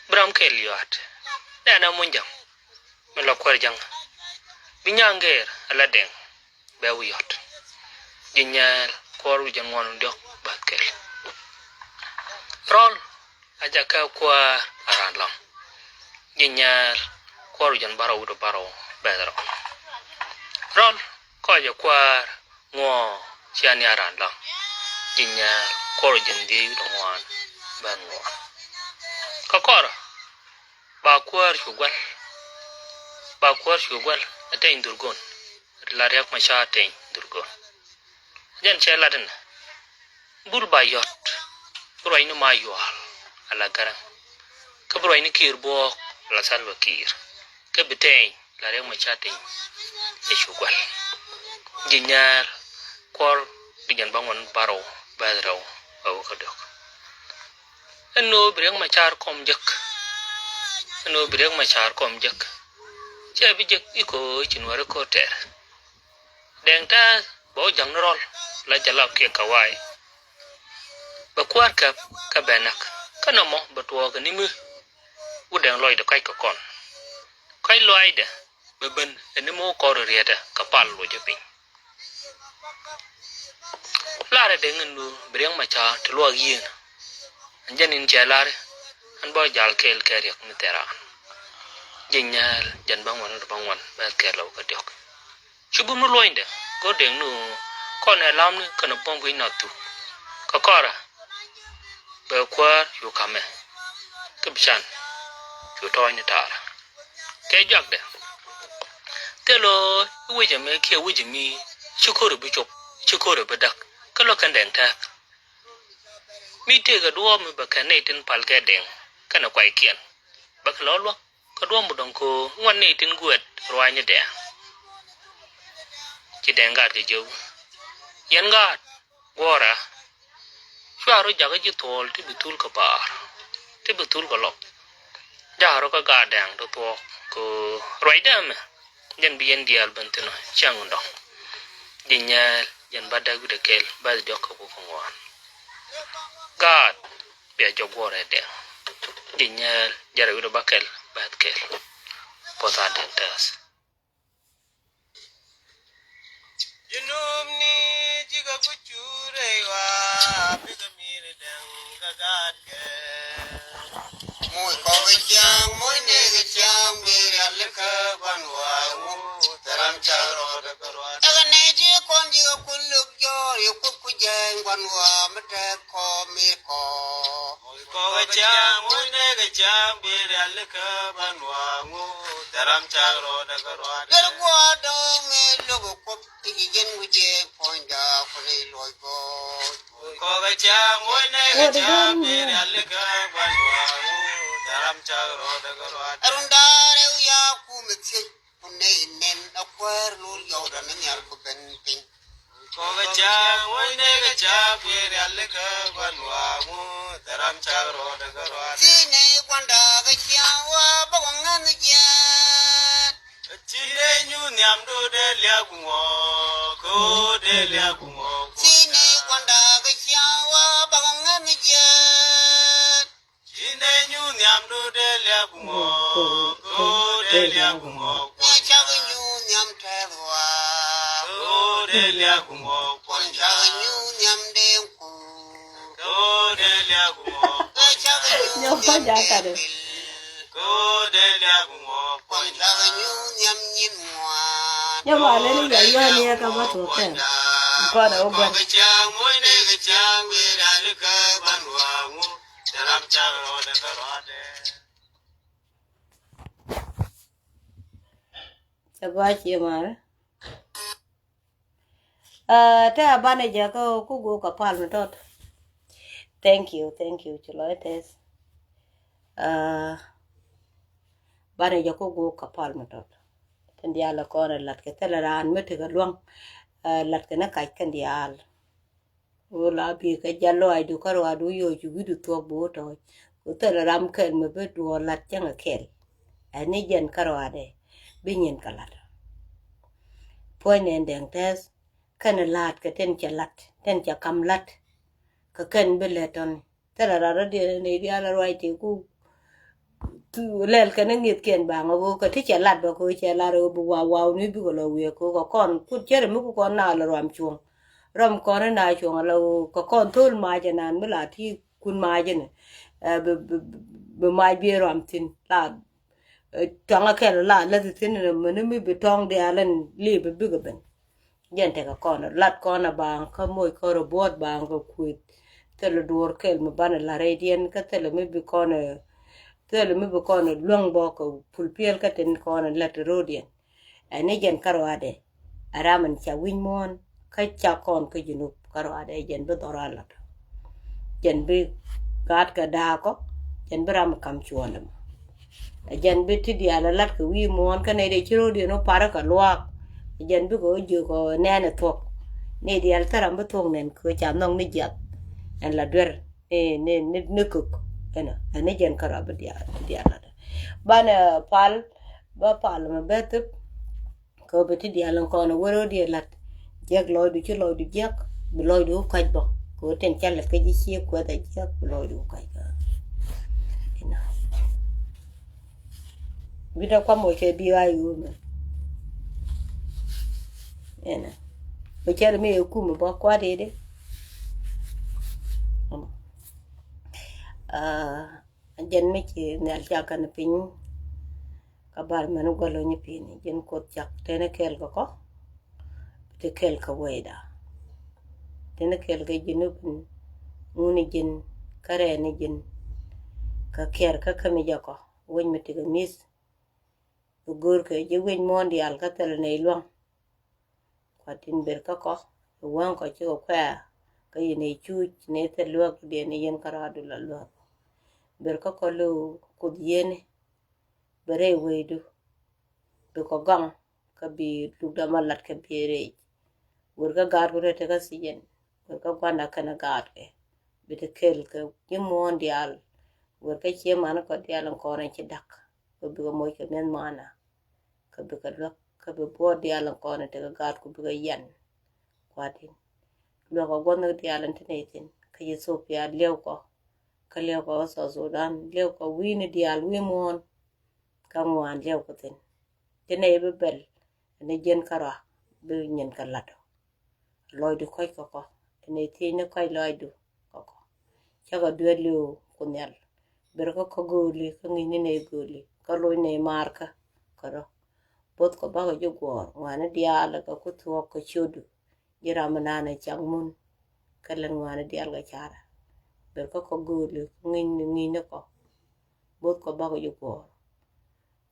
Bi ram kɛl yɔ̱a̱t. Nɛnɛ Munyjaŋ mi la Kuäär Jaŋ. Bi Nyaŋ Gɛɛr ala Dɛŋ bɛ wi̱i̱ yɔ̱t. Ji̱ nyɛɛl kuɔr wi̱i̱ jɛn ŋuɔn diɔ̱k bäth kɛl. Rɔl a jɛ kɛ kuäär a raan lam. Ji̱ nyɛɛl kuɔr wi̱i̱ jɛn bärɔw wut bärɔw bɛth rɔl. Rɔl kɔc jɛ kuäär ŋuɔ̱ɔ̱ cia ni a raan lam. Ji̱ nyɛɛl kuɔr wi̱i̱ jɛn dhieec wut ŋuan bɛth ŋuan. Kä kɔrɛ ba kuäär cu guäl. Ba kuäär cu guäl ɛ teny dhurgon. La Riɛk Macar teny dhurgon. Jɛn cɛ lat inɛ. Bul ba yɔ̱t. Bi ruacni ma yual ala Garaŋ. Kä bi ruacni Kiir buɔɔk ala Salva Kiir. Kä bi teny la Riɛk Macar teny. Ɛ cu gual. Ji̱ nyɛɛl kuɔr bi jɛn ba ŋuan bärɔw bɛth rɛw a wä kä dök. Ɛn ɣöö bi Riɛk Macar kɔm jek. Ɛn ɣöö bi Riɛk Macar kɔm jek. Cɛ bi jek i̱ ko̱ ci Nuäri ko̱ tɛr. Dɛŋ tɛth bɛ wä ja̱ŋ ni rɔl la Jalap kiɛ Kawai. Bɛ kuäär käp kä bɛ näk kä nɔmɔ bɛ tuɔɔk ɛ ni mi. Wut Dɛŋ lɔcdɛ kɔc kɛ kɔn. Kɔc lɔcdɛ bɛ ben ɛ ni mi wä kɔr rietdɛ kɛ pal locä piny. Larɛ Dɛŋ in du bi Riɛk Macar ti luaak yieen. Ɛn jɛn in cɛ lar ɛn bä jal kɛɛl kɛ Riɛk mi thɛran. Ji̱ nyɛɛl jɛn bä ŋuan wut bä ŋuan bɛth kɛɛl lɔw kä diɔ̱k. Ci bum ni luɔ̱nydɛ go̱r Dɛŋ ni ɣöö kɔn ɛ lamni kɛnɛ buɔ̱m wi̱c nath thuk. Kä kɔrɛ bɛ kuäär cu ka̱mɛ. Kä bi can cu tɔ̱ɔ̱c ni taarä. Kɛ juakdɛ thil ɣöö i̱ wec ɛmɛ kiɛ wec ɛmi ci ko̱r ɛ bi cop ci ko̱r ɛ bi däk. Kä luäk kɛn Dɛŋ tɛth. Mi tëëkɛ duɔ̱ɔ̱p mi bɛ kɛn nɛy tin pal kɛ Dɛŋ kɛnɛ kuaykiɛn bɛ kɛ lɔ luäk. Kä duɔ̱ɔ̱p mi dɔ̱ŋ ko̱ ŋuan nɛy tin guɛt ruaacni Dɛŋ. Ci Dɛŋ gaat kɛ jiök. Yɛn gaat guɔ̱ɔ̱rä. Cua rɔ jakä ji̱ thuɔɔl ti bi thul kɛ baar ti bi thul kɛ lɔk. Jakä rɔ kä gaat Dɛŋ ti thuɔɔk kɛ ruacdä ɛmɛ. Jɛn bi yɛn diaal ben thi̱n ɔ cäŋ dɔ̱ŋ. Ji̱ nyɛɛl jɛn bä däk wi̱cdɛ kɛl bäth diɔ̱k kɛ wuk kɛ ŋuan. Gaat bia jɔk guɔ̱ɔ̱r ɛ Dɛŋ. Ji̱ nyɛɛl jɛn rɛw wi̱cdɛ bä kɛl bäth kɛl. Puɔth a Dɛŋ tɛth. Junubni ji̱ kɛ kucurɛ wa bikɛ mi̱i̱r Dɛŋ kɛ gaatkɛ. Moc kɔk kɛ ciaŋ moc nɛy kɛ ciaŋ bi rialikä gua̱n wa ŋu. Thil ram cak rɔɔdɛ kɛ ruaadɛ. Ɛkɛ nɛy ti kɔn ji̱ kɛ kun luk jɔɔr yɛ Kuoth ku jɛɛny gua̱n wa mi tɛth kɔ mi̱i̱r kɔ. Moc kɔk kɛ ciaŋ moc nɛy kɛ ciaŋ bi rialikä gua̱n wa ŋu. Thil ram cak rɔɔdɛ kɛ ruaadɛ. Gɛr gua̱a̱r dɔ̱ŋ mi lo̱k ɛ Kuoth. Ti ji̱ ji̱n wi̱cɛ puɔ̱nyda ku rɛy luɔ̱c gɔɔy. Kɔk ɛ cäŋ muɔ̱c nɛ kɛ cäŋ bi rialikä gua̱n waŋu. Thil ram cak rɔɔdɛ kɛ ruaadɛ. Run da̱a̱r rɛw ya kumɛ thiec ku nɛy nɛn a kuäär lul yɔwdɛ ni nhial ku ben piny. Kɔk ɛ cäŋ muɔ̱c nɛ kɛ cäŋ bi rialikä gua̱n waŋu. Thil ram cak rɔɔdɛ kɛ ruaadɛ. Thiec nɛy gua̱nda kɛ ciaŋ wa bä kɔ ŋäth jiɛɛn. Ci dee nyuuth nhiam do̱o̱dɛ liak ŋuɔ̱ɔ̱k, ko̱o̱dɛ liak ŋuɔ̱ɔ̱k. Ci ni gua̱nda kɛ ciaŋ wa bak ŋäth ni jiɛɛn. Ci dee nyuuth nhiam do̱o̱dɛ liak ŋuɔ̱ɔ̱k, ko̱o̱dɛ liak ŋuɔ̱ɔ̱k. Ni cak nyuuth nhiam tɛth wa. Ko̱o̱dɛ liak ŋuɔ̱ɔ̱k. Kuɔn cak nyuuth nhiam dee kuur. Nyɔk kɔc a kat. Nyɔk a leni yɔ yɔ ni ɛ ka ma tuɔk kɛn. Kɔn ɛ wä gua̱n. Cɛ gɔaa cie marɛ. Aa, te a banɛ jɛ kä ku go̱o̱k a pal mi tɔt. Thank you, thank you, ci lɔc tɛth. Aa, Banɛ jɛ kä guuk kɛ pal mi tɔt. Tin diaal ɛ kɔn ɛ lat kɛ thilɛ raan mi tekɛ luaŋ. Lat kɛ ni kac kɛn diaal. Ɣöö la bi kɛ jɛ lɔaacdu kärɔaadu yoc wi̱cdu thuɔ̱k bi wä tɔ̱ɔ̱c. Kɛ thilɛ ram kɛl mi bi duɔɔr lat cäŋɛ kɛl. Ɛn ni jɛn kärɔaadɛ bi nyin kɛ lat. Puɔ̱ny nɛn dɛŋ tɛth kɛn la̱a̱t kɛ tin cɛ lat tin cɛ kam lat. Kɛ kɛn bi lɛ tɔ̱ni. Thilɛ rat rɔ diɛn ni diaal ruac ti ku lɛl kɛn ŋi̱thkiɛn baŋ ɣöö kɛ ti cɛ lat bä kɛ ɣöö cɛ lat ɣöö bi waw waw ni bikɛ lɔ wiɛ kɛ ɣöö kɛ kɔn kut cɛr mi ku kɔn na lɔ ruam cuɔ̱ŋ. Ruam kɔn na cuɔ̱ŋ ala ɣöö kɛ kɔn thol mac ɛnan mi la ti kun mac ɛn. Bi mac bi ruam thin la tɔŋ akɛl la läthi thin ɛn mini mi bi tɔŋ diaal ɛn li bi bikɛ ben. Jɛn tekɛ kɔn lat kɔn a baŋ kä moc kɔn rɔ buɔt baŋ kɛ kueth. Thilɛ duɔr kɛl mi banɛ la rɛydiɛn kä thilɛ mi bi kɔn thilɛ mi bi kɔn luäŋ bɔ kɛ pul piɛl kä tin kɔn lät rodiɛn. Ɛn ni jɛn kärɔadɛ a ram ɛn ca wi̱ny muɔ̱ɔ̱n kä ca kɔn kä Junub kärɔadɛ jɛn bi dhɔr a lat. Jɛn bi gaat kɛ daakɔ jɛn bi ram kam cuɔ̱ɔ̱n dämɔ. Ɛ jɛn bi ti diaal ɛ lat kɛ wi̱i̱ muɔ̱ɔ̱n kä nɛy dee ci ro̱o̱diɛn wä parä kɛ luaak. Ɛ jɛn bikɛ wä jiök ɔ nɛɛnɛ thuɔ̱k. Nɛy diaal thäram bi thuɔ̱k nɛn kɛ ca nhɔk ni jiath. Ɛn la duer ni ni ni ni kök. Ɛnɔ ɛn ni jɛn kärɔa bi diaal ti diaal lat. Banɛ pal bä pal mɛ bɛ thip. Kɛ ɣöö bi ti diaal in kɔn a wä ro̱o̱diɛ la̱t jiäk lɔcdu ci lɔcdu jiäk bi lɔcdu wä kɔc bä kɛ ɣöö tin ca lät kä ji̱ cie kuɛth a jiäk bi lɔcdu wä kɔc bä. Inɔ bi dee kuam wä kɛ bi ɣa̱c ɣöö mɛ. Inɔ bi cɛl mi ɛ kum bä kuat i̱di. Jɛn mi ci nhial cak kɛn piny. Kä bar mɛn guɔ lo̱ny i̱ pi̱i̱ni ji̱n Kuoth cak teni kɛɛl kɛ kɔ. Ti kɛɛl kɛ wecda teni kɛɛl kɛ ji̱n i̱ bin ŋuni ji̱n kä rɛɛni ji̱n. Kä kiɛɛr kä kämi jɛ kɔ wec mi tikɛ mi̱th. Bi go̱o̱r kɛ ji̱ wec muɔ̱ɔ̱n diaal kä thil nɛy lua̱ŋ. Kuatin ber kä kɔ i̱ wäŋ kɔ cikɛ kuɛ̈ɛ̈. Kä yɛn i̱ cuuc ni thil luäk diɛn i̱ yɛn kä raadu la luäk. Ber kä kɔ lo̱o̱ Kuoth yieni bi rɛy wecdu. Bi kɔ gaŋ kä bi lukda ma lat kɛ bi rɛc. Wer kä gaatku rɛt kä thiec yɛn wer kä gua̱nda kɛn a gaatkɛ. Bi ti kel kɛ ji̱ muɔ̱ɔ̱n diaal. Wer kä cie man kɔ diaal in kɔn in ci da̱k. Kä bikɛ moc kɛ mi̱eth mana. Kä bikɛ luäk kä bi buɔɔt diaal in kɔn in tekɛ gaatku bikɛ yian. Kuatin luäk kɔ gua̱n diaal in ti nɛy thi̱n kä Ethiopia liɛw kɔ. Kä liɛw kɔ kä South Sudan liɛw kɔ wi̱i̱ni diaal wi̱i̱ muɔ̱ɔ̱n. Kä ŋuan liɛw kɔ thi̱n ti nɛy bi bɛl. Ni jiɛn kärɔa bi nyin kɛ lat ɔ. Lɔcdu kɔc kɔkɔ ɛn ɛ thiec ni kɔc lɔcdu kɔkɔ. Cakɔ duel liw ku nhial ber kä kɔ gööli kä ŋi̱ni nɛy gööli kä loc nɛy maarkä. Kärɔ both kɔ bakɔ ji̱ guɔ̱ɔ̱r ŋuani diaal kɛ ku thuɔɔk kɛ ciötdu. Ji̱ ram mi naan ɛ cak mun kä lɛn ŋuani diaal kɛ carɛ. Ber kä kɔ gööli kä ŋi̱ni ŋi̱ni kɔ both kɔ bakɔ ji̱ guɔ̱ɔ̱r.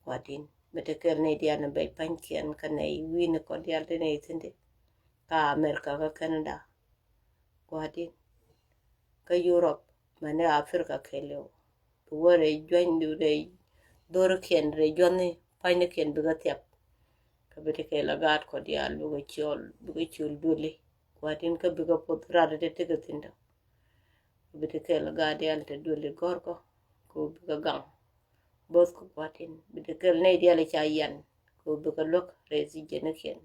Kuatin mi te kɛl nɛy diaal ni bɛc pa̱nykiɛn kä nɛy wi̱i̱ni kɔ diaal ti nɛy thi̱n ti. Kä America kä Canada. Kuatin kä Europe mɛni Africa kɛɛliw. Bi wä rɛy juanydu rɛy dhorikiɛn rɛy juɔthni pa̱nynikiɛn bikɛ thiap. Kä bi te kɛl a gaat kɔ diaal bikɛ cɔl bikɛ cul dueli. Kuatin kä bikɛ poth rat ti tekɛ thi̱n tɔ. Bi te kɛl a gaat diaal te dueli gɔ̱rkɔ kɛ bikɛ gaŋ. Both kɔ kuatin bi te kɛl nɛy diaal ca yan kɛ bikɛ luäk rɛy thiec jɛnikiɛn.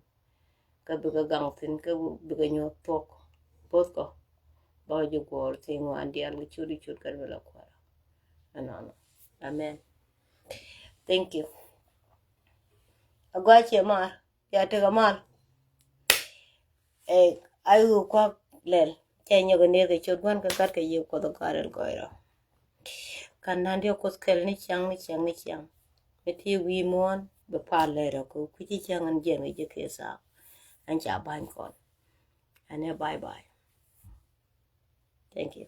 Kä bikɛ gaŋ thi̱n kä bikɛ nyuɔ̱th thuɔ̱k. Both kɔ bakɔ ji̱ guɔ̱ɔ̱r thi̱n ŋuan diaal kɛ ciötdu ciöt kä bi la kuäärä. Ɛnɔnɔ. Amen. Thank you. A gɔaa ciɛ maar. Bia tekɛ mal. Ɛ, ay ɣöö kuak lɛl cɛ nyɔk ɛ ner kɛ ciöt gua̱n kɛ gat kɛ yiëë Kuɔth ɛ gɔaa rɛl gɔɔy rɔ. Kan nan diɛ Kuoth kɛl ni ciaŋ ni ciaŋ ni ciaŋ. Mi ti wi̱i̱ muɔ̱ɔ̱n bɛ pal lɛl rɔ kɛ kui̱ci ciaŋ ɛn jiɛn kɛ ji̱ kɛ thaak. Ɛn ca ba̱ny kɔn. Ɛn ɛ bye bye. Thank you.